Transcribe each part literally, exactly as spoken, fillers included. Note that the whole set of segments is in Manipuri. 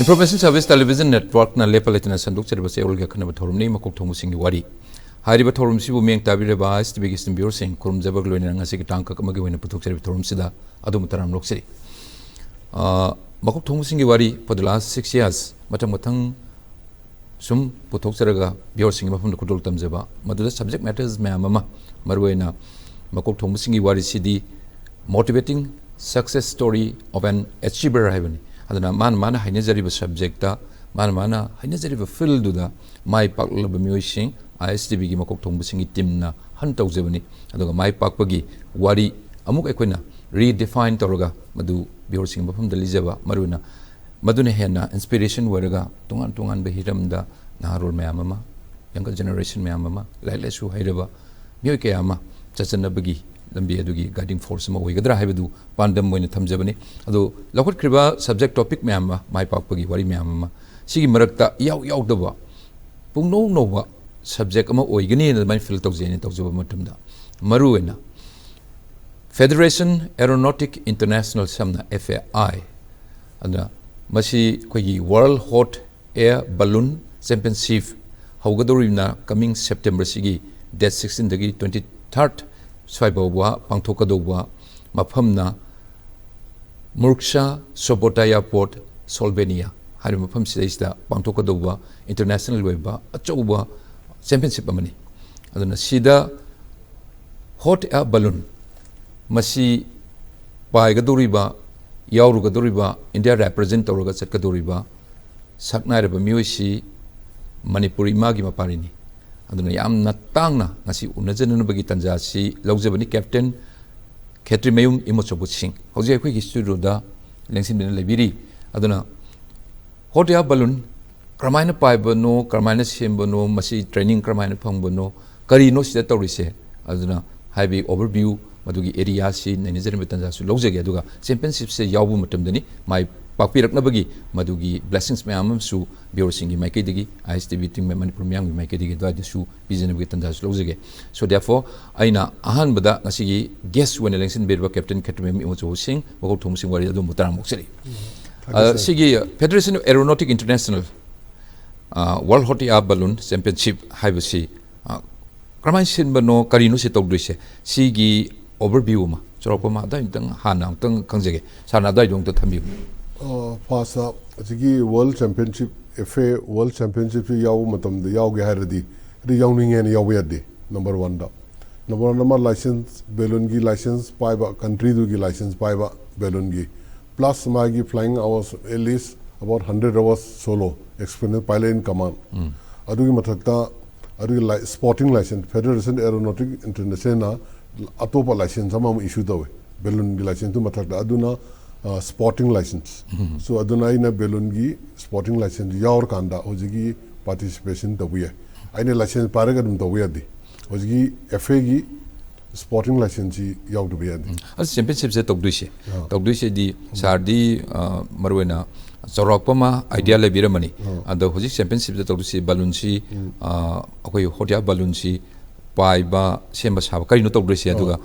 Information Service Television Networkꯅ ꯂꯦꯞꯄ ꯂꯩꯇꯅ ꯁꯟꯗꯣꯛꯆꯔꯤꯕ ꯆꯌꯣꯜꯒꯤ ꯑꯈꯟꯅꯕ ꯊꯧꯔꯝꯅꯤ, ꯃꯀꯣꯛ ꯊꯣꯡꯕꯁꯤꯡꯒꯤ ꯋꯥꯔꯤ꯫ ꯍꯥꯏꯔꯤꯕ ꯊꯧꯔꯝꯁꯤꯕꯨ ꯃꯤꯠꯌꯦꯡ ꯇꯥꯕꯤꯔꯤꯕ ꯑꯥꯏ ꯑꯦꯁ ꯇꯤ ꯚꯤꯒꯤ ꯏꯁꯇꯨꯗꯤꯑꯣꯁꯤꯡ ꯈꯨꯔꯨꯝꯖꯕꯒ ꯂꯣꯏꯅꯅ ꯉꯁꯤꯒꯤ ꯇꯥꯡ ꯀꯛ ꯑꯃꯒꯤ ꯑꯣꯏꯅ ꯄꯨꯊꯣꯛꯆꯔꯤꯕ ꯊꯧꯔꯝꯁꯤꯗ ꯑꯗꯣꯝꯕꯨ ꯇꯔꯥꯝꯅ ꯑꯣꯛꯆꯔꯤ꯫ ꯑ, ꯃꯀꯣꯛ ꯊꯣꯡꯕꯁꯤꯡꯒꯤ ꯋꯥꯔꯤ for the last six years ꯃꯊꯪ ꯃꯊꯪ ꯁꯨꯝ ꯄꯨꯊꯣꯛꯆꯔꯒ viewerꯁꯤꯡꯒꯤ ꯃꯐꯝꯗ ꯈꯨꯗꯣꯜ ꯇꯝꯖꯕ, ꯃꯗꯨꯗ subject matters ꯃꯌꯥꯝ ꯑꯃ, ꯃꯔꯨꯑꯣꯏꯅ ꯃꯀꯣꯛ ꯊꯣꯡꯕꯁꯤꯡꯒꯤ ꯋꯥꯔꯤꯁꯤꯗꯤ motivating success story of an achiever ꯍꯥꯏꯕꯅꯤ꯫ ꯑꯗꯨꯅ ꯃꯥꯅ ꯃꯥꯅ ꯍꯩꯅꯖꯔꯤꯕ subjectꯇ, ꯃꯥꯅ ꯃꯥꯅ ꯍꯩꯅꯖꯔꯤꯕ fieldꯗꯨꯗ ꯃꯥꯏ ꯄꯥꯛꯂꯕ ꯃꯤꯑꯣꯏꯁꯤꯡ ꯑꯥꯏ ꯑꯦꯁ ꯇꯤ ꯚꯤꯒꯤ ꯃꯀꯣꯛ ꯊꯣꯡꯕꯁꯤꯡꯒꯤ teamꯅ hunt ꯇꯧꯖꯕꯅꯤ꯫ ꯑꯗꯨꯒ ꯃꯥꯏ ꯄꯥꯛꯄꯒꯤ ꯋꯥꯔꯤ ꯑꯃꯨꯛ ꯑꯩꯈꯣꯏꯅ redefine ꯇꯧꯔꯒ ꯃꯗꯨ viewerꯁꯤꯡꯒꯤ ꯃꯐꯝꯗ ꯂꯤꯖꯕ, ꯃꯔꯨꯑꯣꯏꯅ ꯃꯗꯨꯅ ꯍꯦꯟꯅ inspiration ꯑꯣꯏꯔꯒ ꯇꯣꯉꯥꯟ ꯇꯣꯉꯥꯟꯕ ꯍꯤꯔꯝꯗ ꯅꯍꯥꯔꯣꯜ ꯃꯌꯥꯝ ꯑꯃ, younger generation ꯃꯌꯥꯝ ꯑꯃ, ꯂꯥꯏꯔꯤꯛ ꯂꯥꯏꯁꯨ ꯍꯩꯔꯕ ꯃꯤꯑꯣꯏ ꯀꯌꯥ ꯑꯃ ꯆꯠꯆꯅꯕꯒꯤ ꯂꯝꯕꯤ ꯑꯗꯨꯒꯤ guiding force ꯑꯃ ꯑꯣꯏꯒꯗ꯭ꯔꯥ ꯍꯥꯏꯕꯗꯨ ꯄꯥꯟꯗꯝ ꯑꯣꯏꯅ ꯊꯝꯖꯕꯅꯤ꯫ ꯑꯗꯣ ꯂꯧꯈꯠꯈ꯭ꯔꯤꯕ subject topic ꯃꯌꯥꯝ ꯑꯃ, ꯃꯥꯏ ꯄꯥꯛꯄꯒꯤ ꯋꯥꯔꯤ ꯃꯌꯥꯝ ꯑꯃ, ꯁꯤꯒꯤ ꯃꯔꯛꯇ ꯏꯌꯥꯎ ꯌꯥꯎꯗꯕ ꯄꯨꯡꯅꯧ ꯅꯧꯕ subject ꯑꯃ ꯑꯣꯏꯒꯅꯤꯅ ꯑꯗꯨꯃꯥꯏꯅ feel ꯇꯧꯖꯩꯅ ꯇꯧꯖꯕ ꯃꯇꯝꯗ, ꯃꯔꯨꯑꯣꯏꯅ Federation Aeronautic International, ꯁꯝꯅ F A I, ꯑꯗꯨꯅ ꯃꯁꯤ ꯑꯩꯈꯣꯏꯒꯤ World Hot Air Balloon Championship ꯍꯧꯒꯗꯧꯔꯤꯕꯅ coming Septemberꯁꯤꯒꯤ date sixteenꯗꯒꯤ twenty third ꯁ꯭ꯋꯥꯏ ꯐꯥꯎꯕ ꯄꯥꯡꯊꯣꯛꯀꯗꯧꯕ ꯃꯐꯝꯅ Murcia Sobota Airport, Slovenia ꯍꯥꯏꯔꯤꯕ ꯃꯐꯝꯁꯤꯗꯩꯁꯤꯗ ꯄꯥꯡꯊꯣꯛꯀꯗꯧꯕ international ꯑꯣꯏꯕ ꯑꯆꯧꯕ championship ꯑꯃꯅꯤ꯫ ꯑꯗꯨꯅ ꯁꯤꯗ hot air balloon ꯃꯁꯤ ꯄꯥꯏꯒꯗꯧꯔꯤꯕ, ꯌꯥꯎꯔꯨꯒꯗꯧꯔꯤꯕ, ꯏꯟꯗꯤꯌꯥ represent ꯇꯧꯔꯒ ꯆꯠꯀꯗꯧꯔꯤꯕ ꯁꯛꯅꯥꯏꯔꯕ ꯃꯤꯑꯣꯏꯁꯤ ꯃꯅꯤꯄꯨꯔ ꯏꯃꯥꯒꯤ ꯃꯄꯥꯔꯤꯅꯤ꯫ ꯑꯗꯨꯅ ꯌꯥꯝꯅ ꯇꯥꯡꯅ ꯉꯁꯤ ꯎꯅꯖꯅꯅꯕꯒꯤ ꯇꯥꯟꯖꯥ ꯑꯁꯤ ꯂꯧꯖꯕꯅꯤ꯫ Captain ꯈꯦꯇ꯭ꯔꯤꯃꯌꯨꯝ ꯏꯃꯣꯆꯧꯕ ꯁꯤꯡ ꯍꯧꯖꯤꯛ ꯑꯩꯈꯣꯏꯒꯤ studioꯗ ꯂꯦꯡꯁꯤꯟꯗꯨꯅ ꯂꯩꯕꯤꯔꯤ꯫ ꯑꯗꯨꯅ hot air balloon ꯀꯔꯝꯍꯥꯏꯅ ꯄꯥꯏꯕꯅꯣ, ꯀꯔꯝꯍꯥꯏꯅ ꯁꯦꯝꯕꯅꯣ, ꯃꯁꯤ training ꯀꯔꯝꯍꯥꯏꯅ ꯐꯪꯕꯅꯣ, ꯀꯔꯤꯅꯣ ꯁꯤꯗ ꯇꯧꯔꯤꯁꯦ? ꯑꯗꯨꯅ ꯍꯥꯏꯕꯤ overview, ꯃꯗꯨꯒꯤ areaꯁꯤ ꯅꯩꯅꯖꯅꯕ ꯇꯥꯟꯖꯥꯁꯨ ꯂꯧꯖꯒꯦ꯫ ꯑꯗꯨꯒ championshipꯁꯦ ꯌꯥꯎꯕ ꯃꯇꯝꯗꯅꯤ ꯃꯥꯏ ꯄꯥꯛꯄꯤꯔꯛꯅꯕꯒꯤ ꯃꯗꯨꯒꯤ blessings ꯃꯌꯥꯝ ꯑꯃꯁꯨ viewerꯁꯤꯡꯒꯤ ꯃꯥꯏꯀꯩꯗꯒꯤ, I S T V team Manipur ꯃꯤꯌꯥꯝꯒꯤ ꯃꯥꯏꯀꯩꯗꯒꯤ ꯑꯗꯨꯋꯥꯏꯗꯁꯨ ꯄꯤꯖꯅꯕꯒꯤ ꯇꯥꯟꯖꯥꯁꯨ ꯂꯧꯖꯒꯦ꯫ So therefore, ꯑꯩꯅ ꯑꯍꯥꯟꯕꯗ ꯉꯁꯤꯒꯤ guest ꯑꯣꯏꯅ ꯂꯦꯡꯁꯤꯟꯕꯤꯔꯤꯕ Captain ꯈꯦꯇ꯭ꯔꯤꯃꯌꯨꯝ ꯏꯃꯣꯆꯧꯕ ꯁꯤꯡ, ꯃꯀꯣꯛ ꯊꯣꯡꯕꯁꯤꯡ ꯋꯥꯔꯤ ꯑꯗꯣꯝꯕꯨ ꯇꯔꯥꯝꯅ ꯑꯣꯛꯆꯔꯤ꯫ ꯊꯥꯒꯠꯆꯔꯤ꯫ ꯁꯤꯒꯤ Federation of Aeronautic International World Hot Air Balloon Championship ꯍꯥꯏꯕꯁꯤ ꯀꯔꯝꯍꯥꯏꯅ ꯁꯤꯟꯕꯅꯣ, ꯀꯔꯤꯅꯣ ꯁꯤ ꯇꯧꯗꯣꯏꯁꯦ? ꯁꯤꯒꯤ overview ꯑꯃ, ꯆꯥꯎꯔꯥꯛꯄ ꯑꯃ ꯑꯗꯨꯋꯥꯏ ꯑꯃꯨꯛꯇꯪ ꯍꯥꯟꯅ ꯑꯃꯨꯛꯇꯪ ꯈꯪꯖꯒꯦ, ꯁꯥꯔꯅ ꯑꯗꯨꯋꯥꯏꯗꯣ ꯑꯃꯨꯛꯇ ꯊꯝꯕꯤꯌꯨ꯫ ꯐꯥꯔꯁꯇ ꯍꯧꯖꯤꯛꯀꯤ World Championship, FA World Championshipꯁꯤ ꯌꯥꯎꯕ ꯃꯇꯝꯗ ꯌꯥꯎꯒꯦ ꯍꯥꯏꯔꯗꯤ, ꯑꯗꯨ ꯌꯥꯎꯅꯤꯡꯉꯦꯅ ꯌꯥꯎꯕ ꯌꯥꯗꯦ꯫ ꯅꯝꯕꯔ ꯋꯥꯟꯗ, ꯅꯝꯕꯔ ꯋꯥꯟ ꯑꯃ license, balloonꯒꯤ license ꯄꯥꯏꯕ, countryꯗꯨꯒꯤ license ꯄꯥꯏꯕ, balloonꯒꯤ, plus ꯃꯥꯒꯤ flying hours at least about hundred hours solo, experience pilot in command꯫ ꯑꯗꯨꯒꯤ ꯃꯊꯛꯇ ꯑꯗꯨꯒꯤ sporting license, Federation Aeronautic Internationalꯅ ꯑꯇꯣꯞꯄ license ꯑꯃꯃꯨꯛ issue ꯇꯧꯋꯦ, balloonꯒꯤ licenseꯗꯨ ꯃꯊꯛꯇ, ꯑꯗꯨꯅ sporting license꯫ So ꯑꯗꯨꯅ ꯑꯩꯅ balloonꯒꯤ sporting license ꯌꯥꯎꯔꯀꯥꯟꯗ ꯍꯧꯖꯤꯛꯀꯤ participation ꯇꯧꯕ ꯌꯥꯏ꯫ ꯑꯩꯅ license ꯄꯥꯏꯔꯒ ꯑꯗꯨꯝ ꯇꯧꯕ ꯌꯥꯗꯦ꯫ ꯍꯧꯖꯤꯛꯀꯤ FAꯒꯤ sporting licenseꯁꯤ ꯌꯥꯎꯗꯕ ꯌꯥꯗꯦ꯫ ꯑꯗꯨ championshipꯁꯦ ꯇꯧꯗꯣꯏꯁꯦ, ꯇꯧꯗꯣꯏꯁꯦꯗꯤ ꯁꯥꯔꯗꯤ ꯃꯔꯨꯑꯣꯏꯅ ꯆꯥꯎꯔꯥꯛꯄ ꯑꯃ idea ꯂꯩꯕꯤꯔꯝꯃꯅꯤ꯫ ꯑꯗꯣ ꯍꯧꯖꯤꯛ championshipꯇ ꯇꯧꯗꯣꯏꯁꯤ balloonꯁꯤ, ꯑꯩꯈꯣꯏ hot air balloonꯁꯤ ꯄꯥꯏꯕ, ꯁꯦꯝꯕ ꯁꯥꯕ ꯀꯔꯤꯅꯣ ꯇꯧꯗꯣꯏꯁꯦ, ꯑꯗꯨꯒ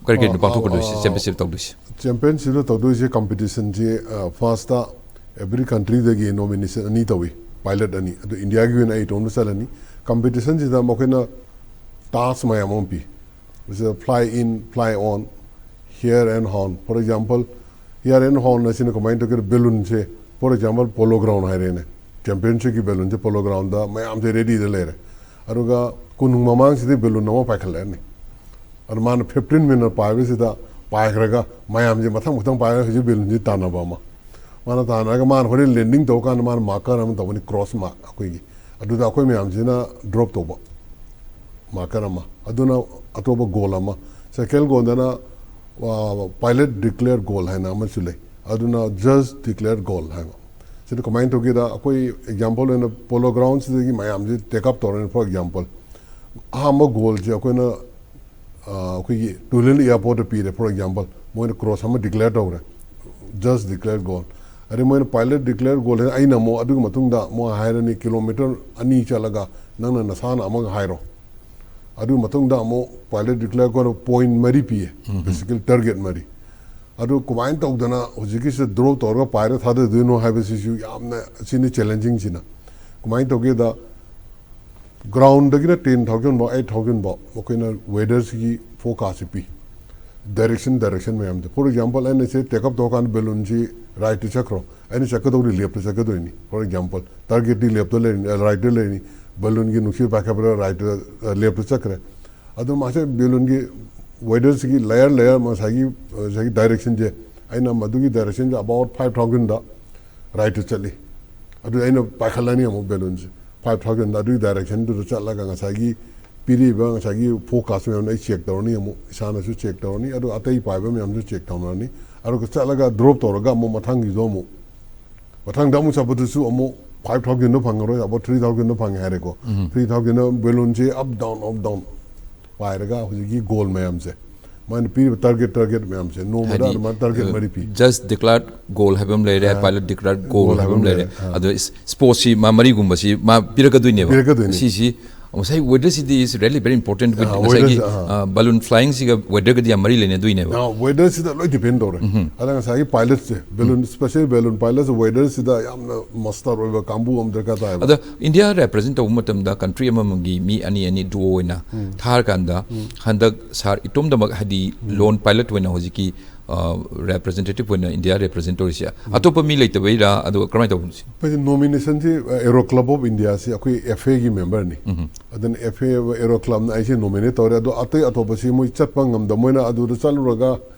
ꯀꯔꯤ ꯀꯔꯤꯅꯣ ꯄꯥꯡꯊꯣꯛꯀꯗꯣꯏꯁꯦ championship ꯇꯧꯗꯣꯏꯁꯦ? Championshipꯇ ꯇꯧꯗꯣꯏꯁꯦ competitionꯁꯤ firstꯇ every countryꯗꯒꯤ nomination ꯑꯅꯤ ꯇꯧꯏ, pilot ꯑꯅꯤ꯫ ꯑꯗꯨ Indiaꯒꯤ ꯑꯣꯏꯅ ꯑꯩ ꯏꯇꯣꯝꯇ ꯆꯠꯂꯅꯤ꯫ Competitionꯁꯤꯗ ꯃꯈꯣꯏꯅ task ꯃꯌꯥꯝ ꯑꯃ ꯄꯤ꯫ ꯃꯁꯤꯗ fly in, fly on, here and on꯫ For example, here and on ꯑꯁꯤꯅ ꯀꯃꯥꯏꯅ ꯇꯧꯒꯦꯗ, balloonꯁꯦ, for example, Polo Ground ꯍꯥꯏꯔꯦꯅꯦ, championshipꯀꯤ balloonꯁꯦ Polo Groundꯗ ꯃꯌꯥꯝꯁꯦ readyꯗ ꯂꯩꯔꯦ꯫ ꯑꯗꯨꯒ ꯀꯣꯅꯨꯡ ꯃꯃꯥꯡꯁꯤꯗ balloon ꯑꯃ ꯄꯥꯏꯈꯠꯂꯛꯑꯅꯤ꯫ ꯑꯗꯨ ꯃꯥꯅ fifteen minute ꯄꯥꯏꯕꯁꯤꯗ ꯄꯥꯏꯈ꯭ꯔꯒ ꯃꯌꯥꯝꯁꯦ ꯃꯊꯪ ꯃꯊꯪ ꯄꯥꯏꯔꯒ ꯍꯧꯖꯤꯛ balloonꯁꯤ ꯇꯥꯟꯅꯕ ꯑꯃ꯫ ꯃꯥꯅ ꯇꯥꯟꯅꯔꯒ ꯃꯥꯅ ꯍꯣꯔꯦꯟ landing ꯇꯧꯔꯀꯥꯟꯗ ꯃꯥꯅ marker ꯑꯃ ꯇꯧꯒꯅꯤ, cross mark ꯑꯩꯈꯣꯏꯒꯤ꯫ ꯑꯗꯨꯗ ꯑꯩꯈꯣꯏ ꯃꯌꯥꯝꯁꯤꯅ drop ꯇꯧꯕ marker ꯑꯃ꯫ ꯑꯗꯨꯅ ꯑꯇꯣꯞꯄ goal ꯑꯃ꯫ Second goalꯗꯅ pilot declare goal ꯍꯥꯏꯅ ꯑꯃꯁꯨ ꯂꯩ꯫ ꯑꯗꯨꯅ judge declare goal ꯍꯥꯏꯕ꯫ ꯁꯤꯗ ꯀꯃꯥꯏꯅ ꯇꯧꯒꯦꯗ, ꯑꯩꯈꯣꯏ example ꯑꯣꯏꯅ Polo Groundꯁꯤꯗꯒꯤ ꯃꯌꯥꯝꯁꯤ take up ꯇꯧꯔꯅꯤ, for example꯫ ꯑꯍꯥꯟꯕ goalꯁꯦ ꯑꯩꯈꯣꯏꯅ ꯑꯩꯈꯣꯏꯒꯤ Tulhian Airportꯇ ꯄꯤꯔꯦ, for example꯫ ꯃꯣꯏꯅ cross ꯑꯃ declare ꯇꯧꯔꯦ, judge declare goal꯫ ꯑꯗꯩ ꯃꯣꯏꯅ pilot declare goal ꯍꯥꯏꯅ, ꯑꯩꯅ ꯑꯃꯨꯛ ꯑꯗꯨꯒꯤ ꯃꯇꯨꯡꯗ ꯑꯃꯨꯛ ꯍꯥꯏꯔꯅꯤ, kilometre ꯑꯅꯤ ꯆꯠꯂꯒ ꯅꯪꯅ ꯅꯁꯥꯅ ꯑꯃꯒ ꯍꯥꯏꯔꯣ꯫ ꯑꯗꯨꯒꯤ ꯃꯇꯨꯡꯗ ꯑꯃꯨꯛ pilot declare goal point ꯃꯔꯤ ꯄꯤꯌꯦ, basically target ꯃꯔꯤ꯫ ꯑꯗꯨ ꯀꯃꯥꯏꯅ ꯇꯧꯗꯅ ꯍꯧꯖꯤꯛꯀꯤꯁꯤꯗ ꯗ꯭ꯔꯣꯞ ꯇꯧꯔꯒ ꯄꯥꯏꯔ ꯊꯥꯗꯗꯣꯏꯅꯣ ꯍꯥꯏꯕꯁꯤꯁꯨ ꯌꯥꯝꯅ ꯁꯤꯅꯤ ꯆꯦꯂꯦꯟꯖꯤꯡꯁꯤꯅ꯫ ꯀꯃꯥꯏꯅ ꯇꯧꯒꯦꯗ, ꯒ꯭ꯔꯥꯎꯟꯗꯒꯤꯅ ꯇꯦꯟ ꯊꯥꯎꯖꯟ ꯐꯥꯎ, ꯑꯩꯠ ꯊꯥꯎꯖꯟ ꯐꯥꯎ ꯃꯈꯣꯏꯅ ꯋꯦꯗꯔꯁꯤꯒꯤ ꯐꯣꯔꯀꯥꯁꯁꯤ ꯄꯤ꯫ ꯗꯥꯏꯔꯦꯛꯁꯟ ꯗꯥꯏꯔꯦꯛꯁꯟ ꯃꯌꯥꯝꯁꯦ, ꯐꯣꯔ ꯑꯦꯛꯖꯥꯝꯄꯜ, ꯑꯩꯅ ꯁꯤ ꯇꯦꯛ ꯑꯞ ꯇꯧꯔꯀꯥꯟꯗ ꯕꯦꯂꯨꯟꯁꯤ ꯔꯥꯏꯠꯇ ꯆꯠꯈ꯭ꯔꯣ, ꯑꯩꯅ ꯆꯠꯀꯗꯧꯔꯤ ꯂꯦꯞꯇ ꯆꯠꯀꯗꯣꯏꯅꯤ꯫ ꯐꯣꯔ ꯑꯦꯛꯖꯥꯝꯄꯜ, ꯇꯥꯔꯒꯦꯠꯇꯤ ꯂꯦꯞꯇ ꯂꯩꯔꯤꯅꯤ, ꯔꯥꯏꯠꯇ ꯂꯩꯔꯤꯅꯤ, ꯕꯦꯂꯨꯟꯒꯤ ꯅꯨꯡꯁꯤꯠ ꯄꯥꯏꯈꯠꯄꯗ ꯔꯥꯏꯠꯇ, ꯂꯦꯞꯇ ꯆꯠꯈ꯭ꯔꯦ꯫ ꯑꯗꯨ ꯃꯥꯁꯦ ꯕꯦꯂꯨꯟꯒꯤ ꯋꯦꯗꯔꯁꯤꯒꯤ ꯂꯦꯌꯔ ꯂꯦꯌꯔ ꯉꯁꯥꯏꯒꯤ, ꯉꯁꯥꯏꯒꯤ ꯗꯥꯏꯔꯦꯛꯁꯟꯁꯦ, ꯑꯩꯅ ꯃꯗꯨꯒꯤ ꯗꯥꯏꯔꯦꯛꯁꯟꯁꯦ ꯑꯕꯥꯎꯠ ꯐꯥꯏꯚ ꯊꯥꯎꯖꯟꯗ ꯔꯥꯏꯠꯇ ꯆꯠꯂꯤ꯫ ꯑꯗꯨ ꯑꯩꯅ ꯄꯥꯏꯈꯠꯂꯅꯤ ꯑꯃꯨꯛ ꯕꯦꯂꯨꯟꯁꯦ ꯐꯥꯏꯚ ꯊꯥꯎꯖꯟꯗ, ꯑꯗꯨꯒꯤ ꯗꯥꯏꯔꯦꯛꯁꯟꯗꯨꯗ ꯆꯠꯂꯒ ꯉꯁꯥꯏꯒꯤ ꯄꯤꯔꯤꯕ ꯉꯁꯥꯏꯒꯤ ꯐꯣꯔꯀꯥꯁ ꯃꯌꯥꯝꯗꯣ ꯑꯩ ꯆꯦꯛ ꯇꯧꯔꯅꯤ, ꯑꯃꯨꯛ ꯏꯁꯥꯅꯁꯨ ꯆꯦꯛ ꯇꯧꯔꯅꯤ, ꯑꯗꯨꯒ ꯑꯇꯩ ꯄꯥꯏꯕ ꯃꯌꯥꯝꯁꯨ ꯆꯦꯛ ꯇꯧꯅꯔꯅꯤ꯫ ꯑꯗꯨꯒ ꯆꯠꯂꯒ ꯗ꯭ꯔꯣꯞ ꯇꯧꯔꯒ ꯑꯃꯨꯛ ꯃꯊꯪꯒꯤꯗꯣ ꯑꯃꯨꯛ, ꯃꯊꯪꯗ ꯑꯃꯨꯛ ꯆꯠꯄꯗꯨꯁꯨ ꯑꯃꯨꯛ ꯐꯥꯏꯚ ꯊꯥꯎꯖꯟꯗꯣ ꯐꯪꯉꯔꯣꯏ, ꯑꯕꯥꯎꯠ ꯊ꯭ꯔꯤ ꯊꯥꯎꯖꯟꯗꯣ ꯐꯪꯉꯦ ꯍꯥꯏꯔꯦꯀꯣ꯫ ꯊ꯭ꯔꯤ ꯊꯥꯎꯖꯟꯗ ꯕꯦꯂꯨꯟꯁꯦ ꯑꯞ ꯗꯥꯎꯟ, ꯑꯞ ꯗꯥꯎꯟ ꯄꯥꯏꯔꯒ ꯍꯧꯖꯤꯛꯀꯤ ꯒꯣꯜ ꯃꯌꯥꯝꯁꯦ, ꯃꯥꯅ ꯄꯤꯔꯤꯕ ꯇꯥꯔꯒꯦꯠ, ꯇꯥꯔꯒꯦꯠ ꯃꯌꯥꯝꯁꯦ ꯅꯣꯡꯃꯗ ꯍꯥꯏꯗꯤ, ꯑꯗꯨꯃꯥꯏꯅ ꯇꯥꯔꯒꯦꯠ ꯃꯔꯤ ꯄꯤ꯫ ꯖꯁ ꯗꯤꯀ꯭ꯂꯥꯔ ꯒꯣꯜ ꯍꯥꯏꯕ ꯑꯃ ꯂꯩꯔꯦ, ꯑꯥ, ꯄꯥꯏꯂꯠ ꯗꯤꯀ꯭ꯂꯥꯔ ꯒꯣꯜ ꯒꯣꯜ ꯍꯥꯏꯕ ꯍꯥꯏꯕ ꯑꯃ ꯑꯃ ꯂꯩꯔꯦ꯫ ꯂꯩꯔꯦ, ꯑꯥ꯫ ꯑꯗꯣ ꯏꯁꯄꯣꯔꯠꯁꯤ ꯃꯥ ꯃꯔꯤꯒꯨꯝꯕꯁꯤ ꯃꯥ ꯄꯤꯔꯛꯀꯗꯣꯏꯅꯦꯕ꯫ ꯄꯤꯔꯛꯀꯗꯣꯏꯅꯤ꯫ ꯁꯤꯁꯤ ꯉꯁꯥꯏ weather CD is really very important with ꯑꯥ, ꯉꯁꯥꯏꯒꯤ weather, ꯑꯥ꯫ ꯕꯦꯂꯨꯟ ꯐ꯭ꯂꯥꯏꯌꯤꯡꯁꯤꯒ ꯋꯦꯗꯔꯒꯗꯤ ꯌꯥꯝ ꯃꯔꯤ ꯂꯩꯅꯗꯣꯏꯅꯦꯕ꯫ ꯋꯦꯗꯔꯁꯤꯗ ꯂꯣꯏ ꯗꯤꯄꯦꯟ ꯇꯧꯔꯦ꯫ ꯑꯗ ꯉꯁꯥꯏꯒꯤ ꯄꯥꯏꯂꯠꯁꯦ, ꯕꯦꯂꯨꯟ, ꯁ꯭ꯄꯦꯁꯦꯜ ꯕꯦꯂꯨꯟ ꯄꯥꯏꯂꯠꯁꯦ ꯋꯦꯗꯔꯁꯤꯗ ꯌꯥꯝꯅ ꯃꯁꯇꯔ ꯑꯣꯏꯕ ꯀꯥꯡꯕꯨ ꯑꯃ ꯗꯔꯀꯥꯔ ꯇꯥꯏꯕ꯫ ꯑꯗ ꯏꯟꯗꯤꯌꯥ ꯔꯦꯄ꯭ꯔꯖꯦꯟ ꯇꯧꯕ ꯃꯇꯝꯗ ꯀꯟꯇ꯭ꯔꯤ ꯑꯃꯃꯝꯒꯤ ꯃꯤ ꯑꯅꯤ ꯑꯅꯤ ꯗꯨꯑꯣ ꯑꯣꯏꯅ ꯊꯥꯔꯀꯥꯟꯗ, ꯍꯟꯗꯛ ꯁꯥꯔ ꯏꯇꯣꯝꯗꯃꯛ ꯍꯥꯏꯗꯤ ꯂꯣꯟ ꯄꯥꯏꯂꯠ ꯑꯣꯏꯅ ꯍꯧꯖꯤꯛꯀꯤ ꯔꯦꯄ꯭ꯔꯖꯦꯟꯇꯦꯇꯤꯚ ꯑꯣꯏꯅ ꯏꯟꯗꯤꯌꯥ ꯔꯦꯄ꯭ꯔꯖꯦꯟ ꯇꯧꯔꯤꯁꯦ ꯑꯇꯣꯞꯄ ꯃꯤ ꯂꯩꯇꯕꯩꯔꯥ, ꯑꯗꯨꯒ ꯀꯃꯥꯏꯅ ꯇꯧꯕꯅꯣ ꯁꯤ? ꯑꯩꯈꯣꯏꯁꯦ ꯅꯣꯃꯤꯅꯦꯁꯟꯁꯤ ꯑꯦꯔꯣ ꯀ꯭ꯂꯕ ꯑꯣꯐ ꯏꯟꯗꯤꯌꯥꯁꯤ ꯑꯩꯈꯣꯏ ꯑꯦꯐ ꯑꯦꯒꯤ ꯃꯦꯝꯕꯔꯅꯤ꯫ ꯑꯗꯨꯅ ꯑꯦꯐ ꯑꯦ ꯑꯦꯔꯣ ꯀ꯭ꯂꯕꯅ ꯑꯩꯁꯦ ꯅꯣꯃꯤꯅꯦꯠ ꯇꯧꯔꯦ꯫ ꯑꯗꯣ ꯑꯇꯩ ꯑꯇꯣꯞꯄꯁꯤ ꯃꯣꯏ ꯆꯠꯄ ꯉꯝꯗ, ꯃꯣꯏꯅ ꯑꯗꯨꯗ ꯆꯠꯂꯨꯔꯒ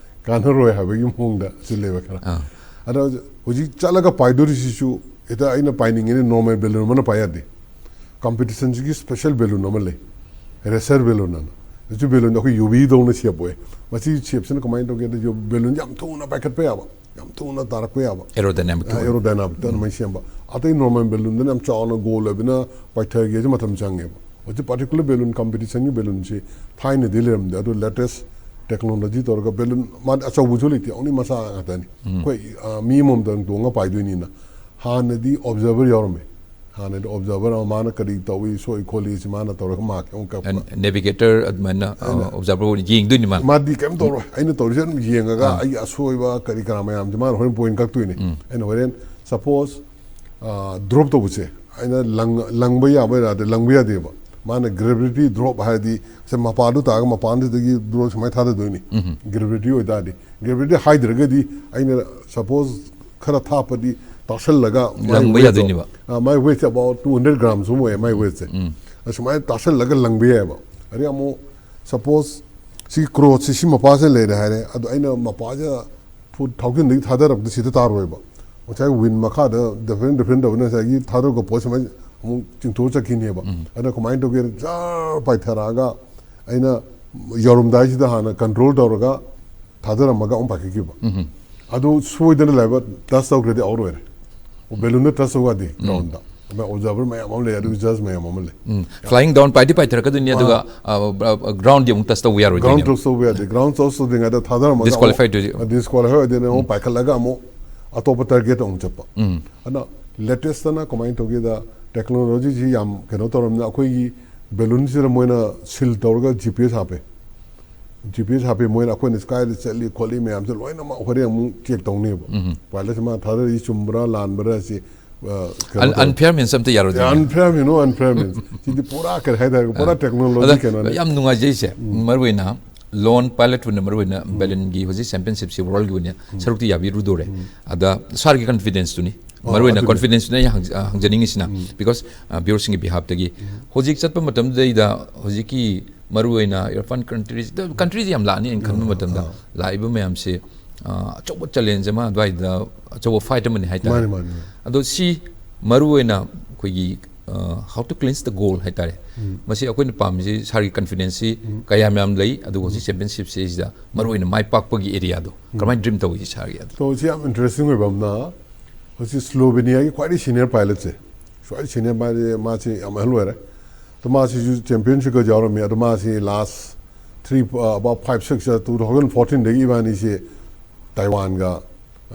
ꯀꯥꯟꯅꯔꯣꯏ ꯍꯥꯏꯕꯒꯤ ꯃꯑꯣꯡꯗ ꯁꯤꯜꯂꯦꯕ ꯈꯔ꯫ ꯑꯥ꯫ ꯑꯗꯣ ꯍꯧꯖꯤꯛ ꯆꯠꯂꯒ ꯄꯥꯏꯗꯣꯔꯤꯁꯤꯁꯨ ꯍꯦꯛꯇ ꯑꯩꯅ ꯄꯥꯏꯅꯤꯡꯉꯦꯅ ꯅꯣꯔꯃꯦꯜ ꯕꯦꯂꯨꯟ ꯑꯃꯅ ꯄꯥꯏ ꯌꯥꯗꯦ꯫ ꯀꯝꯄꯤꯇꯤꯁꯟꯁꯤꯒꯤ ꯁ꯭ꯄꯦꯁꯦꯜ ꯕꯦꯂꯨꯟ ꯑꯃ ꯂꯩ, ꯔꯦꯁꯔ ꯕꯦꯂꯨꯟ ꯑꯅ꯫ ꯍꯧꯖꯤꯛ ꯕꯦꯂꯨꯟꯗꯣ ꯑꯩꯈꯣꯏ ꯌꯨꯕꯤꯗꯧꯅ ꯁꯦꯞ ꯑꯣꯏ꯫ ꯃꯁꯤ ꯁꯦꯞꯁꯤꯅ ꯀꯃꯥꯏꯅ ꯇꯧꯒꯦꯗ, ꯕꯦꯂꯨꯟꯁꯦ ꯌꯥꯝ ꯊꯨꯅ ꯄꯥꯏꯈꯠꯄ ꯌꯥꯕ, ꯌꯥꯝ ꯊꯨꯅ ꯇꯥꯔꯛꯄ ꯌꯥꯕ꯫ Aerodynamic ꯇ ꯑꯣꯏꯅ꯫ ꯑꯦꯔꯣꯗꯥꯏꯅꯥꯃꯤꯛꯇ ꯑꯗꯨꯃꯥꯏꯅ ꯁꯦꯝꯕ꯫ ꯑꯇꯩ ꯅꯣꯔꯃꯦꯜ ꯕꯦꯂꯨꯟꯗꯅ ꯌꯥꯝ ꯆꯥꯎꯅ ꯒꯣꯜ ꯑꯣꯏꯕꯅ ꯄꯥꯏꯊꯒꯦꯁꯨ ꯃꯇꯝ ꯆꯪꯉꯦꯕ꯫ ꯍꯧꯖꯤꯛ ꯄꯥꯔꯇꯤꯀꯨꯂꯔ ꯕꯦꯂꯨꯟ, ꯀꯝꯄꯤꯇꯤꯁꯟꯒꯤ ꯕꯦꯂꯨꯟꯁꯤ ꯊꯥꯏꯅꯗꯤ ꯂꯩꯔꯝꯗꯦ, ꯑꯗꯨ ꯂꯦꯇꯦꯁ ꯇꯦꯛꯅꯣꯂꯣꯖꯤ ꯇꯧꯔꯒ ꯕꯦꯂꯨꯟ, ꯃꯥꯗꯤ ꯑꯆꯧꯕꯁꯨ ꯂꯩꯇꯦ, ꯑꯣꯡꯂꯤ ꯃꯆꯥ ꯉꯥꯛꯇꯅꯤ꯫ ꯑꯩꯈꯣꯏ, ꯑ, ꯃꯤ ꯑꯃꯃꯝꯗꯪ ꯇꯣꯡꯉ ꯄꯥꯏꯗꯣꯏꯅꯤꯅ꯫ ꯍꯥꯟꯅꯗꯤ ꯑꯣꯕꯖꯔꯚꯔ ꯌꯥꯎꯔꯝꯃꯦ, ꯍꯥꯟꯅꯗꯤ ꯑꯣꯕꯖꯥꯔꯚꯔ ꯑꯃ ꯃꯥꯅ ꯀꯔꯤ ꯇꯧꯏ, ꯁꯣꯛꯏ ꯈꯣꯠꯂꯤ ꯁꯤ ꯃꯥꯅ ꯇꯧꯔꯒ ꯃꯥꯔꯛ ꯑꯃꯨꯛ ꯀꯛꯄ꯫ ꯅꯦꯚꯤꯒꯦꯇꯔ ꯑꯗꯨꯃꯥꯏꯅ ꯑꯣꯕꯖꯥꯔꯚꯔ ꯑꯣꯏꯅ ꯌꯦꯡꯗꯣꯏꯅꯤ ꯃꯥꯅ꯫ ꯃꯥꯗꯤ ꯀꯩꯝ ꯇꯧꯔꯣꯏ, ꯑꯩꯅ ꯇꯧꯔꯤꯁꯦ ꯑꯗꯨꯝ ꯌꯦꯡꯉꯒ ꯑꯥ꯫ ꯑꯩꯒꯤ ꯑꯁꯣꯏꯕ ꯀꯔꯤ ꯀꯔꯥ ꯃꯌꯥꯝꯁꯦ ꯃꯥꯅ ꯍꯣꯔꯦꯟ ꯄꯣꯏꯟ ꯀꯛꯇꯣꯏꯅꯤ꯫ ꯑꯩꯅ ꯍꯣꯔꯦꯟ ꯁꯄꯣꯁ ꯗ꯭ꯔꯣꯞ ꯇꯧꯕꯁꯦ ꯑꯩꯅ ꯂꯪ- ꯂꯪꯕ ꯌꯥꯕ ꯌꯥꯗꯦ, ꯂꯪꯕ ꯌꯥꯗꯦꯕ꯫ ꯃꯥꯅ ꯒ꯭ꯔꯦꯚꯤꯇꯤ ꯗ꯭ꯔꯣꯞ ꯍꯥꯏꯔꯗꯤ ꯁꯦ ꯃꯄꯥꯗꯨ ꯇꯥꯔꯒ ꯃꯄꯥꯟꯗꯨꯗꯒꯤ ꯗ꯭ꯔꯣꯞ ꯁꯨꯃꯥꯏꯅ ꯊꯥꯗꯗꯣꯏꯅꯤ꯫ ꯒ꯭ꯔꯦꯚꯤꯇꯤ ꯑꯣꯏꯇꯥꯔꯗꯤ, ꯒ꯭ꯔꯦꯚꯤꯇꯤ ꯍꯥꯏꯗ꯭ꯔꯒꯗꯤ ꯑꯩꯅ ꯁꯄꯣꯁ ꯈꯔ ꯊꯥꯞꯄꯗꯤ ꯇꯥꯁꯜꯂꯒ ꯃꯥꯏ ꯂꯪꯕ ꯋꯦꯠꯇꯣ- ꯌꯥꯗꯣꯏꯅꯦꯕ꯫ ꯑꯥ, ꯃꯥꯏ ꯋꯦꯠꯁꯦ ꯑꯕꯥꯎꯠ ꯇꯨ ꯍꯟꯗ꯭ꯔꯦꯠ ꯒ꯭ꯔꯥꯝꯁ ꯑꯃ ꯑꯣꯏꯌꯦ ꯃꯥꯏ ꯋꯦꯠꯁꯦ꯫ ꯑꯁꯨꯃꯥꯏꯅ ꯇꯥꯁꯜꯂꯒ ꯂꯪꯕ ꯌꯥꯏꯑꯕ꯫ ꯑꯗꯩ ꯑꯃꯨꯛ ꯁꯄꯣꯁ ꯁꯤ ꯀ꯭ꯔꯣꯁꯁꯤ ꯁꯤ ꯃꯄꯥꯁꯦ ꯂꯩꯔꯦ ꯍꯥꯏꯔꯦ, ꯑꯗꯣ ꯑꯩꯅ ꯃꯄꯥꯁꯦ ꯐꯨꯠ ꯊꯥꯎꯖꯟꯗꯒꯤ ꯊꯥꯗꯔꯛꯄꯗ ꯁꯤꯗ ꯇꯥꯔꯣꯏꯕ꯫ ꯉꯁꯥꯏ ꯋꯤꯟ ꯃꯈꯥꯗ ꯗꯤꯐ꯭ꯔꯦꯟ ꯗꯤꯐ꯭ꯔꯦꯟ ꯇꯧꯕꯅ ꯉꯁꯥꯏꯒꯤ ꯊꯥꯗꯔꯛꯄ ꯄꯣꯠ ꯁꯨꯃꯥꯏꯅ ꯑꯃꯨꯛ ꯆꯤꯡꯊꯣꯛꯑ ꯆꯠꯈꯤꯅꯦꯕ꯫ ꯑꯗꯨꯅ ꯀꯃꯥꯏꯅ ꯇꯧꯒꯦ, ꯖꯥꯔ ꯄꯥꯏꯊꯔꯛꯑꯒ ꯑꯩꯅ ꯌꯧꯔꯝꯗꯥꯏꯁꯤꯗ ꯍꯥꯟꯅ ꯀꯟꯇ꯭ꯔꯣꯜ ꯇꯧꯔꯒ ꯊꯥꯗꯔꯝꯃꯒ ꯑꯃꯨꯛ ꯄꯥꯏꯈꯠꯈꯤꯕ꯫ ꯑꯗꯨ ꯁꯣꯏꯗꯅ ꯂꯩꯕ ꯇꯁ ꯇꯧꯈ꯭ꯔꯗꯤ ꯑꯥꯎꯠ ꯑꯣꯏꯔꯦ꯫ ꯕꯦꯂꯨꯟꯗ ꯇꯁ ꯇꯧ ꯌꯥꯗꯦ ꯒ꯭ꯔꯥꯎꯟꯗ꯫ ꯑꯗꯨꯃꯥꯏꯅ ꯑꯣꯕꯖꯥꯔꯚꯔ ꯃꯌꯥꯝ ꯑꯃ ꯂꯩ, ꯑꯗꯨꯒ ꯖꯖ ꯃꯌꯥꯝ ꯑꯃ ꯂꯩ꯫ ꯐ꯭ꯂꯥꯏꯌꯤꯡ ꯗꯥꯎꯟ ꯄꯥꯏꯗꯤ ꯄꯥꯏꯊꯔꯛꯀꯗꯣꯏꯅꯤ, ꯑꯗꯨꯒ ꯒ꯭ꯔꯥꯎꯟꯗꯤ ꯑꯃꯨꯛ ꯇꯁ ꯇꯧꯕ ꯒ꯭ꯔꯥꯎꯟ ꯌꯥꯔꯣꯏꯗꯣꯏꯅꯦ꯫ ꯇꯁ ꯇꯧꯕ ꯌꯥꯗꯦ꯫ ꯒ꯭ꯔꯥꯎꯟ ꯇꯁ ꯇꯧꯗ꯭ꯔꯤꯉꯩꯗ ꯊꯥꯗꯔꯝꯃꯒ Disqualify ꯇꯧꯗꯣꯏ- ꯗꯤꯁꯀ꯭ꯋꯥꯂꯤꯐꯥꯏ ꯑꯣꯏꯗꯣꯏꯅꯦ꯫ ꯑꯃꯨꯛ ꯄꯥꯏꯈꯠꯂꯒ ꯑꯃꯨꯛ ꯑꯇꯣꯞꯄ ꯇꯥꯔꯒꯦꯠ ꯑꯃꯨꯛ ꯆꯠꯄ꯫ ꯑꯗꯨꯅ ꯂꯦꯇꯦꯁꯇꯅ ꯀꯃꯥꯏꯅ ꯇꯧꯒꯦꯗ, ꯇꯦꯛꯅꯣꯂꯣꯖꯤꯁꯤ ꯌꯥꯝ ꯀꯩꯅꯣ ꯇꯧꯔꯝꯅꯤꯅ ꯑꯩꯈꯣꯏꯒꯤ ꯕꯦꯂꯨꯟꯁꯤꯗ ꯃꯣꯏꯅ ꯁꯤꯜ ꯇꯧꯔꯒ ꯖꯤ ꯄꯤ ꯑꯦꯁ ꯍꯥꯞꯄꯦ꯫ ꯖꯤ ꯄꯤ ꯑꯦꯁ ꯍꯥꯞꯄꯦ, ꯃꯣꯏꯅ ꯑꯩꯈꯣꯏꯅ ꯀꯥꯏꯗ ꯆꯠꯂꯤ ꯈꯣꯠꯂꯤ ꯃꯌꯥꯝꯁꯦ ꯂꯣꯏꯅꯃꯛ ꯍꯣꯔꯦꯟ ꯑꯃꯨꯛ ꯆꯦꯛ ꯇꯧꯅꯦꯕ꯫ ꯄꯥꯏꯂꯠꯁꯤ ꯃꯥ ꯊꯥꯗꯔꯛꯏ ꯆꯨꯝꯕ꯭ꯔꯥ ꯂꯥꯟꯕ꯭ꯔꯥ ꯁꯤ, ꯑ, ꯀꯩꯅꯣ ꯇꯧ- ꯑꯟꯐꯤꯌꯥꯔ ꯃꯤꯟꯁ ꯑꯝꯇ ꯌꯥꯔꯣꯏꯗꯣꯏꯅꯦ꯫ ꯑꯟꯐꯤꯌꯥꯔ ꯃꯤꯟ, ꯅꯣ ꯑꯟꯐꯤꯌꯥꯔ ꯃꯤꯟ꯫ ꯁꯤꯗꯤ ꯄꯨꯔꯥ ꯀꯔꯤ ꯍꯥꯏꯇꯥꯔꯦ, ꯄꯨꯔꯥ ꯑꯗ ꯇꯦꯛꯅꯣꯂꯣꯖꯤ ꯀꯩꯅꯣꯅꯦ꯫ ꯌꯥꯝ ꯅꯨꯡꯉꯥꯏꯖꯩꯁꯦ, ꯃꯔꯨꯑꯣꯏꯅ ꯂꯣꯟ ꯄꯥꯏꯂꯠ ꯑꯣꯏꯅ ꯃꯔꯨꯑꯣꯏꯅ ꯕꯦꯂꯨꯟꯒꯤ ꯍꯧꯖꯤꯛ ꯆꯦꯝꯄꯤꯌꯟꯁꯤꯞꯁꯤ ꯋꯥꯔꯜꯒꯤ ꯑꯣꯏꯅ ꯁꯔꯨꯛꯇꯤ ꯌꯥꯕꯤꯔꯨꯗꯣꯔꯦ꯫ ꯑꯗ ꯁꯥꯔꯒꯤ ꯀꯟꯐꯤꯗꯦꯟꯁꯇꯨꯅꯤ, ꯑꯣ, ꯃꯔꯨꯑꯣꯏꯅ ꯑꯗꯨꯅꯤ꯫ ꯀꯟꯐꯤꯗꯦꯟꯁꯇꯨꯅ ꯑꯩ ꯍꯪ- ꯑ, ꯍꯪꯖꯅꯤꯡꯉꯤꯁꯤꯅ, ꯕꯤꯀꯣꯁ ꯚ꯭ꯌꯨꯔꯁꯤꯡꯒꯤ ꯕꯤꯍꯥꯞꯇꯒꯤ ꯍꯧꯖꯤꯛ ꯆꯠꯄ ꯃꯇꯝꯗꯩꯗ ꯍꯧꯖꯤꯛꯀꯤ ꯃꯔꯨꯑꯣꯏꯅ ꯏꯔꯐꯥꯟ ꯀꯟꯇ꯭ꯔꯤꯁ, ꯀꯟꯇ꯭ꯔꯤꯁ ꯌꯥꯝ ꯂꯥꯛꯑꯅꯤ ꯑꯩꯅ ꯈꯟꯕ ꯃꯇꯝꯗ, ꯂꯥꯛꯏꯕ ꯃꯌꯥꯝꯁꯦ, ꯑ, ꯑꯆꯧꯕ ꯆꯦꯂꯦꯟꯖ ꯑꯃ ꯑꯗꯨꯋꯥꯏꯗ, ꯑꯆꯧꯕ ꯐꯥꯏꯠ ꯑꯃꯅꯤ ꯍꯥꯏꯇꯥꯔꯦ꯫ ꯃꯥꯅꯤ, ꯃꯥꯅꯤ, ꯃꯥꯅꯤ꯫ ꯑꯗꯣ ꯁꯤ ꯃꯔꯨꯑꯣꯏꯅ ꯑꯩꯈꯣꯏꯒꯤ, ꯑ, how to clinch the goal ꯍꯥꯏꯇꯥꯔꯦ꯫ ꯃꯁꯤ ꯑꯩꯈꯣꯏꯅ ꯄꯥꯝꯃꯤꯁꯤ ꯁꯥꯔꯒꯤ ꯀꯟꯐꯤꯗꯦꯟꯁꯁꯤ ꯀꯌꯥꯝ ꯌꯥꯝ ꯂꯩ, ꯑꯗꯨꯒ ꯍꯧꯖꯤꯛ ꯆꯦꯝꯄꯤꯌꯟꯁꯤꯞꯁꯤꯗ ꯃꯔꯨꯑꯣꯏꯅ ꯃꯥꯏ ꯄꯥꯛꯄꯒꯤ ꯑꯦꯔꯤꯌꯥꯗꯣ ꯀꯃꯥꯏꯅ ꯗ꯭ꯔꯤꯝ ꯇꯧꯏ ꯁꯥꯔꯒꯤ ꯑꯗꯣ? ꯇꯣ, ꯁꯤ ꯌꯥꯝ ꯏꯟꯇꯔꯦꯁꯇꯤꯡ ꯑꯣꯏꯕ ꯑꯃꯅ, ꯍꯧꯖꯤꯛ ꯁ꯭ꯂꯣꯕꯦꯅꯤꯌꯥꯒꯤ ꯈ꯭ꯋꯥꯏꯗꯒꯤ ꯁꯤꯅꯤꯌꯔ ꯄꯥꯏꯂꯠꯁꯦ, ꯈ꯭ꯋꯥꯏꯗꯒꯤ ꯁꯤꯅꯤꯌꯔ ꯄꯥꯏꯂꯠ, ꯃꯥꯁꯤ ꯌꯥꯝ ꯑꯍꯜ ꯑꯣꯏꯔꯦ꯫ ꯑꯗꯣ ꯃꯥꯁꯤꯁꯨ ꯆꯦꯝꯄꯤꯌꯟꯁꯤꯞꯀ ꯌꯥꯎꯔꯝꯃꯤ꯫ ꯑꯗꯣ ꯃꯥꯁꯤ last three, about five six, two thousand ꯐꯣꯔꯇꯤꯟꯗꯒꯤ ꯏꯕꯥꯅꯤꯁꯦ ꯇꯥꯏꯋꯥꯟꯒ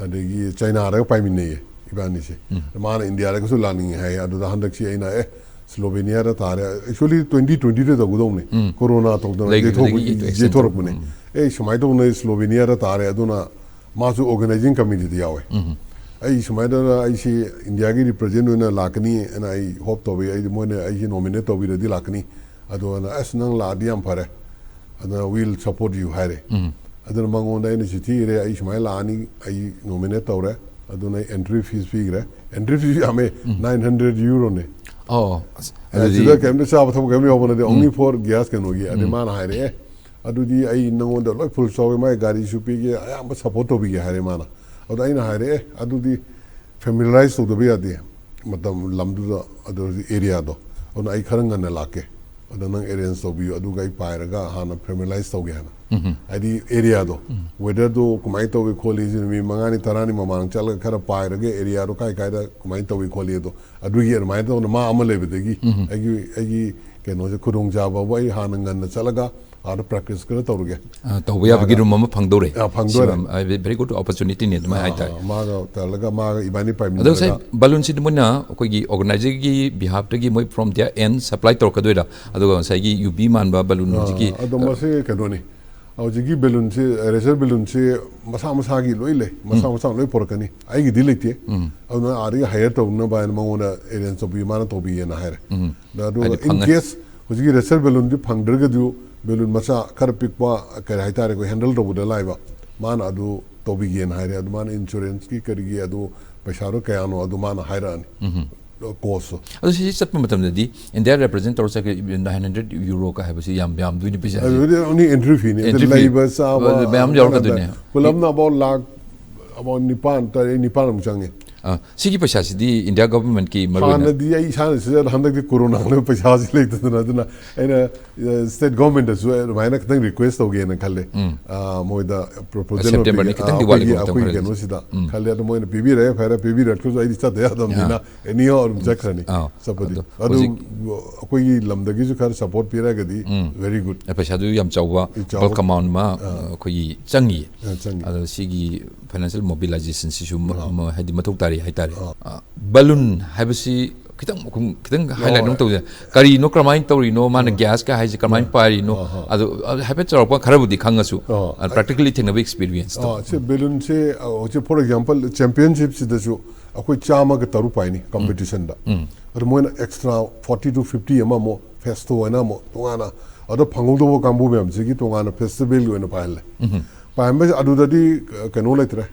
ꯑꯗꯒꯤ ꯆꯩꯅꯥꯗꯒ ꯄꯥꯏꯃꯤꯟꯅꯩꯌꯦ꯫ ꯏꯕꯥꯅꯤꯁꯦ꯫ ꯃꯥꯅ ꯏꯟꯗꯤꯌꯥꯗꯒꯁꯨ ꯂꯥꯛꯅꯤꯡꯉꯦ ꯍꯥꯏ꯫ ꯑꯗꯨꯗ ꯍꯟꯗꯛꯁꯤ ꯑꯩꯅ, "ꯑꯦ, ꯁ꯭ꯂꯣꯚꯦꯅꯤꯌꯥꯗ ꯇꯥꯔꯦ꯫ Actually, twenty twenty ꯗ ꯇꯧꯒꯗꯧꯅꯦ꯫ ꯎꯝ꯫ ꯀꯣꯔꯣꯅꯥ ꯇꯧꯗꯅ ꯂꯩꯈꯤꯕꯗꯒꯤ ꯌꯩꯊꯣꯛꯄ-, ꯌꯩꯊꯣꯛ-, ꯌꯩꯊꯣꯔꯛꯄꯅꯦ꯫ ꯎꯝ꯫ ꯑꯦ, ꯁꯨꯃꯥꯏꯅ ꯇꯧꯅ ꯁ꯭ꯂꯣꯚꯦꯅꯤꯌꯥꯗ ꯇꯥꯔꯦ꯫ ꯑꯗꯨꯅ ꯃꯥꯁꯨ organizing committee ꯗ ꯌꯥꯎꯋꯦ꯫ ꯎꯝ꯫ ꯑꯩ ꯁꯨꯃꯥꯏꯅ ꯇꯧꯗꯅ ꯑꯩꯁꯤ ꯏꯟꯗꯤꯌꯥꯒꯤ represent ꯑꯣꯏꯅ ꯂꯥꯛꯀꯅꯤ ꯍꯥꯏꯅ ꯑꯩ hope ꯇꯧꯏ꯫ ꯑꯩꯗꯤ ꯃꯣꯏꯅ ꯑꯩꯁꯤ nominate ꯇꯧꯕꯤꯔꯗꯤ ꯂꯥꯛꯀꯅꯤ꯫ ꯑꯗꯨꯅ, "ꯑꯁ, ꯅꯪ ꯂꯥꯛꯑꯗꯤ ꯌꯥꯝ ꯐꯔꯦ꯫ ꯑꯗꯨꯅ we'll support you" ꯍꯥꯏꯔꯦ꯫ ꯎꯝ꯫ ꯑꯗꯨꯅ ꯃꯉꯣꯟꯗ ꯑꯩꯅ ꯆꯤꯊꯤ ꯏꯔꯦ, "ꯑꯩ ꯁꯨꯃꯥꯏꯅ ꯂꯥꯛꯑꯅꯤ, ꯑꯩ nominate ꯇꯧꯔꯦ꯫ ꯑꯗꯨꯅ ꯑꯩ entry fees ꯄꯤꯈ꯭ꯔꯦ"꯫ Entry fees ꯌꯥꯝꯃꯦ, ꯎꯝ꯫ Nine hundred euro ꯅꯦ꯫ ꯑꯣ, ꯑꯁ, ꯑꯗꯨꯗꯤ ꯑꯗꯨꯗ ꯀꯩꯝꯇ ꯆꯥꯕ ꯊꯛꯄ ꯀꯩꯝ ꯌꯥꯎꯕ ꯅꯠꯇꯦ, ꯎꯝ꯫ Only for gas ꯀꯩꯅꯣꯒꯤ꯫ ꯑꯗꯩ ꯎꯝ꯫ ꯃꯥꯅ ꯍꯥꯏꯔꯛꯑꯦ, "ꯑꯗꯨꯗꯤ ꯑꯩ ꯅꯉꯣꯟꯗ ꯂꯣꯏ full ꯆꯥꯎꯋꯦ, ꯃꯥꯏ ꯒꯥꯔꯤꯁꯨ ꯄꯤꯒꯦ, ꯑꯌꯥꯝꯕ support ꯇꯧꯕꯤꯒꯦ" ꯍꯥꯏꯔꯦ ꯃꯥꯅ꯫ ꯑꯗ ꯑꯩꯅ ꯍꯥꯏꯔꯦ, "ꯑꯦ, ꯑꯗꯨꯗꯤ familiarize ꯇꯧꯗꯕ ꯌꯥꯗꯦ, ꯃꯇꯝ ꯂꯝꯗꯨꯗ, ꯑꯗꯨ area ꯗꯣ꯫ ꯑꯗꯨꯅ ꯑꯩ ꯈꯔ ꯉꯟꯅ ꯂꯥꯛꯀꯦ꯫ ꯑꯗꯣ ꯅꯪ arrange ꯇꯧꯕꯤꯌꯨ, ꯑꯗꯨꯒ ꯑꯩ ꯄꯥꯏꯔꯒ ꯍꯥꯟꯅ familiarize ꯇꯧꯒꯦ" ꯍꯥꯏꯅ꯫ ꯎꯝ꯫ ꯍꯥꯏꯗꯤ area ꯗꯣ, ꯎꯝ꯫ Weather ꯗꯣ ꯀꯃꯥꯏꯅ ꯇꯧꯏ ꯈꯣꯠꯂꯤ, ꯁꯤ ꯅꯨꯃꯤꯠ ꯃꯉꯥꯅꯤ, ꯇꯔꯥꯅꯤ ꯃꯃꯥꯡ ꯆꯠꯂꯒ ꯈꯔ ꯄꯥꯏꯔꯒ area ꯗꯣ ꯀꯥꯏ ꯀꯥꯏꯗ ꯀꯃꯥꯏꯅ ꯇꯧꯏ ꯈꯣꯠꯂꯤ ꯑꯗꯣ, ꯑꯗꯨꯒꯤ ꯑꯗꯨꯃꯥꯏꯅ ꯇꯧꯅ ꯃꯥ ꯑꯃ ꯂꯩꯕꯗꯒꯤ ꯎꯝ꯫ ꯑꯩꯒꯤ, ꯑꯩꯒꯤ ꯀꯩꯅꯣꯁꯦ ꯈꯨꯗꯣꯡꯆꯥꯕꯕꯨ ꯑꯩ ꯍꯥꯟꯅ ꯉꯟꯅ ꯆꯠꯂꯒ ꯑꯥꯗ practice ꯈꯔ ꯇꯧꯔꯒꯦ꯫ ꯑ, ꯇꯧꯕ ꯌꯥꯕꯒꯤ ꯃꯥꯒ room ꯑꯃ ꯐꯪꯗꯧꯔꯦ꯫ ꯑ, ꯐꯪꯗꯧꯔꯦ꯫ ꯁꯤ ꯌꯥꯝ, ꯑ, very good opportunity ꯅꯦ, ꯑꯗꯨꯃꯥꯏꯅ ꯑ, ꯍꯥꯏꯇꯥꯔꯦ꯫ ꯃꯥꯒ ꯇꯧꯔꯒ ꯃꯥꯒ ꯏꯕꯥꯅꯤ ꯑꯗꯣ ꯉꯁꯥꯏ ꯄꯥꯏꯃꯤꯟꯅꯔꯒ balloon ꯁꯤꯗꯤ ꯃꯣꯏꯅ ꯑꯩꯈꯣꯏꯒꯤ organizer ꯒꯤ behalf ꯇꯒꯤ ꯃꯣꯏ from their end supply ꯇꯧꯔꯛꯀꯗꯣꯏꯔꯥ? ꯑꯗꯨꯒ ꯉꯁꯥꯏꯒꯤ ꯌꯨꯕꯤ ꯃꯥꯟꯕ balloon ꯑ, ꯍꯧꯖꯤꯛꯀꯤ, ꯑꯗꯣ ꯑ, ꯃꯁꯤ ꯀꯩꯅꯣꯅꯤ꯫ ꯍꯧꯖꯤꯛꯀꯤ balloon ꯁꯤ, eraser balloon ꯁꯤ ꯃꯁꯥ ꯃꯁꯥꯒꯤ ꯂꯣꯏ ꯂꯩ꯫ ꯃꯁꯥ ꯎꯝ꯫ ꯃꯁꯥ ꯂꯣꯏ ꯄꯨꯔꯛꯀꯅꯤ꯫ ꯑꯩꯒꯤꯗꯤ ꯂꯩꯇꯦ꯫ ꯎꯝ꯫ ꯑꯗꯨꯅ ꯑꯥꯗꯒꯤ hire ꯇꯧꯅꯕ ꯍꯥꯏꯅ ꯃꯉꯣꯟꯗ arrange ꯇꯧꯕꯤꯌꯨ, ꯃꯥꯅ ꯇꯧꯕꯤꯒꯦꯅ ꯍꯥꯏꯔꯦ꯫ ꯎꯝ꯫ ꯑꯗꯣ ꯍꯥꯏꯗꯤ in ꯐꯪꯉꯅꯤ꯫ Case ꯍꯧꯖꯤꯛꯀꯤ eraser balloon ꯗꯤ ꯐꯪꯗ꯭ꯔꯒꯗꯤ balloon ꯃꯆꯥ ꯈꯔ ꯄꯤꯛꯄ, ꯀꯔꯤ ꯍꯥꯏꯇꯥꯔꯦ, ꯑꯩꯈꯣꯏ handle ꯇꯧꯕꯗ ꯂꯥꯏꯕ, ꯃꯥꯅ ꯑꯗꯨ ꯇꯧꯕꯤꯒꯦꯅ ꯍꯥꯏꯔꯦ꯫ ꯑꯗꯨ ꯃꯥꯅ insurance ꯀꯤ ꯀꯔꯤꯒꯤ ꯑꯗꯨ ꯄꯩꯁꯥꯗꯣ ꯀꯌꯥꯅꯣ ꯑꯗꯨ ꯃꯥꯅ ꯍꯥꯏꯔꯛꯑꯅꯤ꯫ ꯎꯝ꯫ Cost ꯇꯣ꯫ ꯑꯗꯣ ꯁꯤꯁꯤ ꯆꯠꯄ ꯃꯇꯝꯗꯗꯤ India represent ꯇꯧꯔ ꯆꯠꯈ꯭ꯔꯦ, nine hundred euro ꯀ ꯍꯥꯏꯕꯁꯤ ꯌꯥꯝ ꯌꯥꯝꯗꯣꯏꯅꯤ ꯄꯩꯁꯥꯁꯦ꯫ ꯑꯗꯨꯗꯤ only entry fee ꯅꯤ꯫ ꯑꯗꯨ entry fee ꯂꯩꯕ ꯆꯥꯕ ꯃꯌꯥꯝ ꯌꯥꯎꯔꯛꯀꯗꯣꯏꯅꯦ꯫ ꯄꯨꯂꯞꯅ about ꯂꯥꯈ about ꯅꯤꯄꯥꯟ, ꯇꯔꯦꯠ, ꯅꯤꯄꯥꯟꯃꯨꯛ ꯆꯪꯉꯦ꯫ ꯑ, ꯁꯤꯒꯤ ꯄꯩꯁꯥꯁꯤꯗꯤ India government ꯀꯤ ꯃꯔꯨ ꯑꯣꯏꯅ ꯍꯥꯟꯅꯗꯤ ꯑꯩ ꯏꯁꯥꯅ ꯁꯤꯖꯟ, ꯍꯟꯗꯛꯇꯤ ꯀꯣꯔꯣꯅꯥꯅ ꯄꯩꯁꯥꯁꯤ ꯂꯩꯇꯗꯅ, ꯑꯗꯨꯅ ꯑꯩꯅ, ꯑ, state government ꯇꯁꯨ ꯑꯗꯨꯃꯥꯏꯅ ꯈꯤꯇꯪ request ꯇꯧꯒꯦꯅ ꯈꯜꯂꯦ꯫ ꯎꯝ꯫ ꯑ, ꯃꯣꯏꯗ proposal ꯑꯃ ꯁꯦꯞꯇꯦꯝꯕꯔꯅꯤ ꯄꯤꯒꯦ꯫ ꯈꯤꯇꯪꯗꯤ ꯑ, ꯑꯩꯈꯣꯏꯒꯤ, ꯋꯥꯠꯂꯤꯕ ꯃꯇꯝ ꯑꯩꯈꯣꯏꯒꯤ ꯈꯔꯗꯤ꯫ ꯀꯩꯅꯣꯁꯤꯗ ꯎꯝ꯫ ꯈꯜꯂꯦ꯫ ꯑꯗꯣ ꯃꯣꯏꯅ ꯄꯤꯕꯤꯔꯦ, ꯐꯔꯦ, ꯄꯤꯕꯤꯔꯛꯇ꯭ꯔꯁꯨ ꯑꯩꯗꯤ ꯆꯠꯇ ꯌꯥꯗꯕꯅꯤꯅ ꯑꯥ꯫ Anyhow ꯑꯗꯨꯝ ꯆꯠꯈ꯭ꯔꯅꯤ꯫ ꯑꯥ꯫ ꯆꯠꯄꯗꯤ꯫ ꯑꯗꯣ ꯑꯗꯨ ꯍꯧꯖꯤꯛ ꯑꯩꯈꯣꯏꯒꯤ ꯂꯝꯗꯒꯤꯁꯨ ꯈꯔ support ꯄꯤꯔꯒꯗꯤ ꯎꯝ꯫ Very good꯫ ꯑꯦ, ꯄꯩꯁꯥꯗꯨ ꯌꯥꯝ ꯆꯥꯎꯕ ꯆꯥꯎꯕ꯫ Bulk amount ꯑꯃ, ꯑꯥ꯫ ꯑꯩꯈꯣꯏꯒꯤ ꯆꯪꯉꯤ꯫ ꯑꯥ, ꯆꯪꯉꯤ꯫ ꯑꯗꯣ ꯁꯤꯒꯤ financial mobilization ꯁꯤꯁꯨ ꯃ-, ꯑꯥ꯫ ꯃ-, ꯍꯥꯏꯗꯤ ꯃꯊꯧ ꯇꯥꯔꯤ꯫ ꯍꯥꯏꯇꯥꯔꯦ꯫ ꯕꯦꯂꯨꯟ ꯍꯥꯏꯕꯁꯤ ꯈꯤꯇꯪ ꯈꯤꯇꯪ ꯍꯥꯏꯂꯥꯏꯠ ꯑꯃ ꯇꯧꯖꯩ꯫ ꯀꯔꯤꯅꯣ, ꯀꯃꯥꯏꯅ ꯇꯧꯔꯤꯅꯣ, ꯃꯥꯅ ꯒ꯭ꯌꯥꯁꯀ ꯍꯥꯏꯁꯦ ꯀꯃꯥꯏꯅ ꯄꯥꯏꯔꯤꯅꯣ? ꯑꯗꯨ ꯍꯥꯏꯐꯦꯠ ꯆꯥꯎꯔꯥꯛꯄ ꯈꯔꯕꯨꯗꯤ ꯈꯪꯉꯁꯨ, ꯄ꯭ꯔꯦꯛꯇꯤꯀꯦꯜꯂꯤ ꯊꯦꯡꯅꯕ ꯑꯦꯛꯁꯄꯤꯔꯤꯌꯟꯁꯇꯣ꯫ ꯁꯤ ꯕꯦꯂꯨꯟꯁꯦ ꯍꯧꯖꯤꯛ, ꯐꯣꯔ ꯑꯦꯛꯖꯥꯝꯄꯜ, ꯆꯦꯝꯄꯤꯌꯟꯁꯤꯞꯁꯤꯗꯁꯨ ꯑꯩꯈꯣꯏ ꯆꯥꯝꯃꯒ ꯇꯔꯨꯛ ꯄꯥꯏꯅꯤ ꯀꯝꯄꯤꯇꯤꯁꯟꯗ꯫ ꯑꯗꯨ ꯃꯣꯏꯅ ꯑꯦꯛꯁꯇ꯭ꯔꯥ ꯐꯣꯔꯇꯤ ꯇꯨ ꯐꯤꯐꯇꯤ ꯑꯃ ꯑꯃꯨꯛ ꯐꯦꯁꯇꯣ ꯑꯣꯏꯅ ꯑꯃꯨꯛ ꯇꯣꯉꯥꯟꯅ, ꯑꯗꯣ ꯐꯪꯍꯧꯗꯕ ꯀꯥꯡꯕꯨ ꯃꯌꯥꯝꯁꯤꯒꯤ ꯇꯣꯉꯥꯟꯅ ꯐꯦꯁꯇꯤꯚꯦꯜꯒꯤ ꯑꯣꯏꯅ ꯄꯥꯏꯍꯜꯂꯦ꯫ ꯄꯥꯏꯍꯟꯕꯁꯦ ꯑꯗꯨꯗꯗꯤ ꯀꯩꯅꯣ ꯂꯩꯇ꯭ꯔꯦ,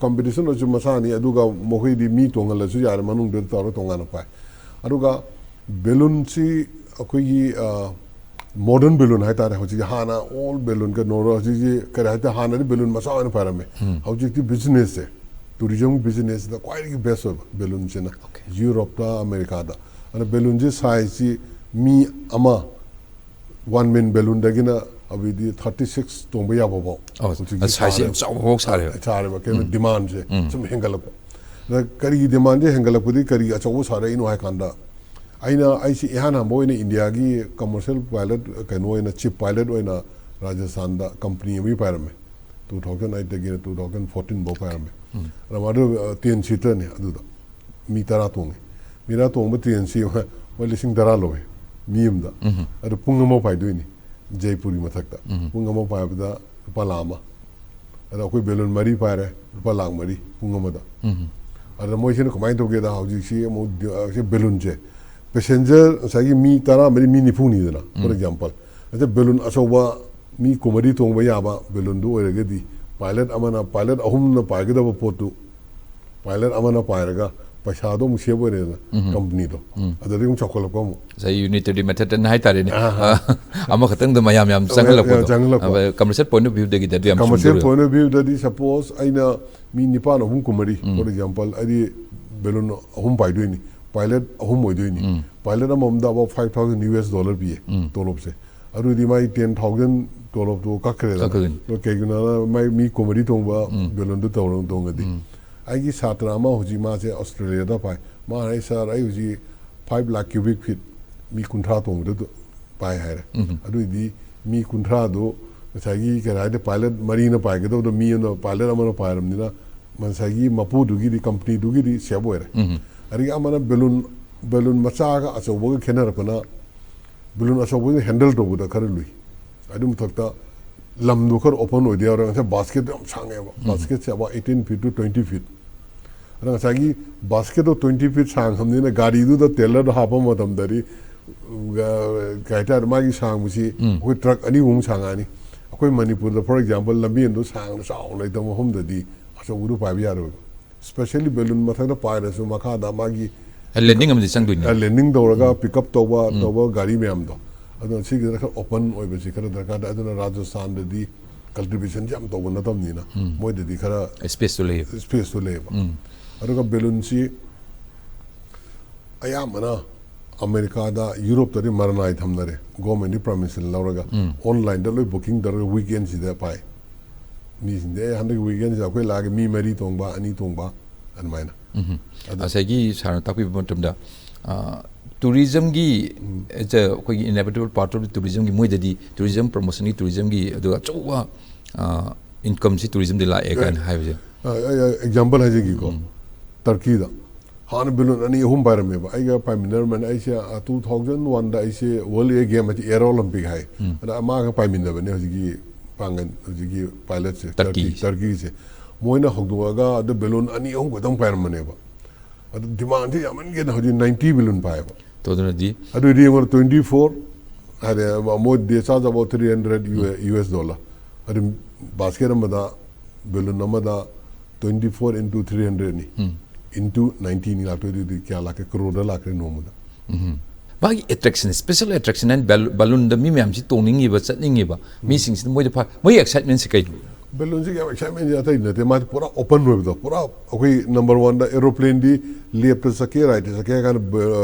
ꯀꯝꯄꯤꯇꯤꯁꯟ ꯑꯣꯏꯔꯁꯨ ꯃꯁꯥꯅꯤ꯫ ꯑꯗꯨꯒ ꯃꯈꯣꯏꯗꯤ ꯃꯤ ꯇꯣꯡꯍꯜꯂꯁꯨ ꯌꯥꯔꯦ, ꯃꯅꯨꯡꯗ ꯇꯧꯔꯒ ꯇꯣꯉꯥꯟꯅ ꯄꯥꯏ꯫ ꯑꯗꯨꯒ ꯕꯦꯂꯨꯟꯁꯤ ꯑꯩꯈꯣꯏꯒꯤ ꯃꯣꯗꯔꯟ ꯕꯦꯂꯨꯟ ꯍꯥꯏꯇꯥꯔꯦ꯫ ꯍꯧꯖꯤꯛꯀꯤ ꯍꯥꯟꯅ ꯑꯣꯜ ꯕꯦꯂꯨꯟ, ꯀꯩꯅꯣ, ꯍꯧꯖꯤꯛꯁꯤ ꯀꯔꯤ ꯍꯥꯏꯇꯥꯔꯦ, ꯍꯥꯟꯅꯗꯤ ꯕꯦꯂꯨꯟ ꯃꯆꯥ ꯑꯣꯏꯅ ꯄꯥꯏꯔꯝꯃꯦ꯫ ꯍꯧꯖꯤꯛꯇꯤ ꯕꯤꯖꯤꯅꯦꯁꯁꯦ, ꯇꯨꯔꯤꯖꯝꯒꯤ ꯕꯤꯖꯤꯅꯦꯁꯁꯤꯗ ꯈ꯭ꯋꯥꯏꯗꯒꯤ ꯕꯦꯁ ꯑꯣꯏꯕ ꯕꯦꯂꯨꯟꯁꯤꯅ ꯌꯨꯔꯣꯞꯇ, ꯑꯃꯦꯔꯤꯀꯥꯗ꯫ ꯑꯗꯨꯅ ꯕꯦꯂꯨꯟꯁꯤ ꯁꯥꯏꯖꯁꯤ ꯃꯤ ꯑꯃ, ꯋꯥꯟ ꯃꯦꯟ ꯕꯦꯂꯨꯟꯗꯒꯤꯅ ꯍꯧꯖꯤꯛꯇꯤ ꯊꯥꯔꯇꯤ ꯁꯤꯛꯁ ꯇꯣꯡꯕ ꯌꯥꯕ ꯐꯥꯎ ꯍꯧꯖꯤꯛꯇꯤ ꯁꯥꯏꯖꯁꯦ ꯌꯥꯝ ꯆꯥꯎꯕ ꯐꯥꯎ ꯁꯥꯔꯦ꯫ ꯁꯥꯔꯦꯕ꯫ ꯀꯩꯅꯣ, ꯗꯤꯃꯥꯟꯁꯦ ꯁꯨꯝ ꯍꯦꯟꯒꯠꯂꯛꯄ꯫ ꯑꯗ ꯀꯔꯤꯒꯤ ꯗꯤꯃꯥꯟꯁꯦ ꯍꯦꯟꯒꯠꯂꯛꯄꯗꯤ ꯀꯔꯤꯒꯤ ꯑꯆꯧꯕ ꯁꯥꯔꯛꯏꯅꯣ ꯍꯥꯏ ꯀꯥꯟꯗ, ꯑꯩꯅ, ꯑꯩꯁꯤ ꯏꯍꯥꯟ ꯍꯥꯟꯕ ꯑꯣꯏꯅ ꯏꯟꯗꯤꯌꯥꯒꯤ ꯀꯃꯔꯁꯤꯌꯦꯜ ꯄꯥꯏꯂꯠ, ꯀꯩꯅꯣ ꯑꯣꯏꯅ, ꯆꯤꯞ ꯄꯥꯏꯂꯠ ꯑꯣꯏꯅ ꯔꯥꯖꯁꯊꯥꯟꯗ ꯀꯝꯄꯅꯤ ꯑꯃꯒꯤ ꯄꯥꯏꯔꯝꯃꯦ꯫ ꯇꯨ ꯊꯥꯎꯖꯟ ꯑꯩꯠꯇꯒꯤꯅ ꯇꯨ ꯊꯥꯎꯖꯟ ꯐꯣꯔꯇꯤꯟ ꯐꯥꯎ ꯄꯥꯏꯔꯝꯃꯦ꯫ ꯑꯗ ꯃꯗꯨ ꯇꯦꯟ ꯁꯤꯇꯔꯅꯤ꯫ ꯑꯗꯨꯗ ꯃꯤ ꯇꯔꯥ ꯇꯣꯡꯉꯤ꯫ ꯃꯤ ꯇꯔꯥ ꯇꯣꯡꯕ ꯇ꯭ꯔꯦꯟꯁꯤ ꯃꯣꯏ ꯂꯤꯁꯤꯡ ꯇꯔꯥ ꯂꯧꯋꯤ ꯃꯤ ꯑꯃꯗ꯫ ꯑꯗꯨ ꯄꯨꯡ ꯑꯃ ꯄꯥꯏꯗꯣꯏꯅꯤ ꯖꯩꯄꯨꯔꯒꯤ ꯃꯊꯛꯇ꯫ ꯄꯨꯡ ꯑꯃ ꯄꯥꯏꯕꯗ ꯂꯨꯄꯥ ꯂꯥꯈ ꯑꯃ꯫ ꯑꯗ ꯑꯩꯈꯣꯏ ꯕꯦꯂꯨꯟ ꯃꯔꯤ ꯄꯥꯏꯔꯦ, ꯂꯨꯄꯥ ꯂꯥꯈ ꯃꯔꯤ ꯄꯨꯡ ꯑꯃꯗ꯫ ꯑꯗ ꯃꯣꯏꯁꯤꯅ ꯀꯃꯥꯏꯅ ꯇꯧꯒꯦꯗ, ꯍꯧꯖꯤꯛꯁꯤ ꯑꯃꯨꯛ ꯗꯤ-, ꯑ, ꯁꯤ ꯕꯦꯂꯨꯟꯁꯦ, ꯄꯦꯁꯦꯟꯖꯔ ꯉꯁꯥꯏꯒꯤ ꯃꯤ ꯇꯔꯥ ꯃꯔꯤ, ꯃꯤ ꯅꯤꯐꯨꯅꯤꯗꯅ, ꯐꯣꯔ ꯑꯦꯛꯖꯥꯝꯄꯜ꯫ ꯑꯗ ꯕꯦꯂꯨꯟ ꯑꯆꯧꯕ ꯃꯤ ꯀꯨꯟꯃꯔꯤ ꯇꯣꯡꯕ ꯌꯥꯕ ꯕꯦꯂꯨꯟꯗꯨ ꯑꯣꯏꯔꯒꯗꯤ, ꯄꯥꯏꯂꯠ ꯑꯃꯅ, ꯄꯥꯏꯂꯠ ꯑꯍꯨꯝꯅ ꯄꯥꯏꯒꯗꯕ ꯄꯣꯠꯇꯨ ꯄꯥꯏꯂꯠ ꯑꯃꯅ ꯄꯥꯏꯔꯒ ꯄꯩꯁꯥꯗꯣ ꯑꯃꯨꯛ ꯁꯦꯞ ꯑꯣꯏꯔꯦꯗꯅ, ꯀꯝꯄꯅꯤꯗꯣ꯫ ꯑꯗꯨꯗꯒꯤ ꯑꯃꯨꯛ ꯆꯥꯎꯈꯠꯂꯛꯄ ꯑꯃꯨꯛ꯫ ꯉꯁꯥꯏ ꯌꯨꯅꯤꯇꯔꯤ ꯃꯦꯊꯠ ꯑꯅ ꯍꯥꯏꯇꯥꯔꯦꯅꯦ꯫ ꯑꯥ, ꯑꯥ꯫ ꯑꯃꯈꯛꯇꯪꯗ ꯃꯌꯥꯝ ꯌꯥꯝ ꯆꯪꯍꯜꯂꯛꯄꯗꯣ꯫ ꯆꯪꯍꯜꯂꯛꯄ꯫ ꯀꯃꯔꯁꯤꯌꯦꯜ ꯄꯣꯏꯟ ꯑꯣꯐ ꯚ꯭ꯌꯨꯗꯒꯤꯗꯤ ꯑꯗꯨ ꯌꯥꯝ ꯀꯃꯔꯁꯤꯌꯦꯜ ꯆꯨꯝꯗꯣꯔꯤꯕ꯫ ꯄꯣꯏꯟ ꯑꯣꯐ ꯚ꯭ꯌꯨꯗꯗꯤ, ꯁꯄꯣꯁ, ꯑꯩꯅ ꯃꯤ ꯅꯤꯄꯥꯟ ꯑꯍꯨꯝ ꯀꯨꯝꯃꯔꯤ, ꯐꯣꯔ ꯑꯦꯛꯖꯥꯝꯄꯜ, ꯑꯩꯗꯤ ꯕꯦꯂꯨꯟ ꯑꯍꯨꯝ ꯄꯥꯏꯗꯣꯏꯅꯤ, ꯄꯥꯏꯂꯠ ꯑꯍꯨꯝ ꯑꯣꯏꯗꯣꯏꯅꯤ꯫ ꯄꯥꯏꯂꯠ ꯑꯃꯃꯝꯗ about five thousand US dollar ꯄꯤꯌꯦ, ꯇꯣꯂꯣꯞꯁꯦ꯫ ꯑꯗꯨꯗꯤ ꯃꯥꯏ ten thousand ꯇꯣꯂꯣꯞꯇꯣ ꯀꯛꯈ꯭ꯔꯦꯗꯅ꯫ ꯀꯛꯈ꯭ꯔꯦ꯫ ꯑꯗꯣ ꯀꯩꯒꯤꯅꯣ ꯍꯥꯏꯔ, ꯃꯥꯏ ꯃꯤ ꯀꯨꯟꯃꯔꯤ ꯇꯣꯡꯕ ꯕꯦꯂꯨꯟꯗꯨ ꯇꯧꯔ ꯇꯣꯡꯉꯗꯤ꯫ ꯑꯩꯒꯤ ꯁꯥꯇ꯭ꯔ ꯑꯃ ꯍꯧꯖꯤꯛ ꯃꯥꯁꯦ ꯑꯣꯁꯇ꯭ꯔꯦꯂꯤꯌꯥꯗ ꯄꯥꯏ꯫ ꯃꯥ ꯍꯥꯏ, "ꯁꯥꯔ, ꯑꯩ ꯍꯧꯖꯤꯛ five lakh cubic feet ꯃꯤ ꯀꯨꯟꯊ꯭ꯔꯥ ꯇꯣꯡꯕꯗ ꯇꯣ-, ꯄꯥꯏ" ꯍꯥꯏꯔꯦ꯫ ꯑꯗꯨꯏꯗꯤ ꯃꯤ ꯀꯨꯟꯊ꯭ꯔꯥꯗꯨ ꯉꯁꯥꯏꯒꯤ ꯀꯔꯤ ꯍꯥꯏꯗꯤ ꯄꯥꯏꯂꯠ ꯃꯔꯤꯅ ꯄꯥꯏꯒꯗꯕꯗꯣ ꯃꯤ ꯑꯃꯅ, ꯄꯥꯏꯂꯠ ꯑꯃꯅ ꯄꯥꯏꯔꯕꯅꯤꯅ ꯉꯁꯥꯏꯒꯤ ꯃꯄꯨꯗꯨꯒꯤꯗꯤ, ꯀꯝꯄꯅꯤꯗꯨꯒꯤꯗꯤ ꯁꯦꯞ ꯑꯣꯏꯔꯦ꯫ ꯑꯗꯒꯤ ꯑꯃꯅ ꯕꯦꯂꯨꯟ, ꯕꯦꯂꯨꯟ ꯃꯆꯥꯒ ꯑꯆꯧꯕꯒ ꯈꯦꯠꯅꯔꯛꯄꯅ, ꯕꯦꯂꯨꯟ ꯑꯆꯧꯕꯁꯤꯅ ꯍꯦꯟꯗꯜ ꯇꯧꯕꯗ ꯈꯔ ꯂꯨꯏ꯫ ꯑꯗꯨ ꯃꯊꯛꯇ ꯂꯝꯗꯣ ꯈꯔ ꯑꯣꯄꯟ ꯑꯣꯏꯗ ꯌꯥꯔꯣꯏ꯫ ꯉꯁꯥꯏ ꯕꯥꯁꯀꯦꯠꯇꯣ ꯌꯥꯝ ꯁꯥꯡꯉꯦꯕ꯫ ꯕꯥꯁꯀꯦꯠꯁꯦ about eighteen feet to twenty feet꯫ ꯑꯗ ꯉꯁꯥꯏꯒꯤ ꯕꯥꯁꯀꯦꯠꯇꯣ twenty feet ꯁꯥꯡꯈ꯭ꯔꯕꯅꯤꯅ ꯒꯥꯔꯤꯗꯨꯗ ꯇꯦꯂꯔꯗꯣ ꯍꯥꯞꯄ ꯃꯇꯝꯗꯗꯤ, ꯑ, ꯀꯩ ꯍꯥꯏꯇꯥꯔꯦ, ꯃꯥꯒꯤ ꯁꯥꯡꯕꯁꯤ ꯑꯩꯈꯣꯏ ꯇ꯭ꯔꯛ ꯑꯅꯤ ꯑꯍꯨꯝ ꯁꯥꯡꯉꯛꯑꯅꯤ꯫ ꯑꯩꯈꯣꯏ ꯃꯅꯤꯄꯨꯔꯗ, for example, ꯂꯝꯕꯦꯟꯗꯣ ꯁꯥꯡꯅ ꯆꯥꯎꯅ ꯂꯩꯇꯕ ꯃꯐꯝꯗꯗꯤ ꯑꯆꯧꯕꯗꯨ ꯄꯥꯏꯕ ꯌꯥꯔꯣꯏꯕ꯫ Specially ꯕꯦꯂꯨꯟ ꯃꯊꯛꯇ ꯄꯥꯏꯔꯁꯨ ꯃꯈꯥꯗ ꯃꯥꯒꯤ ꯂꯦꯟꯗꯤꯡ ꯑꯃꯗꯤ ꯆꯪꯗꯣꯏꯅꯤ꯫ ꯑ, ꯂꯦꯟꯗꯤꯡ ꯇꯧꯔꯒ ꯄꯤꯛ ꯑꯞ ꯇꯧꯕ, ꯇꯧꯕ ꯒꯥꯔꯤ ꯃꯌꯥꯝꯗꯣ꯫ ꯑꯗꯣ ꯁꯤꯒꯤꯗ ꯈꯔ ꯑꯣꯄꯟ ꯑꯣꯏꯕꯁꯤ ꯈꯔ ꯗꯔꯀꯥꯔ ꯇꯥꯏ꯫ ꯑꯗꯨꯅ ꯔꯥꯖꯁꯊꯥꯟꯗꯗꯤ ꯀꯜꯇꯤꯚꯦꯁꯟꯁꯤ ꯌꯥꯝ ꯇꯧꯕ ꯅꯠꯇꯕꯅꯤꯅ ꯃꯣꯏꯗꯗꯤ ꯈꯔ ꯁ꯭ꯄꯦꯁꯇꯨ ꯂꯩꯌꯦꯕ꯫ ꯁ꯭ꯄꯦꯁꯇꯨ ꯂꯩꯌꯦꯕ꯫ ꯑꯗꯨꯒ ꯕꯦꯂꯨꯟꯁꯤ ꯑꯌꯥꯝꯕꯅ ꯑꯃꯦꯔꯤꯀꯥꯗ, ꯌꯨꯔꯣꯞꯇꯗꯤ ꯃꯔꯅꯥꯏ ꯊꯝꯅꯔꯦ꯫ ꯒꯣꯔꯃꯦꯟꯒꯤ ꯄꯔꯃꯤꯁꯟ ꯂꯧꯔꯒ ꯑꯣꯟꯂꯥꯏꯟꯗ ꯂꯣꯏ ꯕꯨꯀꯤꯡ ꯇꯧꯔꯒ ꯋꯤꯛꯑꯦꯟꯁꯤꯗ ꯄꯥꯏ꯫ ꯃꯤꯁꯤꯡꯗꯤ, "ꯑꯦ, ꯍꯟꯗꯛꯀꯤ ꯋꯤꯛꯑꯦꯟꯁꯤꯗ ꯑꯩꯈꯣꯏ ꯂꯥꯛꯑꯒꯦ, ꯃꯤ ꯃꯔꯤ ꯇꯣꯡꯕ, ꯑꯅꯤ ꯇꯣꯡꯕ", ꯑꯗꯨꯃꯥꯏꯅ꯫ ꯑꯗꯣ ꯉꯁꯥꯏꯒꯤ ꯁꯥꯔꯅ ꯇꯥꯛꯄꯤꯕ ꯃꯇꯝꯗ, ꯑ, ꯇꯨꯔꯤꯖꯝꯒꯤ, ꯑ, ꯑꯩꯈꯣꯏꯒꯤ inevitable part of the tourismꯒꯤ, ꯃꯣꯏꯗꯗꯤ, ꯇꯨꯔꯤꯖꯝ ꯄ꯭ꯔꯃꯣꯁꯟꯒꯤ, ꯇꯨꯔꯤꯖꯝꯒꯤ ꯑꯗꯨꯒ ꯑꯆꯧꯕ, ꯑ, ꯏꯟꯀꯝꯁꯤ ꯇꯨꯔꯤꯖꯝꯗꯤ ꯂꯥꯛꯑꯦ ꯀꯥꯏꯅ ꯍꯥꯏꯕꯁꯦ꯫ ꯑ, ꯑꯩ, ꯑꯩ ꯑꯦꯛꯖꯥꯝꯄꯜ ꯍꯥꯏꯖꯒꯦꯀꯣ꯫ ꯇꯔꯀꯤꯗ ꯍꯥꯟꯅ ꯕꯦꯂꯨꯟ ꯑꯅꯤ ꯑꯍꯨꯝ ꯄꯥꯏꯔꯝꯃꯦꯕ꯫ ꯑꯩꯒ ꯄꯥꯏꯃꯤꯟꯅꯔꯝꯕꯅꯦ꯫ ꯑꯩꯁꯦ, ꯑ, two thousand oneꯗ ꯑꯩꯁꯦ World Air Game ꯍꯥꯏꯗꯤ Aero Olympic ꯍꯥꯏ꯫ ꯑꯗ ꯃꯥꯒ ꯄꯥꯏꯃꯤꯟꯅꯕꯅꯦ ꯍꯧꯖꯤꯛꯀꯤ ꯄꯥꯡꯒꯜ, ꯍꯧꯖꯤꯛꯀꯤ ꯄꯥꯏꯂꯠꯁꯦ, ꯇꯔꯀꯤ, ꯇꯔꯀꯤꯁꯦ꯫ ꯇꯔꯀꯤꯁꯦ꯫ ꯃꯣꯏꯅ ꯍꯧꯗꯣꯛꯑꯒ ꯑꯗ ꯕꯦꯂꯨꯟ ꯑꯅꯤ ꯑꯍꯨꯝ ꯈꯛꯇꯪ ꯄꯥꯏꯔꯝꯕꯅꯦꯕ꯫ ꯑꯗꯨ ꯗꯤꯃꯥꯟꯁꯦ ꯌꯥꯝꯃꯟꯒꯦꯅ ꯍꯧꯖꯤꯛ ninety ꯕꯦꯂꯨꯟ ꯄꯥꯏꯌꯦꯕ꯫ ꯑꯗꯨꯅꯗꯤ ꯑꯗꯨꯗꯤ ꯌꯦꯡꯉꯣ, twenty four ꯍꯥꯏꯗꯤ ꯃꯣꯏ, they charge about three hundred U S dollar꯫ ꯑꯗꯨ ꯕꯥꯁꯀꯦꯠ ꯑꯃꯗ, ꯕꯦꯂꯨꯟ ꯑꯃꯗ twenty four into three hundredꯅꯤ꯫ Into ninetyꯅꯤ ꯂꯥꯛꯇꯣꯏꯗꯨꯗꯤ ꯀꯌꯥ ꯂꯥꯛꯀꯦ? ꯀꯔꯣꯔꯗ ꯂꯥꯛꯈ꯭ꯔꯦ ꯅꯣꯡꯃꯗ꯫ ꯃꯥꯒꯤ attraction, special attraction ꯍꯥꯏꯅ ꯕꯦꯂꯨꯟꯗ ꯃꯤ ꯃꯌꯥꯝꯁꯤ ꯇꯣꯡꯅꯤꯡꯉꯤꯕ, ꯆꯠꯅꯤꯡꯉꯤꯕ ꯃꯤꯁꯤꯡꯁꯤꯅ ꯃꯣꯏꯗ ꯐ-, ꯃꯣꯏꯒꯤ excitementꯁꯤ ꯀꯩꯅꯣ? ꯕꯦꯂꯨꯟꯁꯤꯒꯤ ꯌꯥꯝ excitementꯁꯤ ꯑꯇꯩ ꯅꯠꯇꯦ, ꯃꯥꯗꯤ ꯄꯨꯔꯥ open ꯑꯣꯏꯕꯗꯣ, ꯄꯨꯔꯥ ꯑꯩꯈꯣꯏ number oneꯗ aeroplaneꯗꯤ left ꯆꯠꯀꯦ, right ꯆꯠꯀꯦ ꯍꯥꯏ ꯀꯥꯟꯗ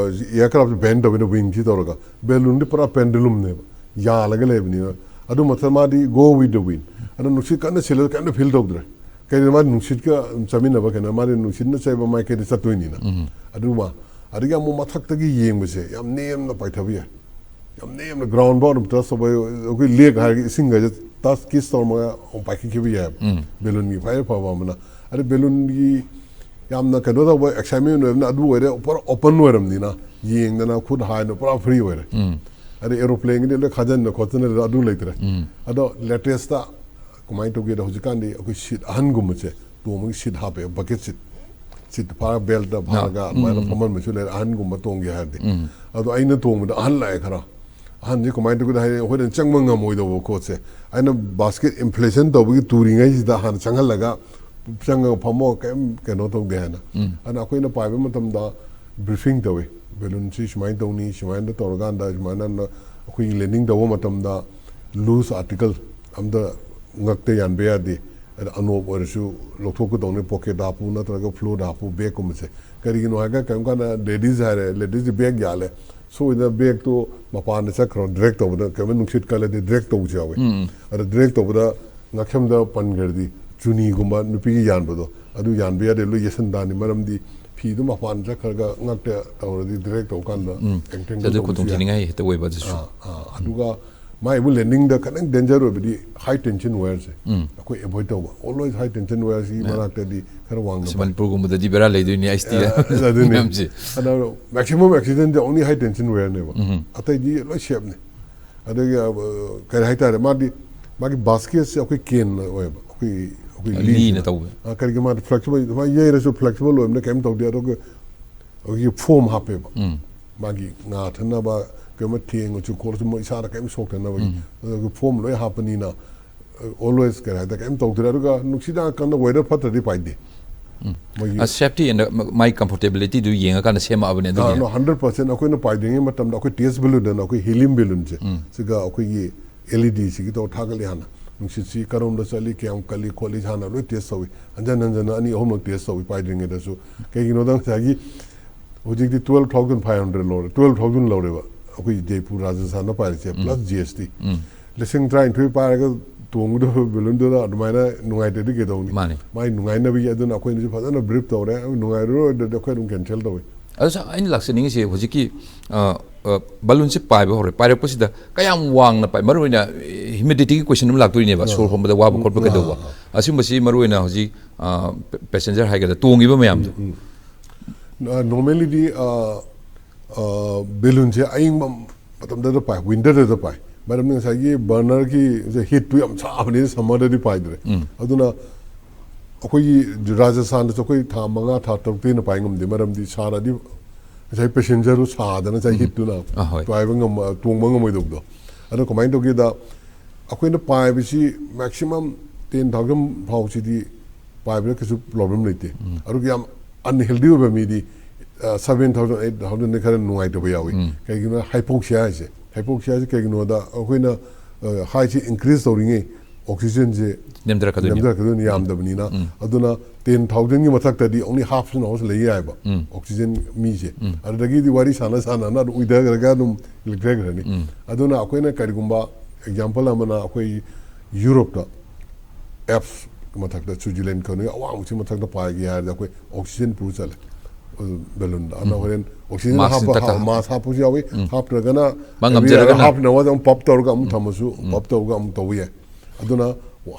aircraftꯁꯤ bend ꯇꯧꯕꯅꯤꯅ wingꯁꯤ ꯇꯧꯔꯒ, ꯕꯦꯂꯨꯟꯗꯤ ꯄꯨꯔꯥ pendulumꯅꯦꯕ, ꯌꯥꯜꯂꯒ ꯂꯩꯕꯅꯤꯅ꯫ ꯑꯗꯨ ꯃꯊꯛ ꯃꯥꯗꯤ go with the wind꯫ ꯑꯗꯨ ꯅꯨꯡꯁꯤꯠ ꯀꯟꯅ ꯁꯤꯜꯂꯁꯨ ꯀꯩꯝꯇ feel ꯇꯧꯗ꯭ꯔꯦ꯫ ꯀꯩꯅꯣ, ꯃꯥꯗꯤ ꯅꯨꯡꯁꯤꯠꯀ ꯆꯠꯃꯤꯟꯅꯕ, ꯀꯩꯅꯣ, ꯃꯥꯗꯤ ꯅꯨꯡꯁꯤꯠꯅ ꯆꯩꯕ ꯃꯥꯏꯀꯩꯗ ꯆꯠꯇꯣꯏꯅꯤꯅ꯫ ꯑꯗꯨꯃ, ꯑꯗꯒꯤ ꯑꯃꯨꯛ ꯃꯊꯛꯇꯒꯤ ꯌꯦꯡꯕꯁꯦ ꯌꯥꯝ ꯅꯦꯝꯅ ꯄꯥꯏꯊꯕ ꯌꯥꯏ꯫ ꯌꯥꯝ ꯅꯦꯝꯅ ground ꯐꯥꯎ ꯑꯗꯨꯝ touch ꯇꯧꯕ ꯌꯥꯏ꯫ ꯑꯩꯈꯣꯏ lake ꯍꯥꯏꯔꯒ ꯏꯁꯤꯡꯒꯁꯦ touch, kiss ꯇꯧꯔꯝꯃꯒ ꯑꯃꯨꯛ ꯄꯥꯏꯈꯠꯈꯤꯕ ꯌꯥꯏꯕ꯫ ꯕꯦꯂꯨꯟꯒꯤ ꯈ꯭ꯋꯥꯏ ꯐꯕ ꯑꯃꯅ꯫ ꯑꯗꯩ ꯕꯦꯂꯨꯟꯒꯤ ꯌꯥꯝꯅ ꯀꯩꯅꯣ ꯇꯧꯕ ꯑꯦꯛꯁꯥꯏꯠꯃꯦꯟ ꯑꯣꯏꯕꯅ ꯑꯗꯨ ꯑꯣꯏꯔꯦ, ꯄꯨꯔꯥ ꯑꯣꯄꯟ ꯑꯣꯏꯔꯝꯅꯤꯅ ꯌꯦꯡꯗꯅ ꯈꯨꯠ ꯍꯥꯏꯅ ꯄꯨꯔꯥ ꯐ꯭ꯔꯤ ꯑꯣꯏꯔꯦ꯫ ꯑꯗꯩ ꯑꯦꯔꯣꯄ꯭ꯂꯦꯟꯒꯤꯗꯤ ꯂꯣꯏ ꯈꯥꯖꯤꯟꯗꯅ ꯈꯣꯠꯇꯅ ꯑꯗꯨ ꯂꯩꯇ꯭ꯔꯦ꯫ ꯑꯗꯣ ꯂꯦꯇꯦꯁꯇ ꯀꯃꯥꯏꯅ ꯇꯧꯒꯦꯗ, ꯍꯧꯖꯤꯛꯀꯥꯟꯗꯤ ꯑꯩꯈꯣꯏ ꯁꯤꯠ ꯑꯍꯟꯒꯨꯝꯕꯁꯦ ꯇꯣꯡꯕꯒꯤ ꯁꯤꯠ ꯍꯥꯞꯄꯦ, ꯕꯀꯦꯠ ꯁꯤꯠ, ꯁꯤꯠ ꯐꯥꯔ ꯕꯦꯜꯇ ꯐꯥꯔꯒ ꯑꯗꯨꯃꯥꯏꯅ ꯐꯝꯍꯟꯕꯁꯨ ꯂꯩꯔꯦ, ꯑꯍꯟꯒꯨꯝꯕ ꯇꯣꯡꯒꯦ ꯍꯥꯏꯔꯗꯤ꯫ ꯑꯗꯣ ꯑꯩꯅ ꯇꯣꯡꯕꯗ ꯑꯍꯟ ꯂꯥꯛꯑꯦ ꯈꯔ꯫ ꯑꯍꯟꯁꯦ ꯀꯃꯥꯏꯅ ꯇꯧꯒꯦꯗ ꯍꯥꯏꯗꯤ ꯑꯩꯈꯣꯏꯅ ꯆꯪꯕ ꯉꯝꯃꯣꯏꯗꯧꯕ ꯈꯣꯠꯁꯦ, ꯑꯩꯅ ꯕꯥꯁꯀꯦꯠ ꯏꯟꯐ꯭ꯂꯦꯁꯟ ꯇꯧꯕꯒꯤ ꯇꯨꯔꯤꯉꯩꯁꯤꯗ ꯍꯥꯟꯅ ꯆꯪꯍꯜꯂꯒ ꯆꯪꯉꯒ ꯐꯝꯃꯣ, ꯀꯩꯝ ꯀꯩꯅꯣ ꯇꯧꯗꯦ ꯍꯥꯏꯅ꯫ ꯑꯗꯨꯅ ꯑꯩꯈꯣꯏꯅ ꯄꯥꯏꯕ ꯃꯇꯝꯗ ꯕ꯭ꯔꯤꯐꯤꯡ ꯇꯧꯋꯤ, ꯕꯦꯂꯨꯟꯁꯤ ꯁꯨꯃꯥꯏꯅ ꯇꯧꯅꯤ, ꯁꯨꯃꯥꯏꯅ ꯇꯧꯔꯀꯥꯟꯗ ꯁꯨꯃꯥꯏꯅ ꯑꯩꯈꯣꯏꯒꯤ ꯂꯦꯟꯗꯤꯡ ꯇꯧꯕ ꯃꯇꯝꯗ ꯂꯨꯖ ꯑꯥꯔꯇꯤꯀꯜ ꯑꯝꯇ ꯉꯛꯇ ꯌꯥꯟꯕ ꯌꯥꯗꯦ꯫ ꯑꯗ ꯑꯅꯣꯞ ꯑꯣꯏꯔꯁꯨ ꯂꯧꯊꯣꯛꯀꯗꯧꯅꯤ, ꯄꯣꯀꯦꯠꯇ ꯍꯥꯞꯄꯨ ꯅꯠꯇ꯭ꯔꯒ ꯐ꯭ꯂꯣꯔꯗ ꯍꯥꯞꯄꯨ ꯕꯦꯒꯀꯨꯝꯕꯁꯦ꯫ ꯀꯔꯤꯒꯤꯅꯣ ꯍꯥꯏꯔꯒ ꯀꯔꯤꯒꯨꯝꯕ ꯀꯥꯟꯗ ꯂꯦꯗꯤꯁ ꯍꯥꯏꯔꯦ, ꯂꯦꯗꯤꯁꯀꯤ ꯕꯦꯒ ꯌꯥꯜꯂꯦ, ꯁꯣꯏꯗꯅ ꯕꯦꯒꯇꯣ ꯃꯄꯥꯟꯗ ꯆꯠꯈ꯭ꯔꯣ, ꯗ꯭ꯔꯦꯛ ꯇꯧꯕꯗ ꯀꯩꯒꯨꯝꯕ ꯅꯨꯡꯁꯤꯠ ꯀꯜꯂꯗꯤ ꯗ꯭ꯔꯦꯛ ꯇꯧꯕꯁꯨ ꯌꯥꯎꯋꯤ꯫ ꯑꯗ ꯗ꯭ꯔꯦꯛ ꯇꯧꯕꯗ ꯉꯛꯁꯝꯗ ꯄꯟꯈ꯭ꯔꯗꯤ ꯆꯨꯅꯤꯒꯨꯝꯕ ꯅꯨꯄꯤꯒꯤ ꯌꯥꯟꯕꯗꯣ ꯑꯗꯨ ꯌꯥꯟꯕ ꯌꯥꯗꯦ, ꯂꯣꯏ ꯌꯦꯁꯟ ꯇꯥꯅꯤ꯫ ꯃꯔꯝꯗꯤ ꯐꯤꯗꯨ ꯃꯄꯥꯟ ꯆꯠꯈ꯭ꯔꯒ ꯉꯛꯇ ꯇꯧꯔꯗꯤ ꯗ꯭ꯔꯦꯛ ꯇꯧꯕ ꯀꯥꯟꯗ ꯎꯝ꯫ ꯑꯦꯡꯇ꯭ꯔꯦꯡ ꯑꯗꯨ ꯇꯧꯕꯁꯨ ꯌꯥꯏ꯫ ꯈꯨꯗꯣꯡꯊꯤꯅꯤꯡꯉꯥꯏ ꯍꯦꯛꯇ ꯑꯣꯏꯕ ꯑꯗꯨꯁꯨ꯫ ꯑꯥ, ꯑꯥ, ꯑꯗꯨꯒ ꯃꯥꯏꯕꯨ ꯂꯦꯟꯗꯤꯡꯗ ꯈꯤꯇꯪ ꯗꯦꯟꯖꯔ ꯑꯣꯏꯕꯗꯤ ꯍꯥꯏ ꯇꯦꯟꯁꯟ ꯋꯥꯌꯔꯁꯦ ꯎꯝ꯫ ꯑꯩꯈꯣꯏ ꯑꯦꯚꯣꯏꯗ ꯇꯧꯕ꯫ ꯑꯣꯜꯋꯦꯁ ꯍꯥꯏ ꯇꯦꯟꯁꯟ ꯋꯥꯌꯔꯁꯤ ꯌꯥ꯫ ꯃꯅꯥꯛꯇꯗꯤ ꯈꯔ ꯋꯥꯡꯅ ꯑꯁ, ꯄꯥꯏ꯫ ꯃꯅꯤꯄꯨꯔꯒꯨꯝꯕꯗꯗꯤ ꯕꯦꯔꯥ ꯂꯩꯗꯣꯏꯅꯤ, ꯑꯩꯁ ꯇꯤ ꯑ, ꯑꯗꯨꯅꯤ꯫ ꯃꯌꯥꯝꯁꯦ꯫ ꯑꯗꯣ ꯃꯦꯛꯁꯤꯃꯝ ꯑꯦꯛꯁꯤꯗꯦꯟꯁꯦ ꯑꯣꯟꯂꯤ ꯍꯥꯏ ꯇꯦꯟꯁꯟ ꯋꯥꯌꯔꯅꯦꯕ꯫ ꯎꯝ꯫ ꯑꯇꯩꯗꯤ ꯂꯣꯏ ꯁꯦꯞꯅꯤ꯫ ꯑꯗꯒꯤ ꯑ, ꯀꯔꯤ ꯍꯥꯏꯇꯥꯔꯦ, ꯃꯥꯗꯤ ꯃꯥꯒꯤ ꯕꯥꯁꯀꯦꯠꯁꯦ ꯑꯩꯈꯣꯏ ꯀꯦꯟ ꯑꯣꯏꯌꯦꯕ, ꯑꯩꯈꯣꯏ ꯑꯩꯈꯣꯏ ꯂꯤꯅ ꯂꯤꯁꯤꯅ꯫ ꯇꯧꯕ꯫ ꯑ, ꯀꯔꯤꯒꯤ ꯃꯥꯗꯤ ꯐ꯭ꯂꯦꯛꯁꯤꯕꯜ, ꯃꯥ ꯌꯩꯔꯁꯨ ꯐ꯭ꯂꯦꯛꯁꯤꯕꯜ ꯑꯣꯏꯕꯅ ꯀꯩꯝ ꯇꯧꯗꯦ꯫ ꯑꯗꯨꯒ ꯑꯩꯈꯣꯏꯒꯤ ꯐꯣꯝ ꯍꯥꯞꯄꯦꯕ꯫ ꯎꯝ꯫ ꯃꯥꯒꯤ ꯉꯥ ꯊꯟꯅꯕ, ꯀꯩꯒꯨꯝꯕ ꯊꯦꯡꯉꯁꯨ ꯈꯣꯠꯂꯁꯨ ꯃꯣꯏ ꯏꯁꯥꯗ ꯀꯔꯤꯝ ꯁꯣꯛꯇꯅꯕꯒꯤ꯫ ꯎꯝ꯫ ꯑꯗꯨꯒ ꯐꯣꯝ ꯂꯣꯏ ꯍꯥꯞꯄꯅꯤꯅ, ꯑ, ꯑꯣꯜꯋꯦꯁ ꯀꯔꯤ ꯍꯥꯏꯇꯥꯔꯦ, ꯀꯔꯤꯝ ꯇꯧꯗ꯭ꯔꯦ꯫ ꯑꯗꯨꯒ ꯅꯨꯡꯁꯤꯠ ꯌꯥꯝ ꯀꯟꯅ ꯋꯦꯗꯔ ꯐꯠꯇ꯭ꯔꯗꯤ ꯄꯥꯏꯗꯦ꯫ ꯎꯝ꯫ ꯃꯣꯏꯒꯤ ꯑ, ꯁꯦꯐꯇꯤ ꯑꯦꯟ ꯃꯥꯏ ꯀꯝꯐꯣꯔꯇꯦꯕꯤꯂꯤꯇꯤꯗꯨ ꯌꯦꯡꯉꯀꯥꯟꯗ ꯁꯦꯝꯃꯛꯑꯕꯅꯦ ꯑꯗꯨꯒꯤ꯫ ꯑ, ꯅꯣ, ꯍꯟꯗ꯭ꯔꯦꯠ ꯄꯥꯔꯁꯦꯟ ꯑꯩꯈꯣꯏꯅ ꯄꯥꯏꯗ꯭ꯔꯤꯉꯩ ꯃꯇꯝꯗ ꯑꯩꯈꯣꯏ ꯇꯦꯁ ꯕꯦꯂꯨꯟꯗꯅ ꯑꯩꯈꯣꯏ ꯍꯤꯂꯤꯌꯝ ꯕꯦꯂꯨꯟꯁꯦ, ꯎꯝ꯫ ꯁꯤꯒ ꯑꯩꯈꯣꯏꯒꯤ ꯑꯦꯜ ꯏ ꯗꯤ ꯁꯤꯒꯤ ꯇꯧꯔ ꯊꯥꯒꯠꯂꯤ ꯍꯥꯟꯅ꯫ ꯅꯨꯡꯁꯤꯠꯁꯤ ꯀꯔꯣꯝꯗ ꯆꯠꯂꯤ, ꯀꯌꯥꯝ ꯀꯜꯂꯤ ꯈꯣꯠꯂꯤ ꯍꯥꯟꯅ ꯂꯣꯏ ꯇꯦꯁ ꯇꯧꯏ꯫ ꯍꯟꯖꯟ ꯍꯟꯖꯟꯅ ꯑꯅꯤ ꯑꯍꯨꯝꯂꯛ ꯇꯦꯁ ꯇꯧꯏ ꯄꯥꯏꯗ꯭ꯔꯤꯉꯩꯗꯁꯨ꯫ ꯀꯩꯒꯤꯅꯣꯗ ꯉꯁꯥꯏꯒꯤ ꯍꯧꯖꯤꯛꯇꯤ ꯇꯨꯋꯦꯜꯐ ꯊꯥꯎꯖꯟ ꯐꯥꯏꯚ ꯍꯟꯗ꯭ꯔꯦꯗ ꯂꯧꯔꯦ, ꯇꯨꯋꯦꯜꯐ ꯊꯥꯎꯖꯟ ꯂꯧꯔꯦꯕ ꯑꯩꯈꯣꯏ ꯖꯩꯄꯨꯔ ꯔꯥꯖꯁꯊꯥꯟꯗ ꯄꯥꯏꯔꯤꯁꯦ, ꯎꯝ꯫ ꯄ꯭ꯂꯁ ꯖꯤ ꯑꯦꯁ ꯇꯤ꯫ ꯎꯝ꯫ ꯂꯤꯁꯤꯡ ꯇꯔꯥꯅꯤꯊꯣꯏ ꯄꯥꯏꯔꯒ ꯇꯣꯡꯒꯗꯕ ꯕꯦꯂꯨꯟꯗꯨꯗ ꯑꯗꯨꯃꯥꯏꯅ ꯅꯨꯡꯉꯥꯏꯇ꯭ꯔꯗꯤ ꯀꯩꯗꯧꯅꯤ? ꯃꯥꯅꯦ꯫ ꯃꯥꯏ ꯅꯨꯡꯉꯥꯏꯅꯕꯒꯤ ꯑꯗꯨꯅ ꯑꯩꯈꯣꯏꯅꯁꯨ ꯐꯖꯅ ꯕ꯭ꯔꯤꯐ ꯇꯧꯔꯦ, ꯅꯨꯡꯉꯥꯏꯔꯔꯣꯏꯗ꯭ꯔꯗꯤ ꯑꯩꯈꯣꯏ ꯑꯗꯨꯝ ꯀꯦꯟꯁꯦꯜ ꯇꯧꯏ꯫ ꯑꯗꯨ ꯁꯥ-, ꯑꯩꯅ ꯂꯥꯛꯆꯅꯤꯡꯉꯤꯁꯦ ꯍꯧꯖꯤꯛꯀꯤ, ꯑ, ꯑ, ꯕꯦꯂꯨꯟꯁꯦ ꯄꯥꯏꯕ ꯍꯧꯔꯦ, ꯄꯥꯏꯔꯛꯄꯁꯤꯗ ꯀꯌꯥꯝ ꯋꯥꯡꯅ ꯄꯥꯏ-, ꯃꯔꯨ ꯑꯣꯏꯅ, ꯑꯦ, ꯏꯃꯤꯗꯤꯌꯦꯠꯂꯤꯒꯤ ꯀꯣꯏꯁꯟ ꯑꯃ ꯂꯥꯛꯇꯣꯏꯅꯦꯕ, ꯁꯣꯔ ꯍꯣꯟꯕꯗ ꯋꯥꯕ ꯈꯣꯠꯄ ꯀꯩꯗꯧꯕ꯫ ꯑꯁꯤꯒꯨꯝꯕꯁꯤ ꯃꯔꯨ ꯑꯣꯏꯅ ꯍꯧꯖꯤꯛ ꯄꯦꯁꯦꯟꯖꯔ ꯍꯥꯏꯒꯗ꯭ꯔꯥ, ꯇꯣꯡꯉꯤꯕ ꯃꯌꯥꯝꯗꯣ꯫ ꯅꯣꯔꯃꯦꯜꯂꯤꯗꯤ ꯕꯦꯂꯨꯟꯁꯦ ꯑꯏꯪꯕ ꯃꯇꯝꯗꯗ ꯄꯥꯏ, ꯋꯤꯟꯇꯔꯗꯗ ꯄꯥꯏ꯫ ꯃꯔꯝꯗꯤ ꯉꯁꯥꯏꯒꯤ ꯕꯔꯅꯔꯒꯤ ꯍꯤꯠꯇꯨ ꯌꯥꯝ ꯁꯥꯕꯅꯤꯅ ꯁꯝꯃꯔꯗꯗꯤ ꯄꯥꯏꯗ꯭ꯔꯦ꯫ ꯑꯗꯨꯅ ꯑꯩꯈꯣꯏꯒꯤ ꯔꯥꯖꯁꯊꯥꯟꯗꯁꯨ ꯑꯩꯈꯣꯏ ꯊꯥ ꯃꯉꯥ, ꯊꯥ ꯇꯔꯨꯛꯇꯩ ꯍꯦꯟꯅ ꯄꯥꯏ ꯉꯝꯗꯦ꯫ ꯃꯔꯝꯗꯤ ꯁꯥꯔꯗꯤ ꯉꯁꯥꯏ ꯄꯦꯁꯦꯟꯖꯔꯗꯨ ꯁꯥꯗꯅ ꯉꯁꯥꯏ ꯍꯤꯠꯇꯨꯅ ꯑꯥ, ꯍꯣꯏ꯫ ꯄꯥꯏꯕ ꯉꯝꯕ, ꯇꯣꯡꯕ ꯉꯝꯃꯣꯏꯗꯧꯕꯗꯣ꯫ ꯑꯗꯣ ꯀꯃꯥꯏꯅ ꯇꯧꯒꯦꯗ, ꯑꯩꯈꯣꯏꯅ ꯄꯥꯏꯕꯁꯤ ꯃꯦꯛꯁꯤꯃꯝ ꯇꯦꯟ ꯊꯥꯎꯖꯟ ꯐꯥꯎꯁꯤꯗꯤ ꯄꯥꯏꯕꯗ ꯀꯩꯁꯨ ꯄ꯭ꯔꯣꯕ꯭ꯂꯦꯝ ꯂꯩꯇꯦ꯫ ꯑꯗꯨꯒ ꯌꯥꯝ ꯑꯟꯍꯦꯜꯗꯤ ꯑꯣꯏꯕ ꯃꯤꯗꯤ ꯁꯚꯦꯟ ꯊꯥꯎꯖꯟ, ꯑꯩꯠ ꯊꯥꯎꯖꯟꯗ ꯈꯔ ꯅꯨꯡꯉꯥꯏꯇꯕ ꯌꯥꯎꯏ꯫ ꯀꯩꯒꯤꯅꯣ ꯍꯥꯏꯄꯣꯛꯁꯤꯌꯥ ꯍꯥꯏꯁꯦ? ꯍꯥꯏꯄꯣꯛꯁꯤꯌꯥ ꯍꯥꯏꯁꯦ ꯀꯩꯒꯤꯅꯣꯗ, ꯑꯩꯈꯣꯏꯅ ꯍꯥꯏꯠꯁꯤ ꯏꯟꯀ꯭ꯔꯤꯖ ꯇꯧꯔꯤꯉꯩ ꯑꯣꯛꯁꯤꯖꯟꯁꯦ ꯅꯦꯝꯊꯔꯛꯀꯗꯣꯏꯅꯤ꯫ ꯅꯦꯝꯊꯔꯛꯀꯗꯣꯏꯅꯤ, ꯌꯥꯝꯗꯕꯅꯤꯅ꯫ ꯑꯗꯨꯅ ꯇꯦꯟ ꯊꯥꯎꯖꯟꯒꯤ ꯃꯊꯛꯇꯗꯤ ꯑꯣꯡꯂꯤ ꯍꯥꯐ ꯁꯨꯅ ꯍꯥꯎꯁ ꯂꯩ ꯌꯥꯏꯕ ꯑꯣꯛꯁꯤꯖꯟ ꯃꯤꯁꯦ꯫ ꯑꯗꯨꯗꯒꯤꯗꯤ ꯋꯥꯔꯤ ꯁꯥꯟꯅ ꯁꯥꯟꯅꯅ ꯑꯗꯨꯝ ꯎꯏꯊꯈ꯭ꯔꯒ ꯑꯗꯨꯝ ꯂꯤꯛꯊꯈ꯭ꯔꯅꯤ꯫ ꯑꯗꯨꯅ ꯑꯩꯈꯣꯏꯅ ꯀꯔꯤꯒꯨꯝꯕ ꯑꯦꯛꯖꯥꯝꯄꯜ ꯑꯃꯅ ꯑꯩꯈꯣꯏ ꯌꯨꯔꯣꯞꯇ ꯑꯦꯞꯁ ꯃꯊꯛꯇ, ꯁ꯭ꯋꯤꯖꯔꯂꯦꯟ ꯀꯩꯅꯣꯒꯤ ꯑꯋꯥꯡꯕꯁꯤ ꯃꯊꯛꯇ ꯄꯥꯏꯒꯦ ꯍꯥꯏꯔꯗꯤ ꯑꯩꯈꯣꯏ ꯑꯣꯛꯁꯤꯖꯟ ꯄꯨꯔ ꯆꯠꯂꯦ꯫ ꯕꯦꯂꯨꯟꯗ ꯑꯗꯨꯅ ꯍꯣꯔꯦꯟ ꯑꯣꯛꯁꯤꯖꯟ ꯃꯥꯁꯛ ꯍꯥꯞꯄ ꯅꯠꯇꯕ꯫ ꯍꯥꯞ- ꯃꯥꯁ ꯍꯥꯞꯄꯁꯨ ꯌꯥꯎꯏ, ꯃꯥ ꯑꯗꯒꯤ ꯉꯝꯖꯔꯒꯅ꯫ ꯍꯥꯞꯅꯕ ꯑꯗꯨꯝ ꯄꯞ ꯇꯧꯔꯒ ꯑꯃꯨꯛ ꯊꯝꯃꯁꯨ, ꯄꯞ ꯇꯧꯔꯒ ꯑꯃꯨꯛ ꯇꯧꯕ ꯌꯥꯏ꯫ ꯑꯗꯨꯅ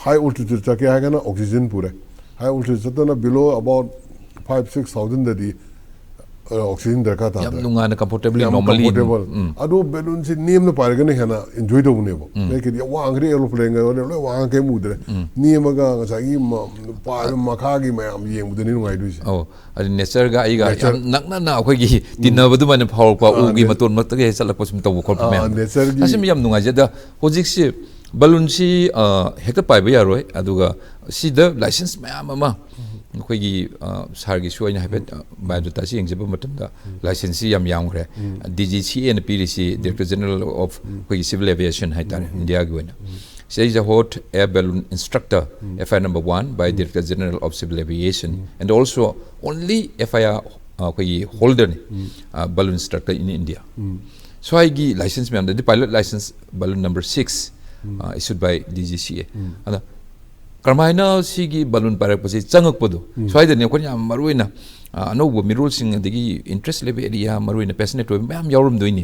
ꯍꯥꯏ ꯑꯣꯜꯇꯤꯇ꯭ꯌꯨꯠ ꯆꯠꯀꯦ ꯍꯥꯏꯔꯒꯅ ꯑꯣꯛꯁꯤꯖꯟ ꯄꯨꯔꯦ꯫ ꯍꯥꯏ ꯑꯣꯜꯇꯤꯇ꯭ꯌꯨꯠ ꯆꯠꯇꯅ below about five six thousandꯗꯗꯤ ꯑꯣꯛꯁꯤꯖꯟ ꯗꯔꯀꯥꯔ ꯌꯥꯝ ꯇꯥꯗ꯭ꯔꯦ꯫ ꯅꯨꯡꯉꯥꯏꯅ, comfortably, ꯌꯥꯝ normally꯫ Comfortable꯫ ꯑꯗꯣ ꯕꯦꯂꯨꯟꯁꯤ ꯅꯦꯝꯅ ꯄꯥꯏꯔꯒꯅ ꯍꯦꯟꯅ ꯏꯟꯖꯣꯏ ꯇꯧꯕꯅꯦꯕ꯫ ꯀꯩꯒꯤꯗꯤ ꯋꯥꯡꯈ꯭ꯔꯦ, ꯑꯦꯔꯣꯄ꯭ꯂꯦꯟꯒ ꯂꯣꯏ ꯋꯥꯡ ꯀꯩꯝ ꯎꯗ꯭ꯔꯦ꯫ ꯅꯦꯝꯃꯒ ꯉꯁꯥꯏꯒꯤ ꯃ-, ꯄꯥꯏꯕ ꯃꯈꯥꯒꯤ ꯃꯌꯥꯝ ꯌꯦꯡꯕꯗꯅꯤ ꯅꯨꯡꯉꯥꯏꯗꯣꯏꯁꯦ꯫ ꯑꯧ, ꯑꯗꯨ ꯅꯦꯆꯔꯒ ꯑꯩꯒ ꯅꯦꯆꯔ꯫ ꯌꯥꯝ ꯅꯛꯅꯅ ꯑꯩꯈꯣꯏꯒꯤ ꯇꯤꯟꯅꯕ ꯑꯗꯨꯃꯥꯏꯅ ꯐꯥꯎꯔꯛꯄ, ꯑꯥ, ꯎꯒꯤ ꯅꯦ-, ꯃꯇꯣꯟ ꯃꯛꯇꯒꯤ ꯍꯦꯛ ꯆꯠꯂꯛꯄ ꯁꯨꯝ ꯇꯧꯕ ꯈꯣꯠꯄ ꯑꯥ, ꯃꯌꯥꯝꯗꯣ꯫ ꯅꯦꯆꯔꯒꯤ꯫ ꯑꯁꯤꯃ ꯌꯥꯝ ꯅꯨꯡꯉꯥꯏꯖꯩ꯫ ꯑꯗ ꯍꯧꯖꯤꯛꯁꯤ ꯕꯦꯂꯨꯟꯁꯤ, ꯑ, ꯍꯦꯛꯇ ꯄꯥꯏꯕ ꯌꯥꯔꯣꯏ, ꯑꯗꯨꯒ ꯁꯤꯗ ꯂꯥꯏꯁꯦꯟꯁ ꯃꯌꯥꯝ ꯑꯃ ꯑꯩꯈꯣꯏꯒꯤ, ꯑ, ꯁꯥꯔꯒꯤꯁꯨ ꯑꯩꯅ ꯍꯥꯏꯐꯦꯠ, ꯑ, ꯕꯥꯏꯑꯣꯗꯥꯇꯥꯁꯤ ꯌꯦꯡꯖꯕ ꯃꯇꯝꯗ ꯂꯥꯏꯁꯦꯟꯁꯁꯤ ꯌꯥꯝ ꯌꯥꯝꯈ꯭ꯔꯦ꯫ DGCAꯅ ꯄꯤꯔꯤꯁꯤ Director General of ꯑꯩꯈꯣꯏꯒꯤ Civil Aviation ꯍꯥꯏꯇꯥꯔꯦ, ꯏꯟꯗꯤꯌꯥꯒꯤ ꯑꯣꯏꯅ꯫ ꯁꯤꯗꯩꯁꯤꯗ hot air balloon instructor, FIR number one by Director General of Civil Aviation, and also only FIR, ꯑ, ꯑꯩꯈꯣꯏꯒꯤ ꯍꯣꯜꯗꯔꯅꯤ, ꯑ, ꯕꯦꯂꯨꯟ ꯏꯟꯁꯇ꯭ꯔꯛꯇꯔ in India꯫ ꯁ꯭ꯋꯥꯏꯒꯤ licence ꯃꯌꯥꯝꯗꯗꯤ pilot license balloon number six, ꯑ, issued by DGCA꯫ ꯑꯗ ꯀꯔꯝꯍꯥꯏꯅ ꯁꯤꯒꯤ ꯕꯂꯨꯟ ꯄꯥꯏꯔꯛꯄꯁꯤ ꯆꯪꯉꯛꯄꯗꯣ, ꯁ꯭ꯋꯥꯏꯗꯅꯤ ꯑꯩꯈꯣꯏꯅ ꯌꯥꯝ ꯃꯔꯨ ꯑꯣꯏꯅ, ꯑ, ꯑꯅꯧꯕ ꯃꯤꯔꯣꯜꯁꯤꯡ, ꯑꯗꯒꯤ interest ꯂꯩꯕ area, ꯃꯔꯨ ꯑꯣꯏꯅ passionate ꯑꯣꯏꯕ ꯃꯌꯥꯝ ꯌꯥꯎꯔꯝꯗꯣꯏꯅꯤ꯫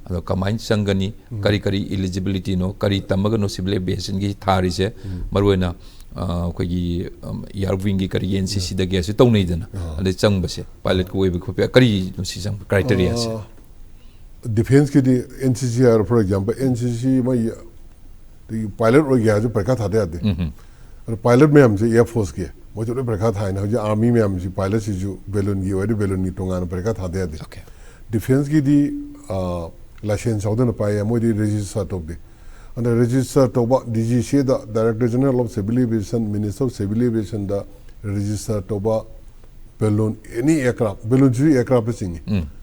ꯑꯗꯣ ꯀꯃꯥꯏꯅ ꯆꯪꯒꯅꯤ, ꯀꯔꯤ ꯀꯔꯤ eligibility ꯅꯣ, ꯀꯔꯤ ꯇꯝꯃꯒꯅꯣ civil aviation ꯒꯤ ꯊꯥꯔꯤꯁꯦ, ꯃꯔꯨ ꯑꯣꯏꯅ, ꯑ, ꯑꯩꯈꯣꯏꯒꯤ, ꯎꯝ, air wing ꯒꯤ ꯀꯔꯤ N C C ꯗꯒꯤ ꯑꯁꯤ ꯇꯧꯅꯩꯗꯅ, ꯑꯗꯩ ꯆꯪꯕꯁꯦ, pilot ꯀ ꯑꯣꯏꯕ ꯈꯣꯠꯄ, ꯀꯔꯤꯅꯣ ꯁꯤ ꯆꯪꯕ criteria ꯁꯦ? ꯑ, defence ꯀꯤꯗꯤ N C C ꯍꯥꯏꯔꯣ, for example, N C C ꯃꯣꯏ ꯑꯗꯒꯤ pilot ꯑꯣꯏꯒꯦ ꯍꯥꯏꯔꯁꯨ ꯄꯔꯤꯈꯥ ꯊꯥꯗ ꯌꯥꯗꯦ꯫ ꯑꯗꯣ pilot ꯃꯌꯥꯝꯁꯦ Air Force ꯀꯤ, ꯃꯣꯏꯁꯨ ꯂꯣꯏ ꯄꯔꯤꯈꯥ ꯊꯥꯏꯅ꯫ ꯍꯧꯖꯤꯛ army ꯃꯌꯥꯝꯁꯤ, pilot ꯁꯤꯁꯨ balloon ꯒꯤ ꯑꯣꯏꯔꯗꯤ balloon ꯒꯤ ꯇꯣꯉꯥꯟꯅ ꯄꯔꯤꯈꯥ ꯊꯥꯗ ꯌꯥꯗꯦ꯫ Okay. Defence ꯀꯤꯗꯤ, ꯑ, license ꯌꯥꯎꯗꯅ ꯄꯥꯏ ꯌꯥꯏ, ꯃꯣꯏꯗꯤ register ꯇꯧꯗꯦ꯫ ꯑꯗ register ꯇꯧꯕ D G C A the, Director General of Civil Aviation, Minister of Civil Aviation the register ꯇꯧꯕ balloon, any aircraft, balloon ꯁꯤꯁꯨ aircraft ꯇ ꯆꯤꯡꯉꯤ꯫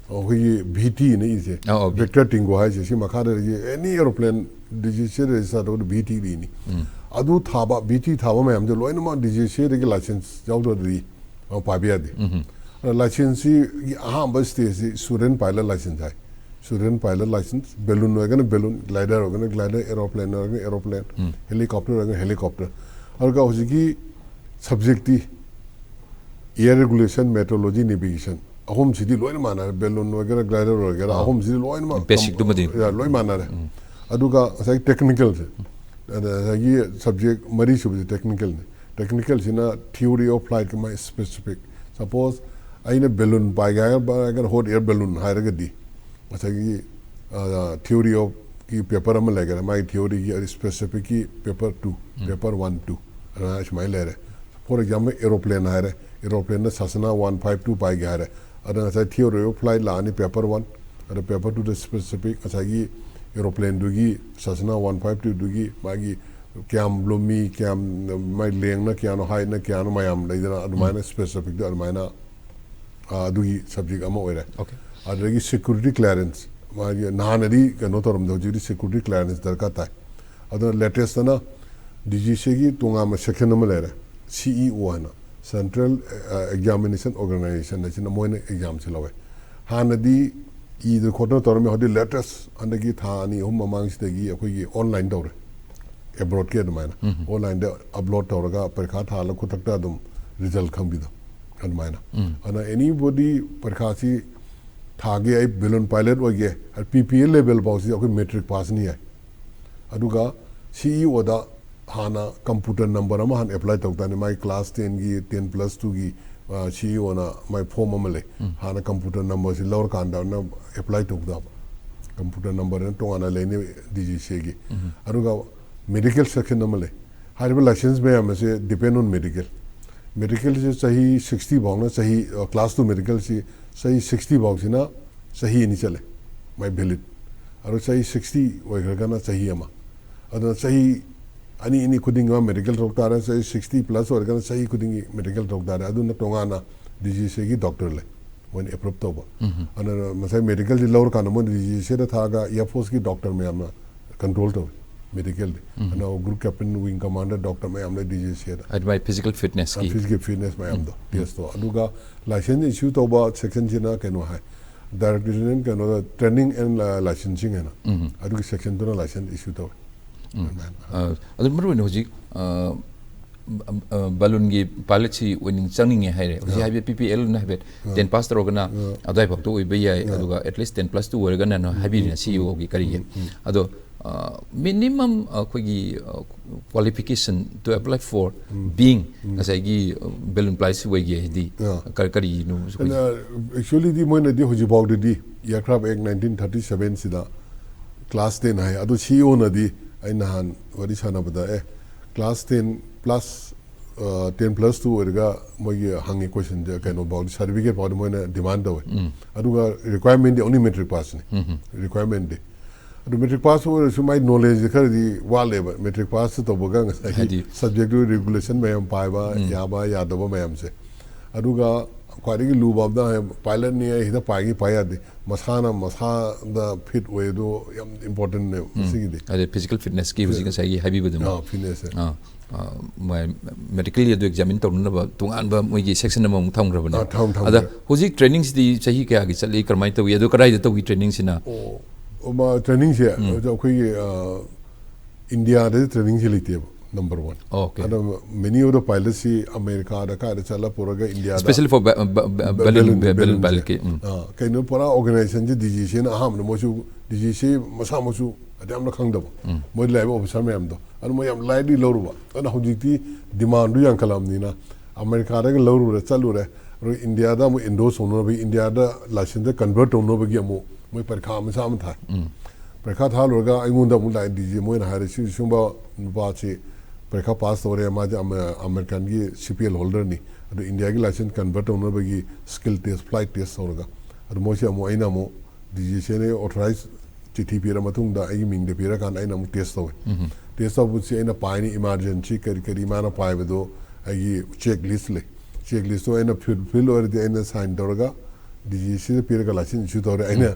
ꯑꯩꯈꯣꯏꯒꯤ V T ꯅ ꯏꯁꯦ, ꯑꯧ, ꯑꯧ, V T꯫ Victor Tingo ꯍꯥꯏꯁꯦ, ꯁꯤ ꯃꯈꯥꯗ ꯂꯩꯔꯤꯁꯦ, any airplane D G C A the register ꯇꯧꯕꯗ V T ꯗ ꯏꯅꯤ꯫ ꯑꯗꯨ ꯊꯥꯕ, V T ꯊꯥꯕ ꯃꯌꯥꯝꯁꯦ ꯂꯣꯏꯅꯃꯛ D G C A ꯗꯒꯤ license ꯌꯥꯎꯗ꯭ꯔꯗꯤ, ꯑ, ꯄꯥꯏꯕ ꯌꯥꯗꯦ꯫ ꯑꯗ license ꯁꯤꯒꯤ ꯑꯍꯥꯟꯕ stage ꯁꯤ student pilot license ꯍꯥꯏ꯫ Student pilot license, balloon ꯑꯣꯏꯔꯒꯅ balloon, glider ꯑꯣꯏꯔꯒꯅ glider, aeroplane ꯑꯣꯏꯔꯒꯅ aeroplane, helicopter ꯑꯣꯏꯔꯒꯅ helicopter꯫ ꯑꯗꯨꯒ ꯍꯧꯖꯤꯛꯀꯤ subject T air regulation, meteorology, navigation, ꯑꯍꯨꯝꯁꯤꯗꯤ ꯂꯣꯏꯅ ꯃꯥꯟꯅꯔꯦ꯫ Balloon ꯑꯣꯏꯒꯦꯔꯥ, glider ꯑꯣꯏꯒꯦꯔꯥ, ꯑꯥ꯫ ꯑꯍꯨꯝꯁꯤꯗꯤ ꯂꯣꯏꯅꯃꯛ Basic ꯇꯨꯃꯗꯤ꯫ ꯌꯥ, ꯂꯣꯏ ꯃꯥꯟꯅꯔꯦ꯫ ꯑꯗꯨꯒ ꯉꯁꯥꯏ technical ꯁꯦ, ꯑꯗ ꯉꯁꯥꯏꯒꯤ subject ꯃꯔꯤꯁꯨꯕꯁꯤ technical ꯅꯤ꯫ Technical ꯁꯤꯅ theory of flight ꯀ ꯃꯥꯏ specific꯫ Suppose ꯑꯩꯅ balloon ꯄꯥꯏꯒꯦ ꯍꯥꯏꯔꯒ, hot air balloon ꯍꯥꯏꯔꯒꯗꯤ, ꯉꯁꯥꯏꯒꯤ, ꯑ, theory of ꯀꯤ paper ꯑꯃ ꯂꯩꯈꯔꯦ, ꯃꯥꯒꯤ theory ꯒꯤ specific ꯀꯤ paper two, paper one, two ꯑꯗꯨꯃꯥꯏꯅ ꯁꯨꯃꯥꯏꯅ ꯂꯩꯔꯦ꯫ For example, aeroplane ꯍꯥꯏꯔꯦ, aeroplane ꯗ Cessna one five two ꯄꯥꯏꯒꯦ ꯍꯥꯏꯔꯦ, ꯑꯗ ꯉꯁꯥꯏ theory of flight ꯂꯥꯛꯑꯅꯤ, paper one, ꯑꯗ paper two ꯗ specific ꯉꯁꯥꯏꯒꯤ aeroplane ꯗꯨꯒꯤ, Cessna one five two ꯗꯨꯒꯤ ꯃꯥꯒꯤ ꯀꯌꯥꯝ ꯂꯨꯝꯃꯤ, ꯀꯌꯥꯝ ꯃꯥꯏ length ꯅ ꯀꯌꯥꯅꯣ, height ꯅ ꯀꯌꯥꯅꯣ ꯃꯌꯥꯝ ꯂꯩꯗꯅ, ꯑꯗꯨꯃꯥꯏꯅ specific ꯇ ꯑꯗꯨꯃꯥꯏꯅ, ꯑ, ꯑꯗꯨꯒꯤ subject ꯑꯃ ꯑꯣꯏꯔꯦ꯫ Okay. ꯑꯗꯒꯤ security clearance, ꯃꯥꯒꯤ ꯅꯍꯥꯟꯅꯗꯤ ꯀꯩꯅꯣ ꯇꯧꯔꯝꯗꯦ, ꯍꯧꯖꯤꯛꯇꯤ security clearance ꯗꯔꯀꯥꯔ ꯇꯥꯏ꯫ ꯑꯗꯨꯅ latest ꯇꯅ D G C A ꯒꯤ ꯇꯣꯉꯥꯟꯕ section ꯑꯃ ꯂꯩꯔꯦ, C E O ꯍꯥꯏꯅ, Central, ꯑ, Examination Organization ꯍꯥꯏꯁꯤꯅ ꯃꯣꯏꯅ exam ꯁꯦ ꯂꯧꯋꯦ꯫ ꯍꯥꯟꯅꯗꯤ ꯏꯗꯅ ꯈꯣꯠꯇꯅ ꯇꯧꯔꯝꯃꯤ, ꯍꯧꯖꯤꯛ latest ꯍꯟꯗꯛꯀꯤ ꯊꯥ ꯑꯅꯤ ꯑꯍꯨꯝ ꯃꯃꯥꯡꯁꯤꯗꯒꯤ ꯑꯩꯈꯣꯏꯒꯤ online ꯇꯧꯔꯦ꯫ ꯑꯦꯕ꯭ꯔꯣꯗꯀꯤ ꯑꯗꯨꯃꯥꯏꯅ ꯑꯣꯟꯂꯥꯏꯟꯗ ꯑꯞꯂꯣꯗ ꯇꯧꯔꯒ ꯄꯔꯤꯈꯥ ꯊꯥꯍꯜꯂ ꯈꯨꯗꯛꯇ ꯑꯗꯨꯝ ꯔꯤꯖꯜ ꯈꯪꯕꯤꯗꯣ ꯑꯗꯨꯃꯥꯏꯅ꯫ ꯑꯗꯨꯅ ꯑꯦꯅꯤꯕꯣꯗꯤ ꯄꯔꯤꯈꯥꯁꯤ ꯊꯥꯒꯦ, ꯑꯩ ꯕꯦꯂꯨꯟ ꯄꯥꯏꯂꯠ ꯑꯣꯏꯒꯦ, ꯄꯤ ꯄꯤ ꯑꯦꯜ ꯂꯦꯚꯦꯜ ꯐꯥꯎꯁꯤꯗꯤ ꯑꯩꯈꯣꯏ ꯃꯦꯇ꯭ꯔꯤꯛ ꯄꯥꯁꯅ ꯌꯥꯏ꯫ ꯑꯗꯨꯒ ꯁꯤ ꯏ ꯑꯣꯗ ꯍꯥꯟꯅ ꯀꯝꯄ꯭ꯌꯨꯇꯔ ꯅꯝꯕꯔ ꯑꯃ ꯍꯥꯟꯅ ꯑꯦꯄ꯭ꯂꯥꯏ ꯇꯧ ꯇꯥꯔꯦ꯫ ꯃꯥꯏ ꯀ꯭ꯂꯥꯁ ꯇꯦꯟꯒꯤ, ꯇꯦꯟ ꯄ꯭ꯂꯁ ꯇꯨꯒꯤ ꯁꯤ ꯏ ꯑꯣꯅ ꯃꯥꯏ ꯐꯣꯝ ꯑꯃ ꯂꯩ꯫ ꯍꯥꯟꯅ ꯀꯝꯄ꯭ꯌꯨꯇꯔ ꯅꯝꯕꯔꯁꯤ ꯂꯧꯔꯀꯥꯟꯗ ꯅꯪ ꯑꯦꯄ꯭ꯂꯥꯏ ꯇꯧꯒꯗꯕ꯫ ꯀꯝꯄ꯭ꯌꯨꯇꯔ ꯅꯝꯕꯔ ꯑꯅ ꯇꯣꯉꯥꯟꯅ ꯂꯩꯅꯤ ꯗꯤ ꯖꯤ ꯁꯤ ꯑꯦꯒꯤ꯫ ꯑꯗꯨꯒ ꯃꯦꯗꯤꯀꯦꯜ ꯁꯦꯛꯁꯟ ꯑꯃ ꯂꯩ꯫ ꯍꯥꯏꯔꯤꯕ ꯂꯥꯏꯁꯦꯟꯁ ꯃꯌꯥꯝ ꯑꯁꯦ ꯗꯤꯄꯦꯟ ꯑꯣꯟ ꯃꯦꯗꯤꯀꯦꯜ꯫ ꯃꯦꯗꯤꯀꯦꯜꯁꯤ ꯆꯍꯤ ꯁꯤꯛꯁꯇꯤ ꯐꯥꯎꯅ ꯆꯍꯤ, ꯀ꯭ꯂꯥꯁ ꯇꯨ ꯃꯦꯗꯤꯀꯦꯜꯁꯤ ꯆꯍꯤ ꯁꯤꯛꯁꯇꯤ ꯐꯥꯎꯁꯤꯅ ꯆꯍꯤ ꯑꯅꯤ ꯆꯠꯂꯦ ꯃꯥꯏ ꯚꯦꯂꯤꯠ꯫ ꯑꯗꯣ ꯆꯍꯤ ꯁꯤꯛꯁꯇꯤ ꯑꯣꯏꯈ꯭ꯔꯒꯅ ꯆꯍꯤ ꯑꯃ꯫ ꯑꯗꯨꯅ ꯆꯍꯤ ꯑꯅꯤ ꯑꯅꯤ ꯈꯨꯗꯤꯡꯒꯤ ꯃꯥ ꯃꯦꯗꯤꯀꯦꯜ ꯇꯧ ꯇꯥꯔꯦ꯫ ꯆꯍꯤ ꯁꯤꯛꯁꯇꯤ ꯄ꯭ꯂꯁ ꯑꯣꯏꯔꯒꯅ ꯆꯍꯤ ꯈꯨꯗꯤꯡꯒꯤ ꯃꯦꯗꯤꯀꯦꯜ ꯇꯧ ꯇꯥꯔꯦ꯫ ꯑꯗꯨꯅ ꯇꯣꯉꯥꯟꯅ ꯗꯤ ꯖꯤ ꯁꯤ ꯑꯦꯒꯤ ꯗꯣꯛꯇꯔ ꯂꯩ, ꯃꯣꯏꯅ ꯑꯦꯄ꯭ꯔꯨꯞ ꯇꯧꯕ꯫ ꯑꯗꯨꯅ ꯉꯁꯥꯏ ꯃꯦꯗꯤꯀꯦꯜꯁꯤ ꯂꯧꯔꯀꯥꯟꯗ ꯃꯣꯏꯅ ꯗꯤ ꯖꯤ ꯁꯤ ꯑꯦꯗ ꯊꯥꯔꯒ ꯏꯌꯥꯔ ꯐꯣꯔꯁꯀꯤ ꯗꯣꯛꯇꯔ ꯃꯌꯥꯝꯅ ꯀꯟꯇ꯭ꯔꯣꯜ ꯇꯧꯋꯤ ꯃꯦꯗꯤꯀꯦꯜꯗꯤ꯫ ꯑꯗꯨꯅ group captain, wing commander, doctor ꯃꯌꯥꯝ ꯂꯩ ꯗꯤ ꯖꯤ ꯁꯤ ꯑꯦꯗ꯫ ꯍꯥꯏꯗꯤ ꯃꯥꯏ ꯐꯤꯖꯤꯀꯦꯜ ꯐꯤꯠꯅꯦꯁꯀꯤ ꯐꯤꯖꯤꯀꯦꯜ ꯐꯤꯠꯅꯦꯁ ꯃꯌꯥꯝꯗꯣ, ꯇꯦꯁꯇꯣ꯫ ꯑꯗꯨꯒ ꯂꯥꯏꯁꯦꯟꯁ ꯏꯁꯨ ꯇꯧꯕ ꯁꯦꯛꯁꯟꯁꯤꯅ ꯀꯩꯅꯣ ꯍꯥꯏ, ꯗꯥꯏꯔꯦꯛꯇꯔ ꯀꯩꯅꯣꯗ, ꯇ꯭ꯔꯦꯅꯤꯡ ꯑꯦꯟ ꯂꯥꯏꯁꯦꯟꯁꯤꯡ ꯍꯥꯏꯅ꯫ ꯑꯗꯨꯒꯤ ꯁꯦꯛꯁꯟꯗꯨꯅ ꯂꯥꯏꯁꯦꯟꯁ ꯏꯁꯨ ꯇꯧꯋꯤ꯫ ꯑꯗꯨꯃꯥꯏꯅ꯫ ꯑ, ꯑꯗꯨ ꯃꯔꯨ ꯑꯣꯏꯅ ꯍꯧꯖꯤꯛ, ꯑ, ꯑ, ꯕꯦꯂꯨꯟꯒꯤ ꯄꯥꯏꯂꯠꯁꯤ ꯑꯣꯏꯅꯤꯡ, ꯆꯪꯅꯤꯡꯉꯦ ꯍꯥꯏꯔꯦ꯫ ꯍꯧꯖꯤꯛ ꯍꯥꯏꯕ ꯄꯤ ꯄꯤ ꯑꯦꯜꯅ ꯍꯥꯏꯐꯦꯠ ꯇꯦꯟ ꯄꯥꯁ ꯇꯧꯔꯒꯅ ꯑꯗꯨꯋꯥꯏꯐꯥꯎꯇ ꯑꯣꯏꯕ ꯌꯥꯏ, ꯑꯗꯨꯒ ꯑꯦꯠꯂꯤꯁ ꯇꯦꯟ ꯄ꯭ꯂꯁ ꯇꯨ ꯑꯣꯏꯔꯒꯅ ꯍꯥꯏꯕꯤꯔꯤꯅ ꯁꯤ ꯏ ꯑꯣꯒꯤ ꯀꯔꯤꯒꯤ꯫ ꯑꯗꯣ, ꯑ, ꯃꯤꯅꯤꯃꯝ ꯑꯩꯈꯣꯏꯒꯤ, ꯑ, qualification to apply for being ꯉꯁꯥꯏꯒꯤ, ꯑ, ꯕꯦꯂꯨꯟ ꯄꯥꯏꯂꯠꯁꯤ ꯑꯣꯏꯒꯦ ꯍꯥꯏꯗꯤ ꯀ-, ꯀꯔꯤꯅꯣ ꯑꯩꯈꯣꯏꯒꯤ? ꯑꯦꯛꯆꯨꯋꯦꯂꯤꯗꯤ ꯃꯣꯏꯅꯗꯤ ꯍꯧꯖꯤꯛꯐꯥꯎꯗꯗꯤ aircraft act nineteen thirty seven ꯁꯤꯗ ꯀ꯭ꯂꯥꯁ ꯇꯦꯟ ꯍꯥꯏ꯫ ꯑꯗꯣ ꯁꯤ ꯏ ꯑꯣꯅꯗꯤ ꯑꯩ ꯅꯍꯥꯟ ꯋꯥꯔꯤ ꯁꯥꯟꯅꯕꯗ, ꯑꯦ, class ten plus, ten plus two ꯑꯣꯏꯔꯒ ꯃꯣꯏꯒꯤ ꯍꯪꯉꯤ ꯀꯣꯏꯁꯟꯁꯦ, ꯀꯩꯅꯣ ꯐꯥꯎꯗꯤ, ꯁꯥꯔꯇꯤꯐꯤꯀꯦꯠ ꯐꯥꯎꯗꯤ ꯃꯣꯏꯅ ꯗꯤꯃꯥꯟ ꯇꯧꯋꯦ꯫ ꯑꯗꯨꯒ ꯔꯤꯀ꯭ꯋꯥꯏꯔꯃꯦꯟꯗꯤ ꯑꯣꯟꯂꯤ ꯃꯦꯇ꯭ꯔꯤꯛ ꯄꯥꯁꯅꯤ ꯔꯤꯀ꯭ꯋꯥꯏꯔꯃꯦꯟꯗꯤ꯫ ꯑꯗꯨ ꯃꯦꯇ꯭ꯔꯤꯛ ꯄꯥꯁ ꯑꯣꯏꯔꯁꯨ ꯃꯥꯏ ꯅꯣꯂꯦꯖꯁꯦ ꯈꯔꯗꯤ ꯋꯥꯠꯂꯦꯕ꯫ ꯃꯦꯇ꯭ꯔꯤꯛ ꯄꯥꯁ ꯇꯧꯕꯒ ꯉꯁꯥꯏꯒꯤ ꯍꯥꯏꯗꯤ ꯁꯕꯖꯦꯛꯇꯨ ꯔꯤꯒꯨꯂꯦꯁꯟ ꯃꯌꯥꯝ ꯄꯥꯏꯕ ꯌꯥꯕ ꯌꯥꯗꯕ ꯃꯌꯥꯝꯁꯦ꯫ ꯑꯗꯨꯒ ꯈ꯭ꯋꯥꯏꯗꯒꯤ ꯂꯨꯕ ꯑꯃꯅ ꯄꯥꯏꯂꯠꯅꯤ ꯑꯩ ꯍꯦꯛꯇ ꯄꯥꯏꯒꯦ ꯄꯥꯏ ꯌꯥꯗꯦ꯫ ꯃꯁꯥꯅ ꯃꯁꯥꯗ ꯐꯤꯠ ꯑꯣꯏ ꯑꯗꯣ ꯌꯥꯝ ꯏꯝꯄꯣꯔꯇꯦꯟꯅꯦꯕ ꯃꯁꯤꯒꯤꯗꯤ꯫ ꯑꯗꯩ ꯐꯤꯖꯤꯀꯦꯜ ꯐꯤꯠꯅꯦꯁꯀꯤ ꯍꯧꯖꯤꯛ ꯉꯁꯥꯏꯒꯤ ꯍꯥꯏꯕꯤꯕꯗꯨꯃ꯫ ꯑꯥ, ꯐꯤꯠꯅꯦꯁꯁꯦ꯫ ꯑꯥ, ꯑꯥ, ꯃꯣꯏ ꯃꯦꯗꯤꯀꯦꯜꯂꯤ ꯑꯗꯨ ꯑꯦꯛꯖꯥꯃꯤꯟ ꯇꯧꯅꯅꯕ ꯇꯣꯉꯥꯟꯕ ꯃꯣꯏꯒꯤ ꯁꯦꯛꯁꯟ ꯑꯃꯃꯨꯛ ꯊꯝꯈ꯭ꯔꯕꯅꯦ꯫ ꯑꯥ, ꯊꯝ-, ꯊꯝꯈ꯭ꯔꯦ꯫ ꯑꯗ ꯍꯧꯖꯤꯛ ꯇ꯭ꯔꯦꯅꯤꯡꯁꯤꯗꯤ ꯆꯍꯤ ꯀꯌꯥꯒꯤ ꯆꯠꯂꯤ, ꯀꯔꯝꯍꯥꯏꯅ ꯇꯧꯏ, ꯑꯗꯣ ꯀꯗꯥꯏꯗ ꯇꯧꯏ ꯇ꯭ꯔꯦꯅꯤꯡꯁꯤꯅ? ꯑꯣ, ꯑꯣ, ꯃꯥ, ꯇ꯭ꯔꯦꯅꯤꯡꯁꯦ ꯍꯧꯖꯤꯛ ꯑꯩꯈꯣꯏꯒꯤ, ꯑ, ꯏꯟꯗꯤꯌꯥꯗꯗꯤ ꯇ꯭ꯔꯦꯅꯤꯡꯁꯤ ꯂꯩꯇꯦꯕ, ꯅꯝꯕꯔ ꯋꯥꯟ꯫ Okay. ꯑꯗꯣ ꯃꯦꯅꯤ ꯑꯣꯐ ꯗ ꯄꯥꯏꯂꯠꯁꯤ ꯑꯃꯦꯔꯤꯀꯥꯗ ꯀꯥꯏꯗ ꯆꯠꯂ ꯄꯨꯔꯒ ꯏꯟꯗꯤꯌꯥꯗ Especially for balloon, balloon, balloon pilotꯀꯤ, ꯎꯝ꯫ ꯑꯥ, ꯀꯩꯅꯣ, ꯄꯨꯔꯥ ꯑꯣꯔꯒꯅꯥꯏꯖꯦꯁꯟꯁꯤ ꯗꯤ ꯖꯤ ꯁꯤꯅ ꯑꯍꯥꯟꯕꯗ ꯃꯣꯏꯁꯨ, ꯗꯤ ꯖꯤ ꯁꯤ ꯃꯁꯥꯃꯛꯁꯨ ꯑꯗꯨ ꯌꯥꯝꯅ ꯈꯪꯗꯕ, ꯃꯣꯏ ꯂꯩꯔꯤꯕ ꯑꯣꯐꯤꯁꯥꯔ ꯃꯌꯥꯝꯗꯣ, ꯑꯗꯨ ꯃꯣꯏ ꯌꯥꯝ ꯂꯥꯏꯠꯂꯤ ꯂꯧꯔꯨꯕ꯫ ꯑꯗꯨꯅ ꯍꯧꯖꯤꯛꯇꯤ ꯗꯤꯃꯥꯟꯗꯨ ꯌꯥꯝꯈꯠꯂꯛꯑꯕꯅꯤꯅ ꯑꯃꯦꯔꯤꯀꯥꯗꯒ ꯂꯧꯔꯨꯔꯦ, ꯆꯠꯂꯨꯔꯦ, ꯑꯗꯨꯒ ꯏꯟꯗꯤꯌꯥꯗ ꯑꯃꯨꯛ ꯏꯟꯗꯣꯔꯁ ꯇꯧꯅꯕꯒꯤ, ꯏꯟꯗꯤꯌꯥꯗ ꯂꯥꯏꯁꯦꯟꯁꯇ ꯀꯟꯚꯔꯠ ꯇꯧꯅꯕꯒꯤ ꯑꯃꯨꯛ ꯃꯣꯏ ꯄꯔꯤꯈꯥ ꯃꯆꯥ ꯑꯃ ꯊꯥꯏ꯫ ꯄꯔꯤꯈꯥ ꯊꯥ ꯂꯣꯏꯔꯒ ꯑꯩꯉꯣꯟꯗ ꯑꯃꯨꯛ ꯂꯥꯛꯑꯦ ꯗꯤ ꯖꯤ, ꯃꯣꯏꯅ ꯍꯥꯏꯔꯦ, "ꯁꯤ ꯁꯤꯒꯨꯝꯕ ꯅꯨꯄꯥꯁꯤ ꯄꯔꯤꯈꯥ ꯄꯥꯁ ꯇꯧꯔꯦ, ꯃꯥꯁꯦ ꯑꯃ-, ꯑꯃꯦꯔꯤꯀꯥꯟꯒꯤ ꯁꯤ ꯄꯤ ꯑꯦꯜ ꯍꯣꯜꯗꯔꯅꯤ, ꯑꯗꯨ ꯏꯟꯗꯤꯌꯥꯒꯤ ꯂꯥꯏꯁꯦꯟꯁ ꯀꯟꯚꯔꯠ ꯇꯧꯅꯕꯒꯤ ꯁ꯭ꯀꯤꯜ ꯇꯦꯁ, ꯐ꯭ꯂꯥꯏꯠ ꯇꯦꯁ ꯇꯧꯔꯒ", ꯑꯗꯨ ꯃꯣꯏꯁꯦ ꯑꯃꯨꯛ, ꯑꯩꯅ ꯑꯃꯨꯛ ꯗꯤ ꯖꯤ ꯁꯤꯅ ꯑꯣꯊꯣꯔꯥꯏꯖ ꯆꯤꯊꯤ ꯄꯤꯔ ꯃꯇꯨꯡꯗ ꯑꯩꯒꯤ ꯃꯤꯡꯗ ꯄꯤꯔꯀꯥꯟꯗ ꯑꯩꯅ ꯑꯃꯨꯛ ꯇꯦꯁ ꯇꯧꯋꯦ꯫ ꯇꯦꯁ ꯇꯧꯕꯁꯤ ꯑꯩꯅ ꯄꯥꯏꯅꯤ, ꯏꯃꯥꯔꯖꯦꯟꯁꯤ ꯀꯔꯤ ꯀꯔꯤ ꯃꯥꯅ ꯄꯥꯏꯕꯗꯣ ꯑꯩꯒꯤ ꯆꯦꯛ ꯂꯤꯁ ꯂꯩ꯫ ꯆꯦꯛ ꯂꯤꯁꯇꯣ ꯑꯩꯅ ꯐꯨꯜꯐꯤꯜ ꯑꯣꯏꯔꯗꯤ ꯑꯩꯅ ꯁꯥꯏꯟ ꯇꯧꯔꯒ ꯗꯤ ꯖꯤ ꯁꯤꯗ ꯄꯤꯔꯒ ꯂꯥꯏꯁꯦꯟꯁ ꯏꯁꯨ ꯇꯧꯔꯦ꯫ ꯑꯩꯅ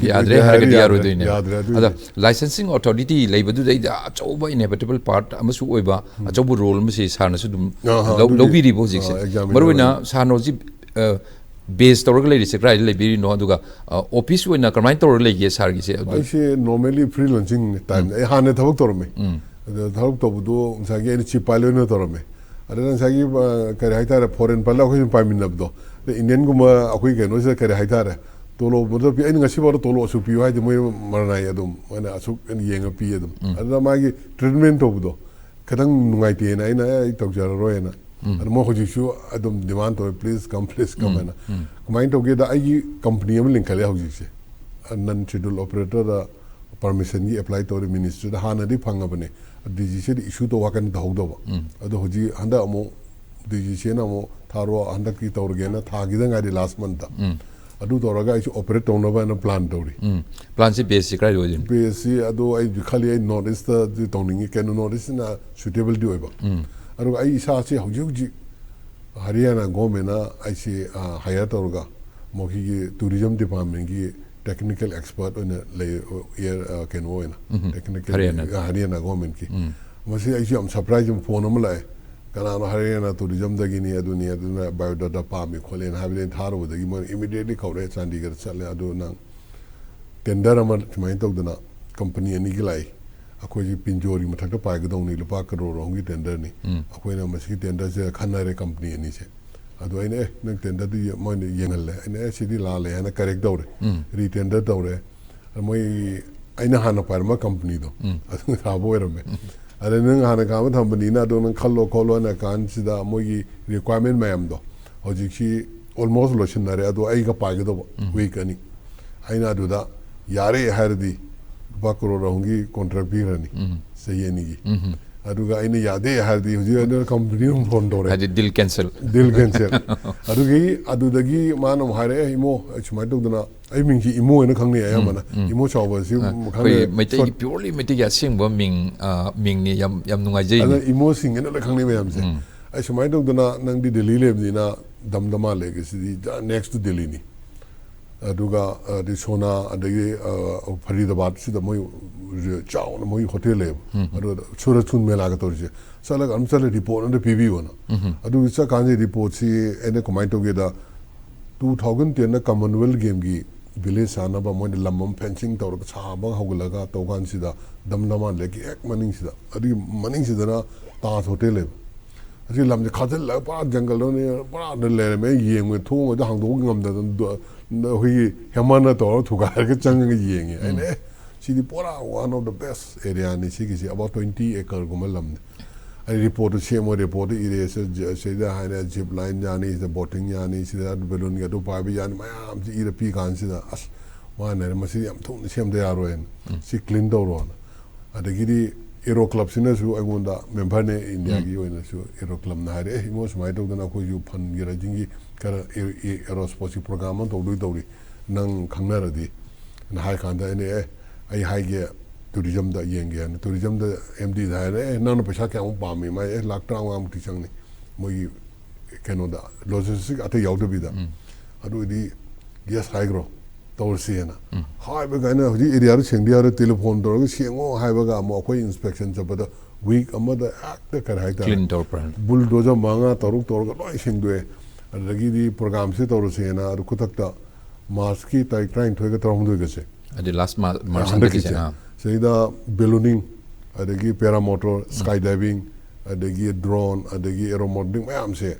ꯌꯥꯗ꯭ꯔꯦ ꯍꯥꯏꯔꯒꯗꯤ ꯌꯥꯔꯣꯏꯗꯣꯏꯅꯦ꯫ ꯌꯥꯗ꯭ꯔꯦ, ꯑꯗꯨ ꯑꯗꯣ ꯂꯥꯏꯁꯦꯟꯁꯤꯡ ꯑꯣꯊꯣꯔꯤꯇꯤ ꯂꯩꯕꯗꯨꯗꯩꯗ ꯑꯆꯧꯕ ꯏꯟꯑꯦꯕꯤꯇꯦꯕꯜ ꯄꯥꯔꯠ ꯑꯃꯁꯨ ꯑꯣꯏꯕ, ꯑꯆꯧꯕ ꯔꯣꯜ ꯑꯃꯁꯤ ꯁꯥꯔꯅꯁꯨ ꯑꯗꯨꯝ ꯑꯥ, ꯑꯥ, ꯂꯧ-, ꯑꯗꯨꯒꯤ, ꯂꯧꯕꯤꯔꯤꯕ ꯍꯧꯖꯤꯛꯁꯦ꯫ ꯑꯥ, examiner ꯃꯔꯨꯑꯣꯏꯅ ꯁꯥꯔꯅ ꯍꯧꯖꯤꯛ ꯕꯦꯁ ꯇꯧꯔꯒ ꯂꯩꯔꯤꯁꯦ ꯀꯗꯥꯏꯗ ꯂꯩꯕꯤꯔꯤꯅꯣ, ꯑꯗꯨꯒ ꯑꯣꯐꯤꯁ ꯑꯣꯏꯅ ꯀꯃꯥꯏꯅ ꯇꯧꯔꯒ ꯂꯩꯒꯦ ꯁꯥꯔꯒꯤꯁꯦ? ꯑꯗꯨ ꯑꯩꯁꯦ ꯅꯣꯔꯃꯦꯂꯤ ꯐ꯭ꯔꯤꯂꯥꯟꯁꯤꯡ ꯇꯥꯏꯝ, ꯑꯩ ꯍꯥꯟꯅ ꯊꯕꯛ ꯇꯧꯔꯝꯃꯦ꯫ ꯑꯗ ꯊꯕꯛ ꯇꯧꯕꯗꯣ ꯉꯁꯥꯏꯒꯤ ꯑꯩꯅ ꯆꯤꯞ ꯄꯥꯏꯂꯣꯠ ꯑꯣꯏꯅ ꯇꯧꯔꯝꯃꯦ꯫ ꯑꯗꯨꯅ ꯉꯁꯥꯏꯒꯤ, ꯑ, ꯀꯔꯤ ꯍꯥꯏꯇꯥꯔꯦ, ꯐꯣꯔꯦꯟ ꯄꯥꯏꯂꯣꯠ ꯑꯩꯈꯣꯏꯅ ꯄꯥꯏꯃꯤꯟꯅꯕꯗꯣ, ꯑꯗ ꯏꯟꯗꯤꯌꯟꯒꯨꯝꯕ ꯑꯩꯈꯣꯏ ꯀꯩꯅꯣꯁꯤꯗ ꯀꯔꯤ ꯍꯥꯏꯇꯥꯔꯦ, ꯇꯣꯂꯣꯞ ꯃꯇꯝ ꯄꯤ, ꯑꯩꯅ ꯉꯁꯤꯐꯥꯎꯗ ꯇꯣꯂꯣꯞ ꯑꯁꯨꯛ ꯄꯤꯌꯨ ꯍꯥꯏꯗꯤ ꯃꯣꯏ ꯃꯔꯅꯥꯏ ꯑꯗꯨꯝ ꯃꯣꯏꯅ ꯑꯁꯨꯛ ꯑꯩꯅ ꯌꯦꯡꯉ ꯄꯤ ꯑꯗꯨꯝ꯫ ꯑꯗꯨꯅ ꯃꯥꯒꯤ ꯇ꯭ꯔꯤꯠꯃꯦꯟ ꯇꯧꯕꯗꯣ ꯈꯤꯇꯪ ꯅꯨꯡꯉꯥꯏꯇꯦꯅ ꯑꯩꯅ, "ꯑꯦ, ꯑꯩ ꯇꯧꯖꯔꯔꯣꯏꯅ"꯫ ꯑꯗꯨ ꯃꯣꯏ ꯍꯧꯖꯤꯛꯁꯨ ꯑꯗꯨꯝ ꯗꯤꯃꯥꯟ ꯇꯧꯋꯦ, "Please come, please come" ꯍꯥꯏꯅ꯫ ꯀꯃꯥꯏꯅ ꯇꯧꯒꯦꯗ, ꯑꯩꯒꯤ ꯀꯝꯄꯅꯤ ꯑꯃ ꯂꯤꯡꯈꯠꯂꯦ ꯍꯧꯖꯤꯛꯁꯦ, ꯅꯟ ꯁꯦꯗ꯭ꯌꯨꯜ ꯑꯣꯄꯔꯦꯇꯔꯗ ꯄꯔꯃꯤꯁꯟꯒꯤ ꯑꯦꯄ꯭ꯂꯥꯏ ꯇꯧꯔꯦ ꯃꯤꯅꯤꯁꯇ꯭ꯔꯤꯗ꯫ ꯍꯥꯟꯅꯗꯤ ꯐꯪꯉꯕꯅꯦ, ꯗꯤ ꯖꯤ ꯁꯤꯗ ꯏꯁꯨ ꯇꯧ ꯋꯥꯈꯜ ꯇꯧꯍꯧꯗꯕ꯫ ꯑꯗꯣ ꯍꯧꯖꯤꯛ ꯍꯟꯗꯛ ꯑꯃꯨꯛ ꯗꯤ ꯖꯤ ꯁꯤꯅ ꯑꯃꯨꯛ ꯊꯥꯔꯣ, ꯍꯟꯗꯛꯀꯤ ꯇꯧꯔꯒꯦꯅ ꯊꯥꯈꯤꯗ ꯉꯥꯏꯔꯤ, ꯂꯥꯁ ꯃꯟꯠꯇ꯫ ꯑꯗꯨ ꯇꯧꯔꯒ ꯑꯩꯁꯨ ꯑꯣꯄꯔꯦꯠ ꯇꯧꯅꯕ ꯍꯥꯏꯅ ꯄ꯭ꯂꯥꯟ ꯇꯧꯔꯤ꯫ ꯄ꯭ꯂꯥꯟꯁꯤ ꯕꯦꯁꯁꯤ ꯀꯗꯥꯏꯗ ꯑꯣꯏꯗꯣꯏꯅꯣ? ꯕꯦꯁꯁꯤ ꯑꯗꯣ ꯑꯩꯁꯨ ꯈꯜꯂꯤ, ꯑꯩ ꯅꯣꯔꯠ ꯏꯁꯇꯗꯤ ꯇꯧꯅꯤꯡꯉꯤ, ꯀꯩꯅꯣ ꯅꯣꯔꯠ ꯏꯁꯁꯤꯅ ꯁꯨꯇꯦꯕꯜꯗꯤ ꯑꯣꯏꯕ꯫ ꯑꯗꯨꯒ ꯑꯩ ꯏꯁꯥꯁꯤ ꯍꯧꯖꯤꯛ ꯍꯧꯖꯤꯛ ꯍꯔꯤꯌꯥꯅꯥ ꯒꯣꯔꯃꯦꯟꯅ ꯑꯩꯁꯤ, ꯑ, ꯍꯥꯏꯌꯔ ꯇꯧꯔꯒ ꯃꯈꯣꯏꯒꯤ ꯇꯨꯔꯤꯖꯝ ꯗꯤꯄꯥꯔꯠꯃꯦꯟꯒꯤ ꯇꯦꯛꯅꯤꯀꯦꯜ ꯑꯦꯛꯁꯄꯔꯠ ꯑꯣꯏꯅ ꯂꯩ, ꯑꯦꯌꯔ, ꯑ, ꯀꯩꯅꯣ ꯑꯣꯏꯅ, ꯇꯦꯛꯅꯤꯀꯦꯜ, ꯍꯔꯤꯌꯥꯅꯥ꯫ ꯑ, ꯍꯔꯤꯌꯥꯅꯥ ꯒꯣꯔꯃꯦꯟꯒꯤ꯫ ꯃꯁꯤ ꯑꯩꯁꯨ ꯌꯥꯝ ꯁꯔꯄ꯭ꯔꯥꯏꯖ ꯑꯃ, ꯐꯣꯟ ꯑꯃ ꯂꯥꯛꯑꯦ, "ꯀꯅꯥꯅꯣ?" "ꯍꯔꯤꯌꯥꯅꯥ ꯇꯨꯔꯤꯖꯝꯗꯒꯤꯅꯤ, ꯑꯗꯨꯅꯤ, ꯑꯗꯨꯅ ꯕꯥꯏꯑꯣꯗꯥꯇꯥ ꯄꯥꯝꯃꯤ ꯈꯣꯠꯂꯦꯅ" ꯍꯥꯏꯕꯗꯤ ꯑꯩꯅ ꯊꯥꯔꯨꯕꯗꯒꯤ ꯃꯣꯏꯅ ꯏꯃꯤꯗꯤꯌꯦꯠꯂꯤ ꯀꯧꯔꯛꯑꯦ, ꯆꯥꯟꯗꯤꯒꯔ ꯆꯠꯂꯦ꯫ ꯑꯗꯨ ꯅꯪ ꯇꯦꯟꯗꯔ ꯑꯃ ꯁꯨꯃꯥꯏꯅ ꯇꯧꯗꯅ ꯀꯝꯄꯅꯤ ꯑꯅꯤꯒꯤ ꯂꯥꯛꯏ, ꯑꯩꯈꯣꯏꯁꯤ ꯄꯤꯟꯖꯣꯔꯤ ꯃꯊꯛꯇ ꯄꯥꯏꯒꯗꯧꯅꯤ, ꯂꯨꯄꯥ ꯀꯔꯣꯔ ꯑꯍꯨꯝꯒꯤ ꯇꯦꯟꯗꯔꯅꯤ꯫ ꯑꯩꯈꯣꯏꯅ ꯃꯁꯤꯒꯤ ꯇꯦꯟꯗꯔꯁꯦ ꯈꯟꯅꯔꯦ ꯀꯝꯄꯅꯤ ꯑꯅꯤꯁꯦ꯫ ꯑꯗꯣ ꯑꯩꯅ, "ꯑꯦ, ꯅꯪ ꯇꯦꯟꯗꯔꯗꯨ ꯌꯦ-," ꯃꯣꯏꯅ ꯌꯦꯡꯍꯜꯂꯦ꯫ ꯑꯩꯅ, "ꯑꯦ, ꯁꯤꯗꯤ ꯂꯥꯜꯂꯦ" ꯍꯥꯏꯅ ꯀꯔꯦꯛ ꯇꯧꯔꯦ, ꯔꯤꯇꯦꯟꯗꯔ ꯇꯧꯔꯦ꯫ ꯃꯣꯏ, ꯑꯩꯅ ꯍꯥꯟꯅ ꯄꯥꯏꯔꯝꯕ ꯀꯝꯄꯅꯤꯗꯣ ꯑꯗꯨ ꯊꯥꯕ ꯑꯣꯏꯔꯝꯃꯦ꯫ "ꯑꯗ ꯅꯪ ꯍꯥꯟꯅ ꯀꯥꯕ ꯊꯝꯕꯅꯤꯅ ꯑꯗꯣ ꯅꯪ ꯈꯜꯂꯣ ꯈꯣꯠꯂꯣ" ꯍꯥꯏꯅ ꯀꯥꯟꯁꯤꯗ ꯃꯣꯏꯒꯤ ꯔꯤꯀ꯭ꯋꯥꯏꯔꯃꯦꯟ ꯃꯌꯥꯝꯗꯣ ꯍꯧꯖꯤꯛꯁꯤ ꯑꯣꯜꯃꯣꯁ ꯂꯣꯏꯁꯤꯟꯅꯔꯦ꯫ ꯑꯗꯣ ꯑꯩꯒ ꯄꯥꯏꯒꯗꯧꯕ ꯋꯤꯛ ꯑꯅꯤ꯫ ꯑꯩꯅ ꯑꯗꯨꯗ ꯌꯥꯔꯦ ꯍꯥꯏꯔꯗꯤ ꯂꯨꯄꯥ ꯀꯔꯣꯔ ꯑꯍꯨꯝꯒꯤ ꯀꯣꯟꯇ꯭ꯔꯦꯛ ꯄꯤꯈ꯭ꯔꯅꯤ ꯆꯍꯤ ꯑꯅꯤꯒꯤ꯫ ꯑꯗꯨꯒ ꯑꯩꯅ ꯌꯥꯗꯦ ꯍꯥꯏꯔꯗꯤ ꯍꯧꯖꯤꯛ ꯑꯩꯅ ꯀꯝꯄꯅꯤ ꯑꯃ ꯐꯣꯟ ꯇꯧꯔꯦ꯫ ꯍꯥꯏꯗꯤ ꯗꯤꯜ ꯀꯦꯟꯁꯦꯜ꯫ ꯗꯤꯜ ꯀꯦꯟꯁꯦꯜ꯫ ꯑꯗꯨꯒꯤ, ꯑꯗꯨꯗꯒꯤ ꯃꯥꯅ ꯑꯃꯨꯛ ꯍꯥꯏꯔꯛꯑꯦ, "ꯏꯃꯣ, ꯑꯩ ꯁꯨꯃꯥꯏꯅ ꯇꯧꯗꯅ", ꯑꯩ ꯃꯤꯡꯁꯤ ꯏꯃꯣ ꯍꯥꯏꯅ ꯈꯪꯅꯩ ꯑꯌꯥꯝꯕꯅ꯫ ꯏꯃꯣ ꯆꯥꯎꯕ ꯑꯁꯤ ꯑꯩꯈꯣꯏ ꯈꯪꯅꯩ꯫ ꯃꯩꯇꯩꯒꯤ ꯄ꯭ꯌꯣꯔꯂꯤ ꯃꯩꯇꯩꯒꯤ ꯑꯁꯦꯡꯕ ꯃꯤꯡ, ꯑ, ꯃꯤꯡꯅꯤ꯫ ꯌꯥꯝ, ꯌꯥꯝ ꯅꯨꯡꯉꯥꯏꯖꯩꯅꯦ꯫ ꯑꯗꯨꯅ ꯏꯃꯣꯁꯤꯡ ꯍꯥꯏꯅ ꯂꯣꯏ ꯈꯪꯅꯩ ꯃꯌꯥꯝꯁꯦ꯫ "ꯑꯩ ꯁꯨꯃꯥꯏꯅ ꯇꯧꯗꯅ ꯅꯪꯗꯤ ꯗꯦꯜꯂꯤ ꯂꯩꯕꯅꯤꯅ ꯗꯝꯗꯃꯥ ꯂꯩꯒꯦ ꯁꯤꯗꯤ ꯅꯦꯛꯁ ꯇꯨ ꯗꯦꯜꯂꯤꯅꯤ"꯫ ꯑꯗꯨꯒ ꯑꯗꯩ ꯁꯣꯅꯥ, ꯑꯗꯒꯤ, ꯑ, ꯐꯔꯤꯗꯥꯕꯥꯗꯁꯤꯗ ꯃꯣꯏ ꯆꯥꯎꯅ ꯃꯣꯏ ꯍꯣꯇꯦꯜ ꯂꯩꯌꯦꯕ꯫ ꯑꯗꯨꯗ ꯁꯨꯔꯖ ꯀꯨꯟ ꯃꯦꯂꯥꯒ ꯇꯧꯔꯤꯁꯦ꯫ "ꯆꯠꯂꯒ ꯑꯗꯨꯝ ꯆꯠꯂꯦ, ꯔꯤꯄꯣꯔꯠ ꯑꯝꯇ ꯄꯤꯕꯤꯌꯣꯅ"꯫ ꯑꯗꯨꯒꯤ ꯆꯠꯀꯥꯟꯁꯤꯗ ꯔꯤꯄꯣꯔꯠꯁꯤ ꯑꯩꯅ ꯀꯃꯥꯏꯅ ꯇꯧꯒꯦꯗ, two thousand ten ꯀꯃꯟꯋꯦꯜꯊ ꯒꯦꯝꯒꯤ ꯚꯤꯂꯦꯖ ꯁꯥꯟꯅꯕ ꯃꯣꯏꯅ ꯂꯝ ꯑꯃ ꯐꯦꯟꯁꯤꯡ ꯇꯧꯔꯒ ꯁꯥꯕ ꯍꯧꯒꯠꯂꯒ ꯇꯧꯀꯥꯟꯁꯤꯗ ꯗꯝꯗꯃꯥ ꯂꯦꯛꯀꯤ ꯍꯦꯛ ꯃꯅꯤꯡꯁꯤꯗ, ꯑꯗꯨꯒꯤ ꯃꯅꯤꯡꯁꯤꯗꯅ ꯇꯥꯖ ꯍꯣꯇꯦꯜ ꯂꯩꯕ꯫ ꯑꯁꯤ ꯂꯝꯁꯦ ꯈꯥꯖꯤꯜꯂꯒ ꯄꯨꯔꯥ ꯖꯪꯒꯜꯗꯅꯦ, ꯄꯨꯔꯥ ꯂꯩꯔꯝꯃꯦ꯫ ꯑꯩ ꯌꯦꯡꯕ ꯊꯣꯡꯒꯗ ꯍꯥꯡꯗꯣꯛꯄ ꯉꯝꯗꯗꯅ ꯗ-, ꯑꯩꯈꯣꯏꯒꯤ ꯍꯦꯃꯔꯅ ꯇꯧꯔꯒ ꯊꯨꯒꯥꯏꯔꯒ ꯆꯪꯉꯒ ꯌꯦꯡꯉꯦ꯫ ꯑꯩꯅ, "ꯑꯦ, ꯁꯤꯗꯤ ꯄꯨꯔꯥ one of the best areaꯅꯤ ꯁꯤꯒꯤꯁꯤ, about twenty acreꯒꯨꯝꯕ ꯂꯝꯅꯤ"꯫ ꯑꯩ ꯔꯤꯄꯣꯔꯠꯇꯨ ꯁꯦꯝꯃꯣ, ꯔꯤꯄꯣꯔꯠꯇꯨ ꯏꯔꯦ꯫ ꯁꯤ-, ꯁꯤꯗ ꯍꯥꯏꯅ ꯖꯤꯞ ꯂꯥꯏꯟ ꯌꯥꯅꯤ, ꯁꯤꯗ ꯕꯣꯇꯤꯡ ꯌꯥꯅꯤ, ꯁꯤꯗ ꯕꯦꯂꯨꯟꯒꯤ ꯑꯗꯨ ꯄꯥꯏꯕ ꯌꯥꯅꯤ, ꯃꯌꯥꯝꯁꯤ ꯏꯔ ꯄꯤ ꯀꯥꯟꯁꯤꯗ, ꯑꯁ, ꯃꯥꯅ ꯍꯥꯏꯔꯦ, "ꯃꯁꯤꯗꯤ ꯌꯥꯝ ꯊꯨꯅ ꯁꯦꯝꯗ ꯌꯥꯔꯣꯏꯅ, ꯁꯤ ꯀ꯭ꯂꯤꯟ ꯇꯧꯔꯣꯅ"꯫ ꯑꯗꯒꯤꯗꯤ ꯑꯦꯔꯣ ꯀ꯭ꯂꯕꯁꯤꯅꯁꯨ ꯑꯩꯉꯣꯟꯗ, ꯃꯦꯝꯕꯔꯅꯦ ꯏꯟꯗꯤꯌꯥꯒꯤ ꯑꯣꯏꯅꯁꯨ, ꯑꯦꯔꯣ ꯀ꯭ꯂꯕꯅ ꯍꯥꯏꯔꯦ, "ꯑꯦ, ꯏꯃꯣ, ꯁꯨꯃꯥꯏꯅ ꯇꯧꯗꯅ ꯑꯩꯈꯣꯏꯁꯨ ꯐꯟꯒꯤ ꯔꯦꯖꯤꯡꯒꯤ ꯈꯔ ꯑꯦ-, ꯑꯦ-, ꯑꯦꯔꯣ ꯁ꯭ꯄꯣꯔꯠꯁꯀꯤ ꯄ꯭ꯔꯣꯒ꯭ꯔꯥꯝ ꯑꯃ ꯇꯧꯗꯣꯏ ꯇꯧꯔꯤ, ꯅꯪ ꯈꯪꯅꯔꯗꯤ" ꯅ ꯍꯥꯏ ꯀꯥꯟꯗ ꯑꯩꯅ, "ꯑꯦ, ꯑꯩ ꯍꯥꯏꯒꯦ, ꯇꯨꯔꯤꯖꯝꯗ ꯌꯦꯡꯒꯦ" ꯍꯥꯏꯅ꯫ ꯇꯨꯔꯤꯖꯝꯗ ꯑꯦꯝ ꯗꯤꯗ ꯍꯥꯏꯔꯦ, "ꯑꯦ, ꯅꯪꯅ ꯄꯩꯁꯥ ꯀꯌꯥꯃꯨꯛ ꯄꯥꯝꯃꯤ?" ꯃꯥꯏ, "ꯑꯦ, ꯂꯥꯛ ꯇꯔꯥꯃꯉꯥꯃꯨꯛꯇꯤ ꯆꯪꯅꯤ ꯃꯣꯏꯒꯤ ꯀꯩꯅꯣꯗ, ꯂꯣꯖꯤꯁꯇꯤꯛ ꯑꯇꯩ ꯌꯥꯎꯗꯕꯤꯗ"꯫ "ꯑꯗꯨ ꯑꯣꯏꯗꯤ ꯌꯦꯁ ꯍꯥꯏꯈ꯭ꯔꯣ, ꯇꯧꯔꯁꯦꯅ ꯍꯥꯏꯕꯒ ꯑꯩꯅ ꯍꯧꯖꯤꯛ ꯑꯦꯔꯤꯌꯥꯗꯨ ꯁꯦꯡꯗ ꯌꯥꯔꯣꯏ, ꯇꯦꯂꯤꯐꯣꯟ ꯇꯧꯔꯒ ꯁꯦꯡꯉꯣ ꯍꯥꯏꯕꯒ ꯑꯃꯨꯛ ꯑꯩꯈꯣꯏ ꯏꯟꯁꯄꯦꯛꯁꯟ ꯆꯠꯄꯗ ꯋꯤꯛ ꯑꯃꯗ ꯍꯦꯛꯇ ꯀꯔꯤ ꯍꯥꯏꯇꯥꯔꯦ, ꯀ꯭ꯂꯤꯟ ꯇꯧꯔꯛꯄ꯭ꯔꯥ? ꯕꯨꯜꯗꯣꯖꯔ ꯃꯉꯥ ꯇꯔꯨꯛ ꯇꯧꯔꯒ ꯂꯣꯏ ꯁꯦꯡꯗꯣꯛꯑꯦ꯫ ꯑꯗꯨꯗꯒꯤꯗꯤ ꯄ꯭ꯔꯣꯒꯥꯝꯁꯦ ꯇꯧꯔꯁꯦꯅ ꯑꯗꯨ ꯈꯨꯗꯛꯇ ꯃꯥꯔꯁꯀꯤ ꯇꯥꯔꯤꯛ ꯇꯔꯥꯅꯤꯊꯣꯏꯒ ꯇꯔꯥꯍꯨꯝꯗꯣꯏꯒꯁꯦ ꯑꯗꯨ ꯂꯥꯁ ꯃꯥ-, ꯃꯥꯔꯁ ꯍꯟꯗꯛꯀꯤꯁꯦ꯫ ꯍꯟꯗꯛꯀꯤꯁꯦ, ꯑꯥ꯫ ꯁꯤꯗꯩꯗ ballooning, ꯑꯗꯒꯤ paramotor, sky diving, ꯑꯗꯒꯤ drone, ꯑꯗꯒꯤ aeromodeling ꯃꯌꯥꯝꯁꯦ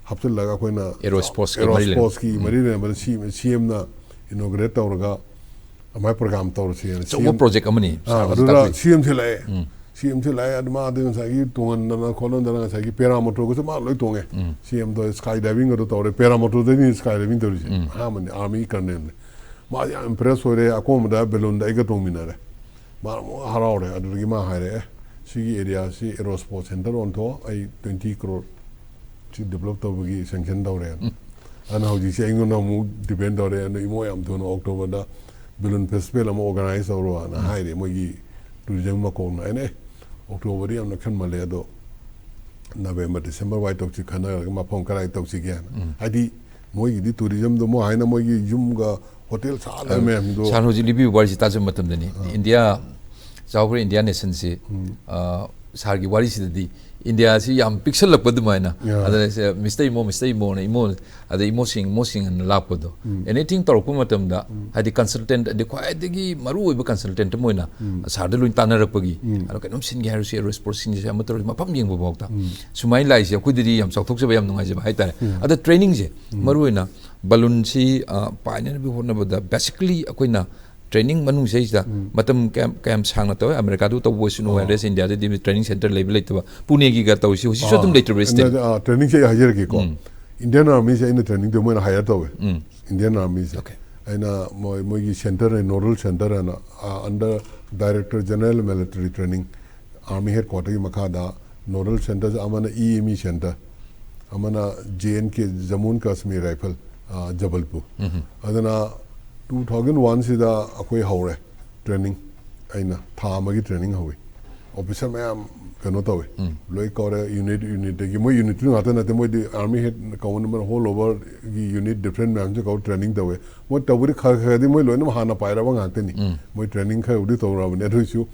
ꯍꯥꯞꯆꯤꯜꯂꯒ ꯑꯩꯈꯣꯏꯅ Aerosports ꯀꯤ ꯃꯔꯤ ꯂꯩꯅꯕ꯫ Aerosports ꯀꯤ ꯃꯔꯤ ꯂꯩꯅꯕꯗ ꯁꯤ ꯁꯤ ꯑꯦꯝꯅ inaugurate ꯇꯧꯔꯒ ꯑꯗꯨꯃꯥꯏꯅ program ꯇꯧꯔꯁꯦꯅ ꯑꯆꯧꯕ project ꯑꯃꯅꯤ, sir ꯍꯧꯖꯤꯛ ꯑꯗꯨꯗ ꯇꯥꯛꯄꯤꯔꯤꯁꯦ꯫ ꯁꯤ ꯑꯦꯝꯁꯦ ꯂꯥꯛꯑꯦ꯫ ꯁꯤ ꯑꯦꯝꯁꯦ ꯂꯥꯛꯑꯦ, ꯑꯗꯨ ꯃꯥꯗꯤ ꯉꯁꯥꯏꯒꯤ ꯇꯣꯡꯍꯟꯗꯅ ꯈꯣꯠꯍꯟꯗꯅ ꯉꯁꯥꯏꯒꯤ paramotor ꯒꯁꯨ ꯃꯥ ꯂꯣꯏ ꯇꯣꯡꯉꯦ꯫ ꯁꯤ ꯑꯦꯝꯗꯣ sky diving ꯒꯗꯣ ꯇꯧꯔꯦ, paramotor ꯗꯩꯅꯤ sky diving ꯇꯧꯔꯤꯁꯦ꯫ ꯑꯍꯥꯟꯕꯅꯤ, army colonel ꯅꯤ꯫ ꯃꯥ ꯌꯥꯝ impress ꯑꯣꯏꯔꯦ꯫ ꯑꯀꯣꯟꯕꯗ balloon ꯗ ꯑꯩꯒ ꯇꯣꯡꯃꯤꯟꯅꯔꯦ꯫ ꯃꯥ ꯑꯃꯨꯛ ꯍꯔꯥꯎꯔꯦ꯫ ꯑꯗꯨꯗꯒꯤ ꯃꯥ ꯍꯥꯏꯔꯛꯑꯦ, "ꯁꯤꯒꯤ area ꯁꯤ aerosport center ꯑꯣꯟꯊꯣꯛꯑꯣ, ꯑꯩ twenty crore ꯁꯤ develop ꯇꯧꯕꯒꯤ sanction ꯇꯧꯔꯦꯅ"꯫ ꯑꯗꯨꯅ ꯍꯧꯖꯤꯛꯁꯦ ꯑꯩꯉꯣꯟꯗ ꯑꯃꯨꯛ depend ꯇꯧꯔꯦ꯫ ꯑꯗꯨ ꯏꯃꯣ, ꯌꯥꯝ ꯊꯨꯅ October ꯗ balloon festival ꯑꯃ organize ꯇꯧꯔꯣꯅ ꯍꯥꯏꯔꯦ ꯃꯣꯏꯒꯤ tourism ꯃꯀꯣꯛꯅ꯫ ꯑꯩꯅ, "ꯑꯦ, October ꯗꯤ ꯌꯥꯝ ꯅꯛꯁꯟꯃꯜꯂꯦ, ꯑꯗꯣ November, December ꯋꯥꯏ ꯇꯧꯁꯤ ꯈꯟꯅꯔꯒ ꯃꯐꯝ ꯀꯗꯥꯏ ꯇꯧꯁꯤꯒꯦꯅ"꯫ ꯍꯥꯏꯗꯤ ꯃꯣꯏꯒꯤꯗꯤ tourism ꯗꯣ ꯃꯣꯏ ꯍꯥꯏꯅ ꯃꯣꯏꯒꯤ ꯌꯨꯝꯒ hotel ꯁꯥꯗꯕ ꯃꯌꯥꯝꯗꯣ꯫ Sir ꯍꯧꯖꯤꯛ ꯂꯤꯕꯤꯕ ꯋꯥꯔꯤꯁꯤ ꯇꯥꯖꯕ ꯃꯇꯝꯗꯅꯤ, India, ꯆꯥꯎꯈ꯭ꯔ India nation ꯁꯤ, ꯑ, sir ꯒꯤ ꯋꯥꯔꯤꯁꯤꯗꯗꯤ India ꯁꯤ ꯌꯥꯝ ꯄꯤꯛꯁꯜꯂꯛꯄ ꯑꯗꯨꯃꯥꯏꯅ꯫ ꯑꯗ ꯁꯦ, "Mister ꯏꯃꯣ, Mister ꯏꯃꯣꯅ ꯏꯃꯣ", ꯑꯗ "ꯏꯃꯣꯁꯤꯡ, ꯏꯃꯣꯁꯤꯡ" ꯍꯥꯏꯅ ꯂꯥꯛꯄꯗꯣ꯫ Anything ꯇꯧꯔꯛꯄ ꯃꯇꯝꯗ, ꯍꯥꯏꯗꯤ consultant, ꯑꯗꯤ ꯈ꯭ꯋꯥꯏꯗꯒꯤ ꯃꯔꯨꯑꯣꯏꯕ consultant ꯑꯃ ꯑꯣꯏꯅ sir ꯗ ꯂꯣꯏ ꯇꯥꯟꯅꯔꯛꯄꯒꯤ, ꯑꯗꯣ ꯀꯩꯅꯣꯝ ꯁꯤꯟꯒꯦ ꯍꯥꯏꯔꯁꯨ, aerosport ꯁꯤꯟꯒꯦ ꯍꯥꯏꯔꯁꯨ, ꯑꯃ ꯇꯧꯔꯁꯨ, ꯃꯐꯝ ꯌꯦꯡꯕ ꯐꯥꯎꯗ ꯁꯨꯃꯥꯏꯅ ꯂꯥꯛꯏꯁꯦ ꯑꯩꯈꯣꯏꯗꯗꯤ ꯌꯥꯝ ꯆꯥꯎꯊꯣꯛꯆꯕ, ꯌꯥꯝ ꯅꯨꯡꯉꯥꯏꯖꯕ ꯍꯥꯏꯇꯥꯔꯦ꯫ ꯑꯗ training ꯁꯦ, ꯃꯔꯨꯑꯣꯏꯅ balloon ꯁꯤ, ꯑ, ꯄꯥꯏꯅꯅꯕꯒꯤ ꯍꯣꯠꯅꯕꯗ, basically ꯑꯩꯈꯣꯏꯅ training ꯃꯅꯨꯡꯁꯤꯗꯩꯁꯤꯗ ꯃꯇꯝ ꯀꯌꯥꯝ, ꯀꯌꯥꯝ ꯁꯥꯡꯅ ꯇꯧꯋꯦ? America ꯗ ꯇꯧꯕ ꯑꯣꯏꯁꯅꯨ, whereas India ꯗꯗꯤ training center ꯂꯩꯕ ꯂꯩꯇꯕ, ꯄꯨꯅꯦꯒꯤꯒ ꯇꯧꯔꯤꯁꯤ ꯍꯧꯖꯤꯛꯁꯨ ꯑꯗꯨꯝ ꯂꯩꯇ꯭ꯔꯕ꯭ꯔꯥ still? ꯑ, training ꯁꯦ ꯑꯩ ꯍꯥꯏꯖꯔꯛꯀꯦꯀꯣ꯫ Indian Army ꯁꯦ ꯑꯩꯅ training ꯇꯧꯕ ꯃꯣꯏꯅ hire ꯇꯧꯋꯦ꯫ Indian Army ꯁꯦ꯫ Okay. ꯑꯩꯅ ꯃꯣꯏ, ꯃꯣꯏꯒꯤ center ꯍꯥꯏ, nodal center ꯍꯥꯏꯅ, ꯑ, under Director General Military Training, Army Headquarter ꯒꯤ ꯃꯈꯥꯗ nodal center ꯑꯃꯅ E M E center, ꯑꯃꯅ J and K, Jammu and Kashmir Rifle, ꯑ, ꯖꯕꯜꯄꯨꯔ꯫ ꯑꯗꯨꯅ two thousand one ꯁꯤꯗ ꯑꯩꯈꯣꯏ ꯍꯧꯔꯦ training꯫ ꯑꯩꯅ ꯊꯥ ꯑꯃꯒꯤ training ꯍꯧꯋꯤ꯫ Officer ꯃꯌꯥꯝ ꯀꯩꯅꯣ ꯇꯧꯋꯦ, ꯂꯣꯏ ꯀꯧꯔꯦ, unit, unit ꯇꯒꯤ꯫ ꯃꯣꯏ unit ꯇꯨ ꯉꯥꯛꯇ ꯅꯠꯇꯦ, ꯃꯣꯏꯗꯤ Army Head ꯀꯧꯅꯕ all over ꯒꯤ unit different ꯃꯌꯥꯝꯁꯨ ꯀꯧꯔ training ꯇꯧꯋꯦ꯫ ꯃꯣꯏ ꯇꯧꯕꯗꯤ ꯈꯔ ꯈꯔꯗꯤ ꯃꯣꯏ ꯂꯣꯏꯅꯃꯛ ꯍꯥꯟꯅ ꯄꯥꯏꯔꯕ ꯉꯥꯛꯇꯅꯤ꯫ ꯃꯣꯏ training ꯈꯔꯕꯨꯗꯤ ꯇꯧꯔꯕꯅꯦ, ꯑꯗꯨ ꯑꯣꯏꯁꯨ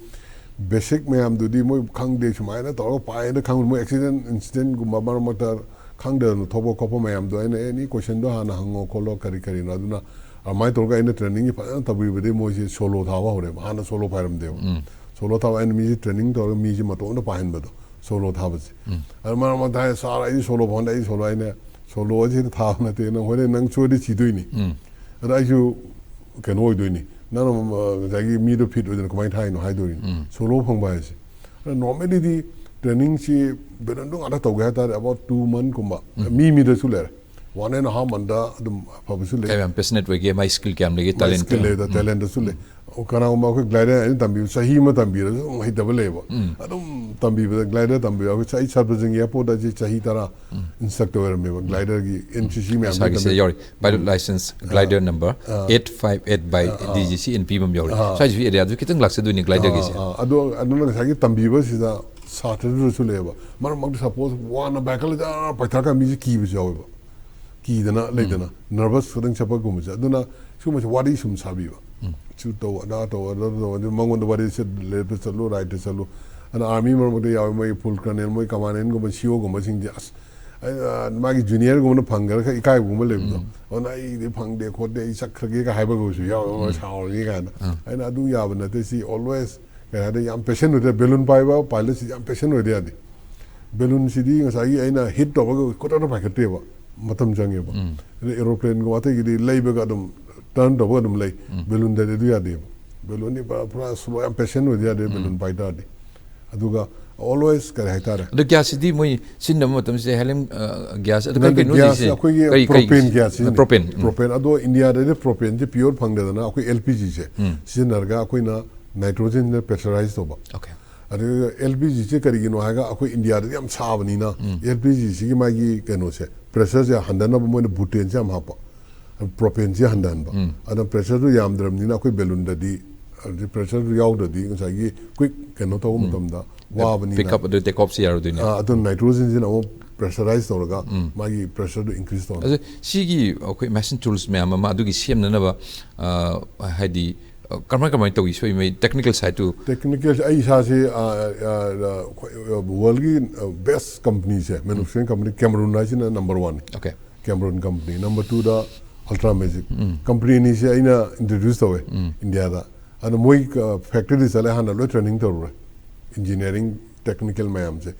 basic ꯃꯌꯥꯝꯗꯨꯗꯤ ꯃꯣꯏ ꯈꯪꯗꯦ, ꯁꯨꯃꯥꯏꯅ ꯇꯧꯔꯒ ꯄꯥꯏꯅ ꯈꯪꯕ꯫ ꯃꯣꯏ accident incident ꯒꯨꯝꯕ ꯃꯔꯛ ꯃꯔꯛꯇ ꯈꯪꯗꯗꯅ ꯊꯣꯛꯄ ꯈꯣꯠꯄ ꯃꯌꯥꯝꯗꯣ ꯑꯩꯅ, "ꯑꯦ, any question ꯗꯣ ꯍꯥꯟꯅ ꯍꯪꯉꯣ ꯈꯣꯠꯂꯣ, ꯀꯔꯤ ꯀꯔꯤꯅꯣ", ꯑꯗꯨꯅ ꯑꯗꯨꯃꯥꯏꯅ ꯇꯧꯔꯒ ꯑꯩꯅ ꯇ꯭ꯔꯦꯅꯤꯡꯒꯤ ꯐꯖꯅ ꯇꯧꯕꯤꯕꯗꯒꯤ ꯃꯣꯏꯁꯦ ꯁꯣꯂꯣ ꯊꯥꯕ ꯍꯧꯔꯦꯕ꯫ ꯍꯥꯟꯅ ꯁꯣꯂꯣ ꯄꯥꯏꯔꯝꯗꯦꯕ꯫ ꯁꯣꯂꯣ ꯊꯥꯕ ꯑꯩꯅ ꯃꯤꯁꯦ ꯇ꯭ꯔꯦꯅꯤꯡ ꯇꯧꯔꯒ ꯃꯤꯁꯦ ꯃꯇꯣꯝꯇ ꯄꯥꯏꯍꯟꯕꯗꯣ, ꯁꯣꯂꯣ ꯊꯥꯕꯁꯦ꯫ ꯑꯗꯨ ꯃꯔꯛ ꯃꯔꯛꯇ ꯍꯥꯏ, "ꯁꯥꯔ, ꯑꯩꯗꯤ ꯁꯣꯂꯣ ꯐꯥꯎꯟꯗꯦ, ꯑꯩ ꯁꯣꯂꯣ", ꯑꯩꯅ, "ꯁꯣꯂꯣ ꯑꯁꯤꯗ ꯊꯥꯕ ꯅꯠꯇꯦ, ꯅꯪ ꯍꯣꯔꯦꯟ ꯅꯪ ꯁꯣꯏꯗꯤ ꯁꯤꯗꯣꯏꯅꯤ꯫ ꯑꯗ ꯑꯩꯁꯨ ꯀꯩꯅꯣ ꯑꯣꯏꯗꯣꯏꯅꯤ, ꯅꯪꯅ, ꯎꯝ, ꯉꯁꯥꯏꯒꯤ ꯃꯤꯗꯣ ꯐꯤꯠ ꯑꯣꯏꯗꯅ ꯀꯃꯥꯏꯅ ꯊꯥꯏꯅꯣ ꯍꯥꯏꯗꯣꯔꯤꯅꯤ꯫ ꯁꯣꯂꯣ ꯐꯪꯕ ꯍꯥꯏꯁꯦ꯫ ꯑꯗ ꯅꯣꯔꯃꯦꯂꯤꯗꯤ ꯇ꯭ꯔꯦꯅꯤꯡꯁꯤ ꯕꯦꯂꯨꯟꯗꯣ ꯉꯥꯛꯇ ꯇꯧꯒꯦ ꯍꯥꯏ ꯇꯥꯔꯦ, ꯑꯕꯥꯎꯠ ꯇꯨ ꯃꯟ ꯀꯨꯝꯕ, ꯃꯤ ꯃꯤꯗꯁꯨ ꯂꯩꯔꯦ꯫ ꯋꯥꯟ ꯑꯦꯟ ꯍꯥꯐ ꯃꯟꯗ ꯑꯗꯨꯝ ꯐꯕꯁꯨ ꯂꯩ꯫ ꯀꯌꯥꯝ ꯌꯥꯝ ꯄꯦꯁꯅꯦꯠ ꯑꯣꯏꯒꯦ, ꯃꯥꯏ ꯁ꯭ꯀꯤꯜ ꯀꯌꯥꯝ ꯂꯩꯒꯦ, ꯃꯥꯏ ꯇꯦꯂꯦꯟꯠꯇꯣ꯫ ꯁ꯭ꯀꯤꯜ ꯂꯩꯗ, ꯇꯦꯂꯦꯟꯠꯇꯁꯨ ꯂꯩ꯫ ꯑꯣ, ꯀꯅꯥꯒꯨꯝꯕ ꯑꯩꯈꯣꯏ ꯒ꯭ꯂꯥꯏꯗꯔ ꯑꯩꯅ ꯇꯝꯕꯤꯕ ꯆꯍꯤ ꯑꯃ ꯇꯝꯕꯤꯔꯁꯨ ꯑꯗꯨꯝ ꯍꯩꯇꯕ ꯂꯩꯌꯦꯕ꯫ ꯑꯗꯨꯝ ꯇꯝꯕꯤꯕꯗ ꯒ꯭ꯂꯥꯏꯗꯔ ꯇꯝꯕꯤꯕ ꯑꯩꯈꯣꯏ, ꯑꯩ ꯁꯔꯐꯔꯥꯖꯁꯤꯡ ꯑꯦꯌꯥꯔꯄꯣꯔꯠ ꯑꯁꯤ ꯆꯍꯤ ꯇꯔꯥ ꯏꯟꯁꯇ꯭ꯔꯛꯇꯔ ꯑꯣꯏꯔꯝꯃꯦꯕ, ꯒ꯭ꯂꯥꯏꯗꯔꯒꯤ ꯑꯦꯟ ꯁꯤ ꯁꯤ ꯃꯌꯥꯝ ꯏꯁꯥꯒꯤꯁꯤꯗ ꯇꯝꯕꯤ-, ꯌꯥꯎꯔꯤ, ꯄꯥꯏꯂꯣꯠ ꯂꯥꯏꯁꯦꯟꯁ, ꯒ꯭ꯂꯥꯏꯗꯔ ꯅꯝꯕꯔ ꯑꯥ, ꯑꯦꯠ ꯐꯥꯏꯚ ꯑꯦꯠ ꯕꯥꯏ ꯑꯥ, ꯑꯥ꯫ D G C N P ꯑꯃ ꯌꯥꯎꯔꯤ꯫ ꯑꯥ꯫ ꯁ꯭ꯋꯥꯏꯁꯤꯁꯨ ꯑꯦꯔꯤꯌꯥꯗꯨ ꯈꯤꯇꯪ ꯂꯥꯛꯆꯗꯣꯏꯅꯤ ꯒ꯭ꯂꯥꯏꯗꯔꯒꯤꯁꯦ꯫ ꯑꯥ, ꯑꯥ꯫ ꯑꯗꯣ ꯑꯗꯨꯅ ꯉꯁꯥꯏꯒꯤ ꯇꯝꯕꯤꯕꯁꯤꯗ ꯁꯥꯇ꯭ꯔꯗꯨꯗꯁꯨ ꯂꯩꯌꯦꯕ꯫ ꯃꯔꯛ ꯃꯔꯛꯇ ꯁꯄꯣꯁ ꯋꯥꯅ ꯕꯥꯏꯛ ꯈꯜꯂ ꯖꯔ ꯄꯥꯏꯊꯔꯀꯥꯟꯗ ꯃꯤꯁꯦ ꯀꯤꯕꯁꯨ ꯌꯥꯎꯋꯦꯕ꯫ ꯀꯤꯗꯅ ꯂꯩꯗꯅ, ꯅꯔꯚꯁ ꯈꯤꯇꯪ ꯆꯠꯄꯒꯨꯝꯕꯁꯦ꯫ ꯑꯗꯨꯅ ꯁꯤꯒꯨꯝꯕꯁꯦ ꯋꯥꯔꯤ ꯁꯨꯝ ꯁꯥꯕꯤꯕ꯫ ꯁꯤ ꯇꯧ, ꯑꯗꯥ ꯇꯧ, ꯑꯗꯥ ꯇꯧ, ꯑꯗꯨ ꯃꯉꯣꯟꯗ ꯋꯥꯔꯤꯁꯦ ꯂꯦꯐꯇ ꯆꯠꯂꯨ, ꯔꯥꯏꯠꯇ ꯆꯠꯂꯨ꯫ ꯑꯗꯨꯅ ꯑꯥꯔꯃꯤ ꯃꯔꯛ ꯃꯔꯛꯇ ꯌꯥꯎꯋꯦ, ꯃꯣꯏ ꯐꯨꯜ ꯀꯔꯅꯦꯜ, ꯃꯣꯏ ꯀꯃꯥꯟꯗꯦꯟꯒꯨꯝꯕ, ꯁꯤ ꯑꯣꯒꯨꯝꯕꯁꯤꯡꯗꯤ ꯑꯁ, ꯑꯩ, ꯑ, ꯃꯥꯒꯤ ꯖꯨꯅꯤꯌꯔꯒꯨꯝꯕꯅ ꯐꯪꯈ꯭ꯔꯒ ꯈꯔ ꯏꯀꯥꯏꯕꯒꯨꯝꯕ ꯂꯩꯕꯗꯣ꯫ ꯑꯗꯨꯅ "ꯑꯩꯗꯤ ꯐꯪꯗꯦ ꯈꯣꯠꯇꯦ, ꯑꯩ ꯆꯠꯈ꯭ꯔꯒꯦꯒ" ꯍꯥꯏꯕꯒꯁꯨ ꯌꯥꯎꯋꯦ, ꯃꯣꯏ ꯁꯥꯎꯔꯅꯤ ꯀꯥꯏꯅ꯫ ꯑꯩꯅ ꯑꯗꯨ ꯌꯥꯕ ꯅꯠꯇꯦ, ꯁꯤ ꯑꯣꯜꯋꯦꯁ ꯀꯩ ꯍꯥꯏꯗꯤ ꯌꯥꯝ ꯄꯦꯁꯦꯟ ꯑꯣꯏꯗ, ꯕꯦꯂꯨꯟ ꯄꯥꯏꯕ ꯄꯥꯏꯂꯠꯁꯤ ꯌꯥꯝ ꯄꯦꯁꯦꯟ ꯑꯣꯏꯗ ꯌꯥꯗꯦ꯫ ꯕꯦꯂꯨꯟꯁꯤꯗꯤ ꯉꯁꯥꯏꯒꯤ ꯑꯩꯅ ꯍꯤꯠ ꯇꯧꯔꯒ ꯈꯨꯗꯛꯇ ꯄꯥꯏꯈꯠꯇꯦꯕ, ꯃꯇꯝ ꯆꯪꯉꯦꯕ꯫ ꯑꯗꯩ ꯑꯦꯔꯣꯄ꯭ꯂꯦꯟꯒꯨꯝꯕ ꯑꯇꯩꯒꯤꯗꯤ ꯂꯩꯕꯒ ꯑꯗꯨꯝ ꯇꯔꯟ ꯇꯧꯕꯒ ꯑꯗꯨꯝ ꯂꯩ꯫ ꯕꯦꯂꯨꯟꯗꯗꯤ ꯑꯗꯨ ꯌꯥꯗꯦꯕ꯫ ꯕꯦꯂꯨꯟꯗꯤ ꯄꯨꯔꯥ, ꯄꯨꯔꯥ ꯁ꯭ꯂꯣ, ꯌꯥꯝ ꯄꯦꯁꯦꯟ ꯑꯣꯏꯗ ꯌꯥꯗꯦ ꯕꯦꯂꯨꯟ ꯄꯥꯏ ꯇꯥꯔꯗꯤ꯫ ꯑꯗꯨꯒ ꯑꯣꯜꯋꯦꯁ ꯀꯔꯤ ꯍꯥꯏꯇꯥꯔꯦ? ꯑꯗꯣ ꯒ꯭ꯌꯥꯁꯁꯤꯗꯤ ꯃꯣꯏ ꯁꯤꯖꯤꯟꯅꯕ ꯃꯇꯝꯁꯤꯗ ꯍꯦꯂꯤꯌꯝ, ꯑ, ꯒ꯭ꯌꯥꯁ, ꯑꯗꯨ ꯀꯩ ꯅꯠꯇꯦ, ꯀꯩꯅꯣ ꯒ꯭ꯌꯥꯁꯁꯦ ꯁꯤꯁꯦ? ꯑꯩꯈꯣꯏꯒꯤ ꯀꯔꯤ, ꯀꯩ ꯄ꯭ꯔꯣꯄꯦꯟ ꯁꯤꯖꯤꯟꯅ-, ꯒ꯭ꯌꯥꯁ ꯁꯤꯖꯤꯟꯅꯩ꯫ ꯄ꯭ꯔꯣꯄꯦꯟ꯫ ꯎꯝ꯫ ꯄ꯭ꯔꯣꯄꯦꯟ꯫ ꯑꯗꯣ ꯏꯟꯗꯤꯌꯥꯗꯗꯤ ꯄ꯭ꯔꯣꯄꯦꯟꯁꯦ ꯄꯤꯌꯣꯔ ꯐꯪꯗꯗꯅ ꯑꯩꯈꯣꯏ ꯑꯦꯜ ꯄꯤ ꯖꯤꯁꯦ ꯁꯤꯖꯤꯟꯅꯔꯒ ꯑꯩꯈꯣꯏꯅ ꯅꯥꯏꯇ꯭ꯔꯣꯖꯦꯟꯁꯤꯅ ꯄ꯭ꯔꯦꯁꯔꯥꯏꯁ ꯇꯧꯕ꯫ ꯑꯣꯀꯦ꯫ ꯑꯗꯨꯒ ꯑꯦꯜ ꯄꯤ ꯖꯤꯁꯦ ꯀꯔꯤꯒꯤꯅꯣ ꯍꯥꯏꯔꯒ ꯑꯩꯈꯣꯏ ꯏꯟꯗꯤꯌꯥꯗꯗꯤ ꯌꯥꯝ ꯁꯥꯕꯅꯤꯅ ꯑꯦꯜ ꯄꯤ ꯖꯤꯁꯤꯒꯤ ꯃꯥꯒꯤ ꯀꯩꯅꯣꯁꯦ, ꯄ꯭ꯔꯦꯁꯔꯁꯦ ꯍꯟꯊꯅꯕ ꯃꯣꯏꯅ ꯕꯨꯇꯦꯟꯁꯦ ꯌꯥꯝ ꯍꯥꯞꯄ꯫ ꯄ꯭ꯔꯣꯄꯦꯟꯁꯦ ꯍꯟꯊꯍꯟꯕ꯫ ꯑꯗꯨꯅ ꯄ꯭ꯔꯦꯁꯔꯗꯨ ꯌꯥꯝꯗ꯭ꯔꯕꯅꯤꯅ ꯑꯩꯈꯣꯏ ꯕꯦꯂꯨꯟꯗꯗꯤ, ꯑꯗꯨꯗꯤ ꯄ꯭ꯔꯦꯁꯔꯗꯨ ꯌꯥꯎꯗ꯭ꯔꯗꯤ ꯉꯁꯥꯏꯒꯤ ꯀ꯭ꯋꯤꯛ ꯀꯩꯅꯣ ꯇꯧꯕ ꯃꯇꯝꯗ ꯋꯥꯕꯅꯤꯅ꯫ ꯄꯤꯛ ꯑꯞ ꯑꯗꯨ ꯇꯦꯛ ꯑꯣꯐꯁꯤ ꯌꯥꯔꯣꯏꯗꯣꯏꯅꯦ꯫ ꯑꯥ, ꯑꯗꯨꯅ ꯅꯥꯏꯇ꯭ꯔꯣꯖꯦꯟꯁꯤꯅ ꯑꯃꯨꯛ ꯄ꯭ꯔꯦꯁꯔꯥꯏꯁ ꯇꯧꯔꯒ ꯃꯥꯒꯤ ꯄ꯭ꯔꯦꯁꯔꯗꯨ ꯏꯟꯀ꯭ꯔꯤꯁ ꯇꯧꯍꯟꯕ꯫ ꯑꯗꯨ ꯁꯤꯒꯤ ꯑꯩꯈꯣꯏ ꯃꯦꯁꯤꯟ ꯇꯨꯜꯁ ꯃꯌꯥꯝ ꯑꯃ ꯑꯗꯨꯒꯤ ꯁꯦꯝꯅꯅꯕ, ꯑ, ꯍꯥꯏꯗꯤ, ꯑ, ꯀꯃꯥꯏ, ꯀꯃꯥꯏꯅ ꯇꯧꯏ? ꯁꯣꯏ ꯃꯩ ꯇꯦꯛꯅꯤꯀꯦꯜ ꯁꯥꯏꯠꯇꯨ? ꯇꯦꯛꯅꯤꯀꯦꯜꯁꯦ ꯑꯩ ꯏꯁꯥꯁꯦ, ꯑ, ꯑ, ꯑ, ꯑꯩꯈꯣꯏ, ꯑ, ꯋꯥꯔꯜꯒꯤ, ꯑ, ꯕꯦꯁ ꯀꯝꯄꯅꯤꯁꯦ, ꯃꯦꯅꯨꯐꯦꯛꯆꯔꯤꯡ ꯀꯝꯄꯅꯤ ꯀꯦꯃꯔꯨꯟ ꯍꯥꯏꯁꯤꯅ ꯅꯝꯕꯔ ꯋꯥꯟꯅꯤ꯫ ꯑꯣꯀꯦ꯫ ꯀꯦꯃꯔꯨꯟ ꯀꯝꯄꯅꯤ꯫ ꯅꯝꯕꯔ ꯇꯨꯗ Ultra Magic ꯀꯝꯄꯅꯤ ꯑꯅꯤꯁꯦ ꯑꯩꯅ ꯏꯟꯇ꯭ꯔꯣꯗ꯭ꯌꯨꯁ ꯇꯧꯋꯦ ꯏꯟꯗꯤꯌꯥꯗ꯫ ꯑꯗꯣ ꯃꯣꯏ ꯐꯦꯛꯇꯔꯤ ꯆꯠꯂꯦ, ꯍꯥꯟꯅ ꯂꯣꯏ ꯇ꯭ꯔꯦꯅꯤꯡ ꯇꯧꯔꯨꯔꯦ, ꯏꯟꯖꯤꯅꯤꯌꯥꯔꯤꯡ ꯇꯦꯛꯅꯤꯀꯦꯜ ꯃꯌꯥꯝꯁꯦ꯫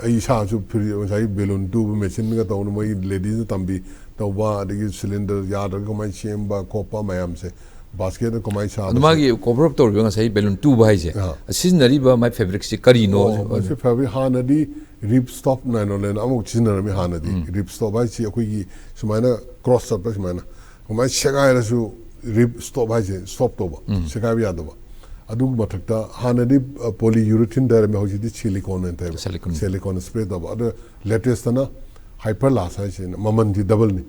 ꯑꯩ ꯏꯁꯥꯁꯨ ꯐ꯭ꯔꯤ, ꯉꯁꯥꯏ ꯕꯦꯂꯨꯟ ꯇꯨꯕ ꯃꯦꯆꯤꯟꯒ ꯇꯧꯅ ꯃꯣꯏ ꯂꯦꯗꯤꯁꯅ ꯇꯝꯕꯤ ꯇꯧꯕ, ꯑꯗꯒꯤ ꯁꯤꯂꯤꯟꯗꯔ ꯌꯥꯗ꯭ꯔꯒ ꯀꯃꯥꯏꯅ ꯁꯦꯝꯕ ꯈꯣꯠꯄ ꯃꯌꯥꯝꯁꯦ, ꯕꯥꯁꯀꯦꯠꯅ ꯀꯃꯥꯏꯅ ꯁꯥꯕ, ꯑꯗꯨ ꯃꯥꯒꯤ ꯀꯣꯚꯔ ꯑꯞ ꯇꯧꯔꯤꯕ ꯉꯁꯥꯏ ꯕꯦꯂꯨꯟ ꯇꯨꯕ ꯍꯥꯏꯁꯦ, ꯑꯥ꯫ ꯁꯤꯖꯤꯟꯅꯔꯤꯕ ꯃꯥꯏ ꯐꯦꯕ꯭ꯔꯤꯛꯁꯤ ꯀꯔꯤꯅꯣ? ꯑꯣ, ꯃꯁꯤ ꯐꯦꯕ꯭ꯔꯤꯛ ꯍꯥꯟꯅꯗꯤ ꯔꯤꯞ ꯁ꯭ꯇꯣꯞ ꯅꯥꯏꯂꯣꯟ ꯑꯃꯨꯛ ꯁꯤꯖꯤꯟꯅꯔꯝꯃꯤ ꯍꯥꯟꯅꯗꯤ꯫ ꯔꯤꯞ ꯁ꯭ꯇꯣꯞ ꯍꯥꯏꯁꯤ ꯑꯩꯈꯣꯏꯒꯤ ꯁꯨꯃꯥꯏꯅ ꯀ꯭ꯔꯣꯁ ꯆꯠꯄ ꯁꯨꯃꯥꯏꯅ, ꯁꯨꯃꯥꯏꯅ ꯁꯦꯒꯥꯏꯔꯁꯨ ꯔꯤꯞ ꯁ꯭ꯇꯣꯞ ꯍꯥꯏꯁꯦ ꯁ꯭ꯇꯣꯞ ꯇꯧꯕ, ꯁꯦꯒꯥꯏꯕ ꯌꯥꯗꯕ꯫ ꯑꯗꯨꯒꯤ ꯃꯊꯛꯇ ꯍꯥꯟꯅꯗꯤ ꯄꯣꯂꯤ ꯌꯨꯔꯤꯊꯤꯟ ꯍꯥꯏꯔꯝꯃꯦ, ꯍꯧꯖꯤꯛꯇꯤ ꯁꯤꯂꯤꯀꯣꯟ ꯑꯣꯏꯅ ꯇꯧꯋꯦꯕ꯫ ꯁꯤꯂꯤꯀꯣꯟ꯫ ꯁꯤꯂꯤꯀꯣꯟ ꯁ꯭ꯄ꯭ꯔꯦ ꯇꯧꯕ꯫ ꯑꯗꯣ ꯂꯦꯇꯦꯁꯇꯅ ꯍꯥꯏꯄꯔ ꯂꯥꯁ ꯍꯥꯏꯁꯤꯅ ꯃꯃꯜꯗꯤ ꯗꯕꯜꯅꯤ,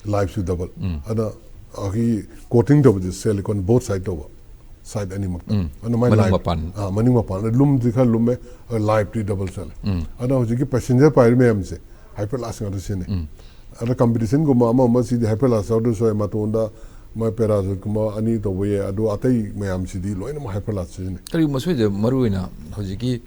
ꯂꯥꯏꯐꯁꯨ ꯗꯕꯜ꯫ ꯑꯗ ꯑꯩꯈꯣꯏꯒꯤ ꯀꯣꯇꯤꯡ ꯇꯧꯕꯁꯦ ꯁꯤꯂꯤꯀꯣꯟ ꯕꯣꯠ ꯁꯥꯏꯗ ꯇꯧꯕ, ꯁꯥꯏꯗ ꯑꯅꯤꯃꯛꯇ꯫ ꯎꯝ꯫ ꯑꯗꯨꯃꯥꯏꯅ ꯃꯅꯨꯡ ꯂꯥꯏꯐ-, ꯃꯄꯥꯟ꯫ ꯑꯥ, ꯃꯅꯤꯡ ꯃꯄꯥꯟ꯫ ꯑꯗ ꯂꯨꯝꯗꯤ ꯈꯔ ꯂꯨꯝꯃꯦ, ꯑꯗ ꯂꯥꯏꯐꯇꯤ ꯗꯕꯜ ꯆꯠꯂꯦ꯫ ꯑꯗ ꯍꯧꯖꯤꯛꯀꯤ ꯄꯦꯁꯦꯟꯖꯔ ꯄꯥꯏꯔꯤ ꯃꯌꯥꯝꯁꯦ ꯍꯥꯏꯄꯔ ꯂꯥꯁ ꯉꯥꯛꯇ ꯁꯤꯖꯤꯟꯅꯩ꯫ ꯑꯗ ꯀꯝꯄꯤꯇꯤꯁꯟꯒꯨꯝꯕ ꯑꯃ ꯑꯃ ꯁꯤꯗꯤ ꯍꯥꯏꯄꯔ ꯂꯥꯁ ꯌꯥꯎꯗ꯭ꯔꯁꯨ ꯌꯥꯏ, ꯃꯇꯣꯟꯗ ꯃꯣꯏ ꯄꯦꯔꯥꯁꯨꯠꯀꯨꯝꯕ ꯑꯅꯤ ꯇꯧꯕ ꯌꯥꯏ, ꯑꯗꯣ ꯑꯇꯩ ꯃꯌꯥꯝꯁꯤꯗꯤ ꯂꯣꯏꯅꯃꯛ ꯍꯥꯏꯄꯔ ꯂꯥꯁ ꯁꯤꯖꯤꯟꯅꯩ꯫ ꯀꯔꯤꯒꯨꯝꯕ ꯁꯣꯏꯗ ꯃꯔꯨꯑꯣꯏꯅ ꯍꯧꯖꯤꯛꯀꯤ,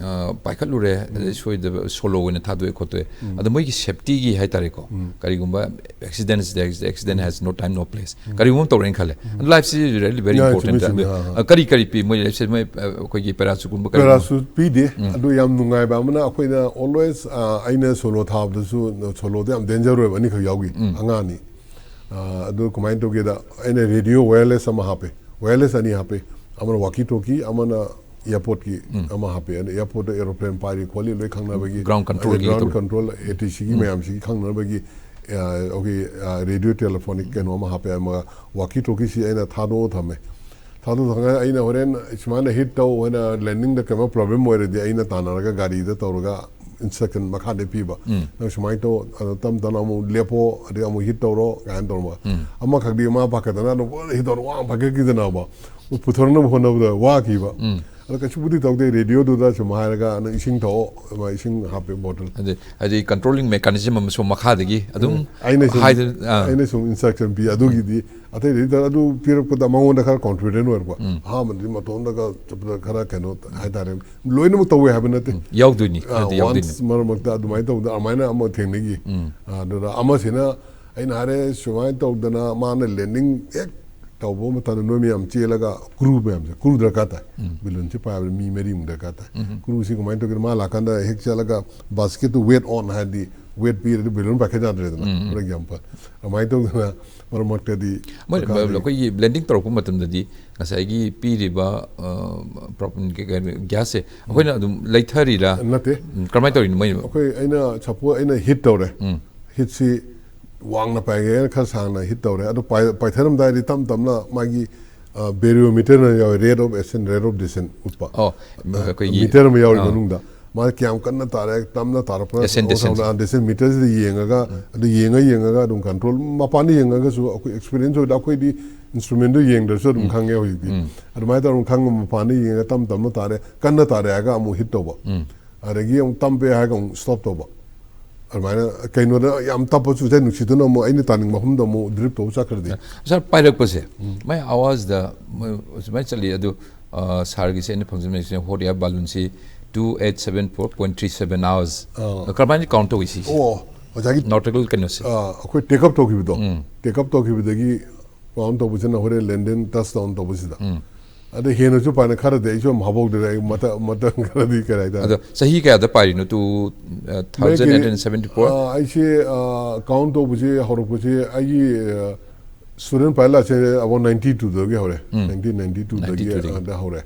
ꯑ, ꯄꯥꯏꯈꯠꯂꯨꯔꯦ, ꯑꯗꯩ ꯁꯣꯏꯗꯕ ꯁꯣꯂꯣ ꯑꯣꯏꯅ ꯊꯥꯗꯣꯛꯑꯦ ꯈꯣꯠꯇꯣꯛꯑꯦ꯫ ꯑꯗꯣ ꯃꯣꯏꯒꯤ ꯁꯦꯐꯇꯤꯒꯤ ꯍꯥꯏꯇꯥꯔꯦꯀꯣ, ꯀꯔꯤꯒꯨꯝꯕ accident is there, accident has no time, no place꯫ ꯀꯔꯤꯒꯨꯝꯕ ꯑꯃ ꯇꯧꯔꯦꯅ ꯈꯜꯂꯦ, ꯑꯗꯣ ꯂꯥꯏꯐꯁꯤ is really very ꯌꯥꯏ, important꯫ ꯆꯨꯝꯃꯤ, ꯆꯨꯝꯃꯤ, ꯑꯗꯣ, ꯑꯥ, ꯑꯥ꯫ ꯑ, ꯀꯔꯤ ꯀꯔꯤ ꯄꯤ ꯃꯣꯏ ꯂꯥꯏꯐꯁꯦ? ꯃꯣꯏ, ꯑ, ꯑꯩꯈꯣꯏꯒꯤ ꯄꯦꯔꯥꯁꯨꯠꯀꯨꯝꯕ ꯀꯔꯤꯒꯨꯝꯕ? ꯄꯦꯔꯥꯁꯨꯠ ꯄꯤꯗꯦ꯫ ꯑꯗꯨ ꯌꯥꯝ ꯅꯨꯡꯉꯥꯏꯕ ꯑꯃꯅ ꯑꯩꯈꯣꯏꯅ always, ꯑ, ꯑꯩꯅ ꯁꯣꯂꯣ ꯊꯥꯕꯗꯁꯨ, ꯁꯣꯂꯣꯗ ꯌꯥꯝ ꯗꯦꯟꯖꯔ ꯑꯣꯏꯕ ꯑꯅꯤꯈꯛ ꯌꯥꯎꯈꯤ, ꯑꯉꯥꯡ ꯑꯅꯤ꯫ ꯑ, ꯑꯗꯨ ꯀꯃꯥꯏꯅ ꯇꯧꯒꯦꯗ, ꯑꯩꯅ ꯔꯦꯗꯤꯑꯣ ꯋꯥꯌꯔꯂꯦꯁ ꯑꯃ ꯍꯥꯞꯄꯦ, ꯋꯥꯌꯔꯂꯦꯁ ꯑꯅꯤ ꯍꯥꯞꯄꯦ, ꯑꯃꯅ ꯋꯥꯀꯤ ꯇꯣꯀꯤ, ꯑꯃꯅ ꯏꯌꯥꯔꯄꯣꯔꯠꯀꯤ ꯑꯃ ꯍꯥꯞꯄꯦ꯫ ꯑꯗ ꯏꯌꯥꯔꯄꯣꯔꯠꯇ ꯑꯦꯔꯣꯄ꯭ꯂꯦꯟ ꯄꯥꯏꯔꯤ ꯈꯣꯠꯂꯤ ꯂꯣꯏ ꯈꯪꯅꯕꯒꯤ, Ground controlꯒꯤ ꯒ꯭ꯔꯥꯎꯟ ꯇꯧꯔꯤ꯫ ꯀꯟꯇ꯭ꯔꯣꯜ, ꯑꯦ ꯇꯤ ꯁꯤꯒꯤ ꯃꯌꯥꯝꯁꯤꯒꯤ ꯈꯪꯅꯕꯒꯤ, ꯑ, ꯑꯩꯈꯣꯏꯒꯤ, ꯑ, ꯔꯦꯗꯤꯑꯣ ꯇꯦꯂꯤꯐꯣꯅꯤꯛ ꯀꯩꯅꯣ ꯑꯃ ꯍꯥꯞꯄꯦ꯫ ꯑꯃꯒ ꯋꯥꯀꯤ ꯇꯣꯀꯤꯁꯤ ꯑꯩꯅ ꯊꯥꯗꯣꯛꯑ ꯊꯝꯃꯦ꯫ ꯊꯥꯗꯣꯛ ꯊꯝꯃꯒ ꯑꯩꯅ ꯍꯣꯔꯦꯟ ꯁꯨꯃꯥꯏꯅ ꯍꯤꯠ ꯇꯧ, ꯍꯣꯔꯦꯟ ꯂꯦꯟꯗꯤꯡꯗ ꯀꯩꯅꯣ ꯄ꯭ꯔꯣꯕ꯭ꯂꯦꯝ ꯑꯣꯏꯔꯗꯤ ꯑꯩꯅ ꯇꯥꯟꯅꯔꯒ ꯒꯥꯔꯤꯗ ꯇꯧꯔꯒ ꯏꯟꯁꯇ꯭ꯔꯛꯁꯟ ꯃꯈꯥꯗ ꯄꯤꯕ, "ꯅꯪ ꯁꯨꯃꯥꯏꯅ ꯇꯧ, ꯑꯗꯣ ꯇꯞ ꯇꯞꯅ ꯑꯃꯨꯛ ꯂꯦꯞꯄꯣ, ꯑꯗꯩ ꯑꯃꯨꯛ ꯍꯤꯠ ꯇꯧꯔꯣ" ꯀꯥꯏꯅ ꯇꯧꯔꯝꯕ꯫ ꯑꯃꯈꯛꯇꯤ ꯃꯥ ꯄꯥꯈꯠꯇꯅ ꯑꯗꯨꯝ ꯄꯨꯔꯥ ꯍꯤꯠ ꯇꯧꯔ ꯋꯥ ꯄꯥꯈꯠꯈꯤꯗꯅꯕ, ꯄꯨꯊꯣꯔꯛꯅꯕ ꯍꯣꯠꯅꯕꯗ ꯋꯥꯈꯤꯕ꯫ ꯑꯗꯣ ꯀꯩꯁꯨꯕꯨꯗꯤ ꯇꯧꯗꯦ, ꯔꯦꯗꯤꯑꯣꯗꯨꯗ ꯁꯨꯝ ꯍꯥꯏꯔꯒ "ꯅꯪ ꯏꯁꯤꯡ ꯊꯛꯑꯣ", ꯃꯥ ꯏꯁꯤꯡ ꯍꯥꯞꯄꯦ ꯕꯣꯇꯜ꯫ ꯑꯗꯩ ꯍꯥꯏꯗꯤ ꯀꯟꯇ꯭ꯔꯣꯂꯤꯡ ꯃꯦꯀꯥꯅꯤꯖꯝ ꯑꯃꯁꯨ ꯃꯈꯥꯗꯒꯤ ꯑꯗꯨꯝ ꯑꯩꯅ ꯁꯨꯝ, ꯍꯥꯏꯗ-, ꯑꯥ꯫ ꯑꯩꯅ ꯁꯨꯝ ꯏꯟꯁꯇ꯭ꯔꯛꯁꯟ ꯄꯤ꯫ ꯑꯗꯨꯒꯤꯗꯤ ꯑꯇꯩꯗꯤ ꯇꯧ-, ꯑꯗꯨ ꯄꯤꯔꯛꯄꯗ ꯃꯉꯣꯟꯗ ꯈꯔ ꯀꯣꯟꯐꯤꯗꯦꯟ ꯑꯣꯏꯔꯛꯄ꯫ ꯑꯍꯥꯟꯕꯗꯗꯤ ꯃꯇꯣꯝꯗꯒ ꯆꯠꯄꯗ ꯈꯔ ꯀꯩꯅꯣ ꯍꯥꯏꯇꯥꯔꯦ, ꯂꯣꯏꯅꯃꯛ ꯇꯧꯋꯦ ꯍꯥꯏꯕ ꯅꯠꯇꯦ꯫ ꯌꯥꯎꯗꯣꯏꯅꯤ, ꯑꯥ, ꯍꯥꯏꯗꯤ ꯌꯥꯎꯗꯣꯏꯅꯤ꯫ ꯋꯥꯟꯁ ꯃꯔꯛ ꯃꯔꯛꯇ ꯑꯗꯨꯃꯥꯏꯅ ꯇꯧꯕꯗ ꯑꯗꯨꯃꯥꯏꯅ ꯑꯃ ꯊꯦꯡꯅꯈꯤ꯫ ꯑꯗꯨꯗ ꯑꯃꯁꯤꯅ ꯑꯩꯅ ꯍꯥꯏꯔꯦ ꯁꯨꯃꯥꯏꯅ ꯇꯧꯗꯅ ꯃꯥꯅ ꯂꯦꯟꯗꯤꯡ ꯍꯦꯛ ꯇꯧꯕ ꯃꯇꯝꯗ ꯅꯣꯏ ꯃꯌꯥꯝ ꯆꯦꯜꯂꯒ ꯀ꯭ꯔꯨ ꯃꯌꯥꯝꯁꯦ, ꯀ꯭ꯔꯨ ꯗꯔꯀꯥꯔ ꯇꯥꯏ꯫ ꯕꯦꯂꯨꯟꯁꯦ ꯄꯥꯏꯕꯗ ꯃꯤ ꯃꯔꯤꯃꯨꯛ ꯗꯔꯀꯥꯔ ꯇꯥꯏ꯫ ꯀ꯭ꯔꯨꯁꯤ ꯀꯃꯥꯏꯅ ꯇꯧꯒꯦ? ꯃꯥ ꯂꯥꯛꯀꯥꯟꯗ ꯍꯦꯛ ꯆꯠꯂꯒ ꯕꯥꯁꯀꯦꯠꯇꯨ ꯋꯦꯠ ꯑꯣꯟ ꯍꯥꯏꯔꯗꯤ ꯋꯦꯠ ꯄꯤꯔꯗꯤ ꯕꯦꯂꯨꯟ ꯄꯥꯏꯈꯠ ꯌꯥꯗ꯭ꯔꯦꯗꯅ꯫ For example, ꯑꯗꯨꯃꯥꯏꯅ ꯇꯧꯗꯅ ꯃꯔꯛ ꯃꯔꯛꯇꯗꯤ ꯃꯣꯏ ꯗꯔꯀꯥꯔꯗꯤ ꯑꯩꯈꯣꯏꯒꯤ ꯂꯦꯟꯗꯤꯡ ꯇꯧꯔꯛꯄ ꯃꯇꯝꯗꯗꯤ ꯉꯁꯥꯏꯒꯤ ꯄꯤꯔꯤꯕ ꯄ꯭ꯔꯣꯄꯦꯟ ꯒ꯭ꯌꯥꯁꯁꯦ ꯑꯩꯈꯣꯏꯅ ꯑꯗꯨꯝ ꯂꯩꯊꯔꯤꯔꯥ? ꯅꯠꯇꯦ꯫ ꯎꯝ, ꯀꯔꯝꯍꯥꯏꯅ ꯇꯧꯔꯤꯅꯣ ꯃꯣꯏ? ꯑꯩꯈꯣꯏ, ꯑꯩꯅ ꯁꯄꯣꯖ ꯑꯩꯅ ꯍꯤꯠ ꯇꯧꯔꯦ꯫ ꯍꯤꯠꯁꯤ ꯋꯥꯡꯅ ꯄꯥꯏꯒꯦ ꯍꯥꯏꯅ ꯈꯔ ꯁꯥꯡꯅ ꯍꯤꯠ ꯇꯧꯔꯦ꯫ ꯑꯗꯣ ꯄꯥꯏ- ꯄꯥꯏꯊꯔꯝꯗꯥꯏꯗꯤ ꯇꯞ ꯇꯞꯅ ꯃꯥꯒꯤ ꯕꯦꯔꯤꯌꯣꯃꯤꯇꯔꯅ ꯌꯥꯎꯋꯦ, rate of ascent, rate of descent ꯎꯠꯄ꯫ ꯑꯣ, ꯑꯩꯈꯣꯏꯒꯤ ꯃꯤꯇꯔ ꯑꯃ ꯌꯥꯎꯔꯤ ꯑꯥ, ꯃꯅꯨꯡꯗ꯫ ꯃꯥ ꯀꯌꯥꯝ ꯀꯟꯅ ꯇꯥꯔꯦ, ꯇꯞꯅ ꯇꯥꯔꯛꯄ꯭ꯔꯥ, Ascent, descent. ꯗꯤꯁꯦꯟ ꯃꯤꯇꯔꯁꯤꯗ ꯌꯦꯡꯉꯒ, ꯑꯗꯨ ꯌꯦꯡꯉ ꯌꯦꯡꯉꯒ ꯑꯗꯨꯝ ꯀꯟꯇ꯭ꯔꯣꯜ, ꯃꯄꯥꯟꯗ ꯌꯦꯡꯉꯒꯁꯨ ꯑꯩꯈꯣꯏ ꯑꯦꯛꯁꯄꯤꯔꯤꯌꯦꯟꯁ ꯑꯣꯏꯗ ꯑꯩꯈꯣꯏꯗꯤ ꯏꯟꯁꯇ꯭ꯔꯨꯃꯦꯟꯗꯨ ꯌꯦꯡꯗ꯭ꯔꯁꯨ ꯑꯗꯨꯝ ꯈꯪꯉꯦ ꯍꯧꯖꯤꯛꯇꯤ꯫ ꯑꯗꯨꯃꯥꯏꯅ ꯇꯧꯔꯒ ꯈꯪꯕ, ꯃꯄꯥꯟꯗ ꯌꯦꯡꯉꯒ ꯇꯞ ꯇꯞꯅ ꯇꯥꯔꯦ, ꯀꯟꯅ ꯇꯥꯔꯦ ꯍꯥꯏꯔꯒ ꯑꯃꯨꯛ ꯍꯤꯠ ꯇꯧꯕ꯫ ꯑꯗꯒꯤ ꯑꯃꯨꯛ ꯇꯞꯄꯦ ꯍꯥꯏꯔꯒ ꯑꯃꯨꯛ ꯁ꯭ꯇꯣꯞ ꯇꯧꯕ꯫ ꯑꯗꯨꯃꯥꯏꯅ ꯀꯩꯅꯣꯗ ꯌꯥꯝ ꯇꯞꯄꯁꯨ ꯉꯁꯥꯏ ꯅꯨꯡꯁꯤꯠꯇꯨꯅ ꯑꯃꯨꯛ ꯑꯩꯅ ꯇꯥꯅꯤꯡꯕ ꯃꯐꯝꯗ ꯑꯃꯨꯛ ꯗ꯭ꯔꯤꯞ ꯇꯧꯕ ꯆꯠꯈ꯭ꯔꯗꯤ꯫ ꯁꯥꯔ, ꯄꯥꯏꯔꯛꯄꯁꯦ ꯃꯥꯏ ꯑꯥꯋꯥꯖꯗ ꯃꯣꯏ ꯁꯨꯃꯥꯏꯅ ꯆꯠꯂꯤ꯫ ꯑꯗꯨ ꯁꯥꯔꯒꯤꯁꯦ ꯑꯩꯅ ꯐꯪꯖꯅꯤꯡꯉꯤꯁꯦ ꯍꯣꯠ ꯏꯌꯥꯔ ꯕꯥꯂꯨꯟꯁꯤ two eight seven four point three seven hours꯫ ꯑꯥ꯫ ꯀꯔꯝꯍꯥꯏꯅ ꯀꯥꯎꯟ ꯇꯧꯏ ꯁꯤꯁꯦ? ꯑꯣ, ꯉꯁꯥꯏꯒꯤ ꯅꯣꯇꯤꯀꯦꯜ ꯀꯩꯅꯣꯁꯦ? ꯑꯥ, ꯑꯩꯈꯣꯏ ꯇꯦꯛ ꯑꯞ ꯇꯧꯈꯤꯕꯗꯣ, ꯇꯦꯛ ꯑꯞ ꯇꯧꯈꯤꯕꯗꯒꯤ ꯀꯥꯎꯟ ꯇꯧꯕꯁꯤꯅ ꯍꯣꯔꯦꯟ ꯂꯦꯟꯗꯤꯡ ꯇꯆ ꯗꯥꯎꯟ ꯇꯧꯕꯁꯤꯗ꯫ ꯑꯗ ꯍꯦꯟꯅꯁꯨ ꯄꯥꯏꯅ ꯈꯔꯗꯤ ꯑꯩꯁꯨ ꯌꯥꯝ ꯍꯥꯐꯧꯗ꯭ꯔꯦ, ꯑꯩ ꯃꯇꯝ ꯃꯇꯝ ꯈꯔꯗꯤ ꯀꯔꯤ ꯍꯥꯏꯇꯥꯔꯦ꯫ ꯑꯗꯣ ꯆꯍꯤ ꯀꯌꯥꯗ ꯄꯥꯏꯔꯤꯅꯣ? Two thousand eight hundred seventy four? ꯑꯥ, ꯑꯩꯁꯦ, ꯑꯥ, ꯀꯥꯎꯟ ꯇꯧꯕꯁꯦ ꯍꯧꯔꯛꯄꯁꯦ ꯑꯩꯒꯤ, ꯑꯥ, ꯁ꯭ꯇꯨꯗꯦꯟ ꯄꯥꯏꯂꯠꯁꯦ ꯑꯕꯥꯎꯠ ꯅꯥꯏꯟꯇꯤ ꯇꯨꯗꯒꯤ ꯍꯧꯔꯦ꯫ ꯅꯥꯏꯟꯇꯤꯟ ꯅꯥꯏꯟꯇꯤ ꯇꯨꯗꯒꯤ ꯅꯥꯏꯟꯇꯤ ꯇꯨꯗꯒꯤ꯫ ꯑꯥ, ꯗ ꯍꯧꯔꯦ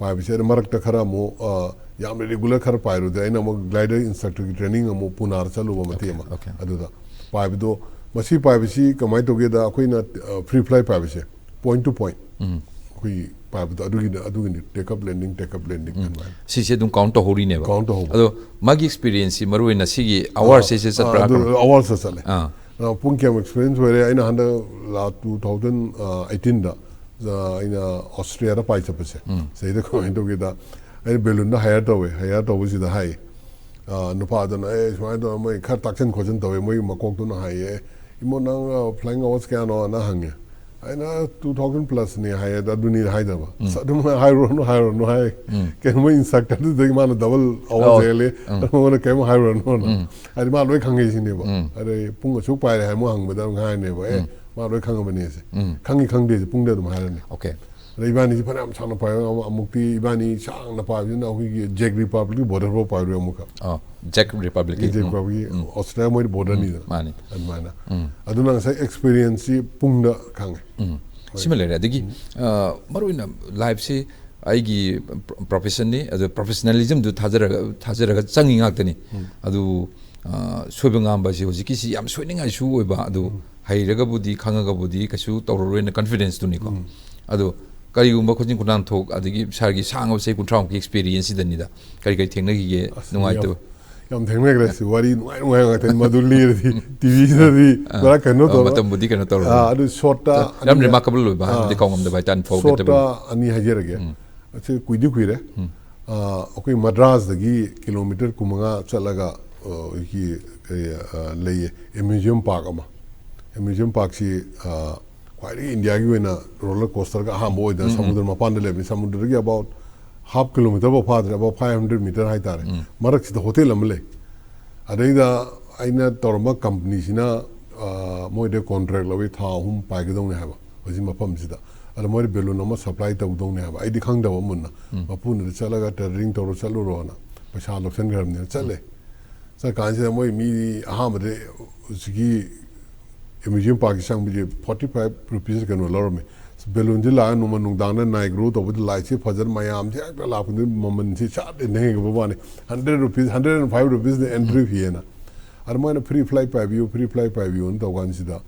ꯄꯥꯏꯕꯁꯦ꯫ ꯑꯗ ꯃꯔꯛꯇ ꯈꯔ ꯑꯃꯨꯛ, ꯑꯥ, ꯌꯥꯝꯅ ꯔꯤꯒꯨꯂꯔ ꯈꯔ ꯄꯥꯏꯔꯨꯗꯦ꯫ ꯑꯩꯅ ꯑꯃꯨꯛ ꯒ꯭ꯂꯥꯏꯗꯔ ꯏꯟꯁꯇ꯭ꯔꯛꯇꯔꯒꯤ ꯇ꯭ꯔꯦꯅꯤꯡ ꯑꯃꯨꯛ ꯄꯨꯅꯥꯗ ꯆꯠꯂꯨꯕ ꯃꯇꯦꯛ ꯑꯃ꯫ ꯑꯣꯀꯦ꯫ ꯑꯗꯨꯗ ꯄꯥꯏꯕꯗꯣ, ꯃꯁꯤ ꯄꯥꯏꯕꯁꯤ ꯀꯃꯥꯏꯅ ꯇꯧꯒꯦꯗ, ꯑꯩꯈꯣꯏꯅ, ꯑꯥ, ꯐ꯭ꯔꯤ ꯐ꯭ꯂꯥꯏ ꯄꯥꯏꯕꯁꯦ, ꯄꯣꯏꯟꯠ ꯇꯨ ꯄꯣꯏꯟꯠ ꯑꯩꯈꯣꯏꯒꯤ ꯄꯥꯏꯕꯗꯣ ꯑꯗꯨꯒꯤꯅꯤ, ꯑꯗꯨꯒꯤꯅꯤ take off landing, take off landing ꯑꯗꯨꯃꯥꯏꯅ꯫ ꯁꯤꯁꯦ ꯑꯗꯨꯝ ꯀꯥꯎꯟ ꯇꯧꯍꯧꯔꯤꯅꯦꯕ꯫ ꯀꯥꯎꯟ ꯇꯧꯍꯧꯕ꯫ ꯑꯗꯣ ꯃꯥꯒꯤ ꯑꯦꯛꯁꯄꯤꯔꯤꯌꯦꯟꯁꯁꯤ ꯃꯔꯨ ꯑꯣꯏꯅ ꯁꯤꯒꯤ ꯑꯋꯥꯔꯁꯦ ꯁꯤ ꯆꯠꯄ꯭ꯔꯥ? ꯑꯥ, ꯑꯗꯨ ꯑꯋꯥꯔꯁꯇ ꯆꯠꯂꯦ꯫ ꯑꯥ꯫ ꯑꯥ, ꯄꯨꯡ ꯀꯌꯥꯃꯨꯛ ꯑꯦꯛꯁꯄꯤꯔꯤꯌꯦꯟꯁ ꯑꯣꯏꯔꯦ? ꯑꯩꯅ ꯍꯟꯗꯛ ꯂꯥꯛ ꯇꯨ ꯊꯥꯎꯖꯟ ꯑꯩꯇꯤꯟꯗ ꯑꯩꯅ ꯑꯣꯁꯇ꯭ꯔꯤꯌꯥꯗ ꯄꯥꯏ ꯆꯠꯄꯁꯦ, ꯁꯤꯗꯩꯗ ꯀꯃꯥꯏꯅ ꯇꯧꯒꯦꯗ, ꯑꯩꯅ ꯕꯦꯂꯨꯟꯗ ꯍꯥꯏꯌꯔ ꯇꯧꯋꯦ꯫ ꯍꯥꯏꯌꯔ ꯇꯧꯕꯁꯤꯗ ꯍꯥꯏ, ꯑꯥ, ꯅꯨꯄꯥꯗꯨꯅ, "ꯑꯦ, ꯁꯨꯃꯥꯏꯅ ꯇꯧꯔ ꯃꯣꯏ ꯈꯔ ꯇꯥꯛꯁꯟ ꯈꯣꯠꯆꯟ ꯇꯧꯋꯦ", ꯃꯣꯏꯒꯤ ꯃꯀꯣꯛꯇꯨꯅ ꯍꯥꯏꯌꯦ, "ꯏꯃꯣ, ꯅꯪ, ꯑꯥ, ꯐ꯭ꯂꯥꯏꯡ ꯑꯋꯥꯔꯁ ꯀꯌꯥꯅꯣꯅ?" ꯍꯪꯉꯦ꯫ ꯑꯩꯅ two thousand plus ꯅꯦ ꯍꯥꯏꯌꯦ, ꯑꯗꯨꯅꯤ ꯍꯥꯏꯗꯕ꯫ ꯑꯁ, ꯑꯗꯨꯝ ꯍꯥꯏꯔꯨꯔꯅꯨ, ꯍꯥꯏꯔꯨꯔꯅꯨ ꯍꯥꯏ꯫ ꯀꯩꯅꯣ, ꯃꯣꯏ instructor ꯗꯨꯗꯒꯤ ꯃꯥꯅ double hour ꯑꯣ꯫ ꯍꯦꯜꯂꯦ꯫ ꯎꯝ꯫ ꯃꯉꯣꯟꯗ ꯀꯩꯝ ꯍꯥꯏꯔꯨꯔꯅꯨꯅ꯫ ꯎꯝ꯫ ꯍꯥꯏꯗꯤ ꯃꯥ ꯂꯣꯏ ꯈꯪꯉꯦ ꯁꯤꯅꯦꯕ꯫ ꯎꯝ꯫ ꯑꯗꯩ "ꯄꯨꯡ ꯑꯁꯨꯛ ꯄꯥꯏꯔꯦ" ꯍꯥꯏ, ꯑꯃꯨꯛ ꯍꯪꯕꯗ ꯑꯃꯨꯛ ꯍꯥꯏꯔꯅꯦꯕ, "ꯑꯦ, ꯎꯝ꯫ ꯃꯥ ꯂꯣꯏ ꯈꯪꯉꯕꯅꯦ" ꯁꯦ꯫ ꯎꯝ꯫ "ꯈꯪꯉꯤ ꯈꯪꯗꯦꯁꯦ ꯄꯨꯡꯗ ꯑꯗꯨꯝ ꯍꯥꯏꯔꯅꯤ"꯫ ꯑꯣꯀꯦ꯫ ꯑꯗ ꯏꯕꯥꯅꯤꯁꯤ ꯐꯅꯌꯥꯝ ꯁꯥꯡꯅ ꯄꯥꯏ, ꯑꯃꯨꯛ-, ꯑꯃꯨꯛꯇꯤ ꯏꯕꯥꯅꯤ ꯁꯥꯡꯅ ꯄꯥꯏꯕꯁꯤꯅ ꯑꯩꯈꯣꯏꯒꯤ Czech Republic ꯀꯤ border ꯐꯥꯎ ꯄꯥꯏꯔꯨꯔꯦ ꯑꯃꯨꯛꯀ꯫ ꯑꯥ, Czech Republic ꯀꯤ꯫ Czech ꯎꯝ꯫ Republic ꯀꯤ, ꯎꯝ꯫ Austria ꯃꯣꯏꯗꯤ border ꯅꯤꯗꯅ꯫ ꯎꯝ, ꯃꯥꯅꯤ꯫ ꯑꯗꯨꯃꯥꯏꯅ꯫ ꯎꯝ꯫ ꯑꯗꯨꯅ ꯉꯁꯥꯏ experience ꯁꯤ ꯄꯨꯡꯗ ꯈꯪꯉꯦ꯫ ꯎꯝ꯫ ꯍꯣꯏ꯫ ꯁꯤꯃ ꯂꯩꯔꯦ꯫ ꯑꯗꯒꯤ, ꯎꯝ꯫ ꯑ, ꯃꯔꯨꯑꯣꯏꯅ life ꯁꯤ ꯑꯩꯒꯤ profession ꯅꯤ, ꯑꯗꯨ professionalism ꯗꯨ ꯊꯥꯖꯔꯒ, ꯊꯥꯖꯔꯒ ꯆꯪꯉꯤ ꯉꯥꯛꯇꯅꯤ꯫ ꯎꯝ꯫ ꯑꯗꯨ, ꯑ, ꯁꯣꯏꯕ ꯉꯥꯝꯕ ꯑꯁꯤ ꯍꯧꯖꯤꯛꯀꯤꯁꯤ ꯌꯥꯝ ꯁꯣꯏꯅꯤꯡꯉꯥꯏꯁꯨ ꯑꯣꯏꯕ, ꯑꯗꯨ ꯎꯝ꯫ ꯍꯩꯔꯒꯕꯨꯗꯤ, ꯈꯪꯉꯒꯕꯨꯗꯤ ꯀꯩꯁꯨ ꯇꯧꯔꯔꯣꯏꯅ confidence ꯇꯨꯅꯤꯀꯣ꯫ ꯎꯝ꯫ ꯑꯗꯣ ꯀꯔꯤꯒꯨꯝꯕ ꯈꯣꯟꯖꯤꯟ ꯈꯨꯅꯥꯟꯊꯣꯛ, ꯑꯗꯒꯤ ꯁꯥꯔꯒꯤ ꯁꯥꯡꯉꯕ ꯆꯍꯤ ꯀꯨꯟꯊ꯭ꯔꯥꯃꯨꯛꯀꯤ experience ꯁꯤꯗꯅꯤꯗ, ꯀꯔꯤ ꯀꯔꯤ ꯊꯦꯡꯅꯈꯤꯒꯦ? ꯑꯁ, ꯅꯨꯡꯉꯥꯏꯇꯕ? ꯌꯥꯝ, ꯌꯥꯝ ꯊꯦꯡꯅꯈ꯭ꯔꯦ꯫ ꯁꯤ ꯋꯥꯔꯤ ꯅꯨꯡꯉꯥꯏ ꯅꯨꯡꯉꯥꯏ ꯉꯥꯛꯇꯅꯤ꯫ ꯃꯗꯨ ꯂꯤꯔꯗꯤ ꯇꯤꯚꯤꯗꯗꯤ ꯑꯥ, ꯄꯨꯔꯥ ꯀꯩꯅꯣ ꯑꯥ, ꯇꯧꯔ꯫ ꯃꯇꯝꯕꯨꯗꯤ ꯀꯩꯅꯣ ꯇꯧꯔꯕꯅꯤ꯫ ꯑꯥ, ꯑꯗꯨ short ꯇ ꯌꯥꯝ ꯑꯅꯤ remarkable ꯑꯣꯏꯕ, ꯑꯥ, ꯍꯥꯏꯕꯗꯤ ꯀꯥꯎꯉꯝꯗꯕ ꯍꯥꯏꯇꯥꯔꯦ, unforgettable꯫ Short ꯇ ꯑꯅꯤ ꯍꯥꯏꯖꯔꯒꯦ꯫ ꯎꯝ꯫ ꯑꯁꯤ ꯀꯨꯏꯗꯤ ꯀꯨꯏꯔꯦ꯫ ꯎꯝ꯫ ꯑꯥ, ꯑꯩꯈꯣꯏ ꯃꯗ꯭ꯔꯥꯁꯇꯒꯤ kilometre ꯀꯨꯟꯃꯉꯥ ꯆꯠꯂꯒ, ꯑ, ꯑꯩꯈꯣꯏꯒꯤ ꯀꯔꯤ, ꯑ, ꯂꯩꯌꯦ, amusement park ꯑꯃ꯫ Amusement park ꯁꯤ, ꯑ, ꯈ꯭ꯋꯥꯏꯗꯒꯤ ꯏꯟꯗꯤꯌꯥꯒꯤ ꯑꯣꯏꯅ roller coaster ꯒ ꯑꯍꯥꯟꯕ ꯑꯣꯏꯗꯅ ꯎꯝ, ꯎꯝ꯫ ꯁꯃꯨꯗ꯭ꯔ ꯃꯄꯥꯟꯗ ꯂꯩꯕꯅꯤ꯫ ꯁꯃꯨꯗ꯭ꯔꯗꯒꯤ about half kilometre ꯐꯥꯎ ꯐꯥꯗ꯭ꯔꯦ, about five hundred metre ꯍꯥꯏꯇꯥꯔꯦ꯫ ꯎꯝ꯫ ꯃꯔꯛꯁꯤꯗ hotel ꯑꯃ ꯂꯩ꯫ ꯑꯗꯩꯗ ꯑꯩꯅ ꯇꯧꯔꯝꯕ company ꯁꯤꯅ, ꯑ, ꯃꯣꯏꯗ contract ꯂꯧꯋꯤ, ꯊꯥ ꯑꯍꯨꯝ ꯄꯥꯏꯒꯗꯧꯅꯤ ꯍꯥꯏꯕ ꯍꯧꯖꯤꯛ ꯃꯐꯝꯁꯤꯗ꯫ ꯑꯗ ꯃꯣꯏꯗ balloon ꯑꯃ supply ꯇꯧꯗꯧꯅꯤ ꯍꯥꯏꯕ꯫ ꯑꯩꯗꯤ ꯈꯪꯗꯕ ꯃꯨꯟꯅ꯫ ꯎꯝ꯫ ꯃꯄꯨꯅꯗ ꯆꯠꯂꯒ tendering ꯇꯧꯔ ꯆꯠꯂꯨꯔꯣꯅ ꯄꯩꯁꯥ ꯂꯧꯁꯟꯈ꯭ꯔꯕꯅꯤꯅ ꯆꯠꯂꯦ꯫ ꯆꯠꯀꯥꯟꯁꯤꯗ ꯃꯣꯏ ꯃꯤ ꯑꯍꯥꯟꯕꯗ ꯍꯧꯖꯤꯛꯀꯤ amusement park ꯁꯤ ꯆꯪꯕꯁꯦ forty five rupees ꯀꯩꯅꯣ ꯂꯧꯔꯝꯃꯤ꯫ Balloon ꯁꯤ ꯂꯥꯛꯑꯒ ꯅꯣꯡꯃ ꯅꯨꯡꯗꯥꯡꯗ night glow ꯇꯧꯕꯗ light ꯁꯤ ꯐꯖꯅ ꯃꯌꯥꯝꯁꯦ ꯍꯦꯛꯇ ꯂꯥꯛꯄꯗꯨ ꯃꯃꯜꯁꯤ ꯁꯠ ꯍꯦꯟꯅ ꯍꯦꯟꯒꯠꯄ ꯋꯥꯅꯤ꯫ Hundred rupees, hundred and five rupees ꯅ entry fee ꯍꯥꯏꯅ꯫ ꯑꯗ ꯃꯣꯏꯅ "Free flight ꯄꯥꯏꯕꯤꯌꯨ, free flight ꯄꯥꯏꯕꯤꯌꯨꯅ" ꯇꯧ ꯀꯥꯟꯁꯤꯗ,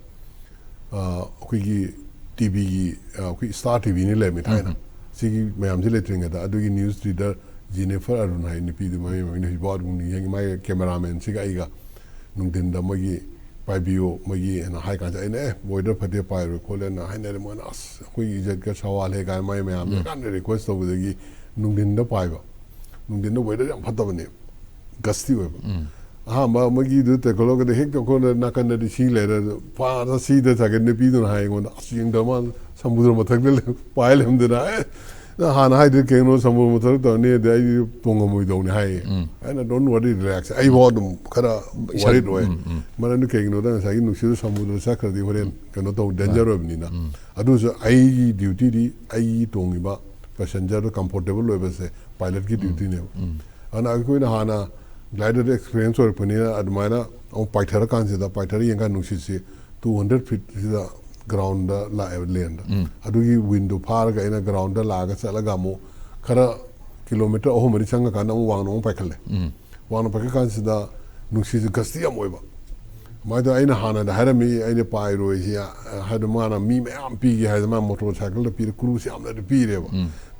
ꯑ, ꯑꯩꯈꯣꯏꯒꯤ ꯇꯤꯚꯤꯒꯤ, ꯑ, ꯑꯩꯈꯣꯏ Star ꯇꯤꯚꯤꯅ ꯂꯩꯔꯝꯃꯤ ꯊꯥꯏꯅ꯫ ꯎꯝ꯫ ꯁꯤꯒꯤ ꯃꯌꯥꯝꯁꯤ ꯂꯩꯇ꯭ꯔꯤꯉꯩꯗ, ꯑꯗꯨꯒꯤ news reader Jennifer Arun ꯍꯥꯏ ꯅꯨꯄꯤꯗꯨ, ꯃꯃꯤꯡ, ꯃꯃꯤꯡꯗꯨ ꯍꯧꯖꯤꯛꯐꯥꯎ ꯑꯗꯨꯝ ꯅꯤꯡꯁꯤꯡꯉꯤ꯫ ꯃꯥꯒꯤ cameraman ꯁꯤꯒ ꯑꯩꯒ ꯅꯨꯡꯊꯤꯟꯗ ꯃꯣꯏꯒꯤ "ꯄꯥꯏꯕꯤꯌꯨ", ꯃꯣꯏꯒꯤ ꯍꯥꯏꯅ ꯍꯥꯏ ꯀꯥꯟꯁꯤꯗ ꯑꯩꯅ, "ꯑꯦ, weather ꯐꯠꯇꯦ, ꯄꯥꯏꯔꯣꯏ" ꯈꯣꯠꯂꯦꯅ ꯍꯥꯏꯅꯔꯦ꯫ ꯃꯣꯏꯅ, "ꯑꯁ, ꯑꯩꯈꯣꯏꯒꯤ ꯏꯖꯠꯀ ꯁꯋꯥꯜ ꯍꯦ" ꯀꯥꯏꯅ ꯃꯥꯒꯤ ꯃꯌꯥꯝꯅ ꯎꯝ꯫ ꯀꯟꯅ request ꯇꯧꯕꯗꯒꯤ ꯅꯨꯡꯊꯤꯟꯗ ꯄꯥꯏꯕ꯫ ꯅꯨꯡꯊꯤꯟꯗ weather ꯌꯥꯝ ꯐꯠꯇꯕꯅꯦ, gusty ꯑꯣꯏꯕ꯫ ꯎꯝ꯫ ꯑꯍꯥꯟꯕ ꯑꯃꯒꯤꯗꯨ ꯇꯦꯛꯀꯣꯂꯣꯒꯗ ꯍꯦꯛꯇ ꯑꯩꯈꯣꯏꯅ ꯅꯥꯀꯟꯗꯗꯤ ꯁꯤ ꯂꯩꯔꯦ, ꯑꯗꯨ ꯐꯥꯅ ꯁꯤꯗ ꯁꯥꯒꯦ ꯅꯨꯄꯤꯗꯨꯅ ꯍꯥꯏ ꯑꯩꯉꯣꯟꯗ, "ꯑꯁ, ꯌꯦꯡꯗꯕ ꯃꯥꯅ ꯁꯃꯨꯗ꯭ꯔ ꯃꯊꯛꯇ ꯂꯩ-, ꯄꯥꯏ ꯂꯩꯔꯝꯗꯅ, ꯑꯦ, ꯅꯪ ꯍꯥꯟꯅ ꯍꯥꯏꯗ꯭ꯔꯗꯤ ꯀꯩꯅꯣ ꯁꯃꯨꯗ꯭ꯔ ꯃꯊꯛꯇ ꯇꯧꯔꯅꯤ, ꯑꯗꯩ ꯑꯩꯗꯤ ꯇꯣꯡꯉꯝꯃꯣꯏꯗꯧꯅꯤ" ꯍꯥꯏꯌꯦ꯫ ꯑꯩꯅ, "Don't worry, relax." ꯑꯩꯐꯥꯎ ꯑꯗꯨꯝ ꯈꯔ ꯏꯁꯥ worried ꯑꯣꯏ꯫ ꯎꯝ, ꯎꯝ꯫ ꯃꯔꯝꯗꯤ ꯀꯩꯒꯤꯅꯣꯗ ꯉꯁꯥꯏꯒꯤ ꯅꯨꯡꯁꯤꯠꯇ ꯁꯃꯨꯗ꯭ꯔ ꯆꯠꯈ꯭ꯔꯗꯤ ꯍꯣꯔꯦꯟ ꯀꯩꯅꯣ ꯇꯧ, danger ꯑꯣꯏꯕꯅꯤꯅ꯫ ꯑꯗꯨꯁꯨ ꯑꯩꯒꯤ dutyꯗꯤ ꯑꯩꯒꯤ ꯇꯣꯡꯉꯤꯕ passengerꯗꯣ comfortable ꯑꯣꯏꯕꯁꯦ pilotꯀꯤ dutyꯅꯦꯕ꯫ ꯑꯗꯨꯅ ꯑꯩꯈꯣꯏꯅ ꯍꯥꯟꯅ gliderꯗ experience ꯑꯣꯏꯔꯛꯄꯅꯤꯅ ꯑꯗꯨꯃꯥꯏꯅ ꯑꯃꯨꯛ ꯄꯥꯏꯊꯔꯀꯥꯟꯁꯤꯗ, ꯄꯥꯏꯊꯔ ꯌꯦꯡꯀꯥꯟ ꯅꯨꯡꯁꯤꯠꯁꯤ two hundred feetꯁꯤꯗ groundꯗ ꯂꯥꯛꯑꯦꯕ, landꯗ꯫ ꯑꯗꯨꯒꯤ windꯗꯣ ꯐꯥꯔꯒ ꯑꯩꯅ groundꯗ ꯂꯥꯛꯑꯒ ꯆꯠꯂꯒ ꯑꯃꯨꯛ ꯈꯔ kilometre ꯑꯍꯨꯝ ꯃꯔꯤ ꯆꯪꯉꯀꯥꯟꯗ ꯑꯃꯨꯛ ꯋꯥꯡꯅ ꯑꯃꯨꯛ ꯄꯥꯏꯈꯠꯂꯦ꯫ ꯋꯥꯡꯅ ꯄꯥꯏꯈꯠ ꯀꯥꯟꯁꯤꯗ ꯅꯨꯡꯁꯤꯠꯁꯤ gusty ꯌꯥꯝ ꯑꯣꯏꯕ꯫ ꯑꯗꯨꯃꯥꯏꯅ ꯇꯧꯔ ꯑꯩꯅ ꯍꯥꯟꯅꯗ ꯍꯥꯏꯔꯝꯃꯤ, "ꯑꯩꯅ ꯄꯥꯏꯔꯣꯏꯁꯤ, ꯑ, ꯍꯥꯏꯗ ꯃꯥꯅ ꯃꯤ ꯃꯌꯥꯝ ꯄꯤꯒꯦ" ꯍꯥꯏꯗꯅ ꯃꯥꯅ motorcycleꯗ ꯄꯤꯔꯦ, crewꯁꯤ ꯌꯥꯝꯅꯗꯤ ꯄꯤꯔꯦꯕ꯫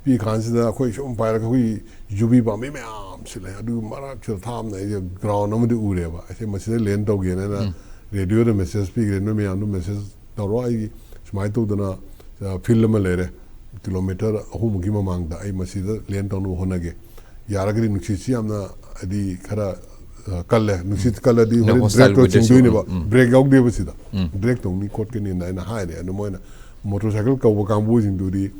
ꯄꯤ ꯀꯥꯟꯁꯤꯗ ꯑꯩꯈꯣꯏ ꯁꯨꯝ ꯄꯥꯏꯔꯒ ꯑꯩꯈꯣꯏ ꯌꯨꯕꯤ ꯄꯥꯝꯕꯤ ꯃꯌꯥꯝ ꯁꯤꯠꯂꯦ꯫ ꯑꯗꯨꯒꯤ ꯃꯔꯛꯁꯤꯗ ꯊꯥꯝꯅ ꯑꯩꯁꯦ ground ꯑꯃꯗꯤ ꯎꯔꯦꯕ꯫ ꯑꯩꯁꯦ ꯃꯁꯤꯗ land ꯇꯧꯒꯦꯅ ꯑꯩꯅ radioꯗ message ꯄꯤꯈ꯭ꯔꯦ, "ꯅꯣꯏ ꯃꯌꯥꯝꯗꯣ message ꯇꯧꯔꯣ, ꯑꯩꯒꯤ ꯁꯨꯃꯥꯏꯅ ꯇꯧꯗꯅ, ꯑ, field ꯑꯃ ꯂꯩꯔꯦ, kilometre ꯑꯍꯨꯝꯃꯨꯛꯀꯤ ꯃꯃꯥꯡꯗ ꯑꯩ ꯃꯁꯤꯗ land ꯇꯧꯅꯕ ꯍꯣꯠꯅꯒꯦ꯫ ꯌꯥꯔꯒꯗꯤ ꯅꯨꯡꯁꯤꯠꯁꯤ ꯌꯥꯝꯅ, ꯍꯥꯏꯗꯤ, ꯈꯔ, ꯑ, ꯀꯜꯂꯦ, ꯅꯨꯡꯁꯤꯠ ꯀꯜꯂꯗꯤ ꯍꯣꯔꯦꯟ hostile ꯗ꯭ꯔꯦꯛꯇꯣ weatherꯁꯨ ꯆꯤꯡꯗꯣꯏꯅꯦꯕ, ꯎꯝ, ꯎꯝ꯫ ꯕ꯭ꯔꯦꯛ ꯌꯥꯎꯗꯦꯕ ꯁꯤꯗ꯫ ꯎꯝ꯫ ꯗ꯭ꯔꯦꯛ ꯇꯧꯅꯤ ꯈꯣꯠꯀꯅꯤꯅ ꯑꯩꯅ ꯍꯥꯏꯔꯦ꯫ ꯑꯗꯨ ꯃꯣꯏꯅ motorcycle ꯀꯧꯕ ꯀꯥꯡꯕꯨꯁꯤꯡꯗꯨꯗꯤ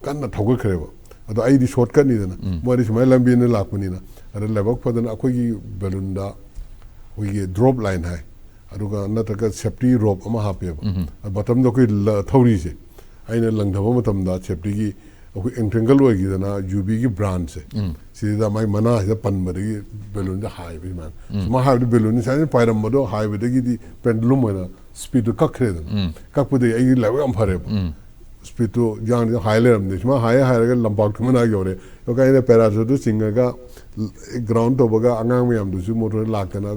ꯀꯟꯅ ꯊꯧꯒꯠꯈ꯭ꯔꯦꯕ꯫ ꯑꯗꯣ ꯑꯩꯗꯤ shortcutꯅꯤꯗꯅ, ꯎꯝ꯫ ꯃꯣꯏꯗꯤ ꯁꯨꯃꯥꯏꯅ ꯂꯝꯕꯤꯅ ꯂꯥꯛꯄꯅꯤꯅ꯫ ꯑꯗ ꯂꯥꯏꯕꯛ ꯐꯗꯅ ꯑꯩꯈꯣꯏꯒꯤ balloonꯗ ꯑꯩꯈꯣꯏꯒꯤ drop line ꯍꯥꯏ, ꯑꯗꯨꯒ ꯅꯠꯇ꯭ꯔꯒ safety rope ꯑꯃ ꯍꯥꯞꯄꯦꯕ꯫ ꯎꯝ꯫ ꯑꯗ bottomꯗ ꯑꯩꯈꯣꯏ ꯂ-, ꯊꯧꯔꯤꯁꯦ ꯑꯩꯅ ꯂꯪꯊꯕ ꯃꯇꯝꯗ safetyꯒꯤ ꯑꯩꯈꯣꯏ entangle ꯑꯣꯏꯈꯤꯗꯅ ꯌꯨꯕꯤꯒꯤ branchꯁꯦ, ꯎꯝ꯫ ꯁꯤꯗ ꯃꯥꯏ ꯃꯅꯥꯁꯤꯗ ꯄꯟꯕꯗꯒꯤ balloonꯁꯦ ꯍꯥꯏꯕ ꯁꯨꯃꯥꯏꯅ꯫ ꯎꯝ꯫ ꯁꯨꯃꯥꯏꯅ ꯍꯥꯏꯕꯗꯤ balloonꯁꯦ ꯁꯨꯃꯥꯏꯅ ꯄꯥꯏꯔꯝꯕꯗꯣ ꯍꯥꯏꯕꯗꯒꯤꯗꯤ pendulum ꯑꯣꯏꯅ speedꯇꯣ ꯀꯛꯈ꯭ꯔꯦꯗꯅ꯫ ꯎꯝ꯫ ꯀꯛꯄꯗꯒꯤ ꯑꯩꯒꯤ ꯂꯥꯏꯕꯛ ꯌꯥꯝ ꯐꯔꯦꯕ꯫ ꯎꯝ꯫ Speedꯇꯣ ꯌꯥꯡ ꯍꯥꯏ ꯂꯩꯔꯝꯗꯦ꯫ ꯁꯨꯃꯥꯏꯅ ꯍꯥꯏ ꯍꯥꯏꯔꯒ ꯂꯝꯄꯥꯛꯇꯨ ꯃꯅꯥꯛ ꯌꯧꯔꯦ꯫ ꯌꯧꯔꯀꯥꯟꯗ ꯑꯩꯅ parachuteꯇꯨ ꯆꯤꯡꯉꯒ ground ꯇꯧꯕꯒ ꯑꯉꯥꯡ ꯃꯌꯥꯝꯗꯨꯁꯨ motor ꯂꯥꯛꯇꯅ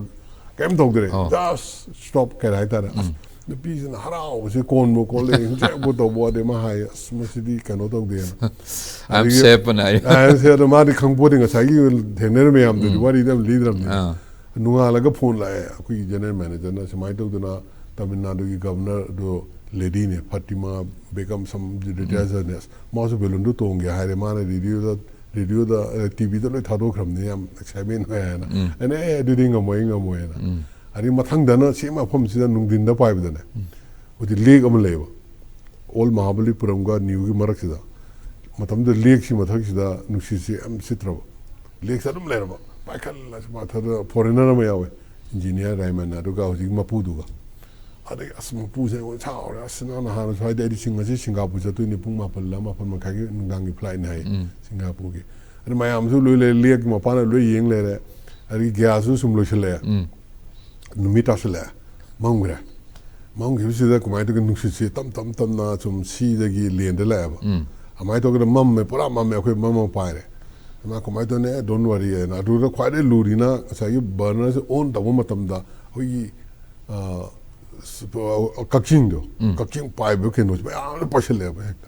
ꯀꯩꯝ ꯇꯧꯗ꯭ꯔꯦ꯫ ꯑꯣ꯫ Just stop ꯀꯩ ꯍꯥꯏꯇꯥꯔꯦ꯫ ꯑꯁ, ꯎꯝ꯫ ꯅꯨꯄꯤꯁꯤꯅ ꯍꯔꯥꯎꯕꯁꯦ ꯀꯣꯟꯕ ꯈꯣꯠꯂꯦ, ꯍꯤꯡꯆꯥꯏꯕꯨ ꯇꯧꯕ ꯋꯥꯗꯤ ꯃꯥ ꯍꯥꯏ, "ꯑꯁ, ꯃꯁꯤꯗꯤ ꯀꯩꯅꯣ ꯇꯧꯗꯦꯅ"꯫ "I am ꯑꯗꯒꯤ safe" ꯑꯅ ꯍꯥꯏ꯫ "I am safe" ꯑꯗꯣ ꯃꯥꯗꯤ ꯈꯪꯄꯣꯠꯇꯦ, ꯉꯁꯥꯏꯒꯤ ꯊꯦꯡꯅꯔ ꯃꯌꯥꯝꯗꯨꯗꯤ ꯎꯝ꯫ ꯋꯥꯔꯤꯗꯤ ꯑꯝ ꯂꯤꯗ꯭ꯔꯕꯅꯤ꯫ ꯑꯥ꯫ ꯅꯣꯡꯉꯥꯜꯂꯒ phone ꯂꯥꯛꯑꯦ ꯑꯩꯈꯣꯏꯒꯤ general managerꯅ, ꯁꯨꯃꯥꯏꯅ ꯇꯧꯗꯅ ꯇꯥꯃꯤꯜ ꯅꯥꯗꯨꯒꯤ governorꯗꯣ ladyꯅꯦ, ꯐꯥꯇꯤꯃꯥ ꯕꯦꯒꯝ ꯁꯝ ꯎꯝ꯫ Retireꯅꯦ, ꯑꯁ, ꯃꯥꯁꯨ balloonꯗꯣ ꯇꯣꯡꯒꯦ ꯍꯥꯏꯔꯦ, ꯃꯥꯅ radioꯗ ꯔꯦꯗꯤꯑꯣꯗ, ꯇꯤꯚꯤꯗ ꯂꯣꯏ ꯊꯥꯗꯣꯛꯈ꯭ꯔꯕꯅꯤ, ꯌꯥꯝ ꯑꯦꯛꯁꯥꯏꯠꯃꯦꯟ ꯑꯣꯏ ꯍꯥꯏꯅ꯫ ꯑꯩꯅ, "ꯑꯦ, ꯑꯗꯨꯗꯤ ꯉꯝꯃꯣꯏ, ꯉꯝꯃꯣꯏ" ꯍꯥꯏꯅ꯫ ꯑꯗꯩ ꯃꯊꯪꯗꯅ ꯁꯤ ꯃꯐꯝꯁꯤꯗ ꯅꯨꯡꯊꯤꯟꯗ ꯄꯥꯏꯕꯗꯅꯦ, ꯍꯧꯖꯤꯛ ꯂꯦꯛ ꯑꯃ ꯂꯩꯌꯦꯕ, ꯑꯣꯜ ꯃꯍꯥꯕꯂꯤꯄꯨꯔꯝꯒ ꯅ꯭ꯌꯨꯒꯤ ꯃꯔꯛꯁꯤꯗ꯫ ꯃꯇꯝꯗꯨꯗ ꯂꯦꯛꯁꯤ ꯃꯊꯛꯁꯤꯗ ꯅꯨꯡꯁꯤꯠꯁꯤ ꯌꯥꯝ ꯁꯤꯠꯇ꯭ꯔꯕ, ꯂꯦꯛꯁꯤ ꯑꯗꯨꯝ ꯂꯩꯔꯕ꯫ ꯄꯥꯏꯈꯠꯂꯁꯤ ꯃꯊꯛꯇ ꯐꯣꯔꯦꯅꯔ ꯑꯃ ꯌꯥꯎꯋꯦ, ꯏꯟꯖꯤꯅꯤꯌꯥꯔ ꯔꯥꯏꯃꯟ, ꯑꯗꯨꯒ ꯍꯧꯖꯤꯛ ꯃꯄꯨꯗꯨꯒ꯫ ꯑꯗꯒꯤ ꯑꯁ, ꯃꯄꯨꯁꯦ ꯑꯩꯉꯣꯟꯗ ꯁꯥꯎꯔꯦ, "ꯑꯁ, ꯅꯪ ꯅꯍꯥꯟꯅꯁꯨ ꯍꯥꯏꯗꯤ ꯑꯩꯗꯤ ꯁꯤꯡ-, ꯉꯁꯤ ꯁꯤꯡꯒꯥꯄꯨꯔ ꯆꯠꯇꯣꯏꯅꯤ, ꯄꯨꯡ ꯃꯥꯄꯜꯂ ꯃꯥꯄꯜ ꯃꯈꯥꯏꯒꯤ ꯅꯨꯡꯗꯥꯡꯒꯤ ꯐ꯭ꯂꯥꯏꯠꯅꯤ" ꯍꯥꯏꯌꯦ, ꯁꯤꯡꯒꯥꯄꯨꯔꯒꯤ꯫ ꯑꯗꯨ ꯃꯌꯥꯝꯁꯨ ꯂꯣꯏ ꯂꯩꯔꯦ, ꯂꯦꯛ ꯃꯄꯥꯟꯗ ꯂꯣꯏ ꯌꯦꯡ ꯂꯩꯔꯦ꯫ ꯑꯗꯒꯤ ꯒ꯭ꯌꯥꯁꯁꯨ ꯁꯨꯝ ꯂꯣꯏꯁꯤꯜꯂꯛꯑꯦ꯫ ꯅꯨꯃꯤꯠ ꯇꯥꯁꯤꯜꯂꯛꯑꯦ, ꯃꯝꯈ꯭ꯔꯦ꯫ ꯃꯝꯈꯤꯕꯁꯤꯗ ꯀꯃꯥꯏꯅ ꯇꯧꯒꯦ, ꯅꯨꯡꯁꯤꯠꯁꯦ ꯇꯞ ꯇꯞ ꯇꯞꯅ ꯁꯨꯝ ꯁꯤꯗꯒꯤ ꯂꯦꯟꯗ ꯂꯥꯛꯑꯦꯕ꯫ ꯑꯗꯨꯃꯥꯏꯅ ꯇꯧꯗꯅ ꯃꯝꯃꯦ, ꯄꯨꯔꯥ ꯃꯝꯃꯦ, ꯑꯩꯈꯣꯏ ꯃꯝꯃ ꯄꯥꯏꯔꯦ꯫ ꯏꯃꯥ, ꯀꯃꯥꯏꯅ ꯇꯧꯅꯤ? ꯑꯦ, don't worry ꯍꯥꯏꯅ꯫ ꯑꯗꯨꯗ ꯈ꯭ꯋꯥꯏꯗꯒꯤ ꯂꯨꯔꯤꯅ ꯉꯁꯥꯏꯒꯤ ꯕꯔꯅꯔꯁꯦ ꯑꯣꯟ ꯇꯧꯕ ꯃꯇꯝꯗ ꯑꯩꯈꯣꯏꯒꯤ, ꯑ, ꯀꯛꯆꯤꯡꯗꯣ, ꯀꯛꯆꯤꯡ ꯄꯥꯏꯕ ꯀꯩꯅꯣꯁꯦ ꯃꯌꯥꯝꯅ ꯄꯥꯏꯁꯤꯜꯂꯛꯑꯦꯕ ꯍꯦꯛꯇ꯫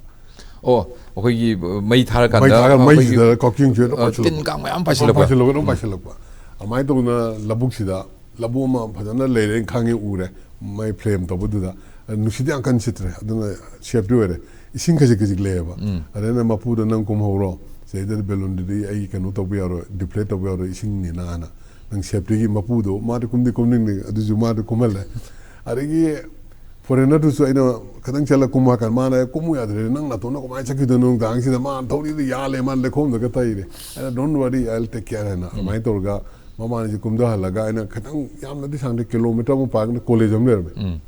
ꯑꯣ, ꯑꯩꯈꯣꯏꯒꯤ ꯃꯩ ꯊꯥꯔꯀꯥꯟꯗ ꯃꯩ ꯊꯥꯔꯒ ꯑꯩꯈꯣꯏꯒꯤ, ꯃꯩꯁꯤꯗ ꯀꯛꯆꯤꯡꯁꯤꯗ ꯑ, ꯄꯥꯏꯁꯤꯜꯂꯛꯄ꯫ ꯇꯤꯟ ꯀꯥꯡ ꯃꯌꯥꯝ ꯄꯥꯏꯁꯤꯜꯂꯛꯄ꯫ ꯄꯥꯏꯁꯤꯜꯂꯛꯄ, ꯑꯗꯨꯝ ꯄꯥꯏꯁꯤꯜꯂꯛꯄ꯫ ꯑꯗꯨꯃꯥꯏꯅ ꯇꯧꯗꯅ ꯂꯧꯕꯨꯛꯁꯤꯗ, ꯂꯧꯕꯨꯛ ꯑꯃ ꯐꯖꯅ ꯂꯩꯔꯦꯅ ꯈꯪꯉꯦ, ꯎꯔꯦ, ꯃꯩ ꯐ꯭ꯂꯦꯝ ꯇꯧꯕꯗꯨꯗ꯫ ꯅꯨꯡꯁꯤꯠꯇꯤ ꯌꯥꯝ ꯀꯟꯅ ꯁꯤꯠꯇ꯭ꯔꯦ, ꯑꯗꯨꯅ ꯁꯦꯐꯇꯤ ꯑꯣꯏꯔꯦ꯫ ꯏꯁꯤꯡ ꯈꯖꯤꯛ ꯈꯖꯤꯛ ꯂꯩꯌꯦꯕ꯫ ꯑꯗꯩ ꯑꯩꯅ ꯃꯄꯨꯗ, "ꯅꯪ ꯀꯨꯝꯍꯧꯔꯣ, ꯁꯤꯗꯩꯗ ꯕꯦꯂꯨꯟꯗꯨꯗꯤ ꯑꯩ ꯀꯩꯅꯣ ꯇꯧꯕ ꯌꯥꯔꯣꯏ, ꯗꯤꯐ꯭ꯂꯦꯠ ꯇꯧꯕ ꯌꯥꯔꯣꯏ, ꯏꯁꯤꯡꯅꯤꯅ" ꯍꯥꯏꯅ꯫ ꯅꯪ ꯁꯦꯐꯇꯤꯒꯤ ꯃꯄꯨꯗꯣ, ꯃꯥꯗꯤ ꯀꯨꯝꯅꯤꯡꯅꯤ, ꯑꯗꯨꯁꯨ ꯃꯥꯗꯤ ꯀꯨꯝꯍꯜꯂꯦ꯫ ꯑꯗꯒꯤ ꯐꯣꯔꯦꯅꯔꯗꯨꯁꯨ ꯑꯩꯅ ꯈꯤꯇꯪ ꯆꯠꯂ ꯀꯨꯝꯃꯨ ꯍꯥꯏ ꯀꯥꯟꯗ, "ꯃꯥꯅ ꯀꯨꯝꯃꯨ ꯌꯥꯗ꯭ꯔꯦ, ꯅꯪ ꯅꯥꯇꯣꯟꯅ ꯀꯃꯥꯏꯅ ꯆꯠꯈꯤꯗꯣꯏꯅꯣ?" ꯅꯨꯡꯗꯥꯡꯁꯤꯗ ꯃꯥꯅ ꯊꯧꯔꯤꯗ ꯌꯥꯜꯂꯦ, ꯃꯥꯅ ꯂꯩꯈꯣꯝꯗꯒ ꯇꯩꯔꯦ꯫ ꯑꯩꯅ, "Don't worry, I'll take care" ꯍꯥꯏꯅ꯫ ꯑꯗꯨꯃꯥꯏꯅ ꯇꯧꯔꯒ ꯃꯕꯥꯅꯤꯁꯦ ꯀꯨꯝꯊꯍꯜꯂꯒ, ꯑꯩꯅ ꯈꯤꯇꯪ, ꯌꯥꯝꯅꯗꯤ ꯁꯥꯡꯗꯦ, ꯀꯤꯂꯣꯃꯤꯇꯔ ꯑꯃ ꯄꯥꯔꯒꯅ ꯀꯣꯂꯦꯖ ꯑꯃ ꯂꯩꯔꯝꯃꯦ꯫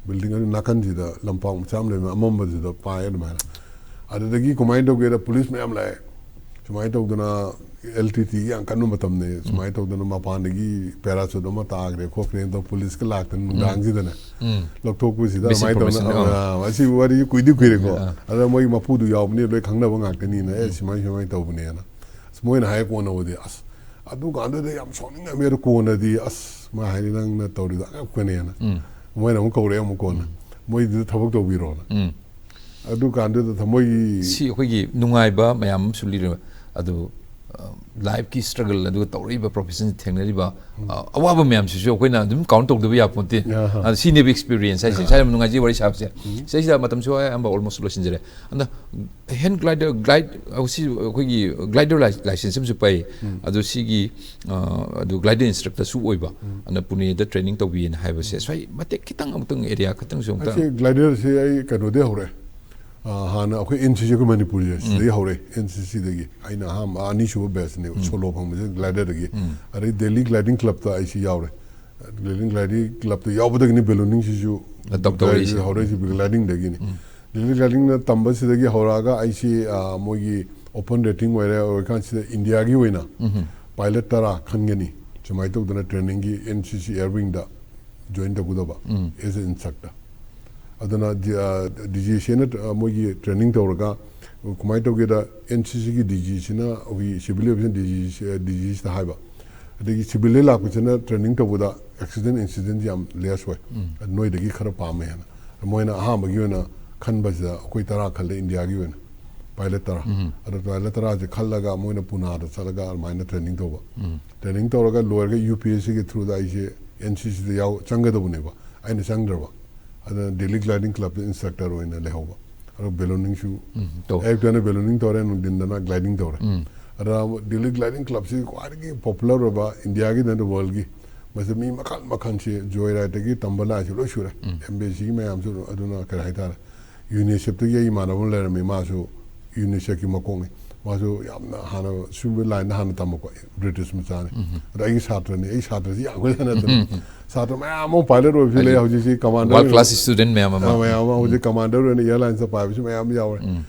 ꯕꯤꯜꯗꯤꯡ ꯑꯗꯨ ꯅꯥꯀꯟꯁꯤꯗ ꯂꯝꯄꯥꯛ ꯃꯆꯥ ꯑꯃ ꯂꯩꯔꯝꯃꯦ, ꯑꯃꯝꯕꯁꯤꯗ ꯄꯥꯏ ꯑꯗꯨꯃꯥꯏꯅ꯫ ꯑꯗꯨꯗꯒꯤ ꯀꯃꯥꯏꯅ ꯇꯧꯒꯦꯗ, ꯄꯨꯂꯤꯁ ꯃꯌꯥꯝ ꯂꯥꯛꯑꯦ꯫ ꯁꯨꯃꯥꯏꯅ ꯇꯧꯗꯅ, ꯑꯦꯜ ꯇꯤ ꯇꯤꯒꯤ ꯌꯥꯝ ꯀꯟꯕ ꯃꯇꯝꯅꯦ꯫ ꯁꯨꯃꯥꯏꯅ ꯇꯧꯗꯅ ꯃꯄꯥꯟꯗꯒꯤ ꯄꯦꯔꯥꯁꯨꯠ ꯑꯃ ꯇꯥꯈ꯭ꯔꯦ ꯈꯣꯠꯈ꯭ꯔꯦꯅ ꯇꯧ, ꯄꯨꯂꯤꯁꯀ ꯂꯥꯛꯇꯅ ꯅꯨꯡꯗꯥꯡꯁꯤꯗꯅꯦ ꯂꯧꯊꯣꯛꯄꯁꯤꯗ꯫ Basic ꯑꯗꯨꯃꯥꯏꯅ ꯇꯧꯗꯅ, information, ꯑꯥ꯫ ꯑꯥ, ꯑꯁꯤ ꯋꯥꯔꯤ ꯀꯨꯏꯗꯤ ꯀꯨꯏꯔꯦꯀꯣ꯫ ꯑꯗ ꯃꯣꯏ ꯃꯄꯨꯗꯨ ꯌꯥꯎꯕꯅꯤ, ꯂꯣꯏ ꯈꯪꯅꯕ ꯉꯥꯛꯇꯅꯤꯅ, "ꯑꯦ, ꯁꯨꯃꯥꯏ ꯁꯨꯃꯥꯏꯅ ꯇꯧꯕꯅꯦꯅ"꯫ ꯑꯁ, ꯃꯣꯏꯅ ꯍꯥꯏ ꯀꯣꯟꯅꯕꯨꯗꯤ, ꯑꯁ, ꯑꯗꯨ ꯀꯥꯟꯗꯨꯗ ꯌꯥꯝ ꯁꯥꯎꯅꯤꯡꯉꯝꯃꯦ꯫ ꯑꯗꯨ ꯀꯣꯟꯅꯗꯤ, "ꯑꯁ", ꯃꯥ ꯍꯥꯏꯅꯤ, "ꯅꯪꯅ ꯇꯧꯔꯤꯗꯣ ꯑꯉꯛꯄꯅꯦꯅ"꯫ ꯃꯣꯏꯅ ꯑꯃꯨꯛ ꯀꯧꯔꯛꯑꯦ ꯑꯃꯨꯛ ꯀꯣꯟꯅ, "ꯃꯣꯏꯗꯨꯗ ꯊꯕꯛ ꯇꯧꯕꯤꯔꯣꯅ"꯫ ꯑꯗꯨ ꯀꯥꯟꯗꯨꯗ ꯊꯃꯣꯏꯒꯤ ꯁꯤ ꯑꯩꯈꯣꯏꯒꯤ ꯅꯨꯡꯉꯥꯏꯕ ꯃꯌꯥꯝ ꯑꯃꯁꯨ ꯂꯤꯔꯦ꯫ ꯑꯗꯨ ꯂꯥꯏꯐꯀꯤ ꯁ꯭ꯇ꯭ꯔꯒꯜ, ꯑꯗꯨꯒ ꯇꯧꯔꯛꯏꯕ ꯄ꯭ꯔꯣꯐꯦꯁꯟ ꯊꯦꯡꯅꯔꯤꯕ ꯑ, ꯑꯋꯥꯕ ꯃꯌꯥꯝꯁꯤꯁꯨ ꯑꯩꯈꯣꯏꯅ ꯑꯗꯨꯝ ꯀꯥꯎꯟ ꯇꯧꯗꯕ ꯌꯥꯕ ꯅꯠꯇꯦ꯫ ꯑꯍꯥ꯫ ꯑꯗ ꯁꯤꯅꯦꯕ ꯑꯦꯛꯁꯄꯤꯔꯤꯌꯦꯟꯁ ꯍꯥꯏꯁꯦ꯫ ꯉꯁꯥꯏ ꯌꯥꯝ ꯅꯨꯡꯉꯥꯏꯖꯩ ꯋꯥꯔꯤ ꯁꯥꯕꯁꯦ꯫ ꯁꯤꯁꯤꯗ ꯃꯇꯝꯁꯨ ꯑꯌꯥꯝꯕ ꯑꯣꯜꯃꯣꯁ ꯂꯣꯏꯁꯤꯟꯖꯔꯦ꯫ ꯑꯗ ꯍꯦꯟ ꯒ꯭ꯂꯥꯏꯗꯔ, ꯒ꯭ꯂꯥꯏꯗ, ꯁꯤ ꯑꯩꯈꯣꯏꯒꯤ ꯒ꯭ꯂꯥꯏꯗꯔ ꯂꯥꯏꯁꯦꯟꯁ ꯑꯃꯁꯨ ꯄꯥꯏ꯫ ꯑꯗꯣ ꯁꯤꯒꯤ ꯑ, ꯑꯗꯨ ꯒ꯭ꯂꯥꯏꯗꯔ ꯏꯟꯁꯇ꯭ꯔꯛꯇꯔꯁꯨ ꯑꯣꯏꯕ꯫ ꯑꯗ ꯄꯨꯅꯦꯗ ꯇ꯭ꯔꯦꯅꯤꯡ ꯇꯧꯕꯤꯅ ꯍꯥꯏꯕꯁꯦ ꯁ꯭ꯋꯥꯏ ꯃꯇꯦꯛ ꯈꯤꯇꯪ ꯑꯃꯨꯛꯇꯪ ꯑꯦꯔꯤꯌꯥ ꯈꯤꯇꯪꯁꯨ ꯑꯃꯨꯛꯇꯪ꯫ ꯑꯩꯁꯦ ꯒ꯭ꯂꯥꯏꯗꯔꯁꯦ ꯑꯩ ꯀꯩꯅꯣꯗꯩ ꯍꯧꯔꯦ꯫ ꯑ, ꯍꯥꯟꯅ ꯑꯩꯈꯣꯏ ꯑꯦꯟ ꯁꯤ ꯁꯤ, ꯑꯩꯈꯣꯏ ꯃꯅꯤꯄꯨꯔꯁꯦ ꯁꯤꯗꯒꯤ ꯍꯧꯔꯦ꯫ ꯑꯦꯟ ꯁꯤ ꯁꯤꯗꯒꯤ ꯑꯩꯅ ꯑꯍꯥꯟꯕ ꯑꯅꯤꯁꯨꯕ ꯕꯦꯆꯅꯦꯕ ꯁꯣꯂꯣ ꯐꯪꯕꯁꯦ ꯒ꯭ꯂꯥꯏꯗꯔꯗꯒꯤ꯫ ꯑꯗꯩ ꯗꯦꯜꯂꯤ ꯒ꯭ꯂꯥꯏꯗꯤꯡ ꯀ꯭ꯂꯕꯇ ꯑꯩꯁꯤ ꯌꯥꯎꯔꯦ꯫ ꯗꯦꯜꯂꯤ ꯒ꯭ꯂꯥꯏꯗꯤꯡ ꯀ꯭ꯂꯕꯇ ꯌꯥꯎꯕꯗꯒꯤꯅꯤ ꯕꯦꯂꯨꯅꯤꯡꯁꯤꯁꯨ ꯇꯧ-, ꯇꯧꯔꯛꯏꯁꯦ꯫ ꯍꯧꯔꯛꯏꯁꯦ ꯒ꯭ꯂꯥꯏꯗꯤꯡꯗꯒꯤꯅꯤ꯫ ꯗꯦꯜꯂꯤ ꯒ꯭ꯂꯥꯏꯗꯤꯡꯅ ꯇꯝꯕꯁꯤꯗꯒꯤ ꯍꯧꯔꯛꯑꯒ ꯑꯩꯁꯤ, ꯑ, ꯃꯣꯏꯒꯤ ꯑꯣꯄꯟ ꯔꯦꯇꯤꯡ ꯑꯣꯏꯔꯦ, ꯑꯣꯏꯔꯀꯥꯟꯁꯤꯗ ꯏꯟꯗꯤꯌꯥꯒꯤ ꯑꯣꯏꯅ ꯄꯥꯏꯂꯠ ꯇꯔꯥ ꯈꯟꯒꯅꯤ꯫ ꯁꯨꯃꯥꯏꯅ ꯇꯧꯗꯅ ꯇ꯭ꯔꯦꯅꯤꯡꯒꯤ ꯑꯦꯟ ꯁꯤ ꯁꯤ ꯑꯦꯌꯔ ꯋꯤꯡꯗ ꯖꯣꯏꯟ ꯇꯧꯒꯗꯕ ꯑꯦꯁ ꯑꯦ ꯏꯟꯁꯇ꯭ꯔꯛꯇꯔ꯫ ꯑꯗꯨꯅ ꯗꯤ-, ꯑ, ꯗꯤ ꯖꯤ ꯁꯤꯅ, ꯑ, ꯃꯣꯏꯒꯤ ꯇ꯭ꯔꯦꯅꯤꯡ ꯇꯧꯔꯒ ꯀꯃꯥꯏꯅ ꯇꯧꯒꯦꯗ, ꯑꯦꯟ ꯁꯤ ꯁꯤꯒꯤ ꯗꯤ ꯖꯤꯁꯤꯅ ꯑꯩꯈꯣꯏꯒꯤ ꯁꯤꯚꯤꯜ ꯑꯦꯚꯤꯌꯦꯁꯟ ꯗꯤ ꯖꯤ, ꯗꯤ ꯖꯤꯁꯤꯗ ꯍꯥꯏꯕ꯫ ꯑꯗꯒꯤ ꯁꯤꯚꯤꯜꯗ ꯂꯥꯛꯄꯁꯤꯅ ꯇ꯭ꯔꯦꯅꯤꯡ ꯇꯧꯕꯗ ꯑꯦꯛꯁꯤꯗꯦꯟ ꯏꯟꯁꯤꯗꯦꯟꯁ ꯌꯥꯝ ꯂꯦꯁ ꯑꯣꯏ꯫ ꯅꯣꯏꯗꯒꯤ ꯈꯔ ꯄꯥꯝꯃꯦ ꯍꯥꯏꯅ꯫ ꯃꯣꯏꯅ ꯑꯍꯥꯟꯕꯒꯤ ꯑꯣꯏꯅ ꯈꯟꯕꯁꯤꯗ ꯑꯩꯈꯣꯏ ꯇꯔꯥ ꯈꯜꯂꯦ ꯏꯟꯗꯤꯌꯥꯒꯤ ꯑꯣꯏꯅ, ꯄꯥꯏꯂꯠ ꯇꯔꯥ꯫ ꯑꯗꯣ ꯄꯥꯏꯂꯠ ꯇꯔꯥꯁꯦ ꯈꯜꯂꯒ ꯃꯣꯏꯅ ꯄꯨꯅꯥꯗ ꯆꯠꯂꯒ ꯑꯗꯨꯃꯥꯏꯅ ꯇ꯭ꯔꯦꯅꯤꯡ ꯇꯧꯕ꯫ ꯇ꯭ꯔꯦꯅꯤꯡ ꯇꯧꯔꯒ ꯂꯣꯏꯔꯒ ꯌꯨ ꯄꯤ ꯑꯦꯁ ꯁꯤꯒꯤ ꯊ꯭ꯔꯨꯗ ꯑꯩꯁꯦ ꯑꯦꯟ ꯁꯤ ꯁꯤꯗ ꯌꯥꯎ-, ꯆꯪꯒꯗꯕꯅꯦꯕ꯫ ꯑꯩꯅ ꯆꯪꯗ꯭ꯔꯕ꯫ ꯑꯗꯨꯅ ꯗꯦꯜꯂꯤ ꯒ꯭ꯂꯥꯏꯗꯤꯡ ꯀ꯭ꯂꯕꯇ ꯏꯟꯁꯇ꯭ꯔꯛꯇꯔ ꯑꯣꯏꯅ ꯂꯩꯍꯧꯕ꯫ ꯑꯗꯣ ꯕꯦꯂꯣꯅꯤꯡꯁꯨ ꯇꯧ꯫ ꯑꯌꯨꯛꯇꯅ ꯕꯦꯂꯣꯅꯤꯡ ꯇꯧꯔꯦ, ꯅꯨꯡꯊꯤꯟꯗꯅ ꯒ꯭ꯂꯥꯏꯗꯤꯡ ꯇꯧꯔꯦ꯫ ꯑꯗ ꯗꯦꯜꯂꯤ ꯒ꯭ꯂꯥꯏꯗꯤꯡ ꯀ꯭ꯂꯕꯁꯤ ꯈ꯭ꯋꯥꯏꯗꯒꯤ ꯄꯣꯄꯨꯂꯔ ꯑꯣꯏꯕ ꯏꯟꯗꯤꯌꯥꯒꯤ ꯅꯠꯇ꯭ꯔ ꯋꯥꯔꯜꯒꯤ꯫ ꯃꯁꯤꯗ ꯃꯤ ꯃꯈꯜ ꯃꯈꯜꯁꯤ ꯖꯣꯏ ꯔꯥꯏꯗꯇꯒꯤ ꯇꯝꯕ ꯂꯥꯛꯏꯁꯤ ꯂꯣꯏ ꯁꯨꯔꯦ꯫ ꯑꯦꯝ ꯕꯤ ꯑꯦꯁ ꯁꯤꯒꯤ ꯃꯌꯥꯝꯁꯨ ꯑꯗꯨꯅ ꯀꯔꯤ ꯍꯥꯏꯇꯥꯔꯦ, ꯌꯨꯅꯤꯁꯦꯐꯇꯒꯤ ꯑꯩ ꯏꯃꯥꯟꯅꯕ ꯑꯃ ꯂꯩꯔꯝꯃꯤ, ꯃꯥꯁꯨ ꯌꯨꯅꯤꯁꯦꯐꯀꯤ ꯃꯀꯣꯛꯅꯤ꯫ ꯃꯥꯁꯨ ꯌꯥꯝꯅ ꯍꯥꯟꯅ ꯁꯤꯒꯨꯝꯕ ꯂꯥꯏꯟꯗ ꯍꯥꯟꯅ ꯇꯝꯃꯛꯄ ꯕ꯭ꯔꯤꯇꯤꯁ ꯃꯆꯥꯅꯤ꯫ ꯑꯗ ꯑꯩꯒꯤ ꯁꯥꯇ꯭ꯔꯅꯤ, ꯑꯩ ꯁꯥꯇ꯭ꯔꯁꯤ ꯌꯥꯝꯈ꯭ꯔꯦꯅ ꯑꯗꯨꯝ ꯁꯥꯇ꯭ꯔ ꯃꯌꯥꯝ ꯑꯃ ꯄꯥꯏꯂꯠ ꯑꯣꯏꯕꯁꯨ ꯂꯩ, ꯍꯧꯖꯤꯛ ꯍꯧꯖꯤꯛꯁꯤ ꯀꯃꯥꯟꯗꯔ ꯋꯥꯔꯜ ꯑꯣꯏꯅ ꯀ꯭ꯂꯥꯁ ꯁ꯭ꯇꯨꯗꯦꯟ ꯃꯌꯥꯝ ꯑꯃ꯫ ꯑ, ꯃꯌꯥꯝ ꯑꯃ ꯍꯧꯖꯤꯛ ꯀꯃꯥꯟꯗꯔ ꯑꯣꯏꯅ ꯑꯦꯌꯥꯔꯂꯥꯏꯟꯁꯇ ꯄꯥꯏꯕꯁꯨ ꯃꯌꯥꯝ ꯌꯥꯎꯔꯦ꯫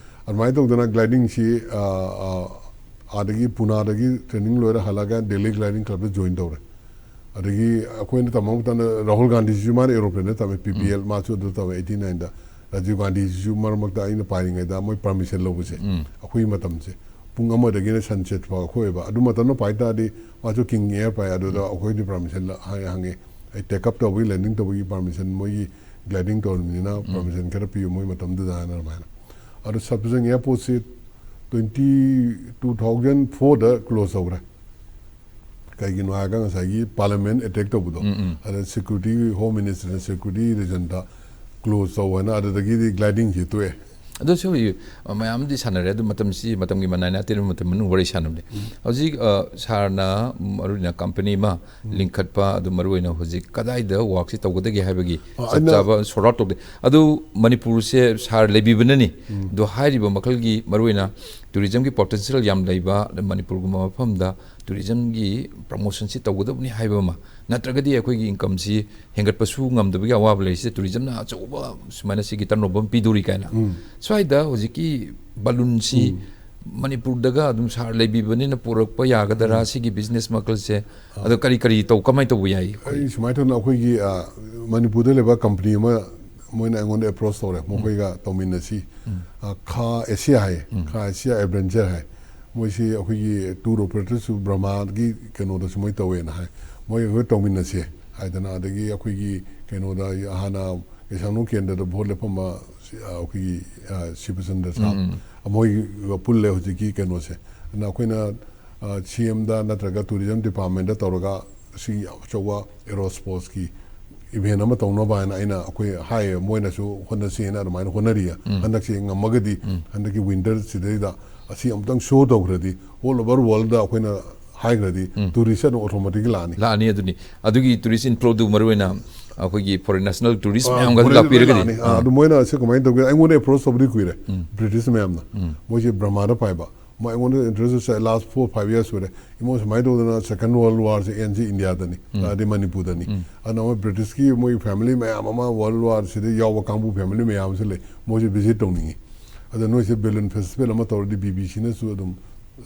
ꯑꯗꯨꯃꯥꯏꯅ ꯇꯧꯗꯅ ꯒ꯭ꯂꯥꯏꯗꯤꯡꯁꯤ, ꯑ, ꯑ, ꯑꯥꯗꯒꯤ ꯄꯨꯅꯥꯗꯒꯤ ꯇ꯭ꯔꯦꯅꯤꯡ ꯂꯣꯏꯔ ꯍꯜꯂꯒ ꯗꯦꯜꯂꯤ ꯒ꯭ꯂꯥꯏꯗꯤꯡ ꯀ꯭ꯂꯕꯇ ꯖꯣꯏꯟ ꯇꯧꯔꯦ꯫ ꯑꯗꯒꯤ ꯑꯩꯈꯣꯏꯅ ꯇꯝꯕ ꯃꯇꯝꯗ ꯔꯥꯍꯨꯜ ꯒꯥꯟꯙꯤꯁꯤꯁꯨ ꯃꯥꯅ ꯑꯦꯔꯣꯄ꯭ꯂꯦꯟꯗ ꯇꯝꯃꯦ, ꯄꯤ ꯕꯤ ꯑꯦꯜ, ꯃꯥꯁꯨ ꯑꯗꯨ ꯇꯝꯃꯦ ꯑꯩꯠꯇꯤ ꯅꯥꯏꯟꯗ꯫ ꯔꯥꯖꯤꯕ ꯒꯥꯟꯙꯤꯁꯤꯁꯨ ꯃꯔꯛ ꯃꯔꯛꯇ ꯑꯩꯅ ꯄꯥꯏꯔꯤꯉꯩꯗ ꯃꯣꯏ ꯄꯥꯔꯃꯤꯁꯟ ꯂꯧꯕꯁꯦ, ꯑꯩꯈꯣꯏ ꯃꯇꯝꯁꯦ ꯄꯨꯡ ꯑꯃꯗꯒꯤꯅ ꯁꯟꯁꯦꯠ ꯐꯥꯎ ꯑꯩꯈꯣꯏ ꯑꯣꯏꯕ꯫ ꯑꯗꯨ ꯃꯇꯝꯗ ꯄꯥꯏ ꯇꯥꯔꯗꯤ ꯃꯥꯁꯨ ꯀꯤꯡ ꯑꯦꯌꯔ ꯄꯥꯏ, ꯑꯗꯨꯗ ꯑꯩꯈꯣꯏꯗꯤ ꯄꯥꯔꯃꯤꯁꯟ ꯍꯪꯉꯦ꯫ ꯑꯩ ꯇꯦꯛ ꯑꯞ ꯇꯧꯕꯒꯤ, ꯂꯦꯟꯗꯤꯡ ꯇꯧꯕꯒꯤ ꯄꯥꯔꯃꯤꯁꯟ, ꯃꯣꯏꯒꯤ ꯒ꯭ꯂꯥꯏꯗꯤꯡ ꯇꯧꯔꯕꯅꯤꯅ ꯄꯥꯔꯃꯤꯁꯟ ꯈꯔ ꯄꯤꯌꯨ ꯃꯣꯏ ꯃꯇꯝꯗꯨꯗ ꯍꯥꯏꯅ ꯑꯗꯨꯃꯥꯏꯅ꯫ ꯑꯗꯣ ꯁꯠꯄꯁꯪ ꯑꯦꯌꯥꯔꯄꯣꯔꯠꯁꯤ ꯇ꯭ꯋꯦꯟꯇꯤ ꯇꯨ ꯊꯥꯎꯖꯟ ꯐꯣꯔꯗ ꯀ꯭ꯂꯣꯖ ꯇꯧꯈ꯭ꯔꯦ꯫ ꯀꯩꯒꯤꯅꯣ ꯍꯥꯏꯔꯒ ꯉꯁꯥꯏꯒꯤ ꯄꯥꯔꯂꯤꯌꯥꯃꯦꯟ ꯑꯦꯇꯦꯛ ꯇꯧꯕꯗꯣ, ꯎꯝ, ꯎꯝ꯫ ꯑꯗ ꯁꯦꯀ꯭ꯌꯨꯔꯤꯇꯤ, ꯍꯣꯝ ꯃꯤꯅꯤꯁꯇꯔꯅ ꯁꯦꯀ꯭ꯌꯨꯔꯤꯇꯤ ꯔꯤꯖꯟꯗ ꯀ꯭ꯂꯣꯖ ꯇꯧ ꯍꯥꯏꯅ ꯑꯗꯨꯗꯒꯤꯗꯤ ꯒ꯭ꯂꯥꯏꯗꯤꯡꯁꯤ ꯇꯣꯛꯑꯦ꯫ ꯑꯗꯣ ꯁꯤ ꯍꯧꯖꯤꯛ, ꯑ, ꯃꯌꯥꯝꯗꯤ ꯁꯥꯟꯅꯔꯦ, ꯑꯗꯨ ꯃꯇꯝꯁꯤ ꯃꯇꯝꯒꯤ ꯃꯅꯥꯏꯅ ꯑꯇꯦꯟꯕ ꯃꯇꯝ ꯃꯅꯨꯡ ꯋꯥꯔꯤ ꯁꯥꯟꯅꯕꯅꯦ꯫ ꯎꯝ꯫ ꯍꯧꯖꯤꯛ, ꯑ, ꯁꯥꯔꯅ ꯃꯔꯨꯑꯣꯏꯅ ꯀꯝꯄꯅꯤ ꯑꯃ ꯎꯝ꯫ ꯂꯤꯡꯈꯠꯄ, ꯑꯗꯨ ꯃꯔꯨꯑꯣꯏꯅ ꯍꯧꯖꯤꯛ ꯀꯗꯥꯏꯗ ꯋꯥꯛꯁꯤ ꯇꯧꯒꯗꯒꯦ ꯍꯥꯏꯕꯒꯤ ꯑ, ꯆꯞ ꯑꯩꯅ ꯆꯥꯕ ꯁꯣꯔꯠ ꯑꯥꯎꯠ ꯇꯧꯗꯦ꯫ ꯑꯗꯨ ꯃꯅꯤꯄꯨꯔꯁꯦ ꯁꯥꯔ ꯂꯩꯕꯤꯕꯅꯅꯤ꯫ ꯎꯝ꯫ ꯑꯗꯨ ꯍꯥꯏꯔꯤꯕ ꯃꯈꯜꯒꯤ ꯃꯔꯨꯑꯣꯏꯅ ꯇꯨꯔꯤꯖꯝꯒꯤ ꯄꯣꯇꯦꯟꯁꯤꯌꯦꯜ ꯌꯥꯝ ꯂꯩꯕ ꯃꯅꯤꯄꯨꯔꯒꯨꯝꯕ ꯃꯐꯝꯗ ꯇꯨꯔꯤꯖꯝꯒꯤ ꯄ꯭ꯔꯃꯣꯁꯟꯁꯤ ꯇꯧꯒꯗꯕꯅꯤ ꯍꯥꯏꯕ ꯑꯃ, ꯅꯠꯇ꯭ꯔꯒꯗꯤ ꯑꯩꯈꯣꯏꯒꯤ ꯏꯟꯀꯝꯁꯤ ꯍꯦꯟꯒꯠꯄꯁꯨ ꯉꯝꯗꯕꯒꯤ ꯑꯋꯥꯕ ꯂꯩꯔꯤꯁꯦ ꯇꯨꯔꯤꯖꯝꯅ ꯑꯆꯧꯕ ꯁꯨꯃꯥꯏꯅ ꯁꯤꯒꯤ ꯇꯔꯟꯑꯣꯐ ꯑꯃ ꯄꯤꯗꯣꯔꯤ ꯀꯥꯏꯅ꯫ ꯎꯝ꯫ ꯁ꯭ꯋꯥꯏꯗ ꯍꯧꯖꯤꯛꯀꯤ ꯕꯂꯨꯟꯁꯤ ꯎꯝ꯫ ꯃꯅꯤꯄꯨꯔꯗꯒ ꯑꯗꯨꯝ ꯁꯥꯔ ꯂꯩꯕꯤꯕꯅꯤꯅ ꯄꯨꯔꯛꯄ ꯌꯥꯒꯗꯔꯥ, ꯎꯝ꯫ ꯁꯤꯒꯤ ꯕꯤꯖꯤꯅꯦꯁ ꯃꯈꯜꯁꯦ? ꯑꯥ꯫ ꯑꯗꯣ ꯀꯔꯤ ꯀꯔꯤ ꯇꯧ, ꯀꯃꯥꯏꯅ ꯇꯧꯕ ꯌꯥꯏ? ꯑꯩ ꯁꯨꯃꯥꯏꯅ ꯇꯧꯗꯅ ꯑꯩꯈꯣꯏꯒꯤ, ꯑ, ꯃꯅꯤꯄꯨꯔꯗ ꯂꯩꯕ ꯀꯝꯄꯅꯤ ꯑꯃ ꯃꯣꯏꯅ ꯑꯩꯉꯣꯟꯗ ꯑꯦꯄ꯭ꯔꯣꯁ ꯇꯧꯔꯦ, ꯎꯝ꯫ ꯃꯈꯣꯏꯒ ꯇꯧꯃꯤꯟꯅꯁꯤ꯫ ꯎꯝ꯫ ꯑ, ꯈꯥ ꯑꯦꯁꯤꯌꯥ ꯍꯥꯏꯌꯦ, ꯎꯝ꯫ ꯈꯥ ꯑꯦꯁꯤꯌꯥ ꯑꯦꯗꯚꯦꯟꯆꯔ ꯍꯥꯏ꯫ ꯃꯣꯏꯁꯤ ꯑꯩꯈꯣꯏꯒꯤ ꯇꯨꯔ ꯑꯣꯄꯔꯦꯇꯔꯁꯨ ꯕ꯭ꯔꯍꯃꯥꯒꯤ ꯀꯩꯅꯣꯗꯁꯨ ꯃꯣꯏ ꯇꯧꯋꯦꯅ ꯍꯥꯏ꯫ ꯃꯣꯏ ꯑꯩꯈꯣꯏ ꯇꯧꯃꯤꯟꯅꯁꯦ ꯍꯥꯏꯗꯅ, ꯑꯗꯒꯤ ꯑꯩꯈꯣꯏꯒꯤ ꯀꯩꯅꯣꯗ ꯍꯥꯟꯅ ꯀꯩꯁꯥꯝꯊꯣꯡ ꯀꯦꯟꯗ꯭ꯔꯗ ꯚꯣꯠ ꯂꯦꯞꯄꯝꯕ ꯁꯤ-, ꯑ, ꯑꯩꯈꯣꯏꯒꯤ, ꯑ, ꯁꯤꯕꯆꯟꯗ꯭ꯔ ꯁꯥꯍꯕ, ꯎꯝ, ꯎꯝ꯫ ꯃꯣꯏꯒ ꯄꯨꯜꯂꯦ ꯍꯧꯖꯤꯛꯀꯤ ꯀꯩꯅꯣꯁꯦ꯫ ꯑꯗꯨꯅ ꯑꯩꯈꯣꯏꯅ, ꯑ, ꯁꯤ ꯑꯦꯝꯗ ꯅꯠꯇ꯭ꯔꯒ ꯇꯨꯔꯤꯖꯝ ꯗꯤꯄꯥꯔꯠꯃꯦꯟꯗ ꯇꯧꯔꯒ ꯁꯤ ꯑꯆꯧꯕ ꯑꯦꯔꯣ ꯁ꯭ꯄꯣꯔꯠꯁꯀꯤ ꯏꯚꯦꯟ ꯑꯃ ꯇꯧꯅꯕ ꯍꯥꯏꯅ ꯑꯩꯅ ꯑꯩꯈꯣꯏ ꯍꯥꯏꯌꯦ, ꯃꯣꯏꯅꯁꯨ ꯍꯣꯠꯅꯁꯦꯅ ꯑꯗꯨꯃꯥꯏꯅ ꯍꯣꯠꯅꯔꯤꯌꯦ꯫ ꯎꯝ꯫ ꯍꯟꯗꯛꯁꯦ ꯉꯝꯃꯒꯗꯤ ꯎꯝ꯫ ꯍꯟꯗꯛꯀꯤ ꯋꯤꯟꯇꯔ ꯁꯤꯗꯩꯗ ꯑꯁꯤ ꯑꯃꯨꯛꯇꯪ ꯁꯣ ꯇꯧꯈ꯭ꯔꯗꯤ, ꯑꯣꯜ ꯑꯣꯚꯔ ꯋꯥꯔꯜꯗ ꯑꯩꯈꯣꯏꯅ ꯍꯥꯏꯈ꯭ꯔꯗꯤ, ꯎꯝ꯫ ꯇꯨꯔꯤꯁ ꯑꯗꯨꯝ ꯑꯣꯇꯣꯃꯦꯇꯤꯛ ꯂꯥꯛꯑꯅꯤ꯫ ꯂꯥꯛꯑꯅꯤ꯫ ꯑꯗꯨꯅꯤ꯫ ꯑꯗꯨꯒꯤ ꯇꯨꯔꯤꯁ ꯏꯟꯐ꯭ꯂꯣꯗꯨ ꯃꯔꯨꯑꯣꯏꯅ ꯑꯩꯈꯣꯏꯒꯤ ꯐꯣꯔꯦꯟ ꯅꯦꯁꯅꯦꯜ ꯇꯨꯔꯤꯁ ꯑ, ꯃꯌꯥꯝꯒ ꯑꯗꯨ ꯐꯣꯔꯦꯟꯗꯒꯤ ꯂꯥꯛꯄꯤꯔꯒꯗꯤ꯫ ꯂꯥꯛꯑꯅꯤ꯫ ꯑ, ꯑꯥ꯫ ꯑꯗꯨ ꯃꯣꯏꯅ ꯑꯁꯤ ꯀꯃꯥꯏꯅ ꯇꯧꯒꯦ? ꯑꯩꯉꯣꯟꯗ ꯑꯦꯄ꯭ꯔꯣꯁ ꯇꯧꯕꯗꯤ ꯀꯨꯏꯔꯦ꯫ ꯎꯝ꯫ ꯕ꯭ꯔꯤꯇꯤꯁ ꯃꯌꯥꯝꯅ꯫ ꯎꯝ꯫ ꯃꯣꯏꯁꯦ ꯕ꯭ꯔꯍꯃꯥꯗ ꯄꯥꯏꯕ꯫ ꯃꯣꯏ ꯑꯩꯉꯣꯟꯗ ꯏꯟꯇꯔꯦꯁ ꯁꯦ ꯂꯥꯁ ꯐꯣꯔ ꯐꯥꯏꯚ ꯌꯔꯁ ꯁꯨꯔꯦ꯫ ꯏꯃꯣ ꯁꯨꯃꯥꯏꯅ ꯇꯧꯗꯅ ꯁꯦꯀꯦꯟ ꯋꯥꯔꯜ ꯋꯥꯔꯁꯦ ꯑꯦꯟꯁꯤ ꯏꯟꯗꯤꯌꯥꯗꯅꯤ, ꯎꯝ꯫ ꯑꯗꯩ ꯃꯅꯤꯄꯨꯔꯗꯅꯤ꯫ ꯎꯝ꯫ ꯑꯗꯨꯅ ꯃꯣꯏ ꯕ꯭ꯔꯤꯇꯤꯁꯀꯤ ꯃꯣꯏ ꯐꯦꯃꯤꯂꯤ ꯃꯌꯥꯝ ꯑꯃ, ꯋꯥꯔꯜ ꯋꯥꯔꯁꯤꯗ ꯌꯥꯎꯕ ꯀꯥꯡꯕꯨ ꯐꯦꯃꯤꯂꯤ ꯃꯌꯥꯝ ꯑꯃꯁꯨ ꯂꯩ꯫ ꯃꯣꯏꯁꯦ ꯚꯤꯖꯤꯠ ꯇꯧꯅꯤꯡꯉꯤ꯫ ꯑꯗꯣ ꯅꯣꯏꯁꯦ ꯕꯦꯂꯨꯟ ꯐꯦꯁꯇꯤꯚꯦꯜ ꯑꯃ ꯇꯧꯔꯗꯤ ꯕꯤ ꯕꯤ ꯁꯤꯅꯁꯨ ꯑꯗꯨꯝ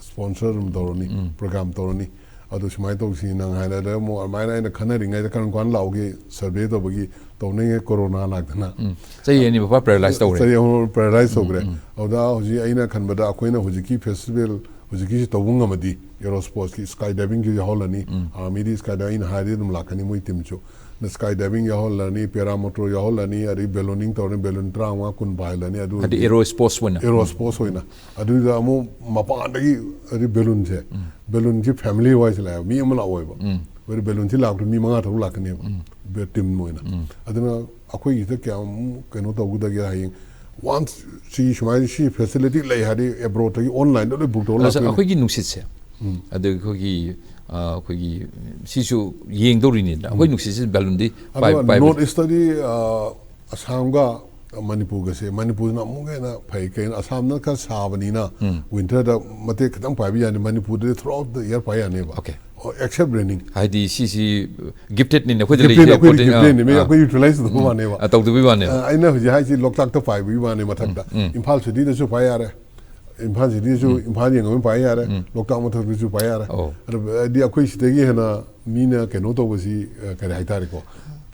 ꯁ꯭ꯄꯣꯟꯁꯔ ꯑꯗꯨꯝ ꯇꯧꯔꯅꯤ, ꯎꯝ꯫ ꯄ꯭ꯔꯣꯒ꯭ꯔꯥꯝ ꯇꯧꯔꯅꯤ꯫ ꯑꯗꯣ ꯁꯨꯃꯥꯏꯅ ꯇꯧꯁꯤ ꯅꯪ ꯍꯥꯏꯅ, ꯑꯗ ꯑꯃꯨꯛ ꯑꯗꯨꯃꯥꯏꯅ ꯑꯩꯅ ꯈꯟꯅꯔꯤꯉꯩꯗ ꯀꯔꯝ ꯀꯥꯟꯗ ꯂꯥꯛꯎꯒꯦ ꯁꯔꯚꯦ ꯇꯧꯕꯒꯤ ꯇꯧꯅꯤꯡꯉꯦ, ꯀꯣꯔꯣꯅꯥ ꯂꯥꯛꯇꯅ꯫ ꯎꯝ꯫ ꯆꯍꯤ ꯑꯅꯤ ꯃꯄꯥ ꯄꯦꯔꯥꯂꯥꯏꯁ ꯇꯧꯔꯦ꯫ ꯆꯍꯤ ꯑꯍꯨꯝ ꯄꯦꯔꯥꯂꯥꯏꯁ ꯎꯝ, ꯇꯧꯈ꯭ꯔꯦ꯫ ꯎꯝ꯫ ꯑꯗꯨꯗ ꯍꯧꯖꯤꯛ ꯑꯩꯅ ꯈꯟꯕꯗ ꯑꯩꯈꯣꯏꯅ ꯍꯧꯖꯤꯛꯀꯤ ꯐꯦꯁꯇꯤꯚꯦꯜ ꯍꯧꯖꯤꯛꯀꯤꯁꯤ ꯇꯧꯕ ꯉꯝꯃꯗꯤ, ꯑꯦꯔꯣ ꯁ꯭ꯄꯣꯔꯠꯁꯀꯤ, ꯁ꯭ꯀꯥꯏ ꯗꯥꯏꯚꯤꯡꯒꯤ ꯌꯥꯎꯍꯜꯂꯅꯤ, ꯑꯥꯔꯃꯤꯗꯤ ꯁ꯭ꯀꯥꯏ ꯗꯥꯏꯚꯤꯡ, ꯑꯩꯅ ꯍꯥꯏꯔꯗꯤ ꯑꯗꯨꯝ ꯂꯥꯛꯀꯅꯤ, ꯃꯣꯏ ꯇꯤꯝꯁꯨ꯫ ꯅ ꯁ꯭ꯀꯥꯏ ꯗꯥꯏꯚꯤꯡ ꯌꯥꯎꯍꯜꯂꯅꯤ, ꯄꯦꯔꯥꯃꯣꯇꯣꯔ ꯌꯥꯎꯍꯜꯂꯅꯤ, ꯑꯗꯩ ꯕꯦꯂꯨꯅꯤꯡ ꯇꯧꯔꯅꯤ, ꯕꯦꯂꯨꯟ ꯇꯔꯥꯃꯉꯥ ꯀꯨꯟ ꯄꯥꯏꯍꯜꯂꯅꯤ꯫ ꯑꯗꯨ ꯍꯥꯏꯗꯤ ꯑꯦꯔꯣ ꯁ꯭ꯄꯣꯔꯠꯁ ꯑꯣꯏꯅ? ꯑꯦꯔꯣ ꯁ꯭ꯄꯣꯔꯠꯁ ꯑꯣꯏꯅ꯫ ꯑꯗꯨꯗ ꯑꯃꯨꯛ ꯃꯄꯥꯟꯗꯒꯤ, ꯍꯥꯏꯗꯤ ꯕꯦꯂꯨꯟꯁꯦ, ꯕꯦꯂꯨꯟꯁꯤ ꯐꯦꯃꯤꯂꯤ ꯋꯥꯏꯁ ꯂꯥꯛꯑꯦꯕ, ꯃꯤ ꯑꯃ ꯂꯥꯛꯑꯣꯏꯕ꯫ ꯍꯥꯏꯗꯤ ꯕꯦꯂꯨꯟꯁꯤ ꯂꯥꯛꯄꯗ ꯃꯤ ꯃꯉꯥ ꯇꯔꯨꯛ ꯂꯥꯛꯀꯅꯦꯕ, ꯕꯦ-, ꯇꯤꯝ ꯑꯣꯏꯅ꯫ ꯑꯗꯨꯅ ꯑꯩꯈꯣꯏꯒꯤꯗ ꯀꯌꯥꯃꯨꯛ ꯀꯩꯅꯣ ꯇꯧꯒꯗꯒꯦ, ꯍꯌꯦꯡ ꯋꯥꯟꯁ ꯁꯤ ꯁꯨꯃꯥꯏꯅ ꯁꯤ ꯐꯦꯁꯤꯂꯤꯇꯤ ꯂꯩ ꯍꯥꯏꯗꯤ ꯑꯦꯕ꯭ꯔꯣꯗꯇꯒꯤ ꯑꯣꯟꯂꯥꯏꯟꯗ ꯂꯣꯏ ꯕꯨꯛ ꯇꯧꯔ ꯑꯗꯣ ꯂꯥꯛꯇꯣꯏꯅꯤ꯫ ꯑꯩꯈꯣꯏꯒꯤ ꯅꯨꯡꯁꯤꯠꯁꯦ, ꯑꯗꯒꯤ ꯑꯩꯈꯣꯏꯒꯤ, ꯑ, ꯑꯩꯈꯣꯏꯒꯤ ꯁꯤꯁꯨ ꯌꯦꯡꯗꯧꯔꯤꯅꯤꯅ, ꯑꯩꯈꯣꯏ ꯅꯨꯡꯁꯤꯠꯁꯤ ꯕꯦꯂꯨꯟꯗꯤ ꯄꯥꯏ-, ꯑꯗꯨꯒ ꯄꯥꯏꯕ ꯅꯣꯔꯠ ꯏꯁꯇꯗꯤ, ꯑ, ꯑꯁꯥꯝꯒ ꯃꯅꯤꯄꯨꯔꯒꯁꯦ, ꯃꯅꯤꯄꯨꯔꯅ ꯑꯃꯨꯛ ꯍꯦꯟꯅ ꯐꯩ꯫ ꯀꯩꯅꯣ, ꯑꯁꯥꯝꯅ ꯈꯔ ꯁꯥꯕꯅꯤꯅ ꯋꯤꯟꯇꯔꯗ ꯃꯇꯦꯛ ꯈꯤꯇꯪ ꯄꯥꯏꯕ ꯌꯥꯅꯤ, ꯃꯅꯤꯄꯨꯔꯗꯗꯤ ꯊ꯭ꯔꯨ ꯑꯥꯎꯠ ꯗ ꯏꯌꯔ ꯄꯥꯏ ꯌꯥꯅꯦꯕ꯫ ꯑꯣꯀꯦ꯫ Except raining. ꯍꯥꯏꯗꯤ ꯁꯤꯁꯤ ꯒꯤꯐꯇꯦꯠꯅꯤꯅ ꯑꯩꯈꯣꯏꯗ ꯒꯤꯐꯇꯦꯠ, ꯂꯩꯔꯤꯁꯦ, ꯑꯩꯈꯣꯏꯗꯤ important, ꯒꯤꯐꯇꯦꯠꯅꯤ, ꯑꯥ, ꯑꯩꯈꯣꯏ ꯌꯨꯇꯤꯂꯥꯏꯁ ꯇꯧꯕ ꯋꯥꯅꯦꯕ꯫ ꯑꯥ, ꯇꯧꯗꯕꯩ ꯋꯥꯅꯦꯕ꯫ ꯑ, ꯑꯩꯅ ꯍꯧꯖꯤꯛ ꯍꯥꯏꯁꯤ ꯂꯣꯛꯇꯥꯛꯇ ꯄꯥꯏꯕꯒꯤ ꯋꯥꯅꯦ ꯃꯊꯛꯇ꯫ ꯏꯝꯐꯥꯜ ꯁꯤꯇꯤꯗꯁꯨ ꯄꯥꯏ ꯌꯥꯔꯦ, ꯏꯝꯐꯥꯜ ꯁꯤꯇꯤꯗꯁꯨ ꯏꯝꯐꯥꯜ ꯌꯦꯡꯉꯒ ꯄꯥꯏ ꯌꯥꯔꯦ, ꯂꯣꯛꯇꯥꯛ ꯃꯊꯛꯇꯁꯨ ꯄꯥꯏ ꯌꯥꯔꯦ꯫ ꯑꯣ꯫ ꯑꯗꯣ ꯍꯥꯏꯗꯤ ꯑꯩꯈꯣꯏ ꯁꯤꯗꯒꯤ ꯍꯦꯟꯅ ꯃꯤꯅ ꯀꯩꯅꯣ ꯇꯧꯕꯁꯤ, ꯑ, ꯀꯔꯤ ꯍꯥꯏꯇꯥꯔꯦꯀꯣ,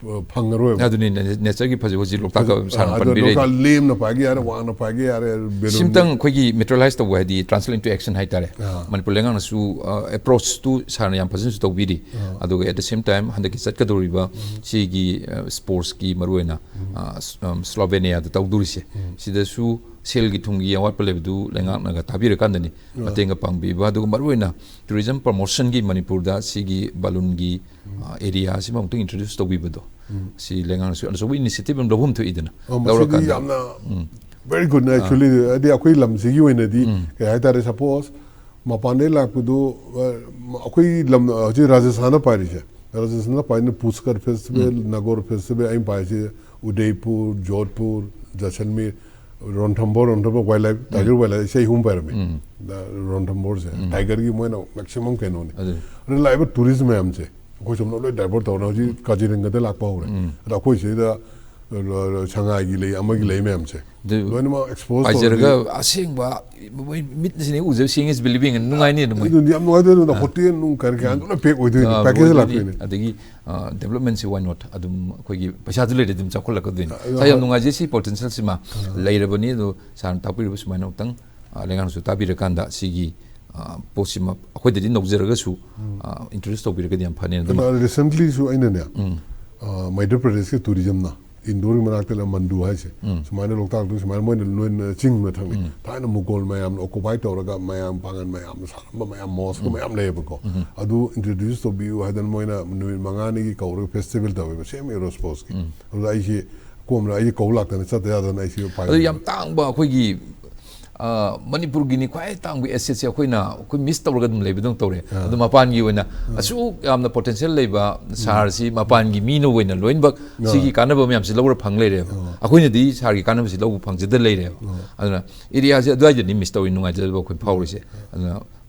ꯑ, ꯐꯪꯉꯔꯣꯏꯕ꯫ ꯑꯗꯨꯅꯤ, ꯅꯦ-, ꯅꯦꯆꯔꯒꯤ ꯐꯖꯕ ꯍꯧꯖꯤꯛ ꯂꯣꯛꯇꯥꯛꯇ ꯁꯥꯟꯅ ꯑꯗꯣ ꯄꯟꯕꯤꯔꯛꯏꯅꯤ꯫ ꯂꯣꯛꯇꯥꯛ ꯂꯦꯝꯅ ꯄꯥꯏꯒꯦ ꯌꯥꯔꯦ, ꯋꯥꯡꯅ ꯄꯥꯏꯒꯦ ꯌꯥꯔꯦ, ꯕꯦꯂꯨꯟ ꯁꯤꯝꯇꯪ ꯑꯩꯈꯣꯏꯒꯤ ꯃꯦꯇꯔꯤꯌꯦꯂꯥꯏꯁ ꯇꯧꯕ ꯍꯥꯏꯗꯤ translate into action ꯍꯥꯏꯇꯥꯔꯦ꯫ ꯑꯥ꯫ ꯃꯅꯤꯄꯨꯔ ꯂꯩꯉꯥꯛꯅꯁꯨ, ꯑ, ꯑꯦꯄ꯭ꯔꯣꯆꯇꯨ ꯁꯥꯔꯅ ꯌꯥꯝ ꯐꯖꯅꯁꯨ ꯇꯧꯕꯤꯔꯤ꯫ ꯑꯥ꯫ ꯑꯗꯨꯒ at the same time ꯍꯟꯗꯛꯀꯤ ꯆꯠꯀꯗꯧꯔꯤꯕ ꯁꯤꯒꯤ, ꯑ, ꯁ꯭ꯄꯣꯔꯠꯁꯀꯤ ꯃꯔꯨꯑꯣꯏꯅ, ꯑ, ꯁ-, ꯑꯝ, ꯁ꯭ꯂꯣꯚꯦꯅꯤꯌꯥꯗ ꯇꯧꯗꯣꯔꯤꯁꯦ꯫ ꯁꯤꯗꯁꯨ ꯁꯦꯜꯒꯤ ꯊꯨꯝꯒꯤ ꯑꯋꯥꯠꯄ ꯂꯩꯕꯗꯨ ꯂꯩꯉꯥꯛꯅꯒ ꯇꯥꯕꯤꯔꯀꯥꯟꯗꯅꯤ ꯃꯇꯦꯡꯒ ꯄꯥꯡꯕꯤꯕ꯫ ꯑꯗꯨꯒ ꯃꯔꯨꯑꯣꯏꯅ ꯇꯨꯔꯤꯖꯝ ꯄ꯭ꯔꯃꯣꯁꯟꯒꯤ ꯃꯅꯤꯄꯨꯔꯗ ꯁꯤꯒꯤ ꯕꯥꯂꯨꯟꯒꯤ, ꯑ, ꯑꯦꯔꯤꯌꯥꯁꯤꯃ ꯑꯃꯨꯛꯇꯪ ꯏꯟꯇ꯭ꯔꯣꯗ꯭ꯌꯨꯁ ꯇꯧꯕꯤꯕꯗꯣ, ꯁꯤ ꯂꯩꯉꯥꯛꯅꯁꯨ ꯑꯆꯧꯕ ꯏꯅꯤꯁꯤꯌꯦꯇꯤꯚ ꯑꯃ ꯂꯧꯐꯝ ꯊꯣꯛꯏꯗꯅ꯫ ꯑꯣ, ꯃꯁꯤꯗꯤ ꯂꯧꯔꯀꯥꯟꯗ ꯌꯥꯝꯅ very good actually꯫ ꯍꯥꯏꯗꯤ ꯑꯩꯈꯣꯏ ꯂꯝꯁꯤꯒꯤ ꯑꯣꯏꯅꯗꯤ ꯀꯩ ꯍꯥꯏꯇꯥꯔꯦ, ꯁꯄꯣꯁ ꯃꯄꯥꯟꯗꯩ ꯂꯥꯛꯄꯗꯨ, ꯑ, ꯑꯩꯈꯣꯏ ꯂꯝ, ꯑ, ꯍꯧꯖꯤꯛ ꯔꯥꯖꯁꯊꯥꯟꯗ ꯄꯥꯏꯔꯤꯁꯦ, ꯔꯥꯖꯁꯊꯥꯟꯗ ꯄꯥꯏꯔꯤꯅ ꯄꯨꯁꯀꯔ ꯐꯦꯁꯇꯤꯚꯦꯜ, ꯅꯥꯒꯣꯔ ꯐꯦꯁꯇꯤꯚꯦꯜ, ꯑꯩꯅ ꯄꯥꯏꯔꯤꯁꯦ Udaipur, Jodhpur, Jaisalmer, Ranthambore, Ranthambore wildlife, tiger wildlife, ꯁꯤ ꯑꯍꯨꯝ ꯄꯥꯏꯔꯝꯃꯤ꯫ ꯔꯣꯟꯊꯝꯕꯣꯔꯁꯦ ꯇꯥꯏꯒꯔꯒꯤ ꯃꯣꯏꯅ ꯃꯦꯛꯁꯤꯃꯝ ꯀꯩꯅꯣꯅꯤ꯫ ꯑꯗꯨꯅꯤ꯫ ꯑꯗꯨꯅ ꯂꯥꯛꯏꯕ ꯇꯨꯔꯤꯁ ꯃꯌꯥꯝꯁꯦ ꯑꯩꯈꯣꯏ ꯁꯣꯝꯗ ꯂꯣꯏ ꯗꯥꯏꯚꯔꯠ ꯇꯧꯔꯦ꯫ ꯍꯧꯖꯤꯛ ꯀꯥꯖꯤꯔꯪꯒꯗ ꯂꯥꯛꯄ ꯍꯧꯔꯦ꯫ ꯑꯗ ꯑꯩꯈꯣꯏ ꯁꯤꯗ, ꯑ, ꯁꯉꯥꯏꯒꯤ ꯂꯩ, ꯑꯃꯒꯤ ꯂꯩ ꯃꯌꯥꯝꯁꯦ ꯑꯗꯨ ꯂꯣꯏꯅꯃꯛ ꯑꯦꯛꯁꯄꯣꯖ ꯄꯥꯏꯖꯔꯒ ꯇꯧꯔꯗꯤ ꯑꯁꯦꯡꯕ ꯃꯣꯏ ꯃꯤꯠꯁꯤꯅ ꯎꯖꯕ, seeing is believing ꯅꯨꯡꯉꯥꯏꯅꯤ ꯑꯗꯨꯝ ꯃꯣꯏ꯫ ꯑꯗꯨꯗꯤ ꯌꯥꯝ ꯅꯨꯡꯉꯥꯏꯗꯣꯏꯅꯤ꯫ ꯍꯣꯇꯦꯜ ꯅꯨꯡ ꯀꯔꯤ ꯀꯔꯥ ꯂꯣꯏ ꯄꯦꯛ ꯑꯣꯏꯗꯣꯏꯅꯤ, ꯑꯥ, ꯄꯦꯀꯦꯖ ꯑꯣꯏꯗꯣꯏꯅꯤ꯫ ꯂꯥꯛꯇꯣꯏꯅꯤ꯫ ꯑꯗꯒꯤ, ꯑ, ꯗꯦꯕꯂꯞꯃꯦꯟꯁꯤ why not? ꯑꯗꯨꯝ ꯑꯩꯈꯣꯏꯒꯤ ꯄꯩꯁꯥꯗꯨ ꯂꯩꯔꯗꯤ ꯑꯗꯨꯝ ꯆꯥꯎꯈꯠꯂꯛꯀꯗꯣꯏꯅꯤ꯫ ꯑ, ꯁꯥꯔ, ꯌꯥꯝ ꯍꯣꯏ꯫ ꯅꯨꯡꯉꯥꯏꯖꯩ, ꯁꯤ ꯄꯣꯇꯦꯟꯁꯤꯌꯦꯜꯁꯤꯃ ꯂꯩꯔꯕꯅꯤ꯫ ꯑꯗꯣ ꯁꯥꯔꯅ ꯇꯥꯛꯄꯤꯔꯤꯕ ꯁꯨꯃꯥꯏꯅ ꯑꯃꯨꯛꯇꯪ, ꯑ, ꯂꯩꯉꯥꯛꯅꯁꯨ ꯇꯥꯕꯤꯔꯀꯥꯟꯗ ꯁꯤꯒꯤ, ꯄꯣꯠꯁꯤꯃ ꯑꯩꯈꯣꯏꯗꯗꯤ ꯅꯧꯖꯔꯒꯁꯨ ꯏꯟꯇ꯭ꯔꯣꯗ꯭ꯌꯨꯁ ꯇꯧꯕꯤꯔꯒꯗꯤ ꯌꯥꯝ ꯐꯅꯤ꯫ ꯑꯗꯨꯃ ꯔꯤꯁꯦꯟꯠꯂꯤꯁꯨ ꯑꯩꯅꯅꯦ, ꯃꯩꯙ꯭ꯌ ꯄ꯭ꯔꯗꯦꯁꯀꯤ ꯇꯨꯔꯤꯖꯝꯅ ꯏꯟꯗꯣꯔꯒꯤ ꯃꯅꯥꯛꯇ ꯂꯩ ꯃꯟꯗꯨ ꯍꯥꯏꯁꯦ, ꯁꯨꯃꯥꯏꯅ ꯂꯣꯛꯇꯥꯛꯇꯨ ꯁꯨꯃꯥꯏꯅ ꯃꯣꯏꯅ ꯂꯣꯏꯅ ꯆꯤꯡ ꯃꯊꯛꯅꯤ, ꯊꯥꯏꯅ ꯃꯨꯒꯣꯜ ꯃꯌꯥꯝꯅ ꯑꯣꯀꯨꯄꯥꯏ ꯇꯧꯔꯒ ꯃꯌꯥꯝ ꯄꯥꯡꯒꯜ ꯃꯌꯥꯝꯅ ꯁꯥꯔꯝꯕ ꯃꯌꯥꯝ ꯃꯣꯁꯀ ꯃꯌꯥꯝ ꯂꯩꯌꯦꯕꯀꯣ꯫ ꯑꯗꯨ ꯏꯟꯇ꯭ꯔꯣꯗ꯭ꯌꯨꯁ ꯇꯧꯕꯤꯌꯨ ꯍꯥꯏꯗꯅ ꯃꯣꯏꯅ ꯅꯨꯃꯤꯠ ꯃꯉꯥꯅꯤꯒꯤ ꯀꯧꯔꯒ ꯐꯦꯁꯇꯤꯚꯦꯜ ꯇꯧꯋꯦꯕ, ꯁꯦꯝ ꯑꯦꯔꯣ ꯁ꯭ꯄꯣꯔꯠꯁꯀꯤ꯫ ꯑꯗꯨꯗ ꯑꯩꯁꯦ ꯀꯣꯝꯅ ꯑꯩꯁꯦ ꯀꯧ ꯂꯥꯛꯇꯅ ꯆꯠꯇ ꯌꯥꯗꯅ ꯑꯩꯁꯦ ꯎꯄꯥꯏ ꯑꯗꯨ ꯌꯥꯝ ꯇꯥꯡꯕ ꯑꯩꯈꯣꯏꯒꯤ, ꯑ, ꯃꯅꯤꯄꯨꯔꯒꯤꯅꯤ ꯈ꯭ꯋꯥꯏ ꯇꯥꯡꯕ ꯑꯦꯁꯦꯠꯁꯦ ꯑꯩꯈꯣꯏꯅ, ꯑꯩꯈꯣꯏ ꯃꯤꯁ ꯇꯧꯔꯒ ꯑꯗꯨꯝ ꯂꯩꯕꯗꯧꯅ ꯇꯧꯔꯦ꯫ ꯑꯗꯨ ꯃꯄꯥꯟꯒꯤ ꯑꯣꯏꯅ ꯑꯁꯨꯛ ꯌꯥꯝꯅ ꯄꯣꯇꯦꯟꯁꯤꯌꯦꯜ ꯂꯩꯕ ꯁꯍꯔꯁꯤ ꯃꯄꯥꯟꯒꯤ ꯃꯤꯅ ꯑꯣꯏꯅ ꯂꯣꯏꯅꯃꯛ ꯁꯤꯒꯤ ꯀꯥꯟꯅꯕ ꯃꯌꯥꯝꯁꯦ ꯂꯧꯔ ꯐꯪ ꯂꯩꯔꯦꯕ꯫ ꯑꯩꯈꯣꯏꯅꯗꯤ ꯁꯍꯔꯒꯤ ꯀꯥꯟꯅꯕꯁꯤ ꯂꯧꯕ ꯐꯪꯖꯗ ꯂꯩꯔꯦꯕ꯫ ꯑꯗꯨꯅ ꯑꯦꯔꯤꯌꯥꯁꯦ ꯑꯗꯨꯋꯥꯏꯗꯅꯤ ꯃꯤꯁ ꯇꯧꯔꯤ ꯅꯨꯡꯉꯥꯏꯖꯗꯕ ꯑꯩꯈꯣꯏ ꯐꯥꯎꯔꯤꯁꯦ꯫ ꯑꯗꯨꯅ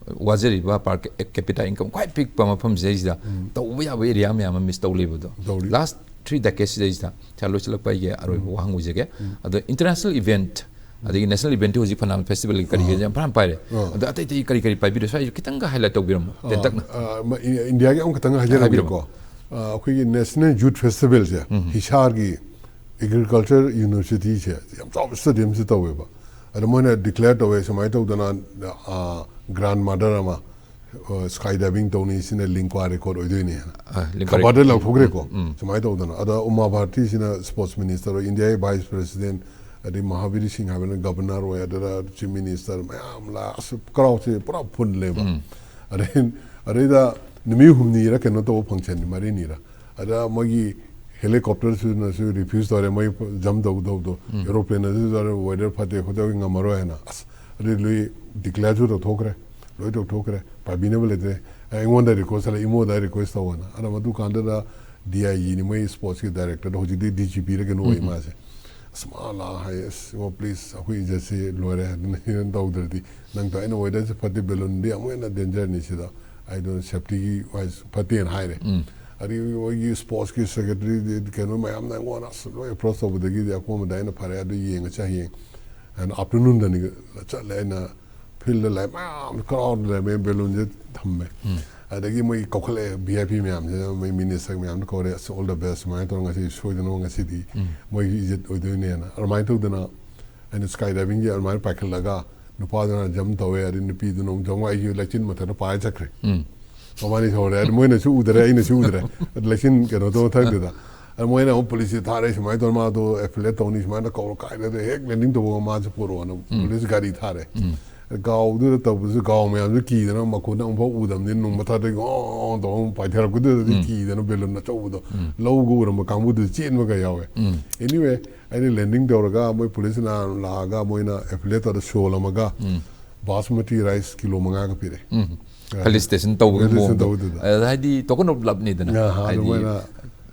ꯋꯥꯖꯔꯤꯕ per capita income ꯈ꯭ꯋꯥꯏ ꯄꯤꯛꯄ ꯃꯐꯝꯁꯤꯗꯩꯁꯤꯗ ꯇꯧꯕ ꯌꯥꯕ ꯑꯦꯔꯤꯌꯥ ꯃꯌꯥꯝ ꯑꯃ ꯃꯤꯁ ꯇꯧ ꯂꯩꯕꯗꯣ꯫ ꯇꯧꯔꯤ꯫ ꯂꯥꯁ ꯊ꯭ꯔꯤ ꯗꯦꯀꯦꯠꯁꯤꯗꯩꯁꯤꯗ ꯁꯥꯔ ꯂꯣꯏꯁꯤꯜꯂꯛꯄ ꯑꯩꯒꯤ ꯑꯔꯣꯏꯕ ꯋꯥꯍꯪ ꯑꯣꯏꯖꯒꯦ꯫ ꯑꯗꯣ ꯏꯟꯇꯔꯅꯦꯁꯅꯦꯜ ꯏꯚꯦꯟꯠ, ꯑꯗꯒꯤ ꯅꯦꯁꯅꯦꯜ ꯏꯚꯦꯟꯠꯇꯤ ꯍꯧꯖꯤꯛ ꯐꯅꯌꯥꯝ ꯐꯦꯁꯇꯤꯚꯦꯜꯒꯤ ꯀꯔꯤꯒꯤ ꯌꯥꯝ ꯐꯅꯌꯥꯝ ꯄꯥꯏꯔꯦ꯫ ꯑꯗꯣ ꯑꯇꯩ ꯑꯇꯩ ꯀꯔꯤ ꯀꯔꯤ ꯄꯥꯏꯕꯤꯔꯦ? ꯁ꯭ꯋꯥꯏꯁꯨ ꯈꯤꯇꯪꯒ ꯍꯥꯏꯂꯥꯏꯠ ꯇꯧꯕꯤꯔꯝꯃꯣ ꯇꯦꯟꯇꯛꯅ꯫ ꯑ, ꯃ-, ꯏ-, ꯏꯟꯗꯤꯌꯥꯒꯤ ꯑꯃꯈꯛꯇꯪ ꯍꯥꯏꯖꯔꯝꯒꯦꯀꯣ꯫ ꯑ, ꯑꯩꯈꯣꯏꯒꯤ ꯅꯦꯁꯅꯦꯜ ꯌꯨꯠ ꯐꯦꯁꯇꯤꯚꯦꯜꯁꯦ, ꯍꯤꯁꯥꯔꯒꯤ ꯑꯦꯒ꯭ꯔꯤꯀꯜꯆꯔ ꯌꯨꯅꯤꯚꯔꯁꯤꯇꯤꯁꯦ ꯌꯥꯝ ꯆꯥꯎꯕ ꯁ꯭ꯇꯦꯗꯤꯌꯝꯁꯤ ꯇꯧꯋꯦꯕ꯫ ꯑꯗ ꯃꯣꯏꯅ ꯗꯤꯀ꯭ꯂꯦꯌꯔ ꯇꯧꯋꯦ ꯁꯨꯃꯥꯏꯅ ꯇꯧꯗꯅ, ꯑ, ꯒ꯭ꯔꯥꯟ ꯃꯥꯗꯔ ꯑꯃ, ꯑ, ꯁ꯭ꯀꯥꯏ ꯗꯥꯏꯚꯤꯡ ꯇꯧꯅꯤ, ꯁꯤꯅ ꯂꯤꯡꯀ꯭ꯋꯥ ꯔꯦꯀꯣꯔꯗ ꯑꯣꯏꯗꯣꯏꯅꯦꯅ꯫ ꯑ, ꯂꯤꯡꯀ꯭ꯋꯥ ꯈꯕꯔꯗ ꯔꯦꯀꯣꯔꯗ꯫ ꯂꯥꯎꯊꯣꯛꯈ꯭ꯔꯦꯀꯣ꯫ ꯁꯨꯃꯥꯏꯅ ꯇꯧꯗꯅ꯫ ꯑꯗ ꯎꯃꯥ ꯚꯥꯔꯇꯤꯁꯤꯅ ꯁ꯭ꯄꯣꯔꯠꯁ ꯃꯤꯅꯤꯁꯇꯔ ꯑꯣꯏ, ꯏꯟꯗꯤꯌꯥꯒꯤ ꯚꯥꯏꯁ ꯄ꯭ꯔꯦꯁꯤꯗꯦꯟꯠ, ꯑꯗꯩ ꯃꯍꯥꯕꯤꯔ ꯁꯤꯡ ꯍꯥꯏꯕꯅ ꯒꯕꯔꯅꯔ ꯑꯣꯏ, ꯑꯗꯨꯗ ꯆꯤꯐ ꯃꯤꯅꯤꯁꯇꯔ ꯃꯌꯥꯝ ꯂꯥꯛ-, ꯑꯁ, ꯀ꯭ꯔꯥꯎꯗꯁꯦ ꯄꯨꯔꯥ ꯐꯨꯜꯂꯦꯕ꯫ ꯑꯗꯩ, ꯑꯗꯩꯗ ꯅꯨꯃꯤꯠ ꯍꯨꯝꯅꯤꯔ ꯀꯩꯅꯣ ꯇꯧꯕ ꯐꯪꯁꯟꯅꯤ, ꯃꯔꯤꯅꯤꯔ꯫ ꯑꯗ ꯃꯣꯏꯒꯤ ꯍꯦꯂꯤꯀꯣꯞꯇꯔꯁꯤꯅꯁꯨ ꯔꯤꯐ꯭ꯌꯨꯁ ꯇꯧꯔꯦ, ꯃꯣꯏ ꯖꯝ ꯇꯧ ꯇꯧꯗꯣ꯫ ꯑꯦꯔꯣꯄ꯭ꯂꯦꯟꯅꯁꯨ ꯇꯧꯔꯦ, ꯋꯦꯗꯔ ꯐꯠꯇꯦ ꯈꯣꯠꯇꯦ ꯉꯝꯃꯔꯣꯏ ꯍꯥꯏꯅ꯫ ꯑꯁ, ꯑꯗꯩ ꯂꯣꯏ ꯗꯤꯀ꯭ꯂꯦꯌꯔꯁꯨ ꯇꯧꯊꯣꯛꯈ꯭ꯔꯦ, ꯂꯣꯏ ꯇꯧꯊꯣꯛꯈ꯭ꯔꯦ, ꯄꯥꯏꯕꯤꯅꯕ ꯂꯩꯇ꯭ꯔꯦ꯫ ꯑꯩꯉꯣꯟꯗ ꯔꯤꯀ꯭ꯋꯦꯁ ꯍꯜꯂꯛꯑꯦ, ꯏꯃꯣꯗ ꯔꯤꯀ꯭ꯋꯦꯁ ꯇꯧꯑꯣꯅ꯫ ꯑꯗ ꯃꯗꯨ ꯀꯥꯟꯗꯨꯗ ꯗꯤ ꯑꯥꯏ ꯖꯤꯅꯤ, ꯃꯣꯏ ꯁ꯭ꯄꯣꯔꯠꯁꯀꯤ ꯗꯥꯏꯔꯦꯛꯇꯔꯗꯣ, ꯍꯧꯖꯤꯛꯇꯤ ꯗꯤ ꯖꯤ ꯄꯤꯔ ꯀꯩꯅꯣ ꯑꯣꯏ ꯃꯥꯁꯦ꯫ ꯑꯁ, ꯃꯥ ꯂꯥꯛꯑ ꯍꯥꯏ, "ꯑꯁ, ꯏꯃꯥ, ꯄ꯭ꯂꯤꯖ, ꯑꯩꯈꯣꯏ ꯏꯖꯠꯁꯤ ꯂꯣꯏꯔꯦ, ꯑꯗꯨꯅ ꯁꯤꯗ ꯇꯧꯗ꯭ꯔꯗꯤ ꯅꯪ ꯇꯧ-, ꯑꯩꯅ ꯋꯦꯗꯔꯁꯦ ꯐꯠꯇꯦ, ꯕꯦꯂꯨꯟꯗꯤ ꯑꯃꯨꯛ ꯍꯦꯟꯅ ꯗꯦꯟꯖꯔꯅꯤ ꯁꯤꯗ, ꯑꯩꯗꯣ ꯁꯦꯐꯇꯤꯒꯤ ꯋꯥꯏꯁ ꯐꯠꯇꯦꯅ" ꯍꯥꯏꯔꯦ꯫ ꯑꯗꯒꯤ ꯃꯣꯏꯒꯤ ꯁ꯭ꯄꯣꯔꯠꯁꯀꯤ ꯁꯦꯀ꯭ꯔꯦꯇꯔꯤ ꯀꯩꯅꯣ ꯃꯌꯥꯝꯅ ꯑꯩꯉꯣꯟꯗ ꯑꯁ ꯂꯣꯏ ꯑꯦꯄ꯭ꯔꯣꯁ ꯇꯧꯕꯗꯒꯤꯗꯤ ꯑꯀꯣꯟꯕꯗ ꯑꯩꯅ ꯐꯔꯦ, ꯑꯗꯨ ꯌꯦꯡꯉꯁꯤ ꯍꯌꯦꯡ ꯍꯥꯏꯅ ꯑꯥꯐꯇꯔꯅꯨꯟꯗꯅꯤ ꯆꯠꯂꯦ꯫ ꯑꯩꯅ ꯐꯤꯜꯗ ꯂꯩ ꯃꯌꯥꯝ ꯀ꯭ꯔꯥꯎꯗ ꯂꯩꯔꯝꯃꯦ, ꯕꯦꯂꯨꯟꯁꯦ ꯊꯝꯃꯦ꯫ ꯑꯗꯒꯤ ꯃꯣꯏ ꯀꯧꯈꯠꯂꯛꯑꯦ, ꯚꯤ ꯑꯥꯏ ꯄꯤ ꯃꯌꯥꯝꯁꯤꯅ, ꯃꯣꯏ ꯃꯤꯅꯤꯁꯇꯔ ꯃꯌꯥꯝꯗ ꯀꯧꯔꯦ, "ꯑꯁ, ꯑꯣꯜ ꯗ ꯕꯦꯁ, ꯁꯨꯃꯥꯏꯅ ꯇꯧꯔꯒ ꯉꯁꯤ ꯁꯣꯏꯗꯅꯕ ꯉꯁꯤꯗꯤ ꯃꯣꯏꯒꯤ ꯏꯖꯠ ꯑꯣꯏꯗꯣꯏꯅꯦꯅ", ꯑꯗꯨꯃꯥꯏꯅ ꯇꯧꯗꯅ ꯑꯩꯅ ꯁ꯭ꯀꯥꯏ ꯗꯥꯏꯚꯤꯡꯁꯦ ꯑꯗꯨꯃꯥꯏꯅ ꯄꯥꯏꯈꯠꯂꯒ ꯅꯨꯄꯥꯗꯨꯅ ꯖꯝ ꯇꯧꯋꯦ, ꯑꯗꯩ ꯅꯨꯄꯤꯗꯨꯅ ꯑꯃꯨꯛ ꯖꯝ ꯑꯩꯒꯤ ꯂꯩꯆꯤꯟ ꯃꯊꯛꯇ ꯄꯥꯏꯔ ꯆꯠꯈ꯭ꯔꯦ꯫ ꯎꯝ꯫ ꯃꯕꯥꯅꯤ ꯁꯧꯔꯦ, ꯑꯗꯨ ꯃꯣꯏꯅꯁꯨ ꯎꯗ꯭ꯔꯦ, ꯑꯩꯅꯁꯨ ꯎꯗ꯭ꯔꯦ꯫ ꯑꯗꯨ ꯂꯩꯆꯤꯟ ꯀꯩꯅꯣꯗꯣ ꯃꯊꯛꯇꯨꯗ꯫ ꯑꯗꯨ ꯃꯣꯏꯅ ꯑꯃꯨꯛ ꯄꯨꯂꯤꯁꯁꯦ ꯊꯥꯔꯛꯑꯦ, ꯁꯨꯃꯥꯏꯅ ꯇꯧꯔ ꯃꯥꯗꯣ ꯑꯦꯐꯤꯂꯦꯠ ꯇꯧꯅꯤ, ꯁꯨꯃꯥꯏꯅ ꯀꯧꯔ ꯀꯥꯏꯗ ꯍꯦꯛ ꯂꯦꯟꯗꯤꯡ ꯇꯧꯕꯒ ꯃꯥꯁꯦ ꯄꯨꯔꯛꯑꯣꯅ ꯎꯝ꯫ ꯄꯨꯂꯤꯁ ꯒꯥꯔꯤ ꯊꯥꯔꯦ꯫ ꯎꯝ꯫ ꯒꯥꯎꯗꯨꯗ ꯇꯧꯕꯁꯨ ꯒꯥꯎ ꯃꯌꯥꯝꯁꯨ ꯀꯤꯗꯅ ꯃꯈꯣꯟꯗ ꯑꯃꯨꯛꯐꯥꯎ ꯎꯗꯕꯅꯤꯅ ꯅꯨꯡ ꯃꯊꯛꯇꯒꯤ ꯒꯣꯡ ꯇꯧꯔ ꯑꯃꯨꯛ ꯄꯥꯏꯊꯔꯛꯄꯗꯨꯗꯗꯤ ꯎꯝ꯫ ꯀꯤꯗꯅ ꯕꯦꯂꯨꯟ ꯑꯆꯧꯕꯗꯣ ꯎꯝ꯫ ꯂꯧꯒ ꯎꯔꯝꯕ ꯀꯥꯡꯕꯨꯗꯨ ꯆꯦꯟꯕꯒ ꯌꯥꯎꯋꯦ꯫ ꯎꯝ꯫ Anyway, ꯑꯩꯅ ꯂꯦꯟꯗꯤꯡ ꯇꯧꯔꯒ ꯃꯣꯏ ꯄꯨꯂꯤꯁꯅ ꯂꯥꯛꯑꯒ ꯃꯣꯏꯅ ꯑꯦꯐꯤꯂꯦꯠ ꯇꯧꯔ ꯁꯣꯜꯂꯝꯃꯒ ꯎꯝ꯫ ꯕꯥꯁꯃꯇꯤ ꯔꯥꯏꯁ ꯀꯤꯂꯣ ꯃꯉꯥꯒ ꯄꯤꯔꯛꯑꯦ꯫ ꯎꯝ꯫ ꯑ, ꯐꯦꯂꯤꯁꯤꯇꯦꯁꯟ ꯇꯧꯕꯒꯤ ꯐꯦꯂꯤꯁꯤꯇꯦꯁꯟ ꯃꯑꯣꯡꯗꯣ꯫ ꯇꯧꯕꯗꯨꯗ꯫ ꯑ, ꯍꯥꯏꯗꯤ token of love ꯅꯤꯗꯅ꯫ ꯑ, ꯍꯥꯏꯗꯤ ꯑꯗꯨꯃꯥꯏꯅ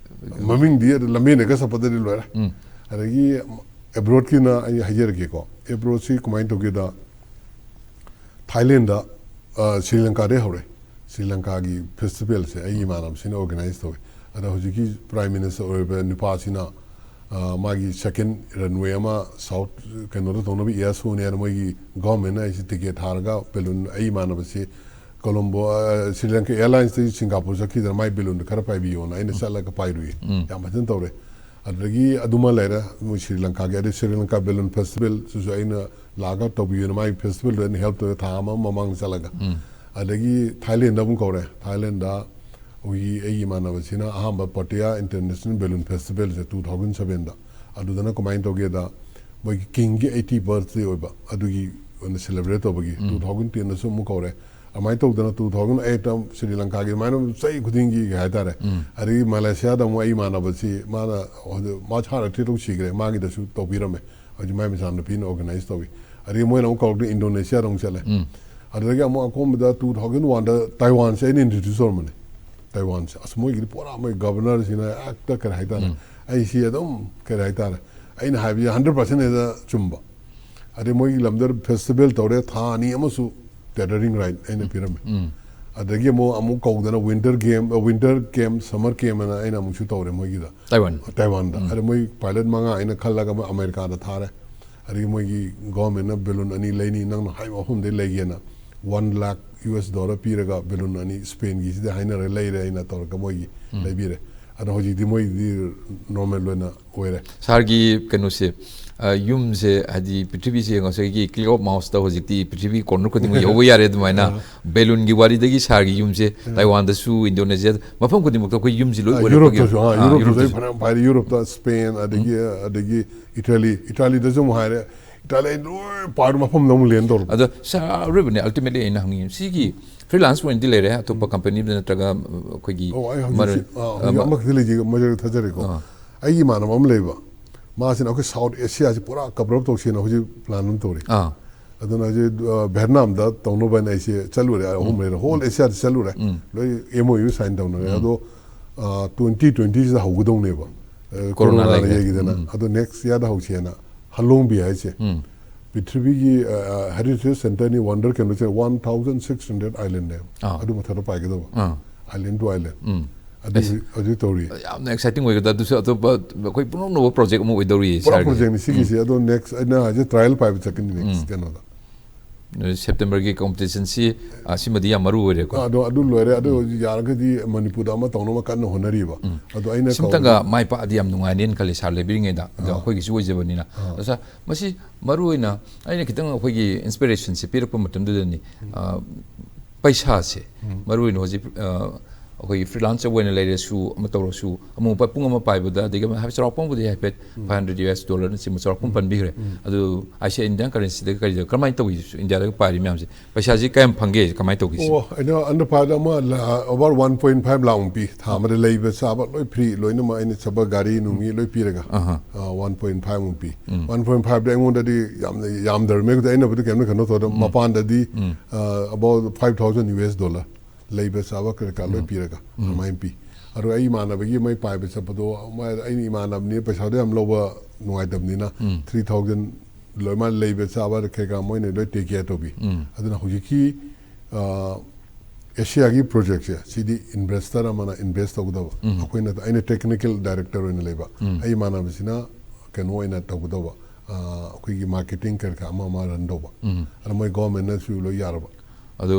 ꯃꯃꯤꯡꯗꯤ ꯑꯗꯨ ꯂꯝꯕꯦꯟꯗꯒ ꯆꯠꯄꯗꯗꯤ ꯂꯣꯏꯔꯦ꯫ ꯎꯝ꯫ ꯑꯗꯒꯤ ꯑꯦꯕ꯭ꯔꯣꯗꯀꯤꯅ ꯑꯩ ꯍꯥꯏꯖꯔꯛꯀꯦꯀꯣ꯫ ꯑꯦꯕ꯭ꯔꯣꯗꯁꯤ ꯀꯃꯥꯏꯅ ꯇꯧꯒꯦꯗ, ꯊꯥꯏꯂꯦꯟꯗ, ꯑ, ꯁ꯭ꯔꯤ ꯂꯪꯀꯥꯗꯩ ꯍꯧꯔꯦ꯫ ꯁ꯭ꯔꯤ ꯂꯪꯀꯥꯒꯤ ꯐꯦꯁꯇꯤꯚꯦꯜꯁꯦ ꯑꯩꯒꯤ ꯏꯃꯥꯟꯅꯕꯁꯤꯅ ꯑꯣꯔꯒꯅꯥꯏꯖ ꯇꯧꯋꯦ꯫ ꯑꯗ ꯍꯧꯖꯤꯛꯀꯤ ꯄ꯭ꯔꯥꯏꯝ ꯃꯤꯅꯤꯁꯇꯔ ꯑꯣꯏꯔꯤꯕ ꯅꯨꯄꯥꯁꯤꯅ, ꯑ, ꯃꯥꯒꯤ ꯁꯦꯀꯦꯟ ꯔꯟꯋꯦ ꯑꯃ ꯁꯥꯎꯠ ꯀꯩꯅꯣꯗ ꯇꯧꯅꯕ, ꯏꯌꯥꯔ ꯁꯣꯅꯦꯅ ꯃꯣꯏꯒꯤ ꯒꯚꯔꯟꯃꯦꯟꯅ ꯑꯩꯁꯦ ꯇꯤꯀꯦꯠ ꯊꯥꯔꯒ ꯕꯦꯂꯨꯟ, ꯑꯩ ꯏꯃꯥꯟꯅꯕꯁꯤ ꯀꯣꯂꯣꯝꯕꯣ, ꯑ, ꯁ꯭ꯔꯤ ꯂꯪꯀꯥ ꯑꯦꯌꯔꯂꯥꯏꯟꯁꯇꯒꯤ ꯁꯤꯡꯒꯥꯄꯨꯔ ꯆꯠꯈꯤꯗꯅ ꯃꯥꯏ ꯕꯦꯂꯨꯟꯗꯣ ꯈꯔ ꯄꯥꯏꯕꯤꯌꯣꯅ ꯑꯩꯅ ꯆꯠꯂꯒ ꯄꯥꯏꯔꯨꯏ꯫ ꯎꯝ꯫ ꯌꯥꯝ ꯐꯖꯅ ꯇꯧꯔꯦ꯫ ꯑꯗꯨꯗꯒꯤ ꯑꯗꯨꯃ ꯂꯩꯔꯦ, ꯃꯣꯏ ꯁ꯭ꯔꯤ ꯂꯪꯀꯥꯒꯤ, ꯑꯗꯩ ꯁ꯭ꯔꯤ ꯂꯪꯀꯥ ꯕꯦꯂꯨꯟ ꯐꯦꯁꯇꯤꯚꯦꯜꯁꯤꯁꯨ ꯑꯩꯅ ꯂꯥꯛꯑꯒ ꯇꯧꯕꯤꯌꯨꯅ ꯃꯥꯒꯤ ꯐꯦꯁꯇꯤꯚꯦꯜꯗꯣ ꯑꯩꯅ ꯍꯦꯜꯞ ꯇꯧꯋꯦ ꯊꯥ ꯑꯃ ꯃꯃꯥꯡꯗ ꯆꯠꯂꯒ꯫ ꯎꯝ꯫ ꯑꯗꯒꯤ ꯊꯥꯏꯂꯦꯟꯗ ꯑꯃꯨꯛ ꯀꯧꯔꯦ꯫ ꯊꯥꯏꯂꯦꯟꯗ ꯑꯩꯈꯣꯏꯒꯤ ꯑꯩꯒꯤ ꯏꯃꯥꯟꯅꯕꯁꯤꯅ ꯑꯍꯥꯟꯕ ꯄꯇꯌꯥ ꯏꯟꯇꯔꯅꯦꯁꯅꯦꯜ ꯕꯦꯂꯨꯟ ꯐꯦꯁꯇꯤꯚꯦꯜꯁꯦ two thousand sevenꯗ꯫ ꯑꯗꯨꯗꯅ ꯀꯃꯥꯏꯅ ꯇꯧꯒꯦꯗ, ꯃꯣꯏꯒꯤ ꯀꯤꯡꯒꯤ eighty birthday ꯑꯣꯏꯕ, ꯑꯗꯨꯒꯤ ꯑꯣꯏꯅ ꯁꯦꯂꯦꯕ꯭ꯔꯦꯠ ꯇꯧꯕꯒꯤ꯫ ꯎꯝ꯫ Two thousand tenꯗꯁꯨ ꯑꯃꯨꯛ ꯀꯧꯔꯦ꯫ ꯑꯗꯨꯃꯥꯏꯅ ꯇꯧꯗꯅ two thousand eightꯇ ꯁ꯭ꯔꯤ ꯂꯪꯀꯥꯒꯤ ꯑꯗꯨꯃꯥꯏꯅ ꯆꯍꯤ ꯈꯨꯗꯤꯡꯒꯤ ꯀꯩ ꯍꯥꯏꯇꯥꯔꯦ꯫ ꯎꯝ꯫ ꯑꯗꯒꯤ ꯃꯂꯦꯁꯤꯌꯥꯗ ꯑꯃꯨꯛ ꯑꯩ ꯏꯃꯥꯟꯅꯕꯁꯤ ꯃꯥꯅ, ꯃꯥ ꯁꯥꯔ ꯊꯦꯇꯧ ꯁꯤꯈ꯭ꯔꯦ, ꯃꯥꯒꯤꯗꯁꯨ ꯇꯧꯕꯤꯔꯝꯃꯦ꯫ ꯍꯧꯖꯤꯛ ꯃꯥꯏ ꯃꯆꯥꯅꯨꯄꯤꯅ ꯑꯣꯔꯒꯅꯥꯏꯖ ꯇꯧꯏ꯫ ꯑꯗꯒꯤ ꯃꯣꯏꯅ ꯑꯃꯨꯛ ꯀꯧꯔꯛꯇꯅ ꯏꯟꯗꯣꯅꯦꯁꯤꯌꯥꯗ ꯑꯃꯨꯛ ꯆꯠꯂꯦ꯫ ꯎꯝ꯫ ꯑꯗꯨꯗꯒꯤ ꯑꯃꯨꯛ ꯑꯀꯣꯟꯕꯗ two thousand oneꯗ ꯇꯥꯏꯋꯥꯟꯁꯦ ꯑꯩꯅ ꯏꯟꯇ꯭ꯔꯣꯗ꯭ꯌꯨꯁ ꯇꯧꯔꯝꯕꯅꯦ꯫ ꯇꯥꯏꯋꯥꯟꯁꯦ꯫ ꯑꯁ, ꯃꯣꯏꯒꯤꯗꯤ ꯄꯨꯔꯥ ꯃꯣꯏ ꯒꯕꯔꯅꯔꯁꯤꯅ ꯍꯦꯛꯇ ꯀꯔꯤ ꯍꯥꯏꯇꯥꯔꯦ, ꯎꯝ꯫ ꯑꯩꯁꯤ ꯑꯗꯨꯝ ꯀꯔꯤ ꯍꯥꯏꯇꯥꯔꯦ, ꯑꯩꯅ ꯍꯥꯏꯕꯁꯦ hundred percent ꯍꯦꯛꯇ ꯆꯨꯝꯕ꯫ ꯑꯗꯩ ꯃꯣꯏꯒꯤ ꯂꯝꯗ ꯐꯦꯁꯇꯤꯚꯦꯜ ꯇꯧꯔꯦ, ꯊꯥ ꯑꯅꯤ ꯑꯃꯁꯨ ꯇꯦꯗꯔꯤꯡ ꯔꯥꯏꯠ ꯑꯩꯅ ꯄꯤꯔꯝꯃꯦ꯫ ꯎꯝ꯫ ꯑꯗꯒꯤ ꯑꯃꯨꯛ, ꯑꯃꯨꯛ ꯀꯧꯗꯅ ꯋꯤꯟꯇꯔ ꯒꯦꯝ, ꯋꯤꯟꯇꯔ ꯀꯦꯝ, ꯁꯝꯃꯔ ꯀꯦꯝ ꯑꯅ ꯑꯩꯅ ꯑꯃꯨꯛꯁꯨ ꯇꯧꯔꯦ ꯃꯣꯏꯒꯤꯗ꯫ ꯇꯥꯏꯋꯥꯟ꯫ ꯇꯥꯏꯋꯥꯟꯗ꯫ ꯎꯝ꯫ ꯑꯗ ꯃꯣꯏ ꯄꯥꯏꯂꯠ ꯃꯉꯥ ꯑꯩꯅ ꯈꯜꯂꯒ ꯃꯣꯏ ꯑꯃꯦꯔꯤꯀꯥꯗ ꯊꯥꯔꯦ꯫ ꯑꯗꯒꯤ ꯃꯣꯏꯒꯤ ꯒꯣꯔꯃꯦꯟꯅ ꯕꯦꯂꯨꯟ ꯑꯅꯤ ꯂꯩꯅꯤ, ꯅꯪꯅ ꯍꯥꯏꯕ ꯃꯐꯝꯗꯩ ꯂꯩꯒꯦꯅ one lakh US dollar ꯄꯤꯔꯒ ꯕꯦꯂꯨꯟ ꯑꯅꯤ ꯁ꯭ꯄꯦꯟꯒꯤꯁꯤꯗ ꯍꯥꯏꯅꯔꯒ ꯂꯩꯔꯦ ꯑꯩꯅ ꯇꯧꯔꯒ ꯃꯣꯏꯒꯤ ꯎꯝ꯫ ꯂꯩꯕꯤꯔꯦ꯫ ꯑꯗꯣ ꯍꯧꯖꯤꯛꯇꯤ ꯃꯣꯏꯗꯤ ꯅꯣꯔꯃꯦꯜ ꯑꯣꯏꯅ ꯑꯣꯏꯔꯦ꯫ ꯁꯥꯔꯒꯤ ꯀꯩꯅꯣꯁꯦ, ꯑ, ꯌꯨꯝꯁꯦ, ꯍꯥꯏꯗꯤ ꯄ꯭ꯔꯤꯊꯤꯕꯤꯁꯦ ꯉꯁꯥꯏꯒꯤ ꯀ꯭ꯂꯤꯞ ꯑꯣꯐ ꯃꯥꯎꯁꯇ ꯍꯧꯖꯤꯛꯇꯤ ꯄ꯭ꯔꯤꯊꯤꯕꯤ ꯀꯣꯔꯅꯔ ꯈꯨꯗꯤꯡꯃꯛ ꯌꯧꯕ ꯌꯥꯔꯦ ꯑꯗꯨꯃꯥꯏꯅ꯫ ꯕꯦꯂꯨꯟꯒꯤ ꯋꯥꯔꯤꯗꯒꯤ ꯁꯥꯔꯒꯤ ꯌꯨꯝꯁꯦ ꯇꯥꯏꯋꯥꯟꯗꯁꯨ, ꯏꯟꯗꯣꯅꯦꯁꯤꯌꯥ, ꯃꯐꯝ ꯈꯨꯗꯤꯡꯃꯛꯇ ꯑꯩꯈꯣꯏ ꯌꯨꯝꯁꯤ ꯂꯣꯏ ꯑꯣꯏꯔꯛꯄꯒꯤ, ꯌꯨꯔꯣꯞꯇꯁꯨ ꯑꯥ, ꯑꯥ, ꯌꯨꯔꯣꯞꯇꯁꯨ ꯌꯨꯔꯣꯞꯇꯁꯨ꯫ ꯑꯩ ꯐꯅꯌꯥꯝ ꯄꯥꯏꯔꯦ꯫ ꯌꯨꯔꯣꯞꯇ ꯁ꯭ꯄꯦꯟ, ꯑꯗꯒꯤ ꯑꯗꯒꯤ ꯏꯇꯥꯂꯤ, ꯏꯇꯥꯂꯤꯗꯁꯨ ꯑꯃꯨꯛ ꯍꯥꯏꯔꯦ꯫ ꯏꯇꯥꯂꯤ ꯑꯩ ꯂꯣꯏ ꯄꯥꯏꯔꯦ, ꯃꯐꯝꯗ ꯑꯃꯨꯛ ꯂꯦꯟ ꯇꯧꯔꯕ꯫ ꯑꯗꯣ ꯁꯥꯔ, ꯑꯔꯣꯏꯕꯅꯦ, ꯑꯜꯇꯤꯃꯦꯠꯂꯤ ꯑꯩꯅ ꯍꯪꯅꯤꯡꯉꯤ, ꯁꯤꯒꯤ ꯐ꯭ꯔꯤꯂꯥꯟꯁ ꯑꯣꯏꯅꯗꯤ ꯂꯩꯔꯦ, ꯑꯇꯣꯞꯄ ꯀꯝꯄꯅꯤꯗ ꯅꯠꯇ꯭ꯔꯒ, ꯑ, ꯑꯩꯈꯣꯏꯒꯤ ꯑꯣ, ꯑꯩ ꯍꯧꯖꯤꯛ ꯃꯔꯨ- ꯁꯤ- ꯑꯥ, ꯑ, ꯍꯧꯖꯤꯛ ꯃ- ꯑꯃꯈꯛꯇꯤ ꯂꯩꯖꯩ, ꯃꯣꯏ ꯊꯥꯖꯔꯦꯀꯣ꯫ ꯑꯥ꯫ ꯑꯩꯒꯤ ꯏꯃꯥꯟꯅꯕ ꯑꯃ ꯂꯩꯕ, ꯃꯥꯁꯤꯅ ꯑꯩꯈꯣꯏ ꯁꯥꯎꯠ ꯑꯦꯁꯤꯌꯥꯁꯤ ꯄꯨꯔꯥ ꯀꯕꯔ ꯑꯞ ꯇꯧꯁꯦꯅ ꯍꯧꯖꯤꯛ ꯄ꯭ꯂꯥꯟ ꯑꯃ ꯇꯧꯔꯤ꯫ ꯑꯥ꯫ ꯑꯗꯨꯅ ꯍꯧꯖꯤꯛ, ꯑ, ꯚꯦꯠꯅꯥꯝꯗ ꯇꯧꯅꯕ ꯍꯥꯏꯅ ꯑꯩꯁꯦ ꯆꯠꯂꯨꯔꯦ, ꯑꯍꯨꯝ ꯂꯩꯔꯦ, ꯍꯣꯜ ꯑꯦꯁꯤꯌꯥꯗ ꯆꯠꯂꯨꯔꯦ꯫ ꯂꯣꯏ ꯑꯦꯝ ꯑꯣ ꯌꯨ ꯁꯥꯏꯟ ꯇꯧꯅꯔꯦ꯫ ꯑꯗꯣ, ꯑ, ꯇ꯭ꯋꯦꯟꯇꯤ ꯇ꯭ꯋꯦꯟꯇꯤꯁꯤꯗ ꯍꯧꯒꯗꯧꯅꯦꯕ꯫ ꯑ, ꯀꯣꯔꯣꯅꯥ ꯀꯣꯔꯣꯅꯥꯅ ꯂꯩꯉꯩ꯫ ꯌꯩꯈꯤꯗꯅ꯫ ꯑꯗꯣ ꯅꯦꯛꯁ ꯏꯌꯥꯔꯗ ꯍꯧꯁꯦꯅ ꯍꯂꯣꯡꯕꯤ ꯍꯥꯏꯁꯦ꯫ ꯄ꯭ꯔꯤꯊꯤꯕꯤꯒꯤ, ꯑ, ꯑ, ꯍꯦꯔꯤꯇꯦꯖ ꯁꯦꯟꯇꯔꯅꯤ, ꯋꯥꯟꯗꯔ ꯀꯩꯅꯣꯁꯦ ꯋꯥꯟ ꯊꯥꯎꯖꯟ ꯁꯤꯛꯁ ꯍꯟꯗ꯭ꯔꯦꯠ ꯑꯥꯏꯂꯦꯟꯅꯦꯕ꯫ ꯑꯥ꯫ ꯑꯗꯨ ꯃꯊꯛꯇ ꯄꯥꯏꯒꯗꯕ꯫ ꯑꯥ꯫ Island to island. ꯎꯝ꯫ ꯑꯗꯨ ꯍꯧꯖꯤꯛ ꯇꯧꯔꯤ꯫ ꯌꯥꯝꯅ ꯑꯦꯛꯁꯥꯏꯇꯤꯡ ꯑꯣꯏꯒꯗ꯭ꯔꯥ? ꯑꯗꯨꯁꯨ ꯑꯇꯣꯞꯄ ꯑꯩꯈꯣꯏ ꯄꯨꯝꯅꯃꯛ ꯅꯧꯕ ꯄ꯭ꯔꯣꯖꯦꯛ ꯑꯃ ꯑꯣꯏꯗꯧꯔꯤ ꯄꯨꯔꯥ ꯁꯥꯔꯒꯤꯁꯦ꯫ ꯄ꯭ꯔꯣꯖꯦꯛꯅꯤ ꯁꯤꯒꯤꯁꯦ꯫ ꯑꯗꯣ ꯅꯦꯛꯁ ꯑꯩꯅ ꯍꯥꯏꯁꯦ ꯇ꯭ꯔꯥꯏꯌꯦꯜ ꯄꯥꯏꯕ ꯆꯠꯀꯅꯤ ꯅꯦꯛꯁ ꯀꯩꯅꯣꯗ꯫ ꯁꯦꯞꯇꯦꯝꯕꯔꯒꯤ ꯀꯣꯝꯄꯤꯇꯤꯁꯟꯁꯤ, ꯑ, ꯁꯤꯃꯗꯤ ꯌꯥꯝ ꯃꯔꯨ ꯑꯣꯏꯔꯦꯀꯣ꯫ ꯑꯗꯣ ꯑꯗꯨ ꯂꯣꯏꯔꯦ꯫ ꯑꯗꯣ ꯍꯧꯖꯤꯛ ꯌꯥꯔꯒꯗꯤ ꯃꯅꯤꯄꯨꯔꯗ ꯑꯃ ꯇꯧꯅꯕ ꯀꯟꯅ ꯍꯣꯠꯅꯔꯤꯕ꯫ ꯑꯗꯣ ꯑꯩꯅ ꯁꯤꯝꯇꯪꯒ ꯃꯥꯏ ꯄꯥꯛꯑꯗꯤ ꯌꯥꯝ ꯅꯨꯡꯉꯥꯏꯅꯦꯅ ꯈꯜꯂꯤ ꯁꯥꯔ ꯂꯩꯕꯤꯔꯤꯉꯩꯗ꯫ ꯑꯗꯣ ꯑꯩꯈꯣꯏꯒꯤꯁꯨ ꯑꯣꯏꯖꯕꯅꯤꯅ꯫ ꯑꯗꯣ ꯁꯥꯔ, ꯃꯁꯤ ꯃꯔꯨ ꯑꯣꯏꯅ ꯑꯩꯅ ꯈꯤꯇꯪ ꯑꯩꯈꯣꯏꯒꯤ ꯏꯟꯁꯄꯤꯔꯦꯁꯟꯁꯦ ꯄꯤꯔꯛꯄ ꯃꯇꯝꯗꯨꯗꯅꯤ, ꯑ, ꯄꯩꯁꯥꯁꯦ ꯃꯔꯨ ꯑꯣꯏꯅ ꯍꯧꯖꯤꯛ, ꯑ, ꯑꯩꯈꯣꯏꯒꯤ ꯐ꯭ꯔꯤꯂꯥꯟꯁꯔ ꯑꯣꯏꯅ ꯂꯩꯔꯁꯨ, ꯑꯃ ꯇꯧꯔꯁꯨ, ꯑꯃꯨꯛ ꯄꯨꯡ ꯑꯃ ꯄꯥꯏꯕꯗ, ꯑꯗꯒꯤ ꯑꯃ ꯍꯥꯏꯐꯦꯠ ꯆꯥꯎꯔꯥꯛꯄ ꯑꯃꯕꯨꯗꯤ ꯍꯥꯏꯐꯦꯠ ꯐꯥꯏꯚ ꯍꯟꯗ꯭ꯔꯦꯠ ꯌꯨ ꯑꯦꯁ ꯗꯣꯂꯔꯅꯆꯤꯡꯕ ꯆꯥꯎꯔꯥꯛꯄ ꯑꯃ ꯄꯟꯕꯤꯈ꯭ꯔꯦ꯫ ꯑꯗꯨ ꯑꯥꯏ ꯁꯤ ꯑꯥꯏ ꯏꯟꯗꯤꯌꯥꯟ ꯀꯔꯦꯟꯁꯤꯗ ꯀꯔꯤꯗ ꯀꯔꯝꯍꯥꯏꯅ ꯇꯧꯏ? ꯏꯟꯗꯤꯌꯥꯗꯒ ꯄꯥꯏꯔꯤ ꯃꯌꯥꯝꯁꯦ ꯄꯩꯁꯥꯁꯤ ꯀꯌꯥꯝ ꯐꯪꯒꯦ? ꯀꯃꯥꯏꯅ ꯇꯧꯒꯦ ꯁꯤ? ꯑꯣ, ꯑꯩꯅ ꯑꯟꯗꯔ ꯐꯥꯏꯚ ꯑꯃ ꯂꯥ-, ꯑꯣꯚꯔ ꯋꯥꯟ ꯄꯣꯏꯟ ꯐꯥꯏꯚ ꯂꯥꯛꯃꯨꯛ ꯄꯤ꯫ ꯊꯥ ꯑꯃꯗ ꯂꯩꯕ ꯆꯥꯕ ꯂꯣꯏ ꯐ꯭ꯔꯤ, ꯂꯣꯏꯅꯃꯛ ꯑꯩꯅ ꯆꯠꯄ ꯒꯥꯔꯤ ꯅꯨꯡꯒꯤ ꯂꯣꯏ ꯄꯤꯔꯒ꯫ ꯑꯍꯥ꯫ ꯑ, ꯋꯥꯟ ꯄꯣꯏꯟ ꯐꯥꯏꯚ ꯃꯨꯛ ꯄꯤ꯫ ꯋꯥꯟ ꯄꯣꯏꯟ ꯐꯥꯏꯚꯇꯤ ꯑꯩꯉꯣꯟꯗꯗꯤ ꯌꯥꯝꯅ ꯌꯥꯝꯗ꯭ꯔꯕꯅꯦ꯫ ꯑꯩꯅ ꯑꯩꯅꯕꯨꯗꯤ ꯀꯩꯝꯇ ꯀꯩꯅꯣ ꯇꯧꯗ, ꯃꯄꯥꯟꯗꯗꯤ, uh, about five thousand U S dollar ꯂꯩꯕ ꯆꯥꯕ ꯀꯔꯤ ꯀꯔꯥ ꯂꯣꯏ ꯄꯤꯔꯒ ꯑꯗꯨꯃꯥꯏꯅ ꯄꯤ꯫ ꯑꯗꯣ ꯑꯩ ꯏꯃꯥꯟꯅꯕꯒꯤ ꯃꯣꯏ ꯄꯥꯏꯕ ꯆꯠꯄꯗꯣ, ꯃꯣꯏ, ꯑꯩꯅ ꯏꯃꯥꯟꯅꯕꯅꯤ, ꯄꯩꯁꯥꯗꯣ ꯌꯥꯝ ꯂꯧꯕ ꯅꯨꯡꯉꯥꯏꯇꯕꯅꯤꯅ, ꯊ꯭ꯔꯤ ꯊꯥꯎꯖꯟ ꯂꯣꯏꯅꯃꯛ ꯂꯩꯕ ꯆꯥꯕ ꯀꯩꯀꯥ ꯃꯣꯏꯅ ꯂꯣꯏ ꯇꯦꯛ ꯀꯦꯌꯔ ꯇꯧꯕꯤ꯫ ꯑꯗꯨꯅ ꯍꯧꯖꯤꯛꯀꯤ, ꯑ, ꯑꯦꯁꯤꯌꯥꯒꯤ ꯄ꯭ꯔꯣꯖꯦꯛꯁꯦ, ꯁꯤꯗꯤ ꯏꯟꯚꯦꯁꯇꯔ ꯑꯃꯅ ꯏꯟꯚꯦꯁ ꯇꯧꯒꯗꯕ꯫ ꯑꯩꯈꯣꯏꯅ, ꯑꯩꯅ ꯇꯦꯛꯅꯤꯀꯦꯜ ꯗꯥꯏꯔꯦꯛꯇꯔ ꯑꯣꯏꯅ ꯂꯩꯕ, ꯑꯩ ꯏꯃꯥꯟꯅꯕꯁꯤꯅ ꯀꯩꯅꯣ ꯑꯣꯏꯅ ꯇꯧꯒꯗꯧꯕ, ꯑ, ꯑꯩꯈꯣꯏꯒꯤ ꯃꯥꯔꯀꯦꯇꯤꯡ ꯀꯔꯤ ꯀꯔꯥ ꯑꯃ ꯑꯃ ꯔꯟ ꯇꯧꯕ꯫ ꯑꯗ ꯃꯣꯏ ꯒꯣꯔꯃꯦꯟꯅꯁꯨ ꯂꯣꯏ ꯌꯥꯔꯕ꯫ ꯑꯗꯨ,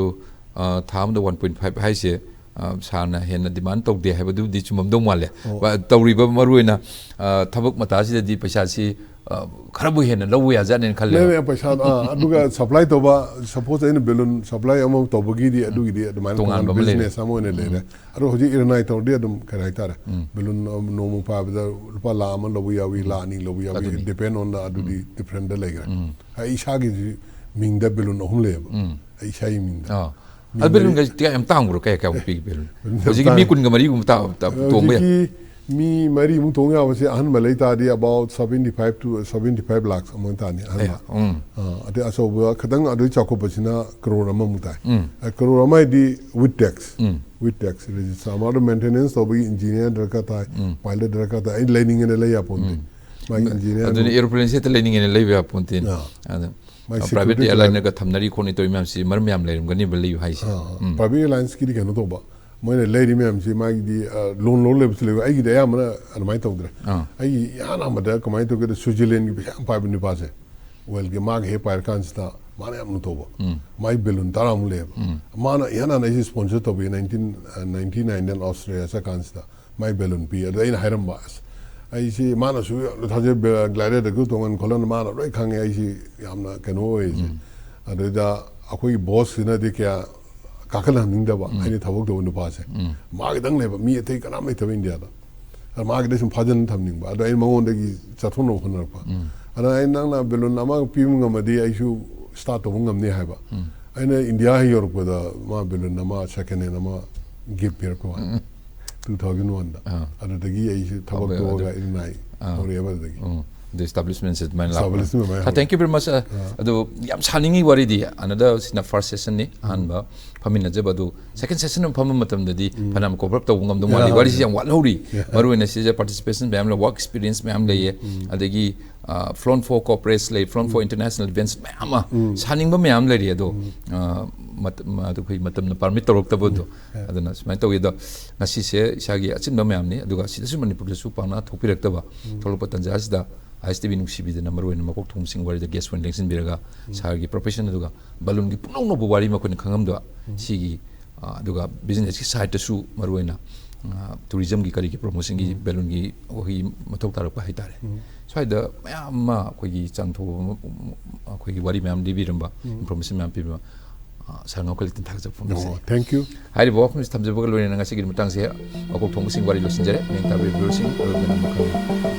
ꯑ, ꯊꯥ ꯑꯃꯗ ꯋꯥꯟ ꯄꯣꯏꯟ ꯐꯥꯏꯚ ꯍꯥꯏꯁꯦ, ꯑ, ꯁꯥꯔꯅ ꯍꯦꯟꯅ ꯗꯤꯃꯥꯟ ꯇꯧꯗꯦ ꯍꯥꯏꯕꯗꯨꯕꯨꯗꯤ ꯆꯨꯝꯃꯝꯗꯧ ꯃꯥꯜꯂꯦ꯫ ꯑꯣ꯫ ꯕ-, ꯇꯧꯔꯤꯕ ꯃꯔꯨꯑꯣꯏꯅ, ꯑ, ꯊꯕꯛ ꯃꯇꯥꯁꯤꯗꯗꯤ ꯄꯩꯁꯥꯁꯤ, ꯑ, ꯈꯔꯕꯨ ꯍꯦꯟꯅ ꯂꯧꯕ ꯌꯥꯖꯥꯠꯅꯦꯅ ꯈꯜꯂꯦ꯫ ꯂꯩ, ꯂꯩ, ꯄꯩꯁꯥ, ꯑ, ꯑꯗꯨꯒ supply ꯇꯧꯕ, suppose ꯑꯩꯅ balloon supply ꯑꯃ ꯇꯧꯕꯒꯤꯗꯤ, ꯎꯝ꯫ ꯑꯗꯨꯒꯤꯗꯤ ꯑꯗꯨꯃꯥꯏꯅ ꯇꯣꯉꯥꯟꯕ ꯇꯣꯉꯥꯟꯅ ꯑꯃ ꯂꯩꯔꯦ꯫ Business ꯑꯃ ꯑꯣꯏꯅ ꯂꯩꯔꯦ꯫ ꯎꯝ꯫ ꯑꯗꯣ ꯍꯧꯖꯤꯛ ꯏꯔꯟ ꯑꯥꯏ ꯇꯧꯔꯗꯤ ꯑꯗꯨꯝ, ꯀꯔꯤ ꯍꯥꯏꯇꯥꯔꯦ, ꯎꯝ꯫ Balloon ꯑꯃ ꯅꯣꯡꯃ ꯄꯥꯏꯕꯗ ꯂꯨꯄꯥ ꯂꯥꯈ ꯑꯃ ꯂꯧꯕ ꯌꯥꯎꯏ, ꯎꯝ꯫ ꯂꯥꯈ ꯑꯅꯤ ꯂꯧꯕ ꯌꯥꯎꯏ, ꯑꯗꯨꯅꯤ꯫ Depend on the, ꯑꯗꯨꯗꯤ ꯎꯝ꯫ Different ꯂꯩꯈ꯭ꯔꯦ꯫ ꯎꯝ꯫ ꯑꯩ ꯏꯁꯥꯒꯤꯁꯨ ꯃꯤꯡꯗ balloon ꯑꯍꯨꯝ ꯂꯩꯌꯦꯕ꯫ ꯎꯝ꯫ ꯑꯩ ꯏꯁꯥꯒꯤ ꯃꯤꯡꯗ꯫ ꯑꯥ꯫ ꯃꯤ ꯑꯗꯨ ꯃꯔꯤ balloon ꯒꯁꯦ ꯌꯥꯝ ꯇꯥꯡꯕ꯭ꯔꯣ? ꯀꯌꯥ, ꯀꯌꯥꯃꯨꯛ ꯄꯤꯒꯦ balloon? Balloon ꯌꯥꯝ ꯍꯧꯖꯤꯛꯀꯤ ꯃꯤ ꯇꯥꯡꯉꯦ꯫ ꯀꯨꯟꯒ ꯃꯔꯤꯒꯨꯝꯕ ꯇꯥ-, ꯇꯥ-, ꯇꯣꯡꯕ ꯌꯥꯏ? ꯍꯧꯖꯤꯛꯀꯤ ꯃꯤ ꯃꯔꯤꯃꯨꯛ ꯇꯣꯡ ꯌꯥꯕꯁꯦ ꯑꯍꯟꯕ ꯂꯩ ꯇꯥꯔꯗꯤ about seventy five to seventy five lakhs ꯑꯃ ꯇꯥꯅꯤ, ꯑꯍꯟꯕ꯫ ꯑꯦ, ꯎꯝ꯫ ꯑꯥ, ꯑꯗꯩ ꯑꯆꯧꯕ ꯈꯤꯇꯪ ꯑꯗꯨꯒꯤ ꯆꯥꯎꯈꯠꯄꯁꯤꯅ ꯀ꯭ꯔꯣꯔ ꯑꯃꯃꯨꯛ ꯇꯥꯏ꯫ ꯎꯝ꯫ ꯑ, ꯀ꯭ꯔꯣꯔ ꯑꯃ ꯍꯥꯏꯗꯤ with tax꯫ Um. With tax, register ꯑꯃ, ꯑꯗꯨ maintenance ꯇꯧꯕꯒꯤ engineer ꯗꯔꯀꯥꯔ ꯇꯥꯏ, ꯎꯝ꯫ Pilot ꯗꯔꯀꯥꯔ ꯇꯥꯏ꯫ ꯑꯩ ꯂꯩꯅꯤꯡꯉꯦꯅ ꯂꯩ ꯌꯥꯄꯣꯟꯇꯦ꯫ ꯎꯝ꯫ ꯃꯥꯒꯤ engineer ꯑꯗꯨꯅꯤ, ꯑꯃ aeroplane ꯁꯦ ꯍꯦꯛꯇ ꯂꯩꯅꯤꯡꯉꯦꯅ ꯂꯩꯕ ꯌꯥꯄꯣꯟꯇꯦ꯫ ꯑꯥ꯫ ꯑꯗ ꯃꯥꯏ private security airline ꯒ ꯊꯝꯅꯔꯤ ꯈꯣꯠꯅꯤ ꯇꯧꯔꯤ ꯃꯌꯥꯝꯁꯤ ꯃꯔꯝ ꯌꯥꯝ ꯂꯩꯔꯝꯒꯅꯤꯕ ꯂꯩꯕ ꯍꯥꯏꯁꯦ꯫ ꯑꯥ, ꯎꯝ꯫ Private airlines ꯀꯤꯗꯤ ꯀꯩꯅꯣ ꯇꯧꯕ, ꯃꯣꯏꯅ ꯂꯩꯔꯤ ꯃꯌꯥꯝꯁꯤ ꯃꯥꯒꯤꯗꯤ, ꯑ, loan ꯂꯧꯔ ꯂꯩꯕꯁꯨ ꯂꯩꯕ꯫ ꯑꯩꯒꯤꯗꯤ ꯑꯌꯥꯝꯕꯅ ꯑꯗꯨꯃꯥꯏꯅ ꯇꯧꯗ꯭ꯔꯦ꯫ ꯑꯥ꯫ ꯑꯩꯒꯤ ꯏꯍꯥꯟ ꯍꯥꯟꯕꯗ ꯀꯃꯥꯏꯅ ꯇꯧꯒꯦꯗ, Switzerland ꯒꯤ ꯄꯩꯁꯥ ꯌꯥꯝ ꯄꯥꯏꯕ ꯅꯨꯄꯥꯁꯦ, oil ꯒꯤ, ꯃꯥꯒ ꯍꯦꯛ ꯄꯥꯏꯔꯀꯥꯟꯁꯤꯗ ꯃꯥꯅ ꯌꯥꯝ ꯂꯨꯇꯧꯕ꯫ ꯎꯝ꯫ ꯃꯥꯏ balloon ꯇꯔꯥꯃꯨꯛ ꯂꯩꯌꯦꯕ꯫ ꯎꯝ꯫ ꯃꯥꯅ ꯏꯍꯥꯟ ꯍꯥꯟꯅ ꯑꯩꯁꯦ sponsor ꯇꯧꯕꯤ nineteen, ꯑ, ninety nine ꯗ Australia ꯆꯠꯀꯥꯟꯁꯤꯗ꯫ ꯃꯥꯏ balloon ꯄꯤ꯫ ꯑꯗ ꯑꯩꯅ ꯍꯥꯏꯔꯝꯕ, "ꯑꯁ, ꯑꯩꯁꯤ ꯃꯥꯅꯁꯨ ꯌꯥꯝꯅ ꯊꯥꯖꯩ, ꯕꯦ-, glider ꯗꯁꯨ ꯇꯣꯡꯍꯟ ꯈꯣꯠꯍꯟ, ꯃꯥꯅ ꯂꯣꯏ ꯈꯪꯉꯦ, ꯑꯩꯁꯤ ꯌꯥꯝꯅ ꯀꯩꯅꯣ ꯑꯣꯏꯔꯤꯁꯦ꯫" ꯎꯝ꯫ ꯑꯗꯨꯗ ꯑꯩꯈꯣꯏꯒꯤ boss ꯁꯤꯅꯗꯤ ꯀꯌꯥ ꯀꯥꯈꯠꯍꯟꯅꯤꯡꯗꯕ, ꯎꯝ꯫ ꯑꯩꯅ ꯊꯕꯛ ꯇꯧꯕ ꯅꯨꯄꯥꯁꯦ꯫ ꯎꯝ꯫ ꯃꯥꯒꯤꯗꯪ ꯂꯩꯕ, ꯃꯤ ꯑꯇꯩ ꯀꯅꯥꯝ ꯂꯩꯇꯕ ꯏꯟꯗꯤꯌꯥꯗ꯫ ꯑꯗ ꯃꯥꯒꯤꯗ ꯁꯨꯝ ꯐꯥꯖꯤꯟ ꯊꯝꯅꯤꯡꯕ꯫ ꯑꯗ ꯑꯩꯅ ꯃꯉꯣꯟꯗꯒꯤ ꯆꯠꯊꯣꯛꯅꯕ ꯍꯣꯠꯅꯔꯛꯄ꯫ ꯎꯝ꯫ ꯑꯗ ꯑꯩ, "ꯅꯪꯅ balloon ꯑꯃ ꯄꯤꯕ ꯉꯝꯃꯗꯤ ꯑꯩꯁꯨ start ꯇꯧꯕ ꯉꯝꯅꯤ" ꯍꯥꯏꯕ꯫ ꯎꯝ꯫ ꯑꯩꯅ ꯏꯟꯗꯤꯌꯥ ꯍꯦꯛ ꯌꯧꯔꯛꯄꯗ ꯃꯥ balloon ꯑꯃ second hand ꯑꯃ gift ꯄꯤꯔꯛꯄ ꯋꯥꯅꯤ꯫ ꯎꯝ꯫ Two thousand one ꯗ꯫ ꯑꯥ꯫ ꯑꯗꯨꯗꯒꯤ ꯑꯩꯁꯦ ꯊꯕꯛ ꯑꯣꯀꯦ, ꯇꯣꯛꯑꯒ ꯑꯗꯨ, ꯏꯔꯟ ꯑꯥꯏ ꯑꯥ꯫ ꯍꯧꯔꯛꯑꯦꯕ ꯑꯗꯨꯗꯒꯤ꯫ ꯎꯝ꯫ ꯑꯗꯨ establishment ꯁꯦ ꯑꯗꯨꯃꯥꯏꯅ ꯂꯥꯛꯄ꯫ Establishment ꯑꯗꯨꯃꯥꯏꯅ ꯍꯥ, ꯍꯧꯔꯦ꯫ Thank you very much꯫ ꯑꯥ, ꯑꯥ꯫ ꯑꯗꯨ ꯌꯥꯝ ꯁꯥꯅꯤꯡꯉꯤ ꯋꯥꯔꯤꯗꯤ꯫ ꯑꯅꯗꯔ ꯁꯤꯅ first session ꯅꯤ, ꯎꯝ꯫ ꯑꯍꯥꯟꯕ ꯐꯝꯃꯤꯟꯅꯖꯕ꯫ ꯑꯗꯨ second session ꯑꯃ ꯐꯝꯕ ꯃꯇꯝꯗꯗꯤ ꯎꯝ꯫ ꯐꯅꯌꯥꯝ cover up ꯇꯧꯕ ꯉꯝꯗꯧ ꯃꯥꯜꯂꯤ꯫ ꯌꯥ, ꯋꯥꯔꯤꯁꯤ ꯌꯥ꯫ ꯌꯥꯝ ꯋꯥꯠꯍꯧꯔꯤ꯫ ꯌꯥ꯫ ꯃꯔꯨꯑꯣꯏꯅ ꯁꯤꯁꯦ participation ꯃꯌꯥꯝ ꯂꯩ, work experience ꯃꯌꯥꯝ ꯂꯩꯌꯦ꯫ ꯎꯝ꯫ ꯑꯗꯒꯤ, ꯑ, Flown for Corporates ꯂꯩ, Flown for um. International events ꯃꯌꯥꯝ ꯑꯃ ꯎꯝ꯫ ꯁꯥꯅꯤꯡꯕ ꯃꯌꯥꯝ ꯂꯩꯔꯤ꯫ ꯑꯗꯣ, ꯎꯝ꯫ ꯑ, ꯃꯇꯝ, ꯑꯗꯨ ꯑꯩꯈꯣꯏ ꯃꯇꯝꯅ permit ꯇꯧꯔꯛꯇꯕꯗꯣ꯫ ꯎꯝ꯫ ꯌꯥ꯫ ꯑꯗꯨꯅ ꯁꯨꯃꯥꯏꯅ ꯇꯧꯋꯤ꯫ ꯑꯗꯣ ꯉꯁꯤꯁꯦ ꯏꯁꯥꯒꯤ ꯑꯆꯤꯟꯕ ꯃꯌꯥꯝꯅꯤ꯫ ꯑꯗꯨꯒ ꯁꯤꯗꯁꯨ ꯃꯅꯤꯄꯨꯔꯗꯁꯨ ꯄꯥꯛꯅ ꯊꯣꯛꯄꯤꯔꯛꯇꯕ, ꯎꯝ꯫ ꯊꯣꯛꯂꯛꯄ ꯇꯥꯟꯖꯥ ꯑꯁꯤꯗ ISTV ꯅꯨꯡꯁꯤꯕꯤꯗꯅ ꯃꯔꯨꯑꯣꯏꯅ ꯃꯀꯣꯛ ꯊꯣꯡꯕꯁꯤꯡ ꯋꯥꯔꯤꯗ guest ꯑꯣꯏꯅ ꯂꯦꯡꯁꯤꯟꯕꯤꯔꯒ ꯎꯝ꯫ ꯁꯥꯔꯒꯤ profession ꯑꯗꯨꯒ balloon ꯒꯤ ꯄꯨꯝꯅꯧ ꯅꯧꯕ ꯋꯥꯔꯤ ꯑꯃ ꯑꯩꯈꯣꯏꯅ ꯈꯪꯉꯝꯗꯕ ꯎꯝ꯫ ꯁꯤꯒꯤ ꯑ, ꯑꯗꯨꯒ ꯕꯤꯖꯤꯅꯦꯁꯀꯤ ꯁꯥꯏꯠꯇꯁꯨ ꯃꯔꯨꯑꯣꯏꯅ, ꯑ, ꯇꯨꯔꯤꯖꯝꯒꯤ ꯀꯔꯤꯒꯤ ꯄ꯭ꯔꯣꯃꯣꯁꯟꯒꯤ ꯕꯦꯂꯨꯟꯒꯤ ꯑꯩꯈꯣꯏꯒꯤ ꯃꯊꯧ ꯇꯥꯔꯛꯄ ꯍꯥꯏꯇꯥꯔꯦ꯫ ꯁ꯭ꯋꯥꯏꯗ ꯃꯌꯥꯝ ꯑꯃ ꯑꯩꯈꯣꯏꯒꯤ ꯆꯥꯟꯊꯣꯛ ꯑꯃ, ꯑꯩꯈꯣꯏꯒꯤ ꯋꯥꯔꯤ ꯃꯌꯥꯝ ꯂꯤꯕꯤꯔꯝꯕ, ꯏꯟꯐꯣꯔꯃꯦꯁꯟ ꯃꯌꯥꯝ ꯄꯤꯕꯤꯕ, ꯑ, ꯁꯥꯔ ꯉꯥꯎꯈꯜꯂꯤꯇꯅ ꯊꯥꯒꯠꯆꯕ ꯐꯣꯡꯗꯣꯛꯆꯔꯤ꯫ ꯑꯣ, thank you. ꯍꯥꯏꯔꯤꯕ ꯋꯥꯐꯝꯁꯤ ꯊꯝꯖꯕꯒ ꯂꯣꯏꯅꯅ ꯉꯁꯤꯒꯤ ꯃꯇꯥꯡꯁꯦ ꯃꯀꯣꯛ ꯊꯣꯡꯕꯁꯤꯡ ꯋꯥꯔꯤ ꯂꯣꯏꯁꯤꯟꯖꯔꯦ꯫ ꯃꯤꯡ ꯇꯥꯕ ꯚꯤꯌꯨꯋꯔꯁꯤꯡ ꯑꯔꯣꯏꯕꯗ ꯑꯃꯨꯛ ꯈꯪꯕꯤꯌꯨ꯫